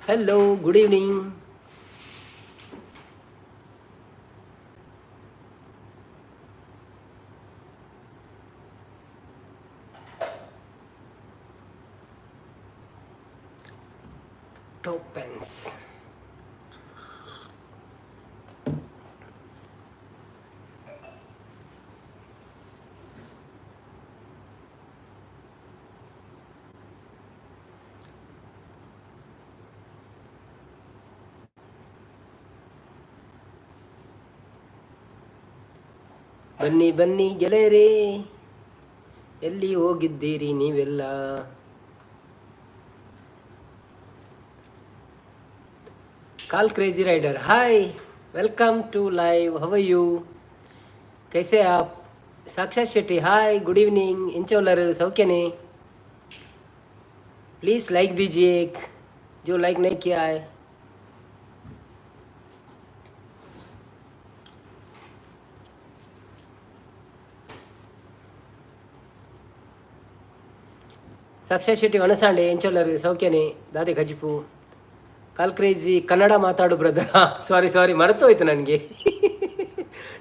Hello, good evening. Topens. ಬನ್ನಿ ಬನ್ನಿ ಗೆಳೆಯರೇ, ಎಲ್ಲಿ ಹೋಗಿದ್ದೀರಿ ನೀವೆಲ್ಲ? Call crazy rider, hi, welcome to live. How you, ಕೈಸೆ app? Sakshat Shetty, hi, good evening. ಎಂಚೋಲರ್ सौख्यने? Please like दीजिए एक, जो लाइक नहीं किया है। ಸಾಕ್ಷಾತ್ ಶೆಟ್ಟಿ ವನಸಾಂಡೆ, ಎಂಚೋಲರ್ ಸೌಖ್ಯನೆ? ದಾದೆ ಕಜಿಪು? ಕಾಲ್ ಕ್ರೇಜಿ, ಕನ್ನಡ ಮಾತಾಡು ಬ್ರದರ್. ಸಾರಿ ಸಾರಿ, ಮರೆತೋಯ್ತು ನನಗೆ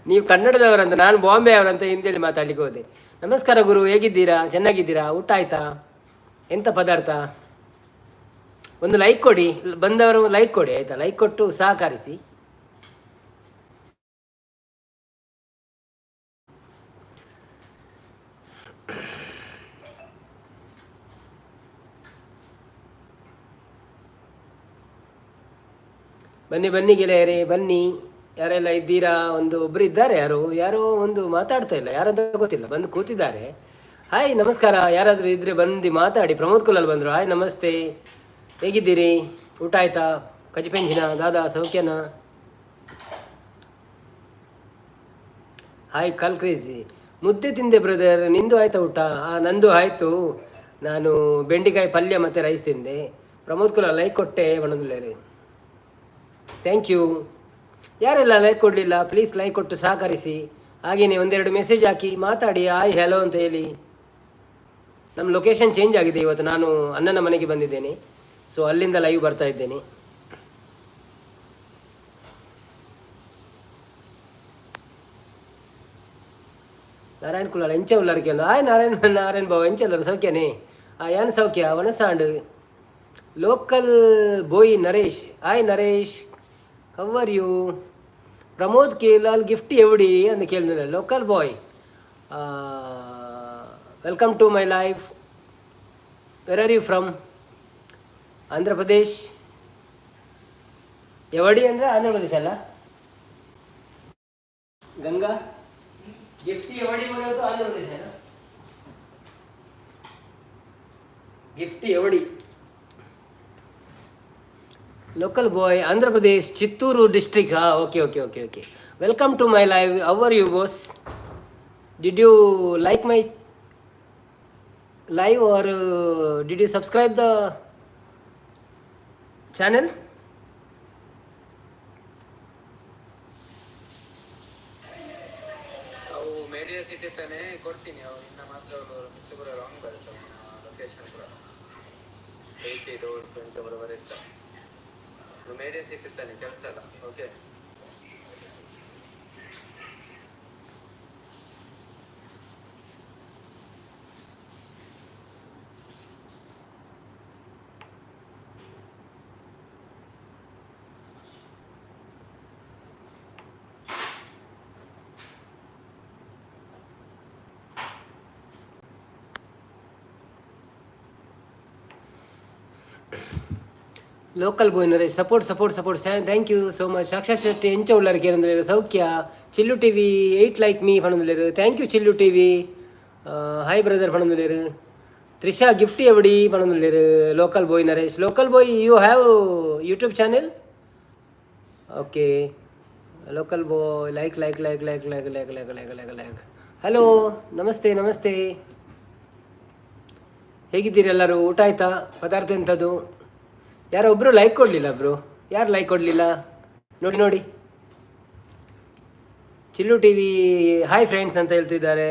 ನೀವು ಕನ್ನಡದವರಂತ. ನಾನು ಬಾಂಬೆ ಅವರಂತ ಹಿಂದಿಯಲ್ಲಿ ಮಾತಾಡ್ಲಿಕ್ಕೆ ಹೋದೆ. ನಮಸ್ಕಾರ ಗುರು, ಹೇಗಿದ್ದೀರಾ? ಚೆನ್ನಾಗಿದ್ದೀರಾ? ಊಟ ಆಯ್ತಾ? ಎಂಥ ಪದಾರ್ಥ? ಒಂದು ಲೈಕ್ ಕೊಡಿ, ಬಂದವರು ಲೈಕ್ ಕೊಡಿ, ಆಯಿತಾ? ಲೈಕ್ ಕೊಟ್ಟು ಸಹಕರಿಸಿ. ಬನ್ನಿ ಬನ್ನಿ ಗೆಳೆಯರೇ, ಬನ್ನಿ. ಯಾರೆಲ್ಲ ಇದ್ದೀರಾ? ಒಂದು ಒಬ್ಬರು ಇದ್ದಾರೆ, ಯಾರು ಯಾರೋ ಒಂದು ಮಾತಾಡ್ತಾ ಇಲ್ಲ, ಯಾರಂತ ಗೊತ್ತಿಲ್ಲ, ಬಂದು ಕೂತಿದ್ದಾರೆ. ಹಾಯ್, ನಮಸ್ಕಾರ. ಯಾರಾದರೂ ಇದ್ದರೆ ಬಂದು ಮಾತಾಡಿ. ಪ್ರಮೋದ್ ಕುಲಾಲ್ ಬಂದರು. ಹಾಯ್, ನಮಸ್ತೆ, ಹೇಗಿದ್ದೀರಿ? ಊಟ ಆಯ್ತಾ? ಕಜಿಪೆಂಜಿನ ದಾದಾ, ಸೌಖ್ಯನಾ? ಹಾಯ್ ಕಾಲ್ ಕ್ರೇಜಿ, ಮುದ್ದೆ ತಿಂದೆ ಬ್ರದರ್, ನಿಂದು ಆಯ್ತಾ ಊಟ? ಹಾಂ, ನಂದು ಆಯಿತು. ನಾನು ಬೆಂಡೆಕಾಯಿ ಪಲ್ಯ ಮತ್ತು ರೈಸ್ ತಿಂದೆ. ಪ್ರಮೋದ್ ಕುಲಾಲ್ ಲೈಕ್ ಕೊಟ್ಟೆ ಬಣ್ಣದುಳ್ಳೇರಿ, thank you. ಯಾರೆಲ್ಲ ಲೈಕ್ ಕೊಡಲಿಲ್ಲ, ಪ್ಲೀಸ್ ಲೈಕ್ ಕೊಟ್ಟು ಸಹಕರಿಸಿ. ಹಾಗೆಯೇ ಒಂದೆರಡು ಮೆಸೇಜ್ ಹಾಕಿ, ಮಾತಾಡಿ, ಹಾಯ್ ಹಲೋ ಅಂತ ಹೇಳಿ. ನಮ್ಮ ಲೊಕೇಶನ್ ಚೇಂಜ್ ಆಗಿದೆ ಇವತ್ತು. ನಾನು ಅಣ್ಣನ ಮನೆಗೆ ಬಂದಿದ್ದೇನೆ. ಸೊ ಅಲ್ಲಿಂದ ಲೈವ್ ಬರ್ತಾ ಇದ್ದೇನೆ. ನಾರಾಯಣ್ ಕುಲಾಲ್, ಎಂಚ ಉಲ್ಲರಿಗೆ? ಹಾಯ್ ನಾರಾಯಣ್, ನಾರಾಯಣ್ ಬಾಬು, ಎಂಚ ಉಲ್ಲರು? ಸೌಖ್ಯನೇ? ಆ ಯಾನ್ ಸೌಖ್ಯ. ವನಸಾಂಡ್. Local boy Naresh, hi Naresh, how are you? Pramod Kulal gift ಎವಡಿ ಅಂತ ಕೇಳಿದ್ರೆ. Local boy, welcome to my live. Where are you from? Andhra Pradesh. ಎವಡಿ ಅಂದರೆ ಆಂಧ್ರ ಪ್ರದೇಶ ಅಲ್ಲ ಗಂಗಾ? ಗಿಫ್ಟ್ ಎವಡಿ ಮಾಡೋದು ಆಂಧ್ರ ಪ್ರದೇಶ ಅಲ್ಲ? Gift ಎವಡಿ? Local boy, Andhra Pradesh, Chittoor district. ಹಾಂ, okay okay okay okay. Welcome to my live. How are you boss? Did you like my live or did you subscribe the channel? ಅವು Media city ತಾನೇ, ಕೊಡ್ತೀನಿ. ಅವು ಇನ್ನ ಮಾತ್ರ miss ಪೂರ wrong ಬರುತ್ತೆ, location ಪೂರ 80 ಡೋರ್ಸ್ ಅಂಚ ಪೂರ ಬರುತ್ತೆ. ಮೇಡಿಯಾ ಸಿಟಿ ತಾನೆ, ಕೆಲಸ ಅಲ್ಲ. Okay. Local boy Naresh, support support support, thank you so much. Sakshat Shetty, ಎಂಚ ಉಳ್ಳಾರಿಗೆ ಅಂದ್ರೆ ಸೌಖ್ಯ? ಚಿಲ್ಲು ಟಿವಿ 8 ಲೈಕ್ ಮೀ ಪಣಂದುಲ್ಲೇರು. Thank you Chillu TV. Hi brother ಪಣಂದುಲ್ಲೇರು. ತ್ರಿಷಾ ಗಿಫ್ಟ್ ಎವಡಿ ಪಣಂದುಲ್ಲೇರು. Local boy Naresh, local boy, you have YouTube channel? Okay. Local boy, like like like like like like like like like like. Hello, namaste namaste. ಹೇಗಿದ್ದೀರಿ ಎಲ್ಲರೂ? ಊಟ ಆಯ್ತಾ? ಪದಾರ್ಥ ಎಂಥದ್ದು? ಯಾರೋ ಒಬ್ಬರು ಲೈಕ್ ಕೊಡಲಿಲ್ಲ ಬ್ರೋ. ಯಾರು ಲೈಕ್ ಕೊಡಲಿಲ್ಲ? ನೋಡಿ ನೋಡಿ. ಚಿಲ್ಲು ಟಿವಿ ಹಾಯ್ ಫ್ರೆಂಡ್ಸ್ ಅಂತ ಹೇಳ್ತಿದ್ದಾರೆ.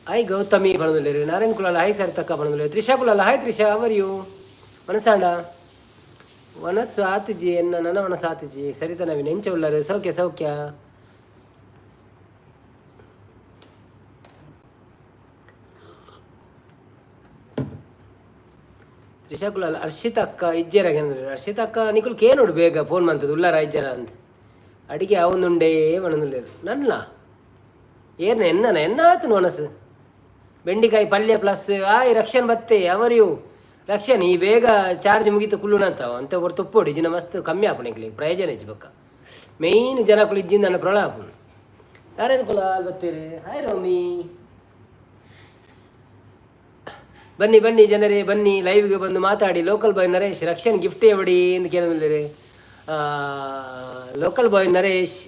ಹಾಯ್ ಗೌತಮಿ ಪಣದುಲ್ಲೇರು. ನಾರಾಯಣ್ ಕುಲಾಲ ಹಾಯ್ ಸರ್ ತಕ್ಕ ಪಣದುಲ್ಲೇರು. Trisha Kulal, hi Trisha, how are you? ವನಸಾಂಡ ವನಸ್ಸು ಆತಿಜಿ ಎನ್ನ ನನ್ನ ವನಸ್ಸು ಆತಿಜಿ. ಸರಿತ ನವೀನ್, ಎಂಚ ಉಳ್ಳಾರು? ಸೌಖ್ಯ ಸೌಖ್ಯ. ತ್ರಿಷಾ ಕುಲಾಲ್, ಹರ್ಷಿತ್ ಅಕ್ಕ ಇಜ್ಜೆರ? ಹರ್ಷಿತ್ ಅಕ್ಕ ನಿಕುಲ್ ಕೇನೋಡು ಬೇಗ ಫೋನ್ ಮಂತದ್ದು ಉಲ್ಲಾರ ಇಜ್ಜೆರ ಅಂತ. ಅಡಿಗೆ ಅವನುಂಡೇ ಮನದುಲ್ಲೇರು. ನನ್ನ ಏರ್ನ ಎನ್ನನ ಎನ್ನ ಆತನು ಮನಸ್ಸು. ಬೆಂಡಿಕಾಯಿ ಪಲ್ಯ ಪ್ಲಸ್. ಆಯ್ ರಕ್ಷಣ್ ಬತ್ತೆ, ಅವರು you Rakshan? ಈ ಬೇಗ ಚಾರ್ಜ್ ಮುಗೀತು ಕುಲ್ಲುನಂತ ಅಂತ ಒಬ್ಬರು ತುಪ್ಪೋಡಿ ಜಿನ ಮಸ್ತ್ ಕಮ್ಮಿ ಆಪುಣ. ಪ್ರಯೋಜನ ಇಜ್ಜಿ ಬೊಕ್ಕ ಮೇಯ್ನ್ ಜನಕುಲು ಇಜ್ಜಿಂದ ನನ್ನ ಪ್ರಳಯ ಆಪುಂಡು. ಯಾರೇನು ಕುಲ ಬತ್ತೀರಿ? ಹಾಯ್ ರೋಮಿ. ಬನ್ನಿ ಬನ್ನಿ ಜನರೇ, ಬನ್ನಿ, ಲೈವ್ಗೆ ಬಂದು ಮಾತಾಡಿ. Local boy Naresh, Rakshan gift ಎವಡಿ ಎಂದು ಕೇಳಿದ್ರೆ. ಲೋಕಲ್ ಬಾಯ್ ನರೇಶ್,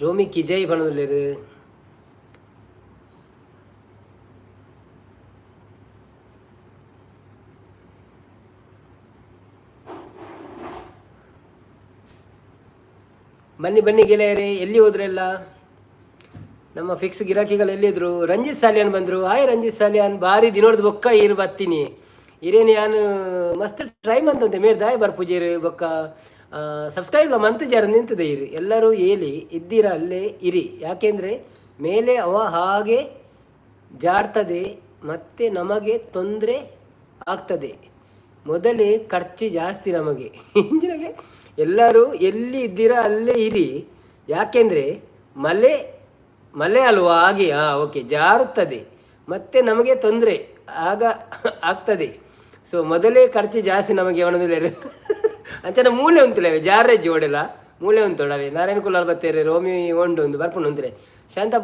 ರೋಮಿ ಕಿ ಜೈ ಪಣದುಲ್ಲೇರು. ಬನ್ನಿ ಬನ್ನಿ ಗೆಳೆಯರೇ, ಎಲ್ಲಿ ಹೋದ್ರೆಲ್ಲ? ನಮ್ಮ ಫಿಕ್ಸ್ ಗಿರಾಕಿಗಳು ಎಲ್ಲಿದ್ರು? ರಂಜಿತ್ ಸಾಲಿಯಾನ್ ಬಂದರು. ಹಾಯ್ ರಂಜಿತ್ ಸಾಲಿಯಾನ್, ಬಾರಿ ದಿನೋಡ್ದು ಬೊಕ್ಕ ಇರು ಬತ್ತೀನಿ. ಇರೇನು ಯಾನು ಮಸ್ತ್ ಟ್ರೈ ಮಂತಂತೆ ಮೇರ್ ದಾಯ ಬರ್ಪುಜೇರು. ಬೊಕ್ಕ ಸಬ್ಸ್ಕ್ರೈಬ್ ಮಂತ್ ಜರ ನಿಂತದೆ ಇರಿ. ಎಲ್ಲರೂ ಏಲಿ ಇದ್ದೀರಾ ಅಲ್ಲೇ ಇರಿ, ಯಾಕೆಂದರೆ ಮೇಲೆ ಅವ ಹಾಗೆ ಜಾಡ್ತದೆ, ಮತ್ತೆ ನಮಗೆ ತೊಂದರೆ ಆಗ್ತದೆ. ಮೊದಲೇ ಖರ್ಚು ಜಾಸ್ತಿ ನಮಗೆ ಇಂಜಿನಗೆ. ಎಲ್ಲರೂ ಎಲ್ಲಿ ಇದ್ದೀರಾ ಅಲ್ಲೇ ಇರಿ, ಯಾಕೆಂದರೆ ಮಲೆ ಮಲೆ ಅಲ್ವಾ, ಹಾಗೆ ಹಾಂ ಓಕೆ, ಜಾರುತ್ತದೆ, ಮತ್ತೆ ನಮಗೆ ತೊಂದರೆ ಆಗ ಆಗ್ತದೆ. ಸೊ ಮೊದಲೇ ಖರ್ಚು ಜಾಸ್ತಿ ನಮಗೆ. ಅವನದು ಅಂಚನೆ ಮೂಲೆ ಉಂತುಲವೆ ಜಾರೆ ಜೋಡೆಲ್ಲ ಮೂಲೆ ಉಂತೋಡವೆ. ನಾರಾಯಣ ಕುಲಾಲ್ ಬತ್ತೇರೆ, ರೋಮಿ ಒಂಡು ಒಂದು ಬರ್ಪುಂಡು ಉಂತ್ರೆ. ಶಾಂತ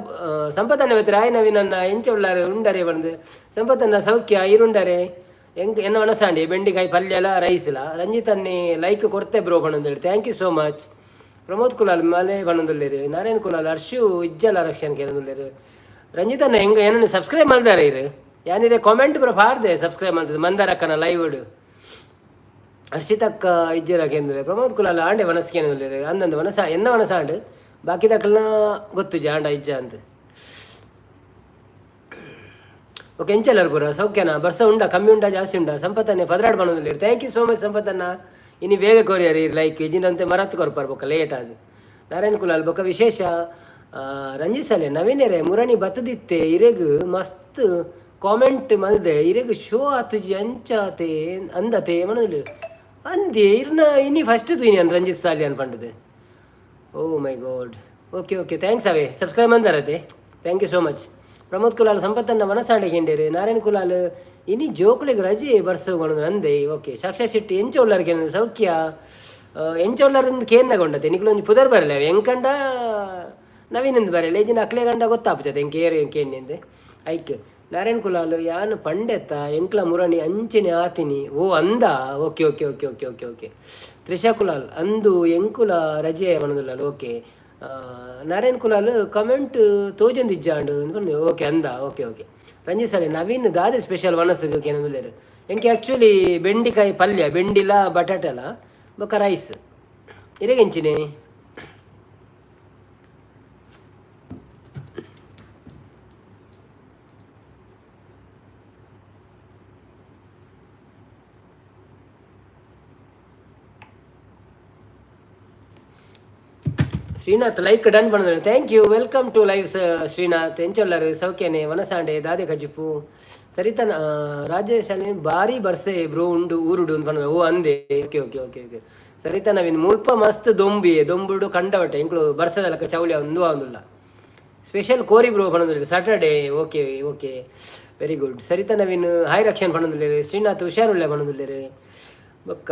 ಸಂಪತ್ತನ್ನ ಬತ್ತೇರೆ. ಆಯ್ ನವಿ ನನ್ನ, ಎಂಚ ಉಳ್ಳಾರೆ? ಉಂಡರೆ ಬಂದು ಸಂಪತ್ತನ್ನ ಸೌಖ್ಯ ಇರುಂಡರೆ ಎಂಕ್ ಎನ್ನ ಮನಸಾಂಡಿ ಬೆಂಡಿಕಾಯಿ ಪಲ್ಯಲ ರೈಸ್ಲ. ರಂಜಿತನ್ನೇ ಲೈಕ್ ಕೊಡ್ತೆ bro ಬಣ್ಣಂದೇಳಿ. Thank you so much. Pramod Kulal ಮಲೆ ಬಣ್ಣದುಲ್ಲೇರು. ನಾರಾಯಣ್ ಕುಲಾಲ್ ಹರ್ಷು ಇಜ್ಜಲ ರಕ್ಷಣ್ ಕೇಳದುಲ್ಲೇರು. ರಂಜಿತನ್ನ ಹೆಂಗ ಏನನ್ನ ಸಬ್ಸ್ಕ್ರೈಬ್ ಮಾಡ್ದಾರೆ ಇರು ಯಾನಿರೆ ಕಾಮೆಂಟ್ ಬರ ಪಾಡ್ದೆ. ಸಬ್ಸ್ಕ್ರೈಬ್ ಮಾಡ್ತದೆ ಮಂದಾರಕ್ಕನ ಲೈವ್. ಹರ್ಷಿತಕ್ಕ ಇಜ್ಜರ ಕೇಂದ್ರ. ಪ್ರಮೋದ್ ಕುಲಾಲ್ ಆಂಡೆ ವನಸ್ಕೇನುಲ್ಲೇರು. ಅಂದಂದು ವನಸ ಎನ್ನ ವನಸಾಂಡ್ ಬಾಕಿದಕ್ಕಲ್ನ ಗೊತ್ತು ಜಾಂಡ ಇಜ್ಜ ಅಂತ. ಓಕೆ, ಎಂಚೆಲ್ಲರು ಪೂರ ಸೌಖ್ಯನಾ? ಬರ್ಸ ಉಂಡ? ಕಮ್ಮಿ ಉಂಡಾ, ಜಾಸ್ತಿ ಉಂಡಾ? ಸಂಪತ್ತನ್ನೇ ಪದರಾಡ್ ಬಂದಿಲ್ಲ. Thank you so much ಸಂಪತ್ತನ್ನ. ಇನ್ನು ಬೇಗ ಕೊರಿಯರ್ ಲೈಕ್ ಇಜಿನಂತೆ ಮರತ್ತು ಕೊರ್ಪಾರ್ ಬೊಕ್ಕ ಲೇಟ್ ಆದ್. ನಾರಾಯಣ್ ಕುಲಾಲ್ ಬೊಕ್ಕ ವಿಶೇಷ. ರಂಜಿತ್ ಸಾಲೆ ನವೀನರೇ, ಮುರಣಿ ಬತ್ತದಿತ್ತೆ. ಇರೆಗ್ ಮಸ್ತ್ ಕಾಮೆಂಟ್ ಮಲ್ದೆ, ಇರೆಗ್ ಶೋ ಆತುಜಿ ಅಂಚಾತೆ ಅಂದತೆ ಮನದಲ್ಲಿ ಅಂದೆ. ಇರ್ನ ಇನಿ ಫಸ್ಟ್ ತೂಯಿನಿ ರಂಜಿತ್ ಸಾಲಿ ಅನ್ಪಂಡದೆ. Oh my God, okay okay, thanks away. Subscribe ಅಂದಾರತೆ. Thank you so much. Pramod Kulal ಸಂಪತ್ತನ್ನ ಮನಸಾಂಡೆ ಕೇಂಡೇರು. ನಾರಾಯಣ್ ಕುಲಾಲ್ ಇನಿ ಜೋಕುಳಿಗೆ ರಜೆ ಬರ್ಸು ಅಂದೆ. ಓಕೆ, ಸಾಕ್ಷಾ ಶೆಟ್ಟಿ ಎಂಚ ಉಳ್ಳಾರ್? ಸೌಖ್ಯ. ಎಂಚ ಉಳ್ಳಾರಂದು ಕೇನ್ನ ಕೊಂಡತೆ. ನಿಕುಲು ಒಂಜಿ ಪುದರ್ ಬರಲೆ ಅವೆ ಎಂಕಂಡ ನವೀನಂದು ಬರಲೆ ಇಜಿನ ಅಕ್ಲೆ ಗಂಡ ಗೊತ್ತಾಪುಜತೆ ಎಂಕ್ ಏರ್ ಕೇಂಡಿಂದೆ ಐಕ್. ನಾರಾಯಣ್ ಕುಲಾಲ್ ಯಾನ್ ಪಂಡೆತ್ತ ಎಂಕ್ಲ ಮುರಣಿ ಅಂಚನೆ ಆತಿನಿ. ಓ ಅಂದ, okay okay okay okay okay okay. Trisha Kulal ಅಂದು ಎಂಕುಲ ರಜೆ ಮನದುಲ್ಲಾಲ್. ಓಕೆ, ನಾರಾಯಣ್ ಕುಲಾಲ್ ಕಮೆಂಟ್ ತೋಜೊಂದಿಜ್ಜಾಂಡು. ಓಕೆ ಅಂದ, okay okay. Ranjith sir Naveen ದಾದೆ ಸ್ಪೆಷಲ್ ವನಸ್ಸು ಕೇನಂದುಲ್ಲೇರು? ಎಂಕೆ ಆ್ಯಕ್ಚುಲಿ ಬೆಂಡಿಕಾಯಿ ಪಲ್ಯ, ಬೆಂಡಿಲ ಬಟಾಟೆಲ ಬೊಕ್ಕ ರೈಸ್. ಇರೆಗೆಂಚಿನೆ? ಶ್ರೀನಾಥ್ ಲೈಕ್ ಡನ್ ಬಂದ್ರೆ. Thank you, welcome to live Srinath. ಎಂಚೊಲ್ಲರು? ಸೌಖ್ಯನೆ? ವನಸಾಂಡೆ ದಾದೆ ಕಜಿಪು? ಸರಿತನ ರಾಜೇಶ್ ಬಾರಿ ಬರ್ಸೆ ಬ್ರೋ ಉಂಡು ಊರುಡು ಅಂತ. ಓ ಅಂದೆ, okay okay okay okay. Saritha Naveen ಮುಲ್ಪ ಮಸ್ತ್ ದೊಂಬಿ ದೊಂಬುಡು ಕಂಡವಟೆ. ಎಂಕ್ಲು ಬರ್ಸದಲಕ ಚೌಲಿ ಒಂದು ಆಂದುಲ್ಲ. ಸ್ಪೆಷಲ್ ಕೋರಿ ಬ್ರೋ ಪಣಂದುಲ್ಲೇರು Saturday. Okay okay, very good. Saritha Naveen hi Rakshan ಪಣಂದುಲ್ಲೇರು. ಶ್ರೀನಾಥ್ ಹುಷಾರುಳ್ಳೆ ಪಣಂದುಲ್ಲೇರು. ಬೊಕ್ಕ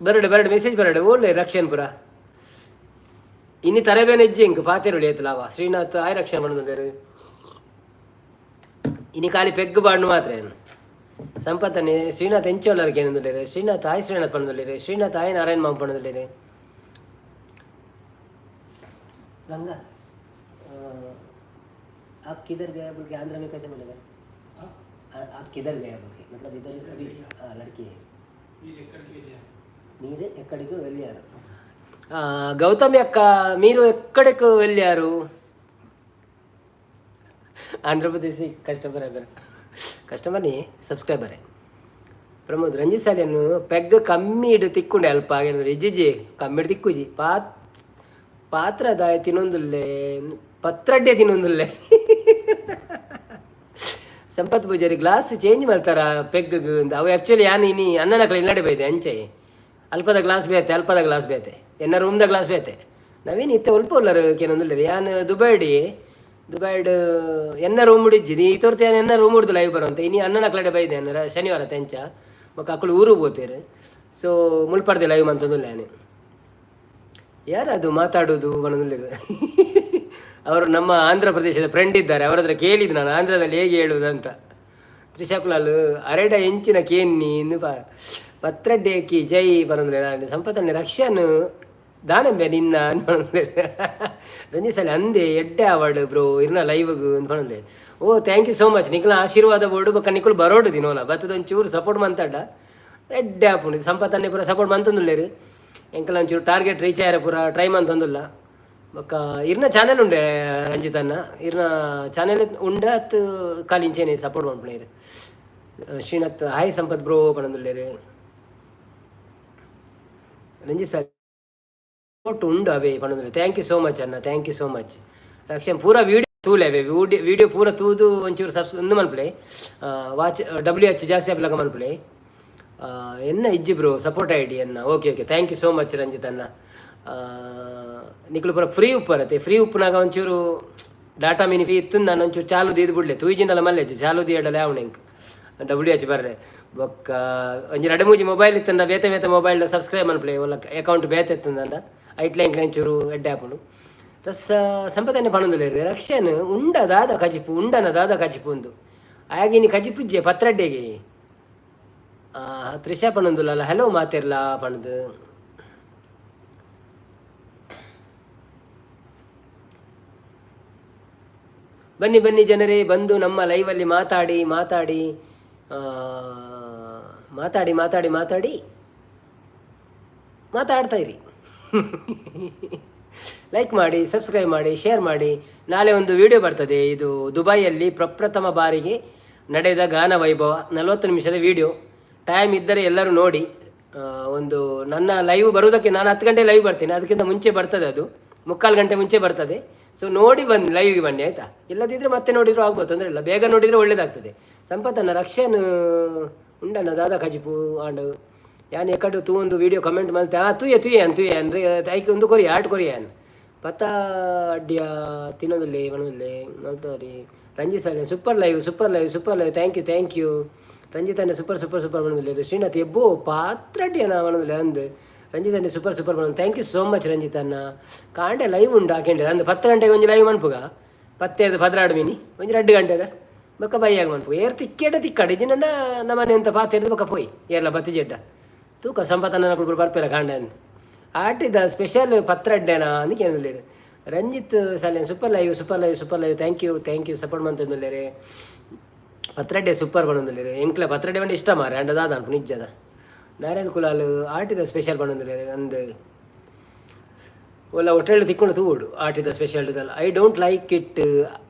ಬರಡು ಬರಡು ಮೆಸೇಜ್ ಬರಡು ಓಲ್ಲೆ ರಕ್ಷನ್ ಪುರ. ಇನಿ ತರಬೇನೆ ಇಜ್ಜಿ ಇಂಕ್ ಪಾತೆರುಳಿ ಏತಲಾವ. ಶ್ರೀನಾಥ್ ಹಾಯ್ ರಕ್ಷನ್ ಪಣಂದುಲ್ಲೇರು. ಇನಿ ಖಾಲಿ ಪೆಗ್ ಬಾಡ್ನು ಮಾತ್ರ ಏನು ಸಂಪತ್ತನೆ. ಶ್ರೀನಾಥ್ ಎಂಚೋಲರ್ಗೆ ಏನಂದುಲ್ಲೇರು. ಶ್ರೀನಾಥ್ ಹಾಯ್ ಶ್ರೀನಾಥ್ ಪಣಂದುಲ್ಲೇರು. ಶ್ರೀನಾಥ್ ಹಾಯ್ ನಾರಾಯಣ್ ಮಾಮ ಪಣಂದುಲ್ಲೇರು. गंगा, आप किधर गया बोल के आंध्र में कैसे बोलेगा? आप किधर गया बोल के मतलब इधर अभी. हाँ, लड़की है. మీరు ఎక్కడికి వెళ్ళారు? మీరు ఎక్కడికి వెళ్ళారు? గౌతమి అక్క, మీరు ఎక్కడికి వెళ్ళారు? ఆంధ్రప్రదేశ్ కస్టమర్ అయిపోయారు. కస్టమర్ని సబ్స్క్రైబరే. ಪ್ರಮೋದ್, ರಂಜಿತ್ ಸಾಲಿಯನ್ನು ಪೆಗ್ ಕಮ್ಮಿಡ್ ತಿಕ್కుంಡೆ ಅಲ್ಪ ಹಾಗೆ ಇಜ್ಜಿಜಿ, ಕಮ್ಮಿಡ್ ತಿಕ್ಕುಜಿ. ಪಾತ್ರದಾಯ ತಿನ್ನೊಂದುಲ್ಲೆ, ಪತ್ರಡ್ಡೆ ತಿನ್ನೊಂದುಲ್ಲೆ. ಸಂಪತ್ ಪೂಜಾರಿ, ಗ್ಲಾಸ್ ಚೇಂಜ್ ಮಾಡ್ತಾರ ಪೆಗ್? ಅವು ಆ್ಯಕ್ಚುಲಿ ಯಾನ್ ಇನಿ ಅನ್ನನಕಲೆ ಇಲ್ಲಡೆ ಬೈದೆ ಅಂಚೆ. ಅಲ್ಪದ ಗ್ಲಾಸ್ ಬೇತೆ, ಅಲ್ಪದ ಗ್ಲಾಸ್ ಬೇತೆ, ಎನ್ನ ರೂಮ್ದ ಗ್ಲಾಸ್ ಬೇತೆ. ನವೀನ್ ಇತ್ತೆ ಒಲ್ಪ ಉಲ್ಲರು ಕೇನೊಂದುಲ್ಲೆರ್. ಯಾನ್ ದುಬೈಡಿ, ದುಬೈಡ್ ಎನ್ನ ರೂಮ್ ಇಜ್ಜಿ. ಈ ತೋರ್ತೆ ಯಾನ್ ಎನ್ನ ರೂಮ್ ಉಡ್ದು ಲೈವ್ ಬರುವಂತ. ಇನಿ ಅಣ್ಣನ ಕಡೆ ಬೈದೆ ಅನ್ನ ಶನಿವಾರ ತೆಂಚ ಬೊಕ್ಕ ಅಕುಲು ಊರು ಪೋತೇರು. ಸೊ ಮುಲ್ಪರ್ದೆ ಲೈವ್ ಮಂತೊಂದುಲ್ಲೆ ಯಾನ್. ಯಾರದು ಮಾತಾಡೋದು ಪನೊಂದುಲ್ಲೆರ್. ಅವರು ನಮ್ಮ ಆಂಧ್ರ ಪ್ರದೇಶದ ಫ್ರೆಂಡ್ ಇದ್ದಾರೆ. ಅವರ ಹತ್ರ ಕೇಳಿದ್ದು ನಾನು, ಆಂಧ್ರದಲ್ಲಿ ಹೇಗೆ ಹೇಳುವುದು ಅಂತ. ತ್ರಿಷಾ ಕುಲಾಲ್, ಅರೆಡ ಎಂಚಿನ ಕೇನ್ನಿ ಇಂದು ಪಾ ಪತ್ರಡ್ಡೇಕಿ ಜೈ ಪನೊಂದುಲ್ಲೆ. ನಾನು ಸಂಪತ್ತನ್ನ ರಕ್ಷನ್ ದಾನಂಬೆ ನಿನ್ನ ಅಂದ್ ಪನೊಂದುಲ್ಲೆ. ರಂಜಿಸಲಿ ಅಂದೆ ಎಡ್ಡೆ ಅವಾರ್ಡ್ ಬ್ರೋ ಇರ್ನ ಲೈವ್ಗ್ ಅಂದ್ ಪನೊಂದುಲ್ಲೆ. ಓ, thank you so much. ನಿಕ್ಲ ಆಶೀರ್ವಾದ ಬೋಡು. ಬೊಕ್ಕ ನಿಕುಲು ಬರೋಡು ದಿನೋಲ ಬತ್ತದ ಒಂಚೂರು ಸಪೋರ್ಟ್ ಮಂತಡ್ಡ ಎಡ್ಡೆ ಆಪುಂಡು. ಸಂಪತ್ತನ್ನೇ ಪೂರ ಸಪೋರ್ಟ್ ಮಂತೊಂದುಲ್ಲೆರ್. ಎಂಕಲ ಒಂಚೂರು ಟಾರ್ಗೆಟ್ ರೀಚ್ ಆಯರೆ ಪೂರ ಟ್ರೈ ಮಂತೊಂದುಲ್ಲ. ಬೊಕ್ಕ ಇರ್ನ ಚಾನೆಲ್ ಉಂಡೆ ರಂಜಿತ್ ಅನ್ನ, ಇರ್ನ ಚಾನೆಲ್ ಉಂಡ ಅತ್ ಕಾಲಿಂಚೇನೆ ಸಪೋರ್ಟ್ ಮನ್ಪುನೇರು. ಶ್ರೀನಾಥ್, ಹಾಯ್ ಸಂಪತ್ ಬ್ರೋ ಪನೊಂದುಲ್ಲೆರ್. ರಂಜಿತ್ ಸರ್, ಸಪೋರ್ಟ್ ಉಂಡು ಅವೇ ಪನೊಂದುಲ್ಲೆ. Thank you so much ಅಣ್ಣ, thank you so much. Rakshan, ಪೂರ ವೀಡಿಯೋ ತೂಲೆ ಅವೇ. ವೀಡಿಯೋ ವೀಡಿಯೋ ಪೂರ ತೂದು ಒಂಚೂರು ಸಬ್ಸ್ ಒಂದು ಮನ್ಪುಲೆ. ವಾಚ್ ಡಬ್ಲ್ಯೂ ಎಚ್ ಜಾಸ್ತಿ ಆಪ್ಲಕ ಮನ್ಪುಲೆ. ಎನ್ನ ಇಜ್ಜಿ ಬ್ರೋ ಸಪೋರ್ಟ್ ಐಡಿ ಅನ್ನ. Okay okay, thank you so much Ranjit ಅಣ್ಣ. ನಿಕುಲು ಪೂರ ಫ್ರೀ ಉಪ್ಪರತೆ. ಫ್ರೀ ಉಪ್ಪುನಾಗ ಒಂಚೂರು ಡಾಟಾ ಮಿನಿ ಫ್ರೀ ಇತ್ತು. ನಾನು ಒಂಚೂರು ಚಾಲು ದೀದ್ ಬಿಡ್ಲೆ. ತೂಜಿಂಡಲ ಮಲ್ಲೆಜ್ಜಿ ಚಾಲು ದಿಯಡಲ ಯಾವಣ ಎಂಕ್ ಡಬ್ಲ್ಯೂ ಎಚ್ ಬರ್ರೆ. ಬೊಕ್ಕ ಒಂಜಿ ರಡ್ಡ್ ಮೂಜಿ ಮೊಬೈಲ್ ಇತ್ತಂಡ ಬೇತೆ ಬೇತೆ ಮೊಬೈಲ್ ಸಬ್ಸ್ಕ್ರೈಬ್ ಮನ್ಪುಲೆ. ಒಲ್ಲ ಅಕೌಂಟ್ ಬೇತೆ ಇತ್ತಂಡ ಐಟ್ಲ ಎಂಕ್ಲ ಒಂಚೂರು ಎಡ್ಡೆ ಆಪುಂಡು. ರಸ ಸಂಪದನೆ ಪಣೊಂದುಲ್ಲೆರ್. ರಕ್ಷನ್ ಉಂಡ ದಾದ ಕಜಿಪು ಉಂಡನ ದಾದ ಕಜಿಪು ಉಂದು ಆಗಿನಿ ಕಜಿಪುಜ್ಜೆ ಪತ್ರಡ್ಡೆಗೆ. ತ್ರಿಷಾ ಪಣೊಂದುಲ್ಲಲ್ಲ, ಹಲೋ ಮಾತೆರ್ಲಾ ಪಣದು. ಬನ್ನಿ ಬನ್ನಿ ಜನರೇ, ಬಂದು ನಮ್ಮ ಲೈವಲ್ಲಿ ಮಾತಾಡಿ ಮಾತಾಡಿ ಮಾತಾಡಿ ಮಾತಾಡಿ ಮಾತಾಡಿ ಮಾತಾಡ್ತಾ ಇರಿ. ಲೈಕ್ ಮಾಡಿ, ಸಬ್ಸ್ಕ್ರೈಬ್ ಮಾಡಿ, ಶೇರ್ ಮಾಡಿ. ನಾಳೆ ಒಂದು ವಿಡಿಯೋ ಬರ್ತದೆ. ಇದು ದುಬೈಯಲ್ಲಿ ಪ್ರಪ್ರಥಮ ಬಾರಿಗೆ ನಡೆದ ಗಾನ ವೈಭವ, 40 ನಿಮಿಷದ ವಿಡಿಯೋ. ಟೈಮ್ ಇದ್ದರೆ ಎಲ್ಲರೂ ನೋಡಿ. ಒಂದು ನನ್ನ ಲೈವ್ ಬರುವುದಕ್ಕೆ, ನಾನು 10 ಗಂಟೆ ಲೈವ್ ಬರ್ತೀನಿ, ಅದಕ್ಕಿಂತ ಮುಂಚೆ ಬರ್ತದೆ ಅದು, ಮುಕ್ಕಾಲು ಗಂಟೆ ಮುಂಚೆ ಬರ್ತದೆ. ಸೊ ನೋಡಿ ಬಂದು ಲೈವ್ಗೆ ಬನ್ನಿ, ಆಯಿತಾ? ಇಲ್ಲದಿದ್ದರೆ ಮತ್ತೆ ನೋಡಿದರೂ ಆಗ್ಬೋದು, ತೊಂದರೆ ಇಲ್ಲ. ಬೇಗ ನೋಡಿದರೆ ಒಳ್ಳೇದಾಗ್ತದೆ. ಸಂಪತ್ತನ್ನ ರಕ್ಷನ್ ಉಂಡಣ್ಣ ದಾದಾ ಕಜಿಪು ಆಂಡ್ ಯಾನ್ ಎಕಡು ತೂ ಒಂದು ವೀಡಿಯೋ ಕಮೆಂಟ್ ಮಲ್ತೆ. ಆ ತೂಯೆ ತೂಯೆ ಅನ್ ತೂಯೆ ಅಂದ್ರೆ ಐಕ್ ಒಂದು ಕೊರಿಯ ಆಟ್ ಕೊರಿಯ ಅನ್ ಪತ್ತ ಅಡ್ಡಿಯ ತಿನ್ನೋದಿಲ್ಲ ಮನದಲ್ಲಿ ಮಲ್ತವ್ರಿ. ರಂಜಿತ್ ಸಾಲೆ, super live, super live, super live. Thank you, thank you Ranjith ಅಣ್ಣ. ಸೂಪರ್ ಸೂಪರ್ ಸೂಪರ್ ಮನದಲ್ಲಿ. ಶ್ರೀನಾಥ್, ಎಬ್ಬೋ ಪಾತ್ರ ಅಡ್ಡಿಯನ ಮನದಲ್ಲಿ ಅಂದ್. ರಂಜಿತ್ ಅಣ್ಣ, ಸೂಪರ್ ಸೂಪರ್ ಮನ. Thank you so much Ranjith ಅಣ್ಣ. ಕಾಂಡೆ ಲೈವ್ ಉಂಡು ಹಾಕೆಂಡೆ ಅಂದ್. 10 ಗಂಟೆಗೆ ಒಂಜಿ ಲೈವ್ ಮನ್ಪುಗ. ಪತ್ತೇದು 12 ಮಿನಿ ಒಂಜಿ 2 ಗಂಟೆದ ಬೊಕ್ಕ ಬೈಯಾಗ ಮನ್ಪುಗ. ಏರ್ ತಿಕ್ಕೇಟ ತಿಕ್ಕಡ ಇಜ್ಜಿಂಡ ನಮ್ಮನೆ ಅಂತ ಪಾತೆರ್ದು ಬೊಕ್ಕ ಪೋಯಿ ಏರ್ಲ ಬತ್ತಿ ಜಡ್ಡ ತೂಕ. ಸಂಪತ್ತನ್ನ ಬರ್ಪೇರ ಕಾಂಡೆ ಅಂದ್. ಆಟಿದ ಸ್ಪೆಷಲ್ ಪತ್ರ ಅಡ್ಡೇನಾ ಅಂದ್ ಕೇಳಲಿರು. ರಂಜಿತ್ ಸಾಲೆ, super live, super live, super live. Thank you, thank you. Support ಮಂತೊಂದುಲ್ಲೆರ್. ಪತ್ರಡ್ಡೆ ಸೂಪರ್ ಪನೊಂದುಲ್ಲೆರ್. ಎಂಕ್ಲ ಪತ್ರಡ್ಡೆ ಪಂಡ ಇಷ್ಟ ಮಾರೆ, ಅಂಡ ದಾದ ಅನ್ಪು ನಿಜ್ಜದ. ನಾರಾಯಣ್ ಕುಲಾಲ್, ಆಟಿದ ಸ್ಪೆಷಲ್ ಪನೊಂದುಲ್ಲೆರ್ ಅಂದ್. ಒಲ್ಲ ಹೋಟೆಲ್ ತಿಕ್ಕೊಂಡು ತೂವೊಡು ಆಟಿದ special. I don't like it,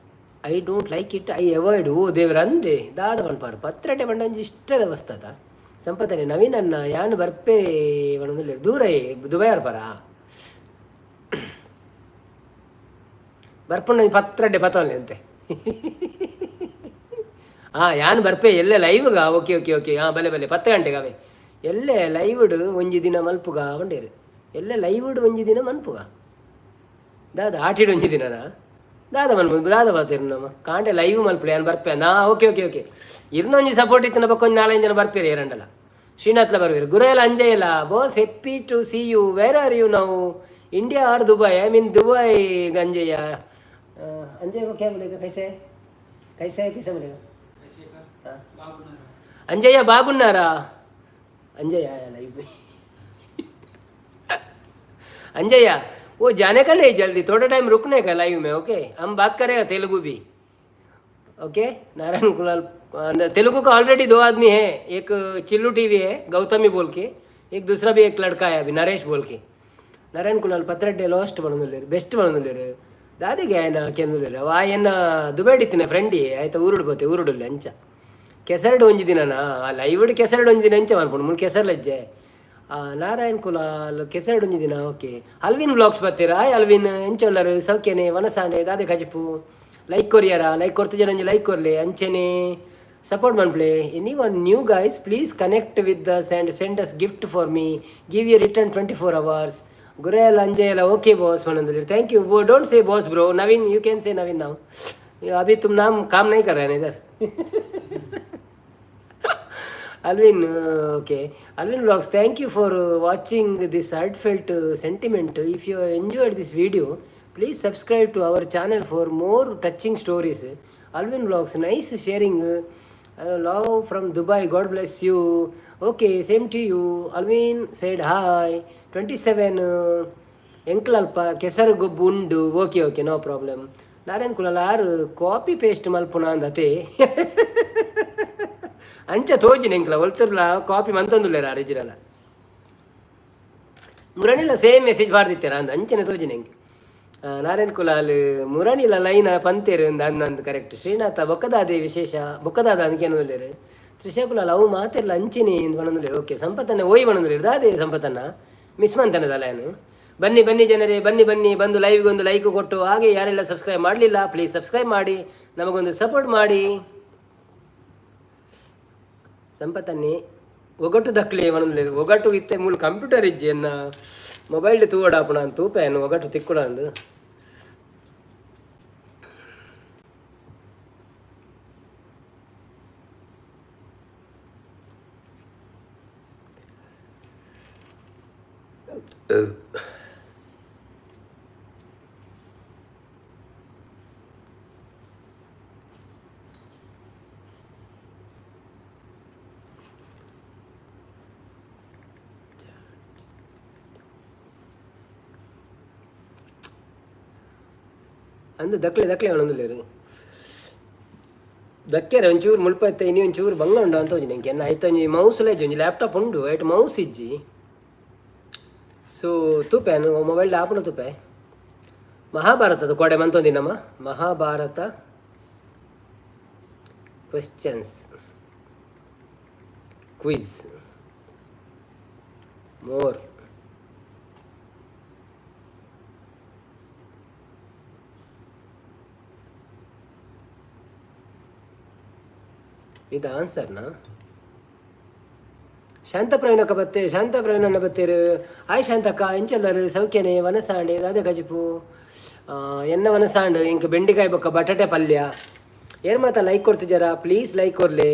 I don't like it, I avoid. ಓ ದೇವ್ರ ಅಂದೆ ದಾದ ಪನ್ಪಾರು. ಪತ್ರಡ್ಡೆ ಪಂಡ ಒಂಜಿ ಇಷ್ಟದ ವಸ್ತದ. ಸಂಪತ್ತನೆ ನವೀನ್ ಅಣ್ಣ, ಯಾನ್ ಬರ್ಪೆ ಪನೊಂದುಲ್ಲೆರ್. ದೂರ ದುಬೈ ಪರ ಬರ್ಪುಂಡ ಪತ್ರಡ್ಡೆ ಪತ್ತೊಲ್ಲೆ ಅಂತೆ. ಹಾಂ, ಯಾನ್ ಬರ್ಪೆ ಎಲ್ಲೆ ಲೈವ್ಗಾ? ಓಕೆ ಓಕೆ ಓಕೆ, ಹಾಂ, ಬಲೆ ಬಲೆ. 10 ಗಂಟೆಗೆ ಅವೇ. ಎಲ್ಲೆ ಲೈವ್ಡ್ ಒಂಜಿ ದಿನ ಮಲ್ಪುಗ ಪಂಡೇರು. ಎಲ್ಲೆ ಲೈವ್ಡ್ ಒಂಜಿ ದಿನ ಮನ್ಪುಗ. ದಾದ ಆಟಿಡ್ ಒಂಜಿ ದಿನನಾ? ದಾದ ಮನ್ಪು ದಾದ ಬಾತೇರು ನಮ್ಮ ಕಾಂಡೆ ಲೈವ್ ಮಲ್ಪುಲೆ, ಯಾನ್ ಬರ್ಪೆ. ನಾ ಓಕೆ ಓಕೆ ಓಕೆ. ಇರ್ನ ಒಂಜಿ ಸಪೋರ್ಟ್ ಇತ್ತಿನ ಬೊಕ್ಕ ಒಂಜಿ ನಾಲೈದು ಜನ ಬರ್ಪೇರು ಏರಂಡಲ. ಶ್ರೀನಾಥ್ಲ ಬರ್ವೇರು. ಗುರೇಲ ಅಂಜಯ್ಯಲ, boss, happy to see you. Where are you now, India or Dubai? I mean Dubai. Anjaiah, Anjaiah क्या बोलेगा? कैसे कैसे है, कैसे बोलेगा? हाँ। अंजయ్య బాగున్నారా? अंजय आया लाइव में. अंजय, वो जाने का नहीं जल्दी, थोड़ा टाइम रुकने का लाइव में. ओके, हम बात करेगा तेलुगु भी. ओके नारायण कुलाल, तेलुगु का ऑलरेडी दो आदमी है. एक चिल्लू टीवी है गौतमी बोल के, एक दूसरा भी एक लड़का है अभी नरेश बोल के. ನಾರಾಯಣ್ ಕುಲಾಲ್ ಪತ್ರಡ್ಡೆ ಲಾಸ್ಟ್ ಪನೊಂದುಲ್ಲೆರ್, ಬೆಸ್ಟ್ ಪನೊಂದುಲ್ಲೆರ್. ದಾದೆಗೆ ಆಯನ ಕೇನೊಂದುಲ್ಲೆರ್. ಅವ ಆಯನ ದುಬೈಡ್ ಇತ್ತಿನ ಫ್ರೆಂಡಿ ಆಯ್ತ ಊರುಡು ಪೋತೆ, ಊರುಡುಲ್ಲೆ. ಅಂಚ ಕೆಸರ್ಡ್ ಒಂಜಿ ದಿನನಾ? ಆ ಲೈವ್ಡ್ ಕೆಸರ್ಡ್ ಒಂಜಿ ದಿನ ಎಂಚ ಮನ್ಪುಂಡು? ಮುಲ್ ಕೆಸರ್ಲಜ್ಜೆ. ನಾರಾಯಣ್ ಕುಲಾಲ್ ಕೆಸರ್ಡ್ ಒಂಜಿ ದಿನ. ಓಕೆ, ಅಲ್ವಿನ್ ವ್ಲಾಗ್ಸ್ ಬತ್ತೀರ. ಆಯ್ ಅಲ್ವಿನ್, ಎಂಚ ಉಲ್ಲರು? ಸೌಖ್ಯನೆ? ವನಸಾಂಡೆ, ದಾದೆ ಕಜಿಪು? Like courier? ಲೈಕ್ ಕೊರ್ತು ಜನ ಒಂಜಿ ಲೈಕ್ ಕೊರ್ಲೆ, ಅಂಚೆನೆ support ಮನ್ಪುಲೆ. Anyone new guys, please connect with us and send us gift for me. Give you return 24 hours. ಗುರೆಲ್ ಅಂಜೆಲ್ಲ okay boss ಪನೊಂದುಲ್ಲೆರ್. Thank you. Don't say boss, bro. Naveen, you can say Naveen. ನಾವು अभी तुम नाम काम नहीं कर रहे हैं इधर. Alvin, okay. Alvin Vlogs, thank you for watching this heartfelt sentiment. If you enjoyed this video, please subscribe to our channel for more touching stories. Alvin Vlogs, nice sharing. Love from Dubai. God bless you. Okay, same to you. Alvin said hi. 27. ಎಂಕ್ಲಲ್ಪ ಕೆಸರು ಗೊಬ್ಬು ಉಂಡು. Okay okay, no problem. Narayan Kulal ಆರು ಕಾಪಿ paste ಮಲ್ಪುನ ಅಂದತೆ. ಅಂಚ ತೋಜಿನ ಎಂಕ್ಲ ಒಲ್ತುರ್ಲ ಕಾಪಿ ಮಂತೊಂದುಲ್ಲೆರ ಅರಿಜಿರಲ್ಲ. ಮುರಣಿಲ same message ಪಾಡ್ದಿತ್ತೆರ ಅಂದ್ ಅಂಚನೆ ತೋಜಿನ ಎಂಕ್. ನಾರಾಯಣ್ ಕುಲಾಲ್ ಮುರಣಿಲ ಲೈನ್ ಪಂತೇರು ಅಂದ್ ಅಂದ್. ಕರೆಕ್ಟ್. ಶ್ರೀನಾಥ ಬೊಕ್ಕದಾದೆ ವಿಶೇಷ ಬೊಕ್ಕದಾದ ಅಂದ್ಕೇನೊಂದುಲ್ಲೆರ್. ತ್ರಿಷಾ ಕುಲಾಲ್ ಅವು ಮಾತೆರ್ಲ ಅಂಚಿನಿ ಇಂದ್ ಪನೊಂದುಲ್ಲೆರ್. ಓಕೆ, ಸಂಪತ್ತನ್ನ ಓಯ್ ಪನೊಂದುಲ್ಲೆರ್. ದಾದೆ ಸಂಪತ್ತನ್ನ ಮಿಸ್ ಮಂತನದಲ್ಲ ಏನು? ಬನ್ನಿ ಬನ್ನಿ ಜನರೇ, ಬನ್ನಿ ಬನ್ನಿ. ಬಂದು ಲೈವ್ಗೆ ಒಂದು ಲೈಕ್ ಕೊಟ್ಟು, ಹಾಗೆ ಯಾರೆಲ್ಲ ಸಬ್ಸ್ಕ್ರೈಬ್ ಮಾಡಲಿಲ್ಲ, ಪ್ಲೀಸ್ ಸಬ್ಸ್ಕ್ರೈಬ್ ಮಾಡಿ, ನಮಗೊಂದು ಸಪೋರ್ಟ್ ಮಾಡಿ. ಸಂಪತ್ತನ್ನೇ ಒಗಟು ದಕ್ಲೆ ಪನೊಂದುಲ್ಲೆರ್. ಒಗಟು ಇತ್ತೆ ಮೂಲು ಕಂಪ್ಯೂಟರ್ ಇಜ್ಜಿ ಎನ್ನ. ಮೊಬೈಲ್ ತೂವಡಾಪುಣ ಅಂದ್ ತೂಪೆ ಏನು ಒಗಟು ತಿಕ್ಕುಡ ಅಂದು. ಅಂದು ದಕ್ಲೆ ದಕ್ಲೆ ಪನೊಂದುಲ್ಲೆರ್. ದಕ್ಕೆರೆ ಒಂಚೂರು ಮುಲ್ಪ ಇತ್ತೆ ಇನಿ ಒಂಚೂರು ಬಂಗ ಉಂಡು ಅಂತ ಒಂಜಿ ನಂಗೆ. ಎನ್ನ ಐತ ಒಂಜಿ ಮೌಸ್ ಇಜ್ಜಿ, ಒಂಜಿ ಲ್ಯಾಪ್ಟಾಪ್ ಉಂಡು, ಐಟ್ ಮೌಸ್ ಇಜ್ಜಿ. ಸೊ ತೂಪೆ ಮೊಬೈಲ್ ಆಪುಂಡು ತೂಪೆ. ಮಹಾಭಾರತದ ಕೋಡೆ ಮಂತೊಂದಿನಮ್ಮ. Mahabharata questions quiz more. ಇದು ಆನ್ಸರ್ನಾ? ಶಾಂತ ಪ್ರವೀಣಕ್ಕ ಬತ್ತೆ, ಶಾಂತ ಪ್ರವೀಣಣ್ಣ ಬತ್ತೇರು. ಆಯ್ ಶಾಂತಕ್ಕ, ಎಂಚಲ್ಲರು? ಸೌಖ್ಯನೆ? ವನಸಾಂಡೆ ದಾದೆ ಕಜಿಪು? ಎನ್ನ ವನಸಾಂಡು ಇಂಕ್ ಬೆಂಡಿಕಾಯಿ ಬೊಕ್ಕ ಬಟಾಟೆ ಪಲ್ಯ. ಏರ್ ಮಾತ ಲೈಕ್ ಕೊಡ್ತಿದ್ದಾರಾ? ಪ್ಲೀಸ್ ಲೈಕ್ ಕೊರ್ಲೆ.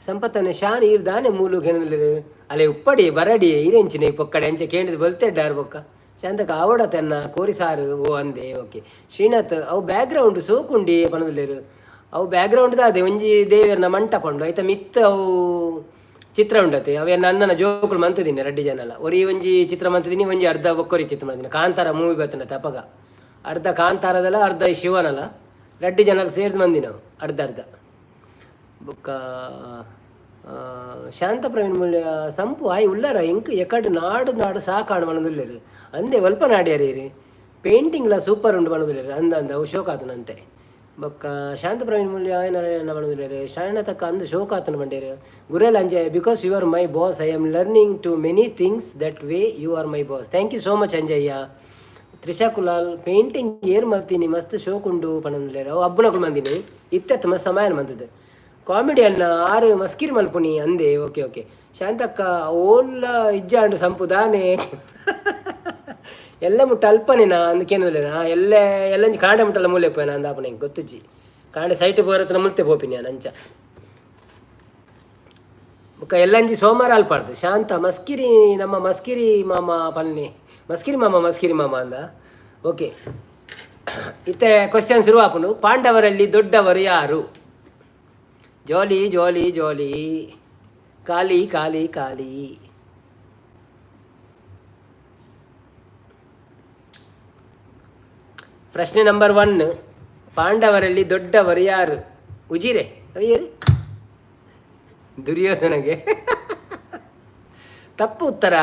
ಸಂಪತ್ತನೆ ಶಾನ್ ಈರ್ ದಾನೆ ಮೂಲು ಕೇನೊಂದುಲ್ಲೆರ್. ಅಲೆ ಉಪ್ಪಡಿ ಬರಡಿ ಈರೆಂಚಿನ ಪೊಕ್ಕಡೆ ಅಂಚೆ ಕೇಂಡಿದ್ ಬೊಲ್ತೆಡ್ಡಾರ್. ಬೊಕ್ಕ ಶಾಂತಕ ಆವಡ ತೆನ್ನ ಕೋರಿ ಸಾರು. ಓ ಅಂದೆ. ಓಕೆ ಶ್ರೀನಾಥ್, ಅವು ಬ್ಯಾಕ್ಗ್ರೌಂಡ್ ಸೋಕುಂಡಿ ಪನೊಂದುಲ್ಲೆರ್. ಅವು ಬ್ಯಾಕ್ಗ್ರೌಂಡ್ ದಾದೆ, ಒಂಜಿ ದೇವೆರ್ನ ಮಂಟಪ ಉಂಡು, ಐತ ಮಿತ್ತ್ ಅವು ಚಿತ್ರ ಉಂಡತೆ. ಅವೆನ್ನ ಅಣ್ಣನ ಜೋಕುಲು ಮಂತುದಿನಿ ರಡ್ಡಿ ಜನಲ. ಒರಿ ಒಂಜಿ ಚಿತ್ರ ಮಂತುದಿನಿ, ಒಂಜಿ ಅರ್ಧ ಬೊಕ್ಕೊರಿ ಚಿತ್ರ ಮಂತಿನಿ. ಕಾಂತಾರ ಮೂವಿ ಬತ್ತುಂಡತೆ ಅಪಗ ಅರ್ಧ ಕಾಂತಾರದಲ, ಅರ್ಧ ಶಿವನಲ. ರಡ್ಡಿ ಜನಲ ಸೇರ್ದು ಮಂದಿನವು ಅರ್ಧ ಅರ್ಧ. ಬೊಕ್ಕ ಶಾಂತ ಪ್ರವೀಣ್ ಮೂಲ್ಯ ಸಂಪು ಆಯ್ ಉಲ್ಲರ ಎಂಕ್ ಎಕಡ್ ನಾಡು ನಾಡು ಸಾಕಾಣ್ ಪನೊಂದುಲ್ಲೆರ್. ಅಂದೆ ಒಲ್ಪ ನಾಡ್ಯಾರ ಇರ್? ಪೇಂಟಿಂಗ್ಲ ಸೂಪರ್ ಉಂಡು ಪನೊಂದುಲ್ಲೆರ್. ಅಂದ ಅಂದ ಅವು ಶೋಕಾತುನಂತೆ. ಬೊಕ್ಕ ಶಾಂತ ಪ್ರವೀಣ್ ಮೂಲ್ಯ ಆಯನ ಪನೊಂದುಲ್ಲೆರ್. ಶರಣ ತಕ್ಕ ಅಂದ್ ಶೋಕಾತುಂಡು ಪಂಡೆರ್. ಗುರೆಲ್ ಅಂಜೆ, because you are my boss, I am learning too many things, that way you are my boss. Thank you so much Anjaiah. Trisha Kulal painting ಏರ್ ಮಲ್ತೀನಿ, ಮಸ್ತ್ ಶೋಕುಂಡು ಪನೊಂದುಲ್ಲೆರ್. ಅವು ಅಬ್ಬುನಕುಲು ಮಂದಿನಿ ಇತ್ತತ್ ಮಸ್ತ್ ಸಮಯನ್ ಮಂತುದು. ಕಾಮಿಡಿ ಅನ್ನ ಆರು ಮಸ್ಕಿರಿ ಮಲ್ಪುನಿ ಅಂದೆ. ಓಕೆ ಓಕೆ ಶಾಂತಕ್ಕ, ಓಲ್ಲ ಇಜ್ಜಾಂಡು ಸಂಪು ದಾನೆ ಎಲ್ಲ ಮುಟ್ಟ ಅಲ್ಪನೇನಾ ಅಂದ್ಕೇನುಲ್ಲೇನಾ? ಎಲ್ಲೆ ಎಲ್ಲಂಜಿ ಕಾಂಡೆ ಮುಟ್ಟಲ್ಲ ಮೂಲೆ ಪೋಯನ ಅಂದಾಪನ ಎಂಕ್ ಗೊತ್ತುಜ್ಜಿ. ಕಾಂಡೆ ಸೈಟ್ ಬೋರತ್ರ ಮುಲ್ತೆ ಪೋಪಿನಿ ಯಾನ್ ಅಂಚ. ಬೊಕ್ಕ ಎಲ್ಲಂಜಿ ಸೋಮವಾರ ಅಲ್ಪಾರ್ದು. ಶಾಂತ ಮಸ್ಕಿರಿ ನಮ್ಮ ಮಸ್ಕಿರಿ ಮಾಮ ಪನ್ನಿ, ಮಸ್ಕಿರಿ ಮಾಮ ಮಸ್ಕಿರಿ ಮಾಮ ಅಂದ. ಓಕೆ, ಇತ್ತೆ ಕ್ವಶನ್ ಶುರು ಆಪುಂಡು. ಪಾಂಡವರಲ್ಲಿ ದೊಡ್ಡವರು ಯಾರು? ಜಾಲಿ ಜಾಲಿ ಜಾಲಿ, ಖಾಲಿ ಖಾಲಿ ಖಾಲಿ. ಪ್ರಶ್ನೆ ನಂಬರ್ 1, ಪಾಂಡವರಲ್ಲಿ ದೊಡ್ಡವರು ಯಾರು? ಉಜಿರೆ ಅಯ್ಯರಿ ದುರ್ಯೋಧನಗೆ. ತಪ್ಪು ಉತ್ತರ.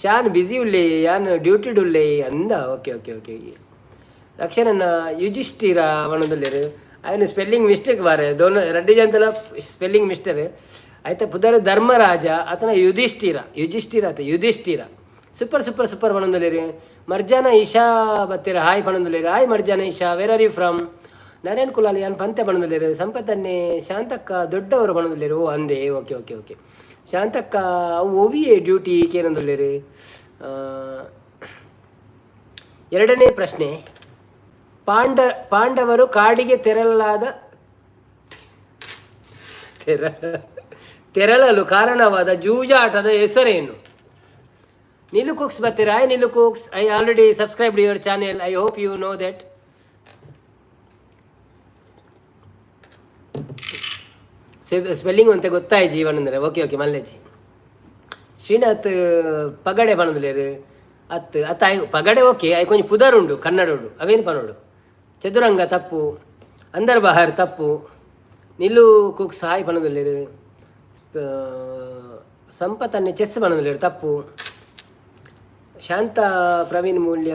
ಶಾನ್ ಬ್ಯುಸಿ ಉಳ್ಳೆ, ಯಾನ್ ಡ್ಯೂಟಿ ಉಳ್ಳೆ ಅಂದ. Okay okay okay. ರಕ್ಷಣನ ಯುಧಿಷ್ಠಿರ ಪನೊಂದುಲ್ಲೆರ್. ಆಯ್ನ ಸ್ಪೆಲ್ಲಿಂಗ್ ಮಿಸ್ಟೇಕ್ ಬಾರೆ ದೋನ ರಡ್ಡಿ ಜಂತಲ ಸ್ಪೆಲ್ಲಿಂಗ್ ಮಿಸ್ಟೇಕ್ ಆಯ್ತ. ಪುದರ್ ಧರ್ಮರಾಜ ಅತನ ಯುಧಿಷ್ಠಿರ, ಯುಧಿಷ್ಠಿರ ಅತ ಯುಧಿಷ್ಠಿರ. ಸೂಪರ್ ಸೂಪರ್ ಸೂಪರ್ ಪನೊಂದುಲ್ಲೆರ್. ಮರ್ಜಾನ ಇಶಾ ಬತ್ತೆರ್, ಹಾಯ್ ಪನೊಂದುಲ್ಲೆರ್. Hi Marjana Isha, where are you from? Narayan Kulal ಯಾನ್ ಪಂತೆ ಪನೊಂದುಲ್ಲೆರ್. ಸಂಪತ್ತನ್ನೇ ಶಾಂತಕ್ಕ ದೊಡ್ಡವರು ಪನೊಂದುಲ್ಲೆರ್. ಓ ಅಂದೆ, ಓಕೆ ಓಕೆ ಓಕೆ. ಶಾಂತಕ್ಕ ಅವು ಓವಿಯೇ ಡ್ಯೂಟಿ ಕೇನೊಂದುಲ್ಲೆರ್. ಎರಡನೇ ಪ್ರಶ್ನೆ, ಪಾಂಡವರು ಕಾಡಿಗೆ ತೆರಳಲಾದ ತೆರ ತೆರಳಲು ಕಾರಣವಾದ ಜೂಜಾಟದ ಹೆಸರೇನು? ನಿಲು ಕುಕ್ಸ್ ಬರ್ತೀರಾ? Hi Nilu cooks, I already subscribe your channel, I hope you know that. Spelling ಅಂತ ಗೊತ್ತಾಯ್ ಜೀವನ ಅಂದರೆ. ಓಕೆ ಓಕೆ ಮಲ್ಲೆಜ್ಜಿ. ಶ್ರೀನಾಥ್ ಪಗಡೆ ಪನೊಂದುಲ್ಲೆರ್. ಅತ್ತು ಅತ್ತ ಆಯ್ ಪಗಡೆ ಓಕೆ. ಆಯ್ ಕೊಂಚ ಪುದರ್ ಉಂಡು ಕನ್ನಡ ಉಂಡು, ಅವೇನು ಪನೋಡು. ಚದುರಂಗ ತಪ್ಪು, ಅಂದರ್ ಬಹಾರ್ ತಪ್ಪು. ನಿಲ್ಲು ಕುಕ್ಸ್ ಹಾಯ್ ಪನೊಂದುಲ್ಲೆರ್. ಸಂಪತ್ತನ್ನೇ ಚೆಸ್ ಪನೊಂದುಲ್ಲೆರ್, ತಪ್ಪು. Shanta Praveen Mulya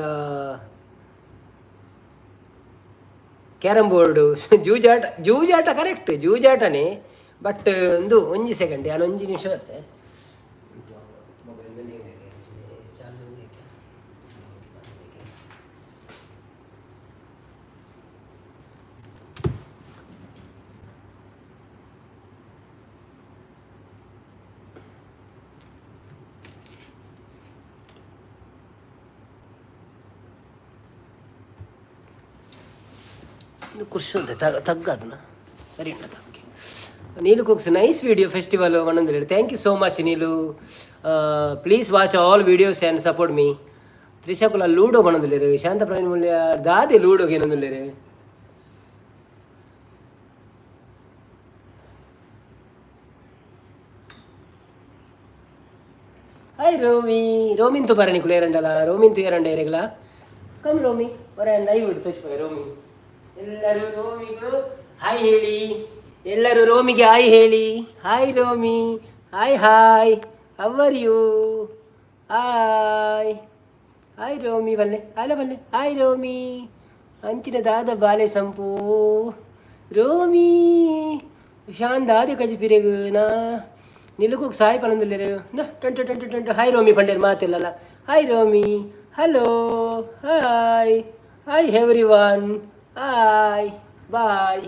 carrom board. ಜೂಜಾಟ, ಜೂಜಾಟ ಕರೆಕ್ಟ್, ಜೂಜಾಟನೇ. ಬಟ್ ಒಂದು ಒಂಜಿ ಸೆಕೆಂಡ್, ಯಾನ್ ಒಂಜಿ ನಿಮಿಷ ಬತ್ತೆ. ಒಂದು ಖುಷಿ ಉಂಟು ತಗ್ಗದನ ಸರಿ ಉಂಟು. Okay, Neelu cooks nice video festival ಒಂದೊಂದು. Thank you so much Neelu. Please watch all videos and support me. ತ್ರಿಶಾಕುಲ ludo ಬಣ್ಣದಿಲ್ಲೇರು. ಶಾಂತ ಪ್ರವೀಣ್ ಮೂಲ್ಯ ದಾದೆ ಲೂಡೋಗೆ ಏನೊಂದುಲ್ಲೇರು. ಹಾಯ್ ರೋಮಿ, ರೋಮಿನ್ ತು ಬರ ನಿಕುಲು ಏರಂಡಲ ರೋಮಿನ್ ತು ಏರಂಡ ಏರೆಗ್ಲ ಕಮ್ ರೋಮಿ ಹೊರ ಲೈವ್ ಇಡು ತೋಚ್ಪೆ ರೋಮಿ. ಎಲ್ಲರೂ ರೋಮಿಗೂ ಹಾಯ್ ಹೇಳಿ, ಎಲ್ಲರೂ ರೋಮಿಗೆ ಹಾಯ್ ಹೇಳಿ. Hi Romi, hi hi, how are you? Hi hi Romi, ಬಲ್ಲೆ ಅಲ್ಲ ಬಲ್ಲೆ. ಹಾಯ್ ರೋಮಿ, ಅಂಚಿನ ದಾದ ಬಾಲೆ ಸಂಪು ರೋಮಿ ಶಾನ್ ದಾದೆ ಕಜಿ ಪಿರೆಗು ನಾ ನಿಲುಕು ಸಾಯ್ ಪನೊಂದುಲ್ಲೆರ್. ನ ಟಂಟು ಟಂಟು ಟಂಟು. Hi Romi ಪಂಡೇರ್ ಮಾತಿಲ್ಲಲ್ಲ. Hi Romi, hello, hi hi everyone, hi bye.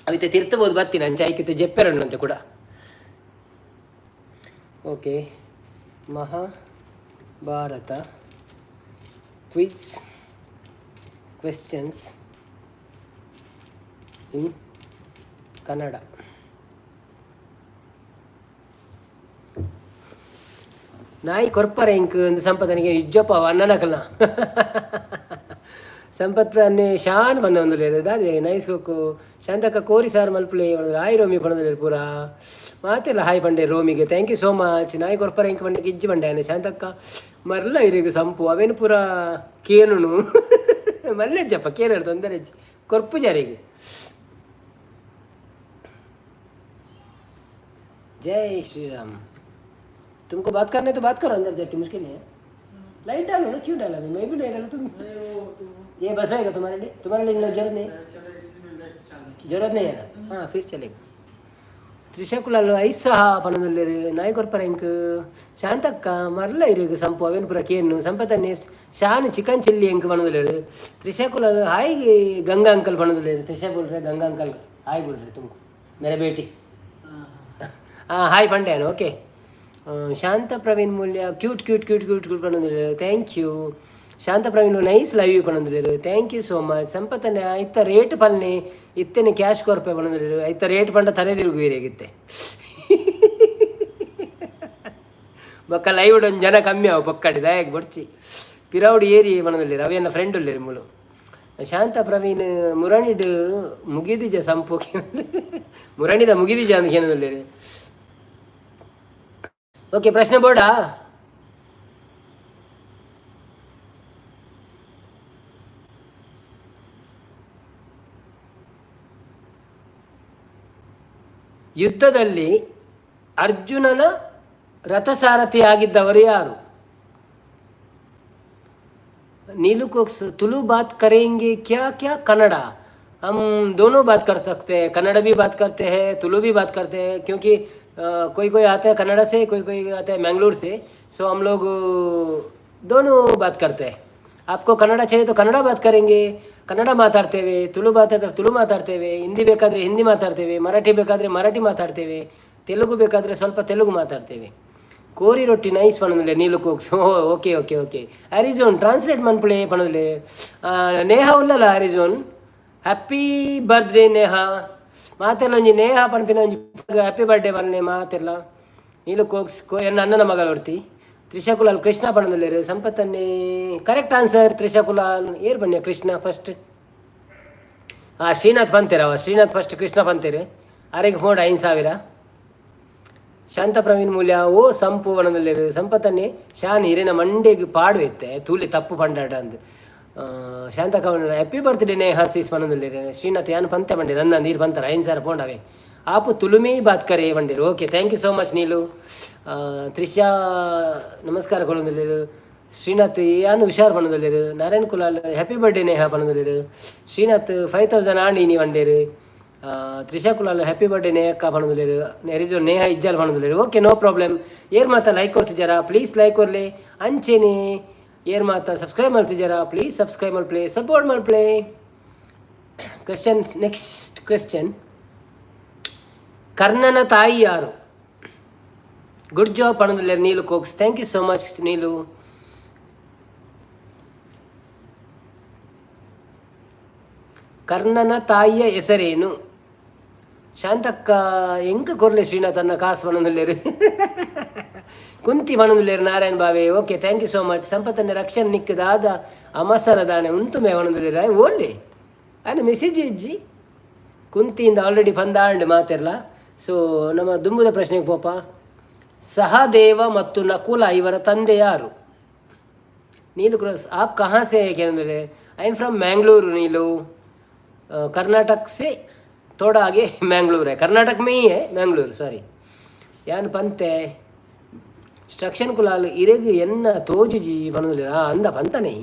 ಅವಿತೆ ತಿರ್ತಬೋದು ಬತ್ತೀನಿ ಅಂಚೆ ಐಕಿತೆ ಜೆಪ್ಪೆರಣ್ಣಂತೆ ಕೂಡ. Okay, Mahabharata quiz questions in Kannada. ನಾಯಿ ಕೊರ್ಪರ ಇಂಕ್ ಒಂದು ಸಂಪದನಿಗೆ ಇಜ್ಜಪ್ಪ ಅಣ್ಣನಕಲ್ನ ಸಂಪತ್ ಅನ್ನೆ ಶಾನ್ ಪನ್ನೊಂದುಲ್ಲೆರ್. ದಾದೆ ನೈಸ್ ಕುಕ್ಕು. ಶಾಂತಕ್ಕ ಕೋರಿ ಸಾರ್ ಮಲ್ಪುಲೆ. ಹಾಯ್ ರೋಮಿ ಪನ್ನೊಂದುಲ್ಲೆರ್ ಪೂರ ಮಾತೆಲ್ಲ. Hi Pande ರೋಮಿಗೆ, thank you so much. ನಾಯಿ ಕೊರ್ಪರ ಇಂಕ್ ಪಂಡೆ ಗಿಜ್ಜಿ ಪಂಡೆ ಆನೆ. ಶಾಂತಕ್ಕ ಮರ್ಲ ಇರೆಗ್ ಸಂಪು ಅವೇನು ಪೂರ ಕೇನುನು ಮಲ್ಲೆಜ್ಜಪ್ಪ ಕೇನರು ತೊಂದರೆ ಕೊರ್ಪು ಜಾರಿಗೆ. जय श्री राम। तुमको बात करने तो बात करो, अंदर जाके मुश्किल नहीं है। लाइट डालो ना, क्यों डाला नहीं? मैं भी नहीं डालू तुम ये बस होएगा तुम्हारे लिए, तुम्हारे लिए जरूरत नहीं, जरूरत नहीं है ना। हाँ फिर चलेगा. ತ್ರಿಶಕುಲಲ್ಲು ಐಸಹ ಪನೊಂದುಲ್ಲೆರ್. ನಾಯಿ ಕೊರ್ಪರ ಇಂಕ್. ಶಾಂತಕ್ಕ ಮರ್ಲ ಇರೆಗ್ ಸಂಪು ಅವೇನು ಪೂರ ಕೇನು. ಸಂಪತನ್ನೇ ಶಾನ್ ಚಿಕನ್ ಚಿಲ್ಲಿ ಎಂಕ್ ಪನೊಂದುಲ್ಲೆರ್. ತ್ರಿಶಕುಲಲ್ ಹಾಯ್ ಗಂಗಾ ಅಂಕಲ್ ಪನೊಂದುಲ್ಲೆರ್. ತ್ರಿಶಾ बोल गंगा अंकल हाय बोल रहे तुमको मेरे बेटी. हाँ हाय पंड्यान. Okay, Shanta Praveen Mulya cute cute cute cute cute ಪನೊಂದುಲ್ಲೆರ್. Thank you Shanta Praveen, nice live ಪನೊಂದುಲ್ಲೆರ್. Thank you so much. ಸಂಪತ್ತನೆ ಐತ ರೇಟ್ ಪನ್ನೆ ಇತ್ತೆನೆ ಕ್ಯಾಶ್ ಕೊರ್ಪೆ ಪನೊಂದುಲ್ಲೆರ್. ಐತ ರೇಟ್ ಪಂಡ ತಲೆ ತಿರುಗು ಇರೆಗಿತ್ತೆ ಬೊಕ್ಕ ಲೈವ್ ಒಂಜಿ ಜನ ಕಮ್ಮಿ ಅವು ಪೊಕ್ಕಡಿ ದಾಯಗ್ ಬೊಡ್ಚಿ ಪಿರೌಡ್ ಏರಿ ಪನೊಂದುಲ್ಲೆರ್. ಅವೇನ ಫ್ರೆಂಡ್ ಉಲ್ಲೆರ್ ಮೂಲು. ಶಾಂತ ಪ್ರವೀಣ್ ಮುರಣಿಡ್ ಮುಗಿದಿಜ ಸಂಪು ಮುರಣಿದ ಮುಗಿದಿಜ ಅಂದ್ ಕೇನೊಂದುಲ್ಲೆರ್. ಓಕೆ, ಪ್ರಶ್ನೆ ಬೋರ್ಡಾ? ಯುದ್ಧದಲ್ಲಿ ಅರ್ಜುನನ ರಥಸಾರಥಿಯಾಗಿದ್ದವರು ಯಾರು? नीलू को तुलु बात करेंगे क्या? क्या कन्नड़ा? हम दोनों बात कर सकते हैं। कन्नड़ा भी बात करते हैं, तुलु भी बात करते हैं, क्योंकि कोई कोई आता है कन्नड़ा से, कोई कोई आता है मैंगलोर से। सो हम लोग दोनों बात करते हैं। आपको कन्नड़ा चाहिए तो कन्नड़ा बात करेंगे, ಕನ್ನಡ ಮಾತಾಡ್ತೇವೆ. ತುಳು ಮಾತಾಡ್ತಾರೆ, ತುಳು ಮಾತಾಡ್ತೇವೆ. ಹಿಂದಿ ಬೇಕಾದರೆ ಹಿಂದಿ ಮಾತಾಡ್ತೇವೆ. ಮರಾಠಿ ಬೇಕಾದರೆ ಮರಾಠಿ ಮಾತಾಡ್ತೇವೆ. ತೆಲುಗು ಬೇಕಾದರೆ ಸ್ವಲ್ಪ ತೆಲುಗು ಮಾತಾಡ್ತೇವೆ. ಕೋರಿ ರೊಟ್ಟಿ ನೈಸ್ ಪಣುಲೆ Neelu cokes. Okay okay okay. ಅರಿಜೋನ್ translate ಮನ್ಪುಳೆ ಪಣುಲೆ. ನೇಹ ಉಲ್ಲಲ್ಲ ಅರಿಜೋನ್. Happy birthday Neha. ಮಾತೆಲ್ಲ ಒಂಜಿ ನೇಹ ಪನ್ಪಿನ ಒಂಜಿ ಹ್ಯಾಪಿ ಬರ್ಡೇ ಪನ್ನೆ ಮಾತೆಲ್ಲ. ನೀಲು ಕೋಕ್ಸ್ ಕೋ ಎನ್ನ ಅಣ್ಣನ ಮಗಳ ಒರ್ತಿ. ತ್ರಿಷಾ ಕುಲಾಲ್ ಕೃಷ್ಣ ಪಣದುಲ್ಲೆರ್. ಸಂಪತ್ತನ್ನೇ ಕರೆಕ್ಟ್ ಆನ್ಸರ್. ತ್ರಿಷಾ ಕುಲಾಲ್ ಏರ್ ಬನ್ನಿ ಕೃಷ್ಣ ಫಸ್ಟ್. ಹಾಂ, ಶ್ರೀನಾಥ್ ಪಂತೇರವ. ಶ್ರೀನಾಥ್ ಫಸ್ಟ್, ಕೃಷ್ಣ ಪಂತೇರು. ಅರೆಗೆ ಫೋಡ್ 5000. ಶಾಂತ ಪ್ರವೀಣ್ ಮೂಲ್ಯ ಓ ಸಂಪು ಪಣದುಲ್ಲೆರ್. ಸಂಪತ್ತನ್ನೇ ಶಾನ್ ಇರೆನ ಮಂಡೆಗ್ ಪಾಡುವೆತ್ತೆ ತೂಲೆ ತಪ್ಪು ಪಂಡಾಡ ಅಂದ್. ಶಾಂತ ಕವನ ಹ್ಯಾಪಿ ಬರ್ತ್ಡೇ ನೇಹ ಸಿಸ್ ಪಣದುಲ್ಲೆರ್. ಶ್ರೀನಾಥ್ ಯಾನ್ ಪಂತೆ ಬಂಡೆ ನನ್ನ ನೀರು ಪಂತಾರ. 5000 ಪೋಂಡವೆ. आप तुलु में बात करे ಬಂಡೇರು. Okay, thank you so much Neelu. Trisha ನಮಸ್ಕಾರ ಕೊಡೊಂದುಲ್ಲೆರ್. ಶ್ರೀನಾಥ್ ಯಾನ್ ಹುಷಾರ್ ಪಣೊಂದುಲ್ಲೆರ್. ನಾರಾಯಣ್ ಕುಲಾಲ್ ಹ್ಯಾಪಿ ಬರ್ಡೇ ನೇಹ ಪಣೊಂದುಲ್ಲೆರ್. ಶ್ರೀನಾಥ್ 5000 ಆಂಡ್ ಇನಿ ವಂಡೇರು. ತ್ರಿಷಾ ಕುಲಾಲ್ ಹ್ಯಾಪಿ ಬರ್ಡೇ ನೇಹಕ್ಕ ಪಣೊಂದುಲ್ಲೆರ್. ಎರಿಜೋ ನೇಹ ಇಜ್ಜಾಲ್ ಪಣೊಂದುಲ್ಲೆರ್. Okay, no problem. ಏರ್ ಮಾತ ಲೈಕ್ ಕೊರ್ತಿಜಾರ, ಪ್ಲೀಸ್ ಲೈಕ್ ಕೊರ್ಲೆ. ಅಂಚೆನೆ ಏರ್ ಮಾತ ಸಬ್ಸ್ಕ್ರೈಬ್ ಮಲ್ತಿಜಾರ, ಪ್ಲೀಸ್ ಸಬ್ಸ್ಕ್ರೈಬ್ ಮಲ್ಪ್ಲೆ, ಸಪೋರ್ಟ್ ಮಲ್ಪ್ಲೆ. Question, next question. ಕರ್ಣನ ತಾಯಿ ಯಾರು? ಗುಡ್ ಜಾಬ್ ಪಣೊಂದುಲ್ಲೆರ್ ನೀಲು cokes. Thank you so much Neelu. ಕರ್ಣನ ತಾಯಿಯ ಹೆಸರೇನು? ಶಾಂತಕ್ಕ ಎಂಕ ಕೊರ್ಲೆ ಶ್ರೀನಾಥ್ ಅನ್ನ ಕಾಸು ಪಣೊಂದುಲ್ಲೆರ್. ಕುಂತಿ ಪಣೊಂದುಲ್ಲೆರ್ ನಾರಾಯಣ್ ಬಾವೆ. Okay, thank you so much. ಸಂಪತ್ತನ್ನ ರಕ್ಷಣ್ ನಿಕ್ ದಾದ ಅಮಸರ ದಾನೆ ಉಂತುಮೆ ಪಣೊಂದುಲ್ಲೆರ್. ಓನ್ಲಿ ಆಯ್ನ ಮೆಸೇಜ್ ಇಜ್ಜಿ. ಕುಂತಿಯಿಂದ ಆಲ್ರೆಡಿ ಪಂದಾಂಡ್ ಮಾತೆರ್ಲ. ಸೊ ನಮ್ಮ ದುಂಬುದ ಪ್ರಶ್ನೆಗೆ ಪೋಪ. ಸಹದೇವ ಮತ್ತು ನಕುಲ ಇವರ ತಂದೆ ಯಾರು? ನೀಲು ಕ್ರೋಸ್ आप कहाँ से है? I am from Mangalore Neelu. Karnataka से थोड़ा आगे मैंगलोर है, कर्नाटक में ही है मैंगलोर। ಸಾರಿ, ಯಾನ್ ಪಂತೆ ಸ್ಟ್ರಕ್ಷನ್ ಕುಲಾಲ್ ಇರೆಗ್ ಎನ್ನ ತೋಜುಜಿ ಪನೊಂದುಲ್ಲೆರ್. ಆ ಅಂದ ಪಂತನೆ.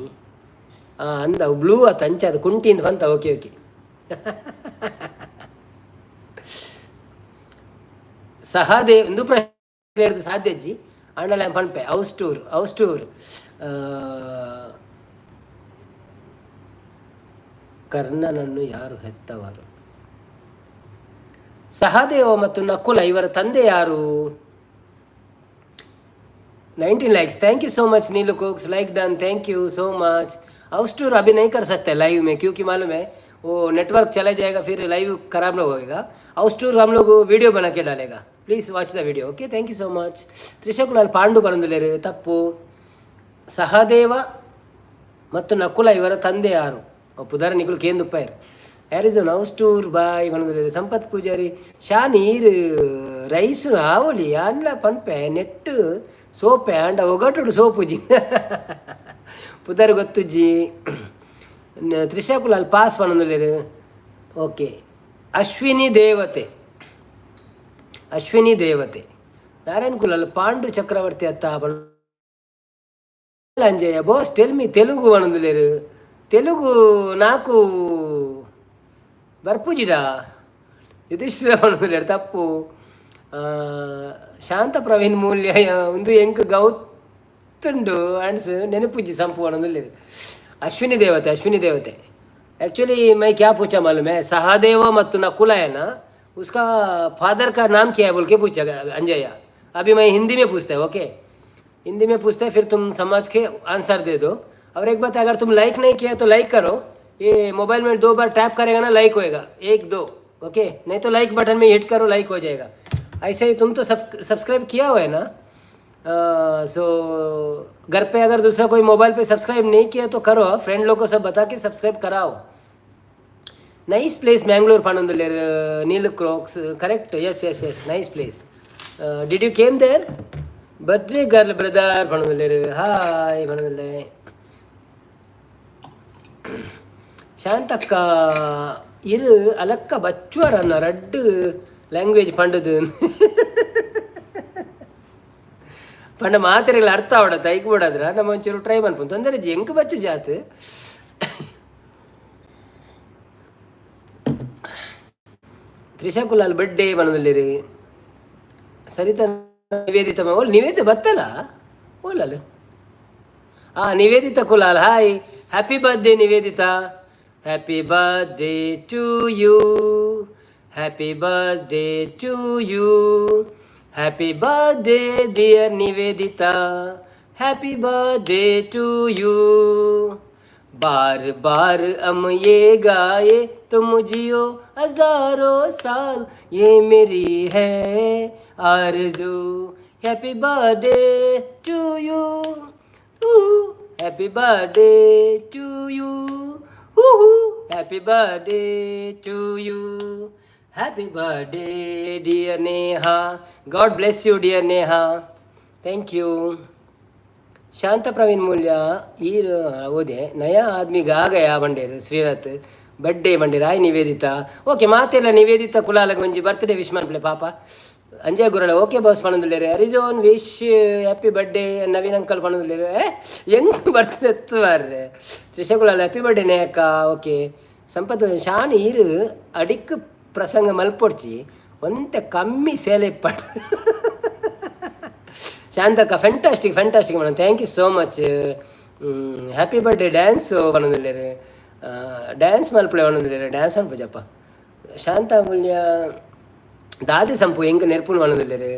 ಆ ಅಂದ ಬ್ಲೂ ಅತ್ತ ಅಂಚ ಅದು ಕುಂಟಿಂದ ಪಂತ. Okay okay. Sahadev ಇಂದು ಪ್ರಶ್ನೆ ಸಾಧ್ಯ ಅಜ್ಜಿ ಆಂಡಲ ಪನ್ಪೆ. House tour, house tour. ಕರ್ಣನನ್ನು ಯಾರು ಹೆತ್ತವರು? ಸಹದೇವ ಮತ್ತು ನಕುಲ ಇವರ ತಂದೆ ಯಾರು? 19 likes, thank you so much Neelu cokes. Like done, thank you so much. House tour अभी नहीं कर सकते लाइव में, क्योंकि मालूम है वो नेटवर्क चला जाएगा, फिर लाइव खराब लोग होएगा। हाउस टूर हम लोग वीडियो बना के डालेगा। Please watch the video. Okay, thank you so much. Trisha Kulal Pandu ಪಣೊಂದುಲ್ಲೆರ್, ತಪ್ಪು. ಸಹದೇವ ಮತ್ತು ನಕುಲ ಇವರ ತಂದೆ ಯಾರು? ಪುದರ್ ನಿಕುಲು ಕೇಂದುಪ್ಪಾಯರ್. ಹ್ಯಾರಿಸನ್ ಹೌಸ್ ಟೂರ್ ಬಾಯ್ ಪಣೊಂದುಲ್ಲೆರ್. ಸಂಪತ್ ಪೂಜಾರಿ ಶಾನ್ ಈರ್ ರೈಸು ಆವೊಲಿ ಆಂಡ್ಲ ಪನ್ಪೆ ನೆಟ್ ಸೋಪೆ ಆಂಡ ಒಗಟುಡು ಸೋಪುಜಿ ಪುದರ್ ಗೊತ್ತುಜ್ಜಿ. ತ್ರಿಷಾ ಕುಲಾಲ್ ಪಾಸ್ ಪಣೊಂದುಲ್ಲೆರ್. ಓಕೆ, ಅಶ್ವಿನಿ ದೇವತೆ, ಅಶ್ವಿನಿ ದೇವತೆ. ನಾರಾಯಣ್ ಕುಲಾಲ್ ಪಾಂಡು ಚಕ್ರವರ್ತಿ ಅತ್ತ. ಅಂಜಯ್ಯ boss tell me Telugu ಪಣೊಂದುಲ್ಲೆರ್. Telugu ನಾಕು ಬರ್ಪುಜಿಡ. ಯುಧಿಷ್ಠಿರ ಪಣೊಂದುಲ್ಲೆರ್, ತಪ್ಪು. ಶಾಂತ ಪ್ರವೀಣ್ ಮೂಲ್ಯ ಒಂದು ಎಂಕ್ ಗೌತುಂಡು ಆಂಡ್ಸ್ ನೆನಪುಜ್ಜಿ ಸಂಪು ಪಣೊಂದುಲ್ಲೆರ್. ಅಶ್ವಿನಿ ದೇವತೆ, ಅಶ್ವಿನಿ ದೇವತೆ. एक्चुअली मैं क्या पूछा मालूम है? सहदेव ಮತ್ತು नकुल है ना, उसका फादर का नाम क्या है बोल के पूछा अंजय्या। अभी मैं हिंदी में पूछता है। ओके, हिंदी में पूछते हैं, फिर तुम समझ के आंसर दे दो। और एक बात, अगर तुम लाइक नहीं किया तो लाइक करो। ये मोबाइल में दो बार टैप करेगा ना, लाइक होएगा, एक दो। ओके, नहीं तो लाइक बटन में हिट करो, लाइक हो जाएगा। ऐसे ही तुम तो सब्सक्राइब किया हुआ है ना? सो घर पे अगर दूसरा कोई मोबाइल पे सब्सक्राइब नहीं किया तो करो। फ्रेंड लोग को सब बता के सब्सक्राइब कराओ। ನೈಸ್ ಪ್ಲೇಸ್ ಮ್ಯಾಂಗ್ಳೂರ್ ಪಣೊಂದುಲ್ಲೆರ್ ನೀಲ್ Crocs. Correct, yes yes yes, nice place. Did you came there? Birthday girl brother ಪಣೊಂದುಲ್ಲೆರ್. Hi ಪಣೊಂದುಲ್ಲೆ. Shantakka ಇರು ಅಲಕ್ಕ ಬಚ್ಚುವರನ್ನ ರಡ್ಡು ಲ್ಯಾಂಗ್ವೇಜ್ ಪಂಡದು ಪಂಡ ಮಾತೆರೆಗಳ ಅರ್ಥ ಆವಡ ಐಕ್ ಬೋಡಾದ್ರ ನಮ್ಮ ಒಂಚೂರು ಟ್ರೈ ಮನ್ಪುನ್ ತೊಂದರೆ ಎಂಕ್ ಬಚ್ಚು ಜಾತ್. ತ್ರಿಷಾ ಕುಲಾಲ್ ಬರ್ಡೇ ಪನೊಂದುಲ್ಲೆರ್. ಸರಿತಾ ನಿವೇದಿತ ಓಲ್ ನಿವೇದಿತ ಬತ್ತಲ ಓಲಲ್ ಆ Nivedita Kulal, hi, happy birthday Nivedita, happy birthday to you, happy birthday to you, happy birthday dear Nivedita, happy birthday to you. बार बार हम ये गाए तुम जियो हजारों साल, ये मेरी है आरज़ू, happy birthday to you, happy birthday to you, happy birthday to you, happy birthday dear Neha, God bless you dear Neha, thank you. Shanta Praveen Mulya ಈರ್ ಓದೆ ನಯಾ ಆದ್ಮಿಗ್ ಆಗಯ ಬಂಡೇರು ಶ್ರೀರಥ್ ಬರ್ಡೇ ಬಂಡೇರು ಆಯ್ ನಿವೇದಿತಾ ಓಕೆ ಮಾತೆಲ್ಲ ನಿವೇದಿತಾ ಕುಲಾಲಗ ಒಂಜಿ ಬರ್ತ್ಡೇ ವಿಶ್ ಮನ್ಪುಲೆ ಪಾಪ. ಅಂಜಯ ಗುರಳ ಓಕೆ ಬಾಸ್ ಪನೊಂದುಲ್ಲೆರ್. ಅರಿಜೋನ್ wish happy birthday Naveen uncle ಪನೊಂದುಲ್ಲೆರ್. ಎಂಕ್ ಬರ್ತ್ಡೇ ಎತ್ತುವಾರ್ರೆ. ತ್ರಿಷಾ ಕುಲಾಲ್ ಹ್ಯಾಪಿ ಬರ್ಡೇ ನೇಹಕ್ಕ ಓಕೆ. ಸಂಪತ್ ಶಾನ್ ಈರ್ ಅಡಿಕ್ ಪ್ರಸಂಗ ಮಲ್ಪೊಡ್ಚಿ ಒಂತೆ ಕಮ್ಮಿ ಸೇಲೆ ಇಪ್ಪಡ್. Shantakka fantastic fantastic madam, thank you so much. Happy birthday dance ಪನೊಂದುಲ್ಲೆರ್. Dance ಮಲ್ಪುಲೆ ಪನೊಂದುಲ್ಲೆರ್, ಡ್ಯಾನ್ಸ್ ಮಲ್ಪುಜಪ್ಪ. ಶಾಂತ ಮೂಲ್ಯ ದಾದೆ ಸಂಪು ಎಂಕ್ ನೆರ್ಪುನು ಪನೊಂದುಲ್ಲೆರ್.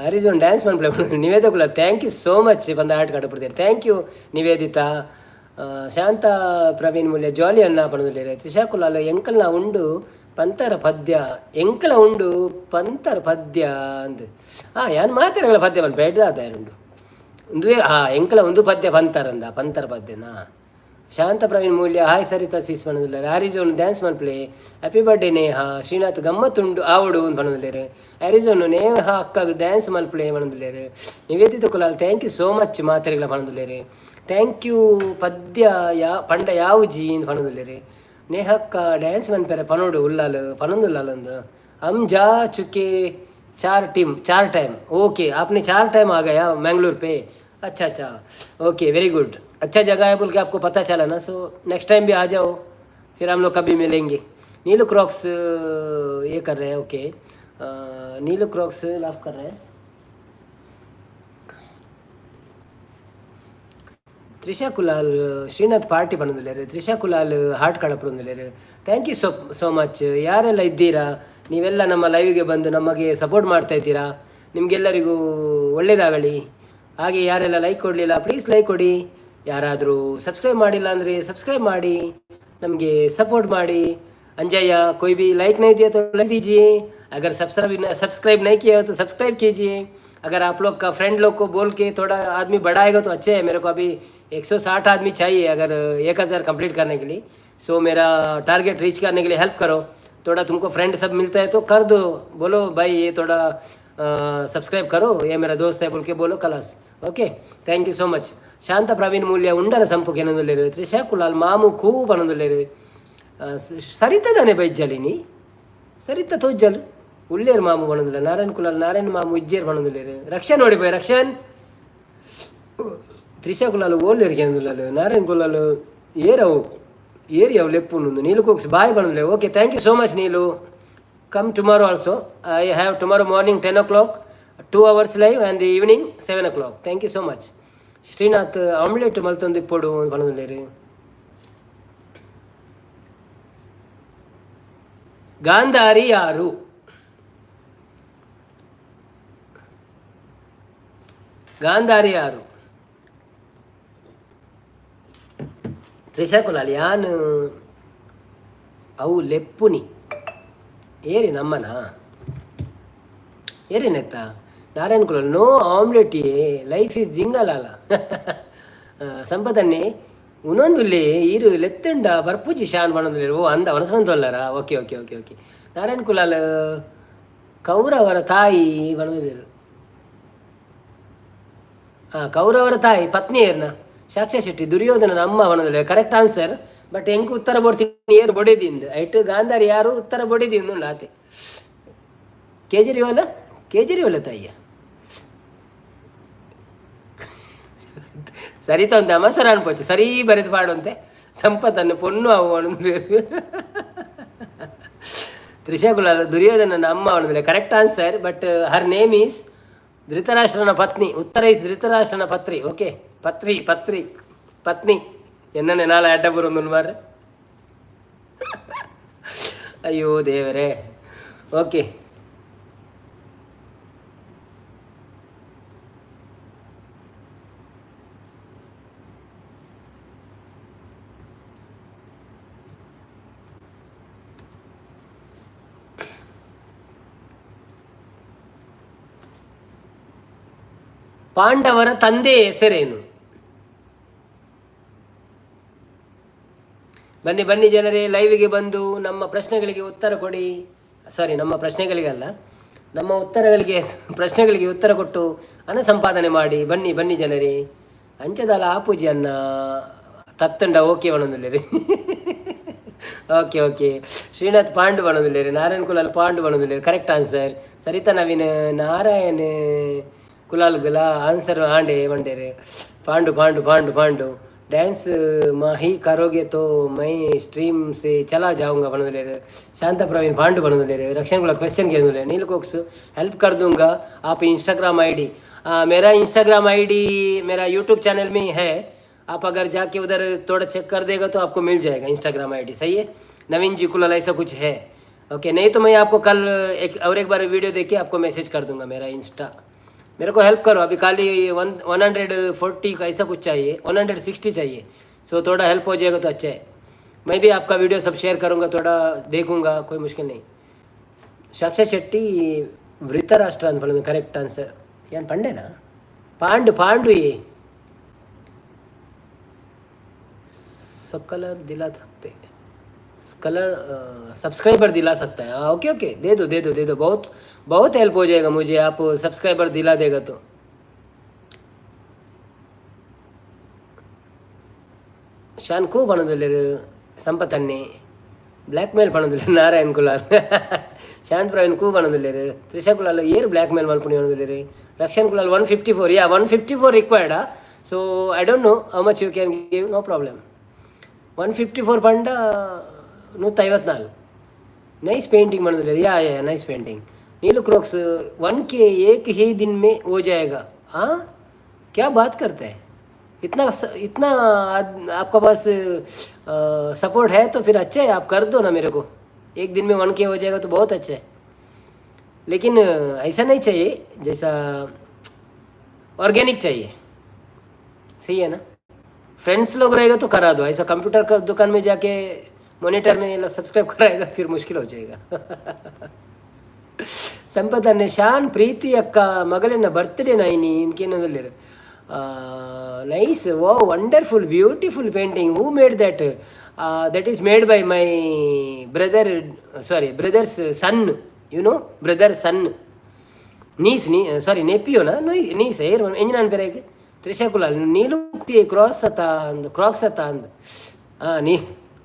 ಹರಿಜೋನ್ dance ಮನ್ಪುಲೆ ಪನೊಂದು. Niveda Kulal thank you so much ಪಂದ್ ಆಟ ಕಡಪುಡ್ತೇರ್, thank you Nivedita. Shanta Praveen Mulya ಜಾಲಿ ಅನ್ನ ಪನೊಂದುಲ್ಲೆರ್. ತ್ರಿಷಾ ಕುಲಾಲ್ ಎಂಕಲ್ನ ಉಂಡು ಪಂತರ ಪದ್ಯ, ಎಂಕಲ ಉಂಡು ಪಂತರ ಪದ್ಯ ಅಂದ್ ಯಾನ್ ಮಾತೆರೆಗಳ ಪದ್ಯ ಪನ್ಪೆ ಎಡ್ದಾದ ಉಂಡು ಉಂದುವೇ ಎಂಕಲ ಉಂದು ಪದ್ಯ ಪಂತರಂದ ಪಂತರ ಪದ್ಯನಾ. ಶಾಂತ ಪ್ರವೀಣ್ ಮೂಲ್ಯ ಹಾಯ್ ಸರಿತಾ ಸೀಸ್ ಪನೊಂದುಲ್ಲೆರ್. ಹರಿಜೋನ್ ಡ್ಯಾನ್ಸ್ ಮನ್ಪುಲೆ ಹ್ಯಾಪಿ ಬರ್ಡೇ ನೇಹಾ. ಶ್ರೀನಾಥ್ ಗಮ್ಮತ್ತುಂಡು ಆವೊಡು ಅಂದ್ ಪನೊಂದುಲ್ಲೆರ್. ಹರಿಜೋನ್ ನೇಹಾ ಅಕ್ಕಗ್ ಡ್ಯಾನ್ಸ್ ಮನ್ಪುಲೆ ಪನೊಂದುಲ್ಲೆರ್. Nivedita Kulal thank you so much ಮಾತೆರೆಗ್ಲ ಪನೊಂದುಲ್ಲೆರ್. Thank you ಪದ್ಯ ಯಾ ಪಂಡ ಯಾವುಜಿ ಅಂದ್ ಪನೊಂದುಲ್ಲೆರ್. ನೇಹಕ್ಕ ಡ್ಯಾನ್ಸ್ ಮನ್ಪೆರೆ ಪನೊಡು ಉಲ್ಲಾಲ್ ಪನೊಂದುಲ್ಲಾಲ್ ಅಂದ್. हम जा चुके चार टीम चार टाइम ओके, आपने 4 टाइम आ गया मैंगलोर पे, अच्छा अच्छा ओके वेरी गुड, अच्छा जगह है बोल के आपको पता चला ना, सो नेक्स्ट टाइम भी आ जाओ, फिर हम लोग कभी मिलेंगे। नीलू क्रॉक्स ये कर रहे हैं, ओके नीलू क्रॉक्स लाफ कर रहे हैं। ತ್ರಿಷಾ ಕುಲಾಲ್ ಶ್ರೀನಾಥ್ ಪಾರ್ಟಿ ಪನೊಂದುಲ್ಲೆರ್. ತ್ರಿಷಾ ಕುಲಾಲ್ ಹಾರ್ಟ್ ಕಡಪುಂದುಲ್ಲೆರ್. Thank you so so much. ಯಾರೆಲ್ಲ ಇದ್ದೀರಾ ನೀವೆಲ್ಲ ನಮ್ಮ ಲೈವ್ಗೆ ಬಂದು ನಮಗೆ ಸಪೋರ್ಟ್ ಮಾಡ್ತಾ ಇದ್ದೀರಾ, ನಿಮಗೆಲ್ಲರಿಗೂ ಒಳ್ಳೆಯದಾಗಲಿ. ಹಾಗೆ ಯಾರೆಲ್ಲ ಲೈಕ್ ಕೊಡಲಿಲ್ಲ ಪ್ಲೀಸ್ ಲೈಕ್ ಕೊಡಿ. ಯಾರಾದರೂ ಸಬ್ಸ್ಕ್ರೈಬ್ ಮಾಡಿಲ್ಲ ಅಂದರೆ ಸಬ್ಸ್ಕ್ರೈಬ್ ಮಾಡಿ, ನಮಗೆ ಸಪೋರ್ಟ್ ಮಾಡಿ. अंजय्या कोई भी लाइक नहीं दिया तो लाइक दीजिए, अगर सब्सक्राइब सब्सक्राइब नहीं किया हो तो सब्सक्राइब कीजिए। अगर आप लोग का फ्रेंड लोग को बोल के थोड़ा आदमी बढ़ाएगा तो अच्छे है। मेरे को अभी 160 आदमी चाहिए अगर 1000 कंप्लीट करने के लिए, सो मेरा टारगेट रीच करने के लिए हेल्प करो थोड़ा। तुमको फ्रेंड सब मिलता है तो कर दो, बोलो भाई ये थोड़ा सब्सक्राइब करो, ये मेरा दोस्त है बोल के बोलो, खलास। Okay thank you so much. Shanta Praveen Mulya ಉಂಡರ ಸಂಪು ಕೆನೊಂದುಲ್ಲೆರ್. ತ್ರಿಷಾ ಕುಲಾಲ್ ಮಾಮು ಕೂ ಪನೊಂದುಲ್ಲೆರ್. ಸರಿತದಾನೆ ಬೈಜ್ಜಲಿನಿ ಸರಿತ ತೋಜ್ಜಲ್ ಉಲ್ಲೇರ್ ಮಾಮು ಪನೊಂದುಲ್ಲೆರ್. ನಾರಾಯಣ್ ಕುಲಾಲ್ ನಾರಾಯಣ್ ಮಾಮು ಇಜ್ಜೇರ್ ಪನೊಂದುಲ್ಲೆರ್. ರಕ್ಷನ್ ನೋಡಿ ಪೋಯ್ ರಕ್ಷನ್. ತ್ರಿಷಾ ಕುಲಾಲ್ ಓಲ್ಲೇರ್ ಕೆನೊಂದುಲ್ಲಲ್. ನಾರಾಯಣ್ ಕುಲಾಲ್ ಏರವು ಏರಿ ಅವು ಲೆಪ್ಪುಂಡು. ನೀಲು ಕೋಕ್ಸ್ ಬಾಯ್ ಪನೊಂದುಲ್ಲೆ. Okay thank you so much Neelu. Come tomorrow also, I have tomorrow morning 10 o'clock 2 hours live and evening 7 o'clock. Thank you so much. Srinath omelette ಮಲ್ತೊಂದು ಇಪ್ಪೊಡು ಪನೊಂದುಲ್ಲೆರ್. ಗಾಂಧಾರಿ ಯಾರು? ಗಾಂಧಾರಿ ಯಾರು? ತ್ರಿಷಾ ಕುಲಾಲ್ ಯಾನ್ ಅವು ಲೆಪ್ಪುನಿ ಏರಿ ನಮ್ಮನ ಏರಿನೆತ್ತ. Narayan Kulal no omelette life is ಜಿಂಗಲಾಲ. ಸಂಪದನ್ನೇ ಉನೊಂದುಲ್ಲೆ ಈರು ಲೆತ್ತುಂಡ ಬರ್ಪುಜಿ ಶಾನ್ ಪನೊಂದುಲ್ಲೆರ್. ಓ ಅಂದ ವನಸ್ವಂತೊಲ್ಲರಾ, okay okay okay okay. Narayan Kulal ಕೌರವರ ತಾಯಿ ಪನೊಂದುಲ್ಲೆರ್. ಕೌರವರ ತಾಯಿ ಪತ್ನಿ ಏರ್ನ? ಸಾಕ್ಷಾ ಶೆಟ್ಟಿ ದುರ್ಯೋಧನನ ಅಮ್ಮ ಪನೊಂದುಲ್ಲೆರ್. ಕರೆಕ್ಟ್ ಆನ್ಸರ್, ಬಟ್ ಎಂಕ್ ಉತ್ತರ ಬೊಡ್ತೀನಿ ಏರ್ ಬೊಡೆದಿಂದು ಐಟ್ ಗಾಂಧಾರಿ ಯಾರು ಉತ್ತರ ಬೊಡೆದಿಂದು ಉಂಡು ಆತೆ. Kejriwal Kejriwal ತಾಯಿಯ ಸರಿತ ಒಂದು ಅಮಸರ ಅನ್ಪೋಚು ಸರಿ ಬರೆದು ಪಾಡುವಂತೆ ಸಂಪತ್ತನ್ನು ಪೊಣ್ಣು ಅವು ಅಣುಂದು. ತ್ರಿಷಾ ಕುಲಾಲ್ ದುರ್ಯೋಧನನ ಅಮ್ಮ ಅವನಂದ್ರೆ correct answer, but her name is ಧೃತರಾಷ್ಟ್ರನ ಪತ್ನಿ. ಉತ್ತರ is ಧೃತರಾಷ್ಟ್ರನ ಪತ್ರಿ. ಓಕೆ, ಪತ್ರಿ ಪತ್ರಿ ಪತ್ನಿ ಎನ್ನನೆ ನಾಳೆ ಅಡ್ಡ ಬರೋದು ಮಾರ್ರೆ. ಅಯ್ಯೋ ದೇವರೇ. ಓಕೆ, ಪಾಂಡವರ ತಂದೆಯ ಹೆಸರೇನು? ಬನ್ನಿ ಬನ್ನಿ ಜನರೇ, ಲೈವಿಗೆ ಬಂದು ನಮ್ಮ ಪ್ರಶ್ನೆಗಳಿಗೆ ಉತ್ತರ ಕೊಡಿ. ಸಾರಿ, ನಮ್ಮ ಪ್ರಶ್ನೆಗಳಿಗಲ್ಲ, ನಮ್ಮ ಉತ್ತರಗಳಿಗೆ, ಪ್ರಶ್ನೆಗಳಿಗೆ ಉತ್ತರ ಕೊಟ್ಟು ಹಣ ಸಂಪಾದನೆ ಮಾಡಿ. ಬನ್ನಿ ಬನ್ನಿ ಜನರೇ. ಅಂಚದಾಲ ಆಪೂಜಿ ಅನ್ನ ತತ್ತಂಡ ಓಕೆ ಬಣ್ಣದಿಲ್ಲ. ಓಕೆ ಓಕೆ, ಶ್ರೀನಾಥ್ ಪಾಂಡು ಬಣ್ಣದಿಲ್ಲ, ನಾರಾಯಣ್ ಕುಲಾಲ್ ಪಾಂಡು ಬಣ್ಣದಿಲ್ಲ. Correct answer. Sarita Naveen Narayan ಕುಲಾಲ್ಗಲ answer ಆಂಡೆ ಬಂಡೇರೆ. ಪಾಂಡು ಪಾಂಡು ಪಾಂಡು ಪಾಂಡು dance Mahi करोगे तो मैं स्ट्रीम से चला जाऊंगा बनदलेर. शांता प्रवीण पांडु बनदलेर. रक्षण कुला क्वेश्चन के नील कोक्स हेल्प कर दूंगा. आप इंस्टाग्राम आईडी, मेरा इंस्टाग्राम आईडी मेरा यूट्यूब चैनल में है. आप अगर जाके उधर थोड़ा चेक कर देगा तो आपको मिल जाएगा इंस्टाग्राम आईडी. सही है नवीन जी कुलाल, ऐसा कुछ है. ओके, नहीं तो मैं आपको कल एक और एक बार वीडियो देख के आपको मैसेज कर दूंगा मेरा इंस्टा. मेरे को हेल्प करो. अभी खाली 140 का ऐसा कुछ चाहिए, 160 चाहिए. सो थोड़ा हेल्प हो जाएगा तो अच्छा है. मैं भी आपका वीडियो सब शेयर करूँगा, थोड़ा देखूँगा, कोई मुश्किल नहीं. साक्षा शेट्टी वृतराष्ट्र ಅಂತ ಕರೆಕ್ಟ್ ಆನ್ಸರ್. ಏನು ಪಂಡೆನಾ? ಪಾಂಡು ಪಾಂಡು ये कलर दिला सकते, कलर सब्सक्राइबर दिला सकता है. हाँ, ओके ओके, दे दो दे दो दे दो. बहुत बहुत हेल्प हो जाएगा मुझे, आप सब्सक्राइबर दिला देगा तो. ಶಾನ್ ಕೂ ಪಣದಿಲ್ಲೆರ್ ಸಂಪತ್ತನ್ನೆ ಬ್ಲ್ಯಾಕ್ ಮೇಲ್ ಪಣದಿಲ್ಲ. ನಾರಾಯಣ್ ಕುಲಾಲ್ ಶಾಂತ್ ಪ್ರವೀಣ್ ಕೂ ಪಣದಿಲ್ಲೆರ್. ತ್ರಿಷಾ ಕುಲಾಲ್ ಏರ್ black mail ಮಲ್ಪುನಿ ಪಣದಿಲ್ಲೆರ್. Rakshan Kulal 154, yeah, 154 required. So I don't know how much you can give, no problem. 154 ಪಂಡ 154. ನೈಸ್ पेंटिंग बनदले. Yeah yeah, nice painting. Neelu Crocs 1K एक ही दिन में हो जाएगा. हाँ, क्या बात करते हैं? इतना इतना आपका पास सपोर्ट है तो फिर अच्छा है. आप कर दो ना मेरे को, एक दिन में 1K हो जाएगा तो बहुत अच्छा है. लेकिन ऐसा नहीं चाहिए, जैसा ऑर्गेनिक चाहिए. सही है ना? फ्रेंड्स लोग रहेगा तो करा दो. ऐसा कंप्यूटर का दुकान में जाके मॉनिटर में सब्सक्राइब कराएगा, फिर मुश्किल हो जाएगा. ಸಂಪತ್ತನ್ನೆ ಶಾನ್ ಪ್ರೀತಿ ಅಕ್ಕ ಮಗಳಿನ birthday Naini ಇಂಕೇನದಲ್ಲಿರು. Nice, oh, wonderful, beautiful painting. Who made that? That is made by my brother, sorry, brother's son, you know, brother son, niece, ನೀ ಸಾರಿ ನೆಪಿಯೋನ ನೀಸ್ ಏರ್ ಎಂಜಿನ ಅನ್ಪೇರೆ. ತ್ರಿಷಾ ಕುಲಾಲ್ ನೀಲು ಕ್ರಾಸ್ ಅತ್ತ ಅಂದ್ ಕ್ರಾಕ್ಸ್ ಅತ್ತ ಅಂದ್. ಹಾಂ, ನೀ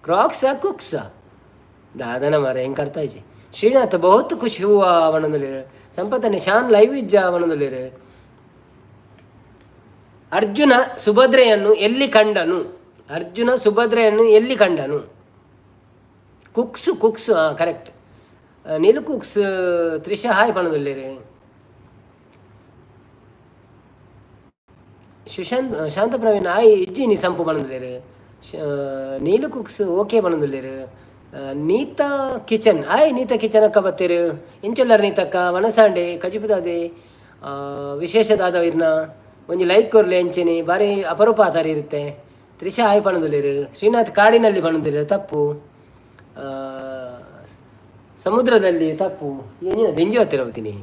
ಕ್ರಾಕ್ಸಾ ಕುಕ್ಸಾ ದಾದನ ಮಾರ ಹೆಂಗೆ ಅರ್ಥ ಆಯ್ತು. ಶ್ರೀನಾಥ್ ಬಹುತ್ ಖುಷಿ ಹೂವ ಅವನೊಂದುಲೇರು. ಸಂಪತ್ತನೆ ಶಾನ್ ಲೈವ್ ಇಜ್ಜ ಅವನೊಂದುಲೇರು. ಅರ್ಜುನ ಸುಭದ್ರೆಯನ್ನು ಎಲ್ಲಿ ಕಂಡನು? ಅರ್ಜುನ ಸುಭದ್ರೆಯನ್ನು ಎಲ್ಲಿ ಕಂಡನು? ಕುಕ್ಸು ಕುಕ್ಸು, ಹಾಂ correct. Neelu cooks Trisha hi ಪಣದುಲ್ಲೇರು. ಸುಶಾಂತ್ ಶಾಂತ ಪ್ರವೀಣ್ ಆಯ್ ಇಜ್ಜಿ ನೀ ಸಂಪು ಪಣದುಲ್ಲೇರು. ನೀಲು ಕುಕ್ಸ್ ಓಕೆ ಪಣದುಲ್ಲೇರು. Neetha kitchen hi Neetha kitchen ಅಕ್ಕ ಬತ್ತೀರು. ಇಂಚೊಲ್ಲರ್ ನೀತಕ್ಕ ಮನಸಾಂಡೆ ಕಜಿಪುದಾದೆ ವಿಶೇಷ ದಾದ ಇರ್ನ ಒಂಜಿ ಲೈಕ್ ಕೊರ್ಲೆ ಅಂಚೆನೆ ಬಾರಿ ಅಪರೂಪ ಆತಾರ ಇರುತ್ತೆ. ತ್ರಿಷಾ ಆಯ್ ಪಣದುಲ್ಲೇರು. ಶ್ರೀನಾಥ್ ಕಾಡಿನಲ್ಲಿ ಪಣದುಲ್ಲೇರು, ತಪ್ಪು. ಸಮುದ್ರದಲ್ಲಿ, ತಪ್ಪು. ಏನೇನು ದೆಂಜಿ ಹತ್ತಿರ ಹೋಗ್ತೀನಿ.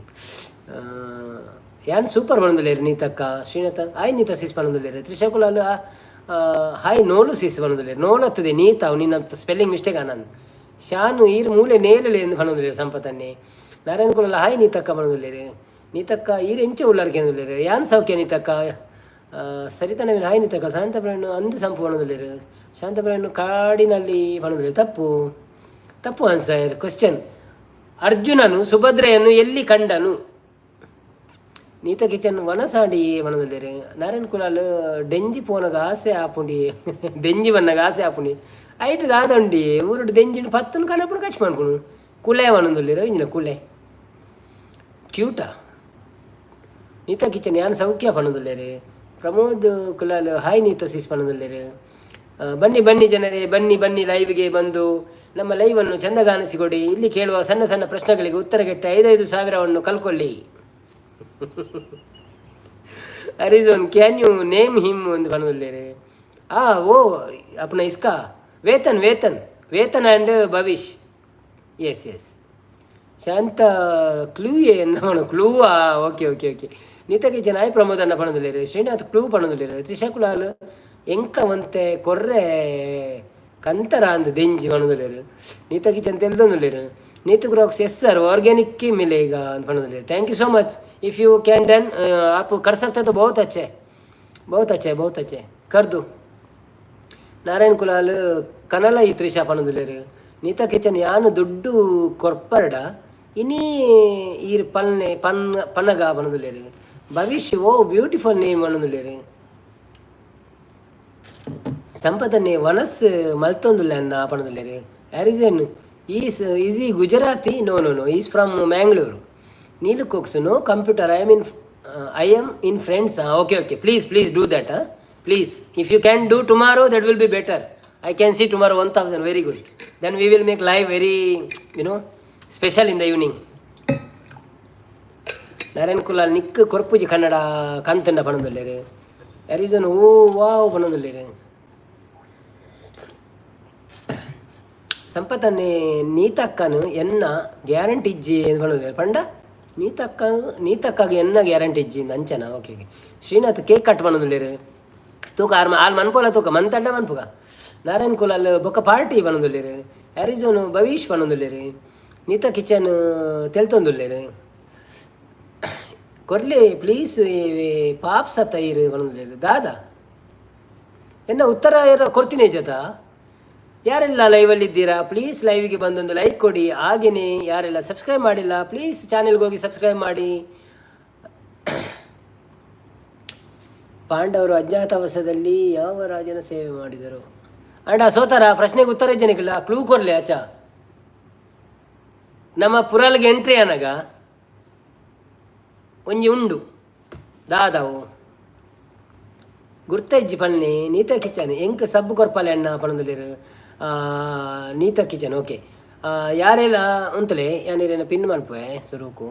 ಯಾನ್ ಸೂಪರ್ ಪಣದುಲ್ಲೇರು ನೀತಕ್ಕ. ಶ್ರೀನಾಥ ಆಯ್ ನೀತ ಸಿಸ್ ಪಣದುಲ್ಲೇರು. ತ್ರಿಷಾ ಕುಲಾಲ್ ಹಾಯ್ ನೋಲು ಸಿಸ್ ಪಣದುಲ್ಲೇರು. ನೋಲು ಹತ್ತದೆ ನೀತ ನಿನ್ನ ಸ್ಪೆಲ್ಲಿಂಗ್ ಮಿಸ್ಟೇಕ್ ಆನಂದ್. ಶಾನು ಈರ್ ಮೂಲೆ ನೇಲುಲೆ ಎಂದು ಪಣದುಲ್ಲೇರು. ಸಂಪತನ್ನೆ ನಾರಾಯಣ ಕುಲಾಲ್ ಹಾಯ್ ನೀತಕ್ಕ ಪಣದುಲ್ಲೇರು. ನೀತಕ್ಕ ಈರ್ ಎಂಚ ಉಳ್ಳಾರ್ಕೆ ಅಂದುಲ್ಲೇರು. ಯಾನ್ ಸೌಖ್ಯ ನೀತಕ್ಕ. ಸರಿತಾ ನವೀನ್ ಹಾಯ್ ನೀತಕ್ಕ. ಶಾಂತ ಪ್ರವೀಣ್ ಅಂದು ಸಂಪು ಪಣದುಲ್ಲೇರು. ಶಾಂತ ಪ್ರವೀಣ್ ಕಾಡಿನಲ್ಲಿ ಪಣದುಲ್ಲೇರು, ತಪ್ಪು ತಪ್ಪು ಆನ್ಸರ್. ಕ್ವಶನ್ ಅರ್ಜುನನು ಸುಭದ್ರೆಯನ್ನು ಎಲ್ಲಿ ಕಂಡನು? ನೀತ ಕಿಚನ್ ವನಸಾಡಿ ಪನೊಂದುಲ್ಲೆರ್. ನಾರಾಯಣ್ ಕುಲಾಲ್ ಡೆಂಜಿ ಪೋನಗ ಆಸೆ ಆಪುಂಡಿ, ದೆಂಜಿ ಬನ್ನಗ ಆಸೆ ಆಪುಂಡಿ. ಐಟ್ ದಾದ ಉಂಡಿ, ಊರುಡು ದೆಂಜಿಡ್ ಪತ್ತುನು ಕನಪುನು ಕಚ್ ಮನ್ಪುನು. ಕುಲೆ ಪನೊಂದುಲ್ಲೆರ್. ಇಂಜಿನ ಕುಲೆ ಕ್ಯೂಟಾ. ನೀತಾ ಕಿಚನ್ ಯಾನ್ ಸೌಖ್ಯ ಪನೊಂದುಲ್ಲೆರ್. ಪ್ರಮೋದ್ ಕುಲಾಲ್ ಹಾಯ್ ನೀತಾ ಸಿಸ್ ಪನೊಂದುಲ್ಲೆರ್. ಬನ್ನಿ ಬನ್ನಿ ಜನರೇ, ಬನ್ನಿ ಬನ್ನಿ. ಲೈವ್ಗೆ ಬಂದು ನಮ್ಮ ಲೈವನ್ನು ಚಂದಗಾನಿಸಿಕೊಡಿ. ಇಲ್ಲಿ ಕೇಳುವ ಸಣ್ಣ ಸಣ್ಣ ಪ್ರಶ್ನೆಗಳಿಗೆ ಉತ್ತರಗೆಟ್ಟ 5-5 ಸಾವಿರವನ್ನು ಕಲ್ಕೊಳ್ಳಿ. ಅರಿಜೋನ್, can you name him ಒಂದು ಪನೊಂದುಲ್ಲೆರ್. ಆ ಓ अपना इसका Vethan, Vethan, Vethan and Bhavish. S S. Shanta clue ಎನ್ನ ಕ್ಲೂ. ಆ okay okay okay. Neetha kitchen hi Pramod ಅನ್ನ ಪನೊಂದುಲ್ಲೆರ್. ಶ್ರೀನಾಥ್ ಕ್ಲೂ ಪನೊಂದುಲ್ಲೆರ್. ತ್ರಿಷಾ ಕುಲಾಲ್ ಎಂಕ ಒಂತೆ ಕೊರ್ರೆ ಕಂತರ ಅಂದ್ ದೆಂಜಿ ಪನೊಂದುಲ್ಲೆರ್. ನೀತಾ ಕಿಚನ್ ತೆಲ್ದೊಂದುಲ್ಲೆರ್. Neetu Crocs, yes sir, organic ही मिलेगा ಅಂತ ಪನೊಂದುಲ್ಲೆರ್. Thank you so much. If you can done, आप कर सकते तो बहुत अच्छे, बहुत अच्छे, बहुत अच्छे, कर दो. ನಾರಾಯಣ್ ಕುಲಾಲ್ ಕನಲ ಈ ತ್ರಿಷಾ ಪನೊಂದುಲ್ಲೆರ್. ನೀತಾ ಕಿಚನ್ ಯಾನು ದುಡ್ಡು ಕೊರ್ಪರ್ಡ ಇನಿ ಈರ್ ಪಲ್ನೆ ಪನ್ ಪನಗ ಪನೊಂದುಲ್ಲೆರ್. ಭವಿಷ್ಯ, ಓ ಬ್ಯೂಟಿಫುಲ್ ನೇಮ್ ಪನೊಂದುಲ್ಲೆರ್. ಸಂಪದನೆ ವನಸ್ ಮಲ್ತೊಂದುಲ್ಲೆ ಅನ್ನ ಪನೊಂದುಲ್ಲೆರ್. Harrison is he Gujarati? No, no, no, he's from Mangalore. Neelu cooks, no computer, I am in friends. Okay, okay, please, please do that. Please, if you can do tomorrow, that will be better. I can see tomorrow 1000, very good. Then we will make live very special in the evening. Narayan Kulal Nick ಕೊರ್ಪುಜಿ Kannada ಕಂತಂಡ ಪನೊಂದುಲ್ಲೆರ್. Harrison oh wow ಪನೊಂದುಲ್ಲೆರ್. ಸಂಪತನ್ನೇ ನೀತಕ್ಕನು ಎನ್ನ guarantee ಇಜ್ಜಿ ಪನೊಂದುಲ್ಲೆರ್. ಪಂಡ ನೀತಕ್ಕ, ನೀತಕ್ಕಾಗ ಎನ್ನ guarantee ಇಜ್ಜಿ ಅಂಚನ. Okay okay. Srinath cake cut ಪನೊಂದುಲ್ಲೆರ್. ತೂಕ are all ಮನ್ಪೋಲ ತೂಕ ಮಂತಂಡ ಮನ್ಪುಗ. ನಾರಾಯಣ್ ಕುಲಾಲ್ ಬೊಕ್ಕ party ಪನೊಂದುಲ್ಲೆರ್. Harrison Bhavish ಪನೊಂದುಲ್ಲೆರ್. ನೀತಾ ಕಿಚನ್ ತೆಲ್ತೊಂದುಲ್ಲೆರ್. ಕೊರ್ಲೆ ಪ್ಲೀಸ್ ಪಾಪ್ಸ್ ಅತ್ತ ಇರು ಪನೊಂದುಲ್ಲೆರ್. ದಾದಾ ಎನ್ನ ಉತ್ತರ ಏರ ಕೊರ್ತೀನಿ ಜತ. ಯಾರೆಲ್ಲ ಲೈವಲ್ಲಿ ಇದ್ದೀರಾ, ಪ್ಲೀಸ್ ಲೈವ್ಗೆ ಬಂದೊಂದು ಲೈಕ್ ಕೊಡಿ. ಹಾಗೆಯೇ ಯಾರೆಲ್ಲ ಸಬ್ಸ್ಕ್ರೈಬ್ ಮಾಡಿಲ್ಲ, ಪ್ಲೀಸ್ ಚಾನೆಲ್ಗೆ ಹೋಗಿ ಸಬ್ಸ್ಕ್ರೈಬ್ ಮಾಡಿ. ಪಾಂಡವರು ಅಜ್ಞಾತವಾಸದಲ್ಲಿ ಯಾವ ರಾಜನ ಸೇವೆ ಮಾಡಿದರು? ಅಂಡ ಸೋತಾರ ಪ್ರಶ್ನೆಗೆ ಉತ್ತರ ಜನಕ್ಕಿಲ್ಲ. ಕ್ಲೂ ಕೊರ್ಲೆ ಅಚ್ಚ. ನಮ್ಮ ಪುರಲ್ಗೆ ಎಂಟ್ರಿ ಅನಗ ಒಂಜಿ ಉಂಡು ದಾದಾವು ಗುರ್ತಜ್ಜಿ ಪನ್ನಿ. ನೀತಾ ಕಿಚನ್ ಎಂಕ್ ಸಬ್ಬು ಕೊರ್ಪಾಲೆ ಅಣ್ಣ ಪನೊಂದುಲ್ಲೆರ್. Neetha kitchen okay. ಯಾರೆಲ್ಲ ಉಂತಲೆ, ಯಾನೇನ ಪಿನ್ ಮನ್ಪುವೆ ಸುರುಕು.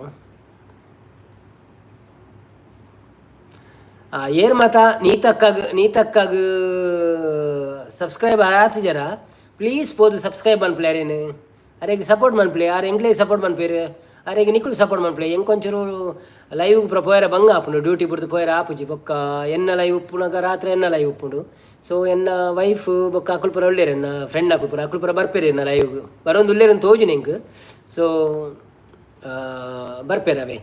ಏರ್ ಮಾತ ನೀತಕ್ಕಾಗ, ನೀತಕ್ಕಾಗ ಸಬ್ಸ್ಕ್ರೈಬ್ ಆತಿಜರ, ಪ್ಲೀಸ್ ಪೋದು ಸಬ್ಸ್ಕ್ರೈಬ್ ಮನ್ಪುಲೆ. ಅರೇನು ಅರೆಗ್ ಸಪೋರ್ಟ್ ಮನ್ಪುಲೆ. ಆರ್ ಎಂಕ್ಲೆ ಸಪೋರ್ಟ್ ಮನ್ಪೇರು, ಅರೆಗ್ ನಿಕುಲು ಸಪೋರ್ಟ್ ಮನ್ಪುಲೆ. ಎಂಕೊಂಚೂರು ಲೈವ್ ಪೂರ ಪೋಯರ ಬಂಗ ಆಪುಂಡು. ಡ್ಯೂಟಿ ಬುಡ್ದು ಪೋಯರ ಆಪುಜಿ. ಬೊಕ್ಕ ಎನ್ನ ಲೈವ್ ಉಪ್ಪುನಗ ರಾತ್ರಿ ಎನ್ನ ಲೈವ್ ಉಪ್ಪುಂಡು. ಸೊ ಎನ್ನ ವೈಫ್ ಬೊಕ್ಕ ಅಕುಲು ಪೂರ ಉಲ್ಲೆರ್. ಎನ್ನ ಫ್ರೆಂಡ್ ಅಕುಲು ಪೂರ, ಅಕುಲು ಪೂರ ಬರ್ಪೇರು. ಎನ್ನ ಲೈವ್ ಬರೊಂದು ಉಲ್ಲೆರ್ ಅಂತ ತೋಜುನ ಎಂಕ್. ಸೊ ಬರ್ಪೇರು ಅವೇ.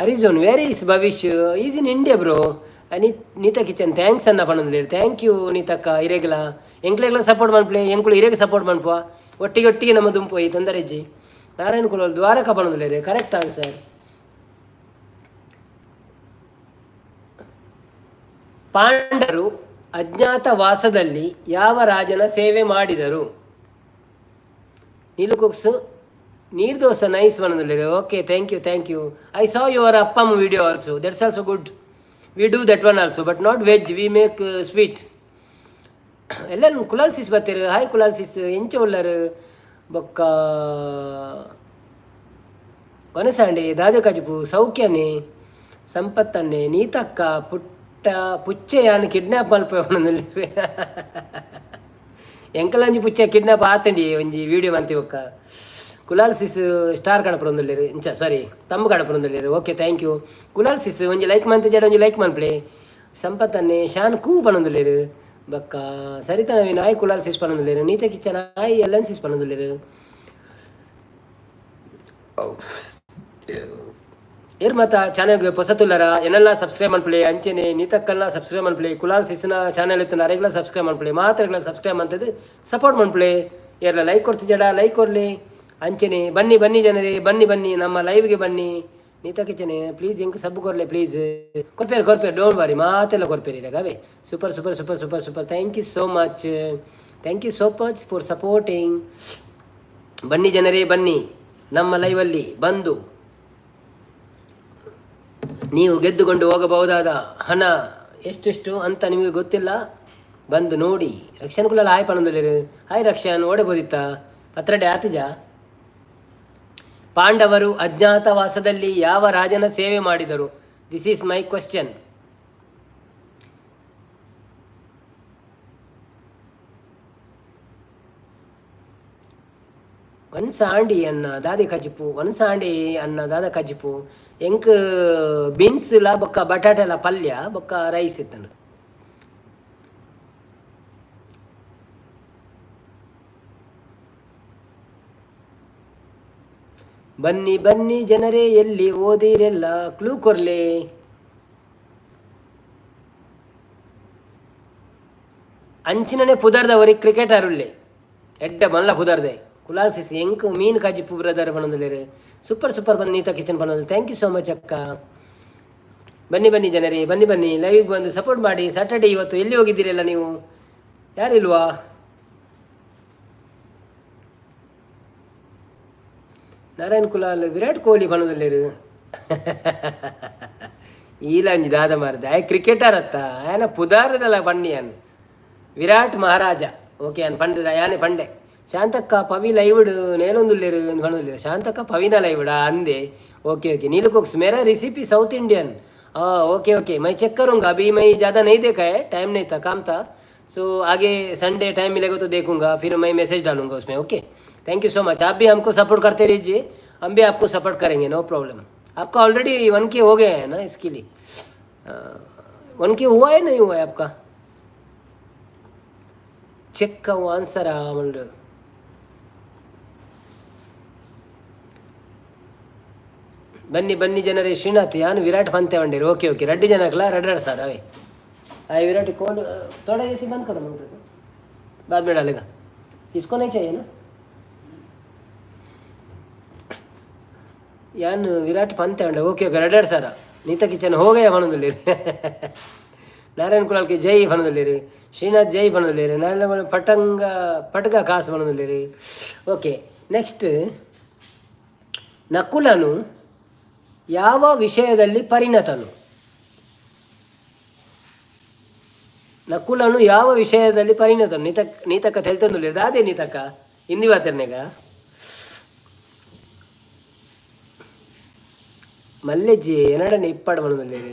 ಅರಿಜೋನ್, where is Bhavish? He's in India, bro. Neetha kitchen thanks ಅನ್ನ ಪನೊಂದುಲ್ಲೆರ್. Thank you ನೀತಕ್ಕ. ಇರೆಗ್ಲ ಎಂಕ್ಲೆಗ್ಲ ಸಪೋರ್ಟ್ ಮನ್ಪುಲೆ, ಎಂಕುಲು ಇರೆಗ್ ಸಪೋರ್ಟ್ ಮನ್ಪುವ. ಒಟ್ಟಿಗೆ ಒಟ್ಟಿಗೆ ನಮ್ಮ ದುಂಪು ಈ ತೊಂದರೆ ಇಜ್ಜಿ. ನಾರಾಯಣ ಕುಲಲ್ ದ್ವಾರಕ ಪನೊಂದುಲ್ಲೆರ್. Correct answer. ಪಾಂಡರು ಅಜ್ಞಾತವಾಸದಲ್ಲಿ ಯಾವ ರಾಜನ ಸೇವೆ ಮಾಡಿದರು? ನೀಲು ಕುಕ್ಸ್ ನೀರ್ ದೋಸೆ ನೈಸ್ ಪನೊಂದುಲ್ಲೆರ್. Okay, thank you, thank you. I saw your appam video also. That's also good. We do that one also, but not veg, we make sweet. ಎಲ್ಲ ಕುಲಾಲ್ ಸಿಸ್ ಬತ್ತೆರ್. ಹಾಯ್ ಕುಲಾಲ್ ಸಿಸ್, ಎಂಚ ಉಲ್ಲರ್? ಬೊಕ್ಕ ವನಸಾಂಡೆ ದಾದ ಕಜುಪು ಸೌಖ್ಯನೆ ಸಂಪತ್ತನ್ನೆ. ನೀತಕ್ಕ ಪುಟ್ಟ ಪುಚ್ಚೆ ಯಾನ್ ಕಿಡ್ನಾಪ್ ಮಲ್ಪೆ. ಎಂಕಲಂಜಿ ಪುಚ್ಚೆ ಕಿಡ್ನಾಪ್ ಆತಂಡಿ ಒಂಜಿ ವಿಡಿಯೋ ಮಂತಿ. ಬೊಕ್ಕ ಕುಲಾಲ್ ಸಿಸ್ ಸ್ಟಾರ್ ಕಡಪುರೊಂದುಲ್ಲೆರ್. ಇಂಚ ಸಾರಿ ತಮ್ಮ ಕಡಪುರೊಂದುಲ್ಲೆರ್. Okay, thank you Kulal sis. ಒಂಜಿ ಲೈಕ್ ಮಂತ್ ಜಡ ಒಂಜಿ ಲೈಕ್ ಮನ್ಪುಲೆ. ಸಂಪತ್ತನ್ನೆ ಶಾನ್ ಕೂ ಪನೊಂದುಲ್ಲೆರ್. ಬೊಕ್ಕ ಸರಿತಾ ನವೀನ್ ಆಯ್ ಕುಲಾಲ್ ಸಿಸ್ ಪನೊಂದುಲ್ಲೆರ್. ನೀತ ಕಿಚನ್ ಆಯ್ ಎಲ್ಲನ್ ಸಿಸ್ ಪನೊಂದುಲ್ಲೆರ್. ಏರ್ ಮಾತ ಚಾನೆಲ್ಗೆ ಪೊಸತುಲ್ಲರ ಎನ್ನೆಲ್ಲ ಸಬ್ಸ್ಕ್ರೈಬ್ ಮನ್ಪುಲೆ. ಅಂಚೆನೆ ನೀತಕ್ಕಲ್ನ ಸಬ್ಸ್ಕ್ರೈಬ್ ಮನ್ಪುಲೆ. ಕುಲಾಲ್ ಸಿಸ್ನ ಚಾನೆಲ್ ಇತ್ತಿನ ಅರೆಗ್ಲ ಸಬ್ಸ್ಕ್ರೈಬ್ ಮನ್ಪುಲೆ. ಮಾತೆರೆಗ್ಲ ಸಬ್ಸ್ಕ್ರೈಬ್ ಮಂತುದು ಸಪೋರ್ಟ್ ಮನ್ಪುಲೆ. ಏರ್ಲ ಲೈಕ್ ಕೊರ್ತಿಜಡ ಲೈಕ್ ಕೊರ್ಲಿ. ಅಂಚನೆ ಬನ್ನಿ ಬನ್ನಿ ಜನರೇ, ಬನ್ನಿ ಬನ್ನಿ, ನಮ್ಮ ಲೈವ್ಗೆ ಬನ್ನಿ. ನೀತಾ ಕಿಚನ್ ಪ್ಲೀಸ್ ಎಂಕ್ ಸಬ್ ಕೊರ್ಲೆ ಪ್ಲೀಸ್. ಕೊರ್ಪೇರು ಕೊರ್ಪೇರು, don't worry, ಮಾತೆಲ್ಲ ಕೊರ್ಪೇರು ಇರಗಾವೆ. Super super super super super, thank you so much, thank you so much for supporting. ಬನ್ನಿ ಜನರೇ ಬನ್ನಿ, ನಮ್ಮ ಲೈವಲ್ಲಿ ಬಂದು ನೀವು ಗೆದ್ದುಕೊಂಡು ಹೋಗಬಹುದಾದ ಹಣ ಎಷ್ಟೆಷ್ಟು ಅಂತ ನಿಮಗೆ ಗೊತ್ತಿಲ್ಲ, ಬಂದು ನೋಡಿ. ರಕ್ಷನ್ ಕುಲಲ್ಲ ಹಾಯ್ ಪಣಂದೊಲ್ಲೆರ್. ಹಾಯ್ ರಕ್ಷನ್, ಓಡೆಬೋದಿತ್ತ ಪತ್ರಡೆ ಆತಿಜ. ಪಾಂಡವರು ಅಜ್ಞಾತವಾಸದಲ್ಲಿ ಯಾವ ರಾಜನ ಸೇವೆ ಮಾಡಿದರು? This is my question. ವನ್ಸಾಂಡಿ ಅನ್ನ ದಾದೆ ಕಜಿಪು, ವನ್ಸಾಂಡಿ ಅನ್ನ ದಾದ ಕಜಿಪು. ಎಂಕ್ ಬೀನ್ಸ್ಲ ಬೊಕ್ಕ ಬಟಾಟೆಲ ಪಲ್ಯ ಬೊಕ್ಕ ರೈಸ್ ಇತ್ತಂಡು. ಬನ್ನಿ ಬನ್ನಿ ಜನರೇ, ಎಲ್ಲಿ ಓದಿರೆಲ್ಲ, ಕ್ಲೂ ಕೊರ್ಲೆ. ಅಂಚಿನನೆ ಪುದರ್ದವರಿ ಕ್ರಿಕೆಟರ್ ಉಲ್ಲೆ, ಎಡ್ಡ ಮಲ್ಲ ಪುದರ್ದೆ ಕುಲಾಲ್ ಸಿಸಿ. ಎಂಕ್ ಮೀನು ಕಾಜಿಪ್ಪು ಬ್ರದರ್ ಪನೊಂದುಲ್ಲೆರ್. ಸೂಪರ್ ಸೂಪರ್ ಬಂದು ನೀತಾ ಕಿಚನ್ ಪನೊಂದು. Thank you so much ಅಕ್ಕ. ಬನ್ನಿ ಬನ್ನಿ ಜನರೇ, ಬನ್ನಿ ಬನ್ನಿ, ಲೈವ್ಗೆ ಬಂದು ಸಪೋರ್ಟ್ ಮಾಡಿ. ಸ್ಯಾಟರ್ಡೇ ಇವತ್ತು ಎಲ್ಲಿ ಹೋಗಿದ್ದೀರಲ್ಲ ನೀವು? ಯಾರಿಲ್ವಾ? ನಾರಾಯಣ್ ಕುಲಾಲ್ ವಿರಾಟ್ ಕೊಹ್ಲಿ ಪನೊಂದುಲ್ಲೆರ್. ಈಲಂಜಿ ದಾದ ಮಾರ್ದೆ ಆಯ್ ಕ್ರಿಕೆಟರ್ ಅತ್ತ, ಆಯನ ಪುದಾರದಲ್ಲ ಬನ್ನಿ ಅನ್ ವಿರಾಟ್ ಮಹಾರಾಜ. ಓಕೆ ಅನ್ ಪಂಡದ ಯಾನೆ ಪಂಡೆ. ಶಾಂತಕ್ಕ ಪವಿ ಲೈವ್ಡ್ ನೇಲೊಂದುಲ್ಲೆರ್ ಪನೊಂದುಲ್ಲೆರ್. ಶಾಂತಕ್ಕ ಪವಿನ ಲೈವ್ಡಾ ಅಂದೆ. Okay okay. नीलू कुक्स मेरा रेसिपी साउथ इंडियन. हाँ ओके ओके, मैं चेक करूँगा। अभी मैं ज़्यादा नहीं देखा है, टाइम नहीं था, काम था। सो आगे संडे टाइम मिलेगा तो देखूंगा, फिर मैं मैसेज डालूंगा उसमें। Okay, thank you so much. आप भी हमको सपोर्ट करते रहिए, हम भी आपको सपोर्ट करेंगे, नो प्रॉब्लम। आपका ऑलरेडी 1K हो गया है ना, इसके लिए 1K हुआ है, नहीं हुआ है आपका? चेक का वो आंसर आ ಬನ್ನಿ ಬನ್ನಿ ಜನರೇ. ಶ್ರೀನಾಥ್ ಯಾನು ವಿರಾಟ್ ಪಂತೆ ವಂಡೇರು. ಓಕೆ ಓಕೆ, ರಡ್ಡು ಜನಕ್ಲ ರಡ್ಡು ರಡ್ ಸರ್ ಅವೇ. आ विराट कोहली थोड़ा एसी बंद करो मंगते को, बाद में डालेगा इसको, नहीं चाहिए ना। यान विराट पंत ಉಂಡ. ಓಕೆ ಓಕೆ, ರಡ್ಡು ಸರ. ನೀತಾ ಕಿಚನ್ ಹೋಗಯ್ಯ ಪನೊಂದುಲ್ಲೆರ್. ನಾರಾಯಣ ಕುಲಾಲ್ಕೆ ಜೈ ಪನೊಂದುಲ್ಲೆರ್. ಶ್ರೀನಾಥ್ ಜೈ ಪನೊಂದುಲ್ಲೆರ್. ನಾರಾಯಣ ಪಟಂಗ ಪಟಗ ಕಾಸು ಪನೊಂದುಲ್ಲೆರ್. ಓಕೆ, ನೆಕ್ಸ್ಟ್ ನಕುಲನು ಯಾವ ವಿಷಯದಲ್ಲಿ ಪರಿಣತನು? ನಕುಲನು ಯಾವ ವಿಷಯದಲ್ಲಿ ಪರಿಣತನು? ನೀತಕ್ ನೀತಕ್ಕ ತೆಲ್ತೊಂದುಲ್ಲೆರ್. ದಾದೆ ನೀತಕ್ಕ ಹಿಂದಿ ಮಾತೆರ್ನೆಗ ಮಲ್ಲೆಜ್ಜಿ ಎನಡನೆ ಇಪ್ಪಾಡು ಪನೊಂದುಲ್ಲೆರ್.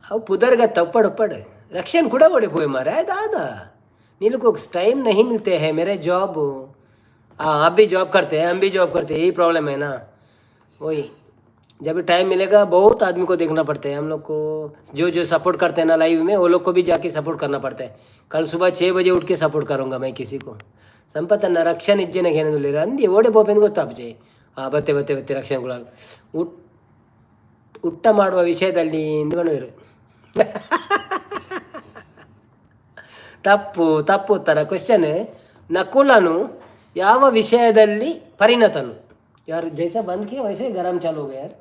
ಅವು ಪುದರ್ಗ ತಪ್ಪಡು ಉಪ್ಪಡು. रक्षण ಕೂಡ ओडे पोय मारे दादा। नीलू को टाइम नहीं मिलते हैं, मेरे जॉब। हाँ, आप भी जॉब करते हैं, हम भी जॉब करते हैं, यही प्रॉब्लम है ना। वही जब भी टाइम मिलेगा, बहुत आदमी को देखना पड़ता है हम लोग को। जो जो सपोर्ट करते हैं ना लाइव में, वो लोग को भी जाके सपोर्ट करना पड़ता है। कल सुबह 6 बजे उठ के सपोर्ट करूँगा मैं किसी को। ಸಂಪತ್ತನ್ನ ರಕ್ಷಣೆ ಇಜ್ಜೆನಗೆ ಏನಂದುಲ್ಲೆರ್ ಅಂದಿ ಓಡೆ ಪೋಪೆಂದು ಗೊತ್ತಾಪುಜೆ. ಹಾಂ, ಬತ್ತೆ ಬತ್ತೆ ಬತ್ತೆ. ರಕ್ಷಣೆ ಕುಲಾಲ್ ಉಟ್ ಉಟ್ಟ ಮಾಡುವ ವಿಷಯದಲ್ಲಿ ಎಂದು ಪಣುವೆರ್. ತಪ್ಪು ತಪ್ಪು ಉತ್ತರ. ಕ್ವಶನ್, ನಕುಲನು ಯಾವ ವಿಷಯದಲ್ಲಿ ಪರಿಣತನು? यार, जैसा बंद किया वैसे ही गरम चालू हो गया यार।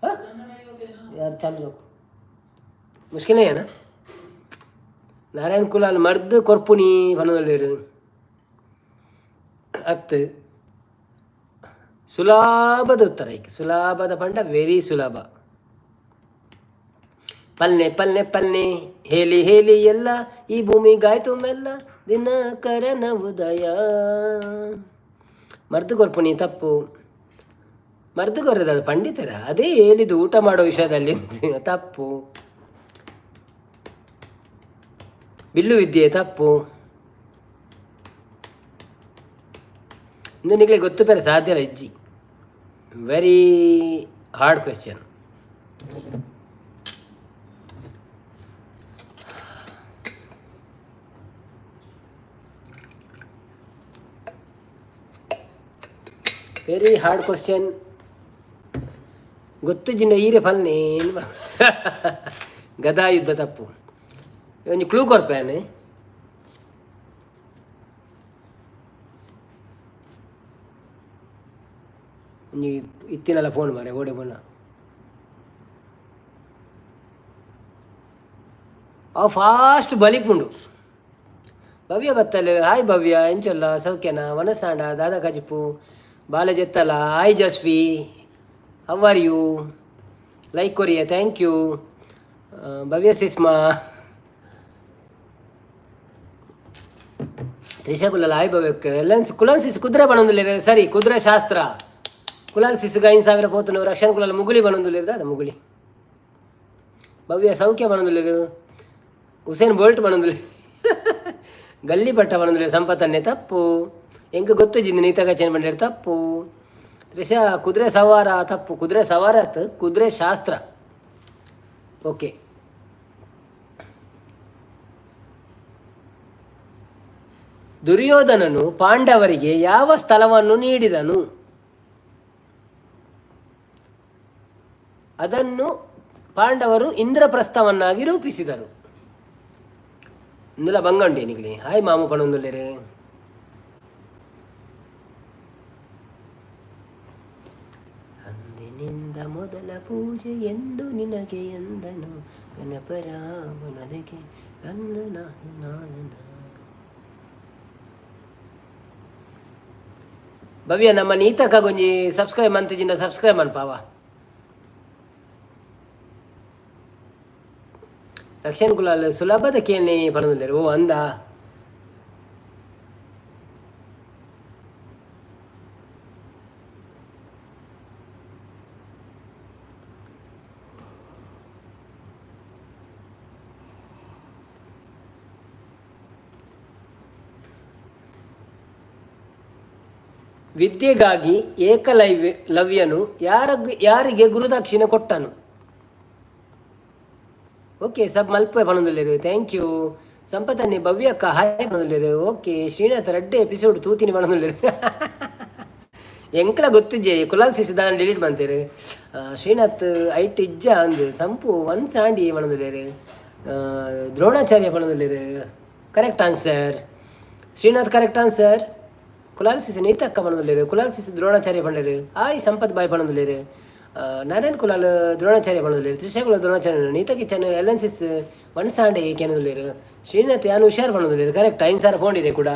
हाँ यार, चालू रखो, मुश्किल नहीं है ना। ನಾರಾಯಣ್ ಕುಲಾಲ್ ಮರ್ದ್ ಕೊರ್ಪುನಿ ಪನೊಂದುಲ್ಲೆರ್. ಅತ್ತು, ಸುಲಭದ ಉತ್ತರ ಐಕ್. ಸುಲಭದ ಪಂಡ ವೆರಿ ಸುಲಭ. ಪಲ್ನೆ ಪಲ್ನೆ ಪಲ್ನೆ ಹೇಲಿ ಹೇಲಿ ಎಲ್ಲ ಈ ಭೂಮಿಗಾಯ್ತು ಮೆಲ್ಲ ದಿನಕರನ ಉದಯ. ಮರ್ದು ಕೊರ್ಪುನಿ ತಪ್ಪು. ಮರ್ದು ಕೊರ್ರದ ಅದು ಪಂಡಿತರ ಅದೇ ಹೇಳಿದ್ದು ಊಟ ಮಾಡೋ ವಿಷಯದಲ್ಲಿ. ತಪ್ಪು. ಬಿಲ್ಲು ವಿದ್ಯೆ ತಪ್ಪು. ಇಂದು ನಿಮಗೆ ಗೊತ್ತು ಬೇರೆ ಸಾಧ್ಯ ಇಲ್ಲ ಇಜ್ಜಿ. Very hard question, very hard question. ಗೊತ್ತು ಜಿನ್ನ ಈರೆ ಫಲ್ನೆ. ಗದಾ ಯುದ್ಧ ತಪ್ಪು. ಒಂಜಿ ಕ್ಲೂ ಕೊರ್ಪೇನೆ. ಒಂಜಿ ಇತ್ತಿನಲ್ಲ ಫೋನ್ ಮಾರೆ ಓಡೆ ಫೋನ್. ಅವು ಫಾಸ್ಟ್ ಬಲಿಪುಂಡು. ಭವ್ಯ ಬತ್ತಲ್, ಹಾಯ್ ಭವ್ಯ, ಎಂಚೊಲ್ಲ ಸೌಖ್ಯನ? ವನಸಾಂಡ ದಾದಾ ಕಜಿಪು ಬಾಲೆ ಜೆತ್ತಲ. Hi Jasvi, how are you? Like Korea, thank you Bhavya ಸಿಸ್ಮಾ. ತ್ರಿಷಾ ಕುಲ್ಲಲ್ ಹಾಯ್ ಭವ್ಯಕ್ಕೆ. ಲೆನ್ಸ್ ಕುಲನ್ ಸಿಸ್ ಕುದುರೆ ಬಣೊಂದುಲ್ಲೆರ್. ಸರಿ, ಕುದುರೆ ಶಾಸ್ತ್ರ. ಕುಲಾಲ್ ಸಿಸ್ಗ್ 5000 ಪೋತುಂಡು. ರಕ್ಷಣ್ ಕುಲಾಲ್ ಮುಗುಳಿ ಬಣೊಂದುಲ್ಲೆರ್. ದಾದ ಮುಗುಳಿ? ಭವ್ಯ ಸೌಖ್ಯ ಬಣೊಂದುಲ್ಲೆರ್. Usain bolt ಬಣೊಂದುಲ್ಲೆರ್. ಗಲ್ಲಿ ಪಟ್ಟ ಬಣೊಂದುಲ್ಲೆರ್. ಸಂಪತ್ತನ್ನೇ ತಪ್ಪು. ಎಂಕ್ ಗೊತ್ತುಜ್ಜಿ ನೀತಾ ಕಚೇರಿ ಬಂಡೇರ್ ತಪ್ಪು. ತ್ರಿಷಾ ಕುದುರೆ ಸವಾರ ತಪ್ಪು. ಕುದುರೆ ಸವಾರ ಅತ್, ಕುದುರೆ ಶಾಸ್ತ್ರ. ಓಕೆ. ದುರ್ಯೋಧನನು ಪಾಂಡವರಿಗೆ ಯಾವ ಸ್ಥಳವನ್ನು ನೀಡಿದನು? ಅದನ್ನು ಪಾಂಡವರು ಇಂದ್ರಪ್ರಸ್ಥವನ್ನಾಗಿ ರೂಪಿಸಿದರು. ಇಂದುಲ ಬಂಗಂಡಿ ನಿಗಲಿ. ಹಾಯ್ ಮಾಮು ಪಣೊಂದುಲ್ಲೆರ್. ಅಂದಿನಿಂದ ಮೊದಲ ಪೂಜೆ ಎಂದು ನಿನಗೆ ಎಂದನು ಗಣಪರಾಮನದಕ್ಕೆ ನನ್ನ. ಭವ್ಯ, ನಮ್ಮ ನೀತಕ್ಕಾಗೊಂಜಿ ಸಬ್ಸ್ಕ್ರೈಬ್ ಮಂತಿಜಿಂದ ಸಬ್ಸ್ಕ್ರೈಬ್ ಮನ್ಪಾವ. ರಕ್ಷಣ್ ಕುಲಾಲ್ ಸುಲಭದ ಕೇಳಿ ಪಣೊಂದುಲ್ಲೆರ್. ಓ ಅಂದ. ವಿದ್ಯೆಗಾಗಿ ಏಕಲವ್ಯ ಲವ್ಯನು ಯಾರಿಗೆ ಗುರುದಕ್ಷಿಣೆ ಕೊಟ್ಟನು? ಓಕೆ, ಸಬ್ ಮಲ್ಪೆ ಪಣೊಂದುಲ್ಲೆರ್. Thank you. ಸಂಪತನ್ನೆ ಭವ್ಯಕ್ಕ ಹಾಯ್ ಪಣೊಂದುಲ್ಲೆರ್. ಓಕೆ. ಶ್ರೀನಾಥ್ ರಡ್ಡೆ ಎಪಿಸೋಡ್ ತೂತಿನಿ ಪಣೊಂದುಲ್ಲೆರ್. ಎಂಕ್ಲ ಗೊತ್ತಿಜ್ಜೆ ಕುಲಾಲ್ ಸಿಸಿ ದಾನ ಡಿಲೀಟ್ ಮಂತೇರು. ಶ್ರೀನಾಥ್ ಐಟ್ ಇಜ್ಜ ಅಂದ್. ಸಂಪು ಒನ್ ಸಾಂಡಿ ಪಣೊಂದುಲ್ಲೆರ್. ದ್ರೋಣಾಚಾರ್ಯ ಪಣೊಂದುಲ್ಲೆರ್. Correct answer Srinath, correct answer. Kulal ಸಿಸಿ ನೀತಕ್ಕ ಪಣೊಂದುಲ್ಲೆರ್. ಕುಲಾಲ್ ಸಿಸಿ ದ್ರೋಣಾಚಾರ್ಯ ಪಂಡೆರ್. ಆಯ್ ಸಂಪತ್ ಬಾಯ್ ಪಣೊಂದುಲ್ಲೆರ್. ನಾರಾಯಣ್ ಕುಲಾಲ್ ದ್ರೋಣಾಚಾರ್ಯ ಪಣೊಂದುಲ್ಲೆರ್. ತ್ರಿಷಾ ಕುಲಾಲ್ ದ್ರೋಣಾಚಾರ್ಯ. ನೀತ ಕಿಚನ್ ಎಲ್ ಎನ್ ಸಿಸ್ ಒನ್ ಸಾಂಡೆ ಕೇನೊಂದುಲ್ಲೆರ್. ಶ್ರೀನಾಥ್ ಯಾನ್ ಹುಷಾರ್ ಪಣೊಂದುಲ್ಲೆರ್. ಕರೆಕ್ಟ್. 5000 ಪೋಂಡಿದೆ ಕೂಡ.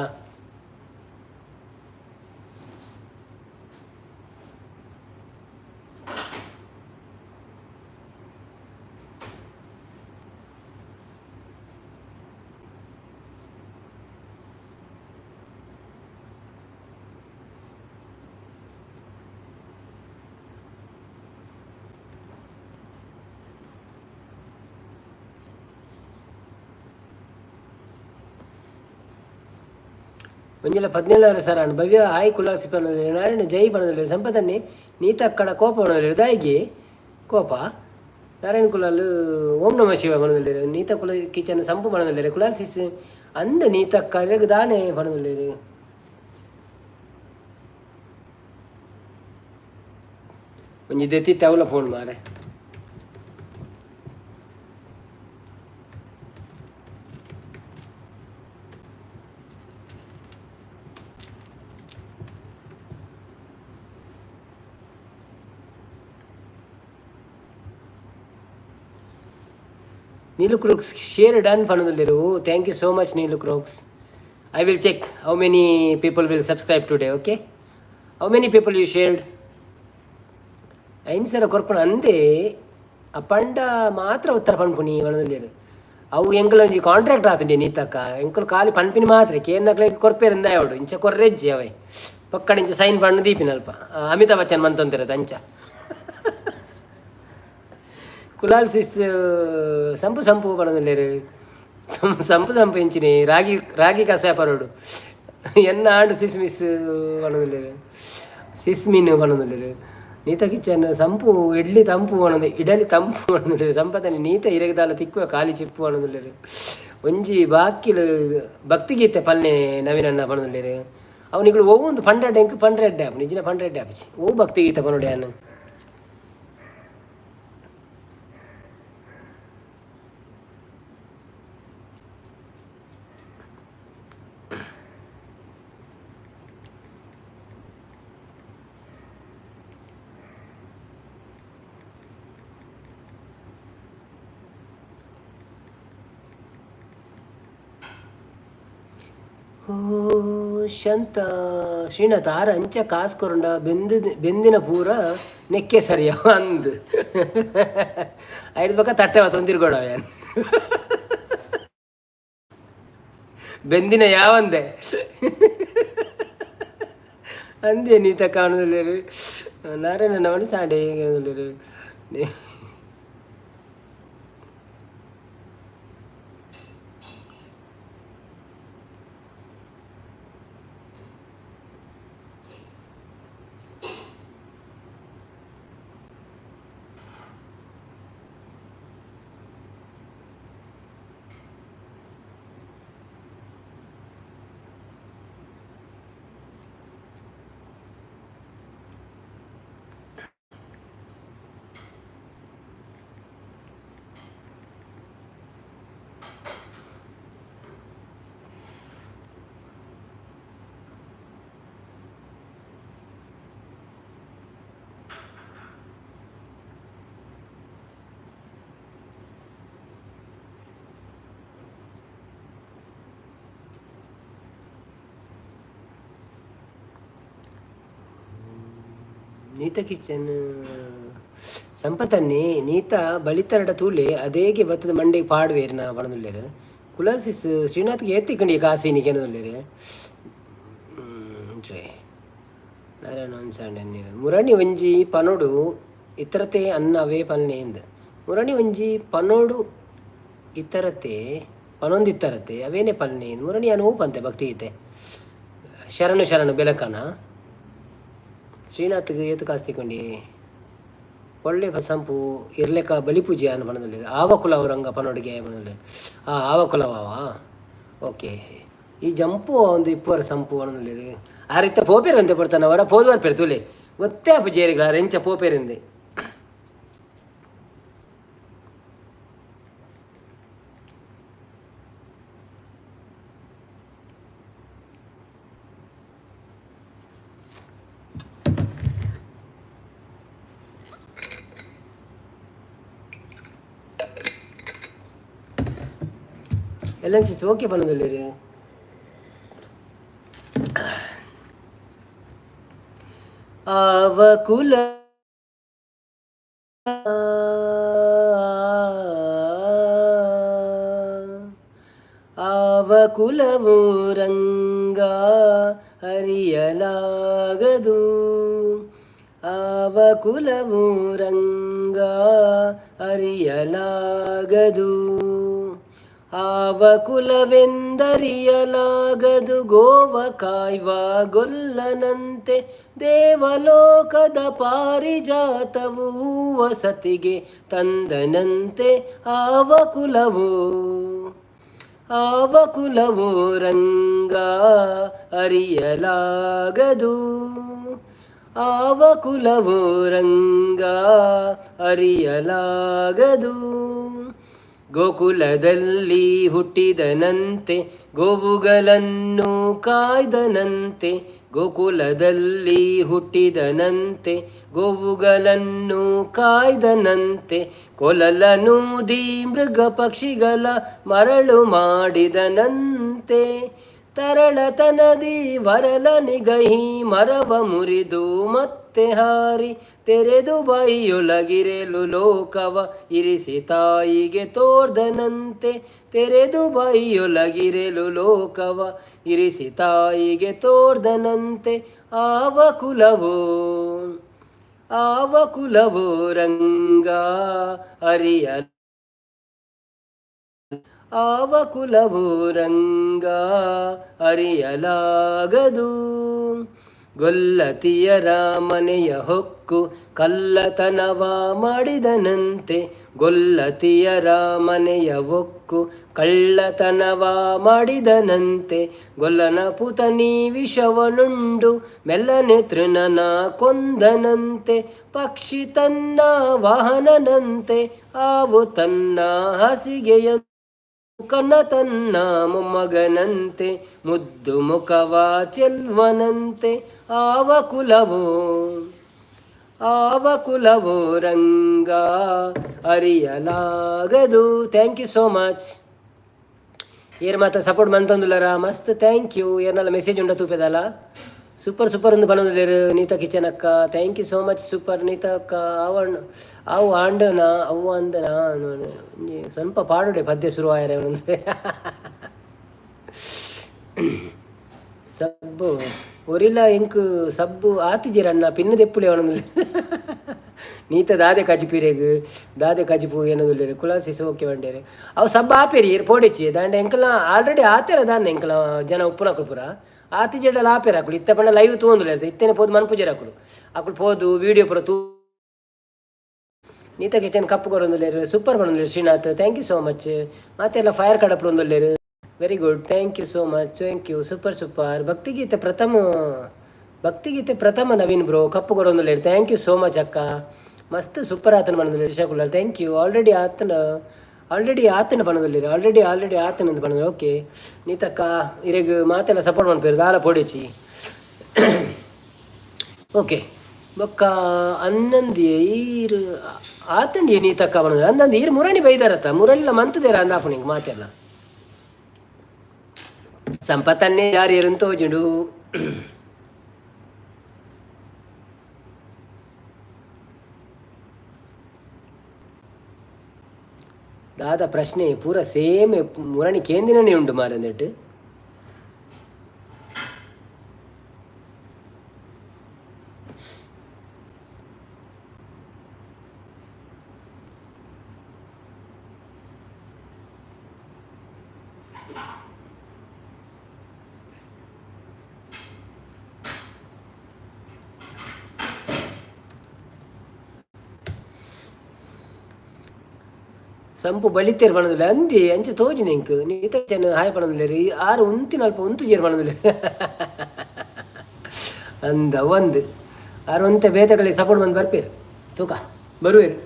ಒಂಜಿಲ 17 ಸರ ಭವ್ಯ ಹಾಯ್ ಕುಲಾಲ್ ಸಿ ಪಣೊಂದುಲ್ಲೆರ್. ನಾರಾಯಣ ಜೈ ಪಣೊಂದುಲ್ಲೆರ್. ಸಂಪತನ್ನಿ ನೀತಕ್ಕಡ ಕೋಪ ಪಣೊಂದುಲ್ಲೆರ್. ದಾಯಿಗೆ ಕೋಪ? ನಾರಾಯಣ ಕುಲಾಲ್ ಓಂ ನಮ ಶಿವ ಪಣೊಂದುಲ್ಲೆರ್. ನೀತ ಕುಲ ಕಿಚನ್ ಸಂಪು ಪಣೊಂದುಲ್ಲೆರ್. ಕುಲಾಲ್ ಸಿಸ್ ಅಂದ್ ನೀತಕ್ಕ ಇರೆಗ್ ದಾನೆ ಪಣೊಂದುಲ್ಲೆರ್. ಒಂಜಿ ದೆತ್ತಿತ್ತೆ ಅವಲ ಫೋನ್ ಮಾರೆ. ನೀಲು ಕ್ರೂಕ್ಸ್ ಶೇರ್ ಡನ್ ಪಣೊಂದುಲ್ಲೆರ್. Thank you so much Neelu Crooks. I will check how many people will subscribe today. Okay, how many people you shared? 5000 ಕೊರ್ಪಣ ಅಂದೇ ಆ ಪಂಡ ಮಾತ್ರ ಉತ್ತರ ಪನ್ಪುನಿ ಪಣೊಂದುಲ್ಲೆರ್. ಅವು ಎಂಕುಲು ಒಂಜಿ ಕಾಂಟ್ರಾಕ್ಟ್ ಆತುಂಡೆ ನೀತಕ್ಕ. ಎಂಕುಲು ಖಾಲಿ ಪನ್ಪಿನಿ ಮಾತ್ರ. ಕೇನ್ನಕ್ಲೆ ಕೊರ್ಪೇರ್ ಅವಡು ಇಂಚ ಕೊರ್ರೆಜ್ಜಿ ಅವೆ ಪಕ್ಕಡ ಇಂಚ ಸೈನ್ ಪಣ್ಣು ದೀಪಿನಲ್ಪ ಅಮಿತಾಬ್ ಬಚ್ಚನ್ ಮಂತೊಂತಿರದು ಅಂಚ. ಕುಲಾಲ್ ಸಿಸ್ ಸಂಪು ಸಂಪು ಪಣೊಂದುಲ್ಲೆರ್. ಸಂಪು ಸಂಪು ಇಂಚಿನಿ ರಾಗಿ ರಾಗಿ ಕಸಾಯ ಪರೋಡು ಎನ್ನ ಆಂಡ್ ಸಿಸ್ ಮಿಸ್ ಪಣೊಂದುಲ್ಲೆರ್. ಸಿಸ್ ಮೀನು ಪಣೊಂದುಲ್ಲೆರ್. ನೀತ ಕಿಚನ್ ಸಂಪು ಇಡ್ಲಿ ತಂಪು ಪಣೊಂದು ಇಡಲಿ ತಂಪು ಪಣೊಂದುಲ್ಲೆರ್. ಸಂಪತನಿ ನೀತ ಇರೆಗ್ ತಿಕ್ಕುವ ಖಾಲಿ ಚಿಪ್ಪು ಪಣೊಂದುಲ್ಲೆರ್. ಒಂಜಿ ಬಾಕಿಲು ಭಕ್ತಿಗೀತೆ ಪಲ್ನೆ ನವೀನಣ್ಣ ಪಣೊಂದುಲ್ಲೆರ್. ಅವು ನಿಕುಲು ಒವ್ವೊಂದು ಪಂಡ್ರೆಡ್ ಎಂಕ್ ಪಂಡ್ರೆಡ್ ಆಪ್ ನಿಜಿನ ಪಂಡ್ರೆಡ್ ಆಪುಜಿ. ಒವು ಭಕ್ತಿಗೀತೆ ಪನೊಡು ಯಾನ್? ಓ ಶಂತ ಶ್ರೀನಾಥ್ ಆರ್ ಅಂಚ ಕಾಸ್ ಕೊರಂಡ ಬೆಂದ ಬೆಂದಿನ ಪೂರ ನೆಕ್ಕೆ ಸರಿಯ ಅಂದ್ ಐದು ಪಕ್ಕ ತಟ್ಟೆ ತೊಂದಿರ್ಗೋಡ ಯಾನ್ ಬೆಂದಿನ ಯಾವಂದೆ ಅಂದೆ ನೀತ ಕಾಣುದಿಲ್ಲೇರು ನಾರಾಯಣನವನು ಸಾಂಡೆ ಕೇಳುದಿಲ್ಲೇರು. ನೀತ ಕಿಚನ್ ಸಂಪತನ್ನಿ ನೀತ ಬಳಿತರಡ ತೂಲೆ ಅದೇಗೆ ಬತ್ತದ ಮಂಡೆಗೆ ಪಾಡುವೇರು ನಾ ಪಣದುಲ್ಲೇರು ಕುಲಸಿಸ್ ಶ್ರೀನಾಥ್ಗೆ ಏತ್ತಿಕ್ಕಂಡಿ ಕಾಸಿನಿ ಕೆನದುಲ್ಲೇರು ನಾರಾಯಣ ಒಂದ್ಸಾಂಡೆ ಮುರಣಿ ಒಂಜಿ ಪನೊಡು ಇತರತೆ ಅನ್ನ ಅವೇ ಪನ್ನೇಂದ್ ಮುರಣಿ ಒಂಜಿ ಪನೊಡು ಇತರತೆ ಪನೊಂದಿತ್ತರತೆ ಅವೇನೆ ಪನ್ನೆ ಮುರಣಿ ಅನು ಪಂತೆ ಭಕ್ತಿಗೀತೆ ಶರಣು ಶರಣು ಬೆಲಕನ ಶ್ರೀನಾಥ್ಗೆ ಏತ್ ಕಾಸ್ ತಿಕೊಂಡಿ ಒಳ್ಳೆ ಸಂಪು ಇರ್ಲೆಕ ಬಲಿಪೂಜೆ ಅನ್ನ ಪಣದಲ್ಲಿ ಆವಕುಲ ಅವರಂಗ ಪನೊಡಿಗೆ ಪಣದಲ್ಲಿ ಆ ಆವಕುಲವಾವ ಓಕೆ ಈ ಜಂಪು ಒಂದು ಇಪ್ಪುವರ ಸಂಪು ಪಣದಲ್ಲಿ ಆ ರೀತ ಪೋಪೇರು ಅಂತೆ ಪಡ್ತಾನೆ ಅವರ ಪೋದುವರ್ ಪೇರು ತುಲೆ ಗೊತ್ತೇ ಅಪ್ಪ ಜೇರಿಗಳ ರೆಂಚ ಪೋಪೇರಿಂದೆ. ಎಲ್ ಎನ್ ಸಿಸ್ ಓಕೆ ಪಣದೊಲ್ಲೇರು. ಆವಕುಲ ಆವಕುಲವು ರಂಗ ಅರಿಯಲಾಗದು ಆವಕುಲವು ರಂಗ ಅರಿಯಲಾಗದು ಆವಕುಲವೆಂದರಿಯಲಾಗದು ಗೋವ ಕಾಯ್ವ ಗೊಲ್ಲನಂತೆ ದೇವಲೋಕದ ಪಾರಿಜಾತವು ವಸತಿಗೆ ತಂದನಂತೆ ಆವಕುಲವು ಆವಕುಲವು ರಂಗ ಅರಿಯಲಾಗದು ಆವಕುಲವು ರಂಗ ಅರಿಯಲಾಗದು. ಗೋಕುಲದಲ್ಲಿ ಹುಟ್ಟಿದನಂತೆ ಗೋವುಗಳನ್ನು ಕಾಯ್ದನಂತೆ ಗೋಕುಲದಲ್ಲಿ ಹುಟ್ಟಿದನಂತೆ ಗೋವುಗಳನ್ನು ಕಾಯ್ದನಂತೆ ಕೊಲಲನೂದಿ ಮೃಗ ಪಕ್ಷಿಗಳ ಮರಳು ಮಾಡಿದನಂತೆ ತರಳತನದಿ ವರಲ ನಿಗಹಿ ಮರವ ಮುರಿದು ಮತ್ತೆ ಹಾರಿ ತೆರೆದು ಬಾಯಿಯೊಳಗಿರಲು ಲೋಕವ ಇರಿಸಿ ತಾಯಿಗೆ ತೋರ್ದನಂತೆ ತೆರೆದು ಬಾಯಿಯೊಳಗಿರಲು ಲೋಕವ ಇರಿಸಿ ತಾಯಿಗೆ ತೋರ್ದನಂತೆ ಆವ ಕುಲವೋ ಆವ ಕುಲವೋ ರಂಗ ಅರಿಯ ಆವ ಕುಲವೋ ರಂಗ ಅರಿಯಲಾಗದು. ಗೊಲ್ಲತಿಯರ ಮನೆಯ ಹೊಕ್ಕು ಕಲ್ಲತನವ ಮಾಡಿದನಂತೆ ಗೊಲ್ಲತಿಯರ ಮನೆಯ ಒಕ್ಕು ಕಳ್ಳತನವ ಮಾಡಿದನಂತೆ ಗೊಲ್ಲನ ಪುತನಿ ವಿಷವನುಂಡು ಮೆಲ್ಲನೆ ತೃಣನ ಕೊಂದನಂತೆ ಪಕ್ಷಿ ತನ್ನ ವಾಹನನಂತೆ ಆವು ತನ್ನ ಹಾಸಿಗೆಯ ಕನ್ನ ತನ್ನ ಮೊಮ್ಮಗನಂತೆ ಮುದ್ದು ಮುಖವ ಚೆಲ್ವನಂತೆ ಆವ ಕುಲವೋ ಆವ ಕುಲವೋ ರಂಗ ಅರಿಯಲಾಗದು. Thank you so much. ಏರ್ ಮಾತ ಸಪೋರ್ಟ್ ಮಂತೊಂದುಲ್ಲರ ಮಸ್ತ್ thank you. ಏರ್ನಲ್ಲ ಮೆಸೇಜ್ ಉಂಡ ತೂಪೆದಲ್ಲ. ಸೂಪರ್ ಸೂಪರ್ ಒಂದು ಪನೊಂದುಲ್ಲೆರ್ ನೀತಾ ಕಿಚನ್ ಅಕ್ಕ. Thank you so much. Super Neetha ಅಕ್ಕ. ಆವಣ್ಣ ಅವು ಆಂಡನ ಅವು ಅಂದನ ಒಂಜಿ ಸ್ವಲ್ಪ ಪಾಡುಡೆ ಪದ್ಯ ಶುರು ಆಯರೆ. ಸಬ್ಬು ಒರಿಲ ಎಂಕ್ ಸಬ್ಬು ಆತಿಜೆರಣ್ಣ ಪಿನ್ನು ದೆಪ್ಪುಲೆ ಅವನೊಂದು ನೀತ ದಾದೆ ಕಜಿಪಿರೆಗ್ ದಾದೆ ಕಜಿಪು ಏನೊಂದುಲ್ಲೆರ್ ಕುಲಾಸಿಸ್ ಓಕೆ ಬಂಡೇರು. ಅವು ಸಬ್ಬ ಆಪೇರಿ ಏರ್ ಪೋಡೆಚ್ಚಿ ದಾಂಡ ಎಂಕಲ ಆಲ್ರೆಡಿ ಆತೆರ ದಾನ್ನ ಎಂಕಲ ಜನ ಉಪ್ಪುನಕುಲು ಪೂರ ಆತಿಜೆಡಲ ಆಪೇರು ಅಕುಲು. ಇತ್ತೆ ಪಂಡ ಲೈವ್ ತೂವೊಂದುಲ್ಲೆರ್. ಇತ್ತೆನೆ ಪೋದು ಮನ್ಪುಜೆರ್ ಅಕುಲು. ಅಕುಲು ಪೋದು ವೀಡಿಯೋ ಪೂರ ತೂ. ನೀತ ಕಿಚನ್ ಕಪ್ಪು ಕೊರೊಂದುಲ್ಲೆರ್. ಸೂಪರ್ ಪನೊಂದುಲ್ಲೆರ್ Srinath. Thank you so much. ಮಾತೆಲ್ಲ ಫೈರ್ ಕಡಪುರೊಂದುಲ್ಲೆರ್. Very good, thank you so much, thank you. Super super. ಭಕ್ತಿಗೀತೆ ಪ್ರಥಮ, ಭಕ್ತಿಗೀತೆ ಪ್ರಥಮ. ನವೀನ್ ಬ್ರೋ ಕಪ್ಪು ಕೊರೊಂದುಲ್ಲೆರ್. Thank you so much ಅಕ್ಕ. ಮಸ್ತ್ ಸೂಪರ್ ಆತನ ಪನೊಂದುಲ್ಲೆರ್ ಶಕುಲಾಲ್. Thank you. Already ಆತನ, ಆಲ್ರೆಡಿ ಆತನ ಪನೊಂದುಲ್ಲೆರ್. ಆಲ್ರೆಡಿ ಆಲ್ರೆಡಿ ಆತನ ಅಂತ ಪನೊಂದು. ಓಕೆ ನೀತಕ್ಕ, ಇರೆಗ್ ಮಾತೆಲ್ಲ ಸಪೋರ್ಟ್ ಮನ್ಪೇರು ದಾಲ ಪೋಡಿಚಿ. ಓಕೆ ಬೊಕ್ಕ ಅನ್ನಂದಿ ಈರ್ ಆತಂಡಿ ನೀತಕ್ಕ ಪನೊಂದು ಅಂದಂದು ಈರ್ ಮುರಣಿ ಬೈದಾರತ್ತ ಮುರಳಿಲ ಮಂತದೇರ ಅಂದಾಪುನಿಂಗ್ ಮಾತೆಲ್ಲ ಸಂಪತ್ತನ್ನೇ ಜಾರಿಯರಂತ ತೋಜುಂಡು. ದಾದ ಪ್ರಶ್ನೆ ಪೂರ ಸೇಮ್ ಮುರಣಿ ಕೇಂದಿನನೇ ಉಂಡು ಮಾರಂದೆಟ್. ಸಂಪು ಬಲಿತೇರ್ ಪನೊಂದುಲ್ಲೆ ಅಂದಿ ಅಂಚ ತೋಜುನೆ ಎಂಕ್. ನೀತ ಚೆನ್ನ ಹಾಯ್ ಪನೊಂದುಲ್ಲೆರ್. ಆರು ಉಂತಿನಲ್ಪ ಉಂತುಜೆರ್ ಪನೊಂದುಲ್ಲೆ ಅಂದ ಒಂದು ಆರು ಒಂತೆ ಬೇತೆಗಳಿಗೆ ಸಪೋರ್ಟ್ ಬಂದು ಬರ್ಪೇರು ತೂಕ ಬರುವೇರು.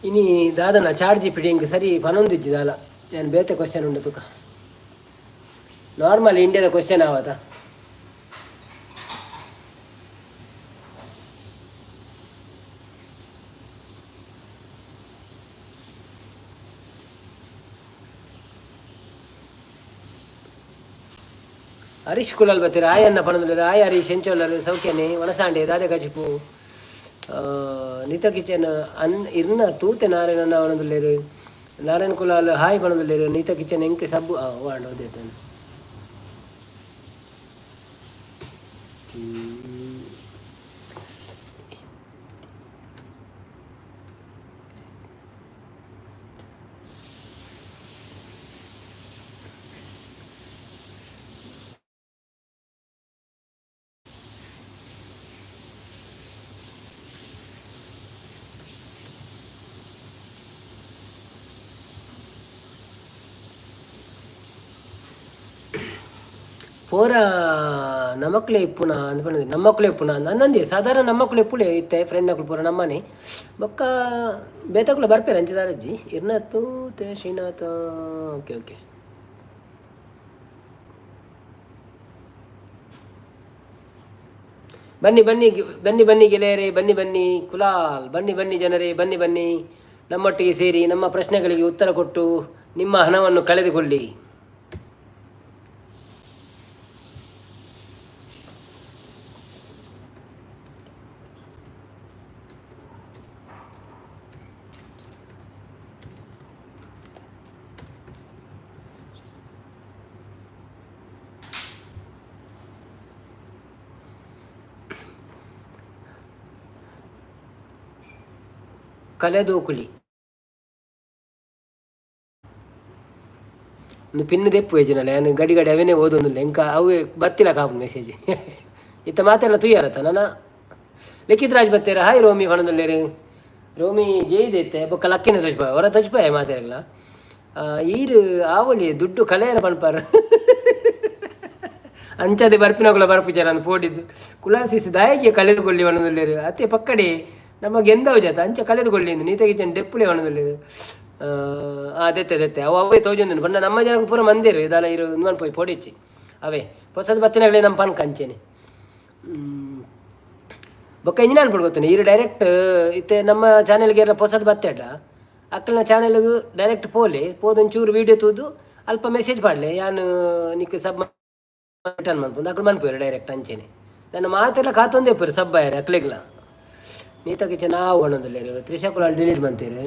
ಇನಿ ದಾದನ ಚಾರ್ಜಿ ಪಿಡಿ ಎಂಕ್ ಸರಿ ಪನೊಂದಿಜ್ಜಿ ದಾಲ. ಯಾನ್ ಬೇತೆ ಕ್ವಶನ್ ಉಂಡು ತೂಕ. ನಾರ್ಮಲ್ ಇಂಡಿಯಾದ ಕ್ವಶನ್ ಆವತ. ಹರೀಶ್ ಕುಲಾಲ್ ಬತ್ತೀರ ಆಯನ್ನ ಪನೊಂದುಲ್ಲೆರ್. ಆಯ್ ಹರೀಶ್, ಎಂಚೊಲ್ಲರ್? ಸೌಖ್ಯನೆ? ವನಸಾಂಡೆ ದಾದೆ ಕಜಿಪು? ನಿತ ಕಿಚನ್ ಅನ್ ಇರ್ನ ತೂತೆ ನಾರಾಯಣ ಪನೊಂದುಲ್ಲೆರ್. ನಾರಾಯಣ ಕುಲಾಲ್ ಹಾಯ್ ಪನೊಂದುಲ್ಲೆರ್. ನೀತ ಕಿಚನ್ ಎಂಕ್ ಸಬ್ಬು ವಾಂಡ್ ಓದೇತನ. ಪೋರ ನಮಕ್ಲೆ ಇಪ್ಪುನ ಅಂದ್ ಪಂಡ ನಮ್ಮಕ್ಲೆ ಇಪ್ಪುನ ಅಂದಂದೆ ಸಾಧಾರಣ ನಮ್ಮಕ್ಲೆ ಇಪ್ಪುಲೆ ಇತ್ತೆ ಫ್ರೆಂಡ್ ನಕುಲು ಪೂರ ನಮ್ಮನೆ ಬೊಕ್ಕ ಬೇತಕುಲು ಬರ್ಪೇರು ಅಂಚದಾರಜ್ಜಿ ಇರ್ನ ತೂತೆ ಶ್ರೀನಾಥ. ಓಕೆ ಓಕೆ ಬನ್ನಿ ಬನ್ನಿ ಬನ್ನಿ ಬನ್ನಿ ಗೆಳೆಯರೇ, ಬನ್ನಿ ಬನ್ನಿ. ಕುಲಾಲ್ ಬನ್ನಿ ಬನ್ನಿ. ಜನರೇ ಬನ್ನಿ ಬನ್ನಿ, ನಮ್ಮೊಟ್ಟಿಗೆ ಸೇರಿ ನಮ್ಮ ಪ್ರಶ್ನೆಗಳಿಗೆ ಉತ್ತರ ಕೊಟ್ಟು ನಿಮ್ಮ ಹಣವನ್ನು ಕಳೆದುಕೊಳ್ಳಿ. ಕಲೆದೋಕುಲಿ ಒಂದು ಪಿನ್ ದೆಪ್ಪು ಯಜನಲ್ಲ ಯಾನ್ ಗಡಿ ಗಡಿ ಅವೇನೇ ಓದೊಂದುಲ್ಲೆ. ಎಂಕ ಅವು ಬತ್ತಿಲ್ಲ ಕಾಪುಂಡು ಮೆಸೇಜ್. ಇತ್ತ ಮಾತೆಲ್ಲ ತುಯ್ಯಾರತ್ತ ನನ. ಲಿಖಿತ್ ರಾಜ್ ಬತ್ತೇರ. ಹಾಯ್ ರೋಮಿ ಪನೊಂದುಲ್ಲೆರ್. ರೋಮಿ ಜೇಯ್ದೈತೆ ಬೊಕ್ಕ ಲಕ್ಕಿನ ತೋಜ್ಪಾಯ ಹೊರ ತೋಜ್ಪಾಯ ಮಾತೆರ್ಗ್ಲ. ಈರ್ ಆವೊಲಿ ದುಡ್ಡು ಕಲೆಯರ ಪನ್ಪಾರ್ ಅಂಚದೆ ಬರ್ಪಿನಗುಲ ಬರ್ಪುಜಾರ ಅಂದ್ ಪೋಡಿದ್ದು. ಕುಲಾಸಿಸ್ ದಾಯಗೆ ಕಳೆದುಕೊಳ್ಳಿ ಪನೊಂದುಲ್ಲೆರ್. ಅತ್ತೆ ಪಕ್ಕಡೆ ನಮಗೆ ಎಂದವು ಜಾತ ಅಂಚ ಕಳೆದುಕೊಳ್ಳಿ ಎಂದು ನೀತ ಕಿಚನ್ ಡೆಪ್ಪುಲೆ ಪನೊಂದುಲ್ಲೆರ್. ಆ ದೆತ್ತೆ ದೆತ್ತೆ ಅವು ಅವೇ ತೋಜೊಂದುಂಡು ಪಂಡ ನಮ್ಮ ಜನ ಪೂರ ಮಂದೇರು ಇದಾಲ ಇರು ಇಂದು ಪೋಯಿ ಪೋಡಿಚ್ಚಿ. ಅವೇ ಪೊಸದ್ ಬತ್ತಿನಗಲೇ ನಮ್ಮ ಪನ್ಕ ಅಂಚೆನೆ. ಬೊಕ್ಕ ಇಂಜಿನ ಅನ್ಪುಡು ಗೊತ್ತುಂಡು, ಈರು ಡೈರೆಕ್ಟ್ ಇತ್ತೆ ನಮ್ಮ ಚಾನೆಲ್ಗೆ ಎಲ್ಲ ಪೊಸದ್ ಬತ್ತೆಡ ಅಕ್ಕಲ್ನ ಚಾನೆಲ್ಗ್ ಡೈರೆಕ್ಟ್ ಪೋಲೆ, ಪೋದು ಒಂಚೂರು ವೀಡಿಯೋ ತೂದು ಅಲ್ಪ ಮೆಸೇಜ್ ಪಾಡ್ಲೆ, ಯಾನ್ ನಿಕ್ ಸಬ್ ರಿಟರ್ನ್ ಮನ್ಪುಂಡು. ಅಕುಲು ಮನ್ಪುವೆರ್ ಡೈರೆಕ್ಟ್ ಅಂಚೆನೆ. ನನ್ನ ಮಾತೆಲ್ಲ ಕಾತೊಂದೇ ಪೇರು ಸಬ್ ಆಯೆರ್ ಅಕ್ಲೆಗ್ಲ. ನೀತ ಕಿಚನ್ ಆವು ಪನೊಂದುಲ್ಲೆರ್. ತ್ರಿಷಾ ಕುಲಾಲ್ ಡಿಲೀಟ್ ಮಂತೇರು.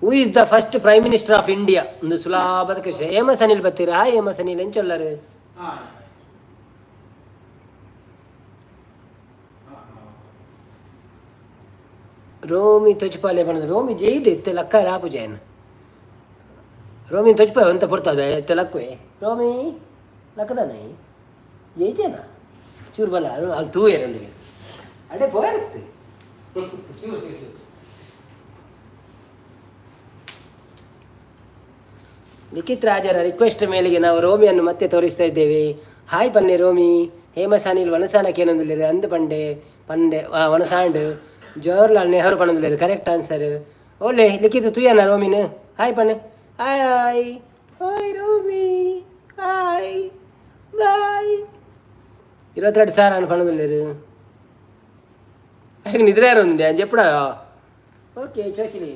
Who is the first prime minister of India? ಒಂದು ಸುಲಭದ ಕ್ವಶನ್. ಹೇಮಸ್ ಅನಿಲ್ ಬತ್ತೀರಾ? ಹಾಯ್ ಹೇಮಸ್ ಅನಿಲ್, ಎಂಚೊಲ್ಲರು? ರೋಮಿ ತೊಚ್ಪಾಲೆ ಪಂಡ ರೋಮಿ ಜೈದೆ ಇತ್ತೆ ಲಕ್ಕ ರಾಪು ಜಯನ್. ರೋಮಿ ತೊಚ್ಪಾಯ ಒಂತ ಪೊರ್ತದ ಇತ್ತೆ ಲಕ್ಕುವೆ. ರೋಮಿ ಲಕ್ಕದಾನ ಜೈಜೇನ ಚೂರು ಬಲ್ಲ ಅಲ್ಲಿ ತೂಯೇರಂದಿಗೆ ಅಡೆ ಪೋಯರುತ್ತೆ. ಲಿಖಿತ್ ರಾಜರ ರಿಕ್ವೆಸ್ಟ್ ಮೇಲೆಗೆ ನಾವು ರೋಮಿಯನ್ನು ಮತ್ತೆ ತೋರಿಸ್ತಾ ಇದ್ದೇವೆ. ಹಾಯ್ ಪನ್ನೆ ರೋಮಿ. ಹೇಮಸಾನಿಲ್ ವನಸಾನಕ್ಕೆ ಏನೊಂದುಲ್ಲೆರ್ ಅಂದ್ ಪಂಡೆ ಪಂಡೆ ವನಸಾಂಡ್. ಜವಾಹರ್ಲಾಲ್ ನೆಹರು ಪನೊಂದುಲ್ಲೆರ್, ಕರೆಕ್ಟ್ ಆನ್ಸರ್. ಓಲೆ ಲಿಖಿತ್ ತುಯನ ರೋಮಿನ್? ಹಾಯ್ ಪನ್ನೆ. Hi hi hi Romi, hi bye. 22,000 ಅನ್ ಪನೊಂದುಲ್ಲೆರ್. ಅಯ್ಯ ನಿದ್ರೆ ఉంది అని చెప్పుడా? ಓಕೆ ಚೋಚಿಲಿ.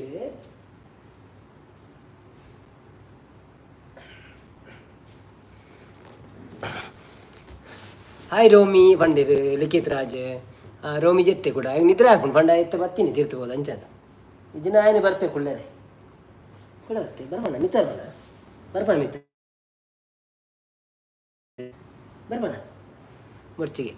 ಹಾಯ್ ರೋಮಿ ಪಂಡಿರ್ ಲಿಖಿತ್ ರಾಜ್. ರೋಮಿ ಜೆತ್ತೆ ಕೂಡ ನಿದ್ರೆ ಹಾಕೊಂಡು ಪಂಡ ಎತ್ತ ಬತ್ತೀನಿ ತೀರ್ತಬೋದು ಅಂಚದ ಇಜಿನ ಆಯನೆ ಬರ್ಪೆ ಕುಳ್ಳರೆ ಕೂಡ ಬತ್ತೆ. ಬರ್ಬಣ ಮಿತ್ತ, ಬರ್ಬಣ ಬರ್ಬಣ ಮಿತ್ತ ಬರ್ಬಣ ಮುರ್ಚಿಗೆ.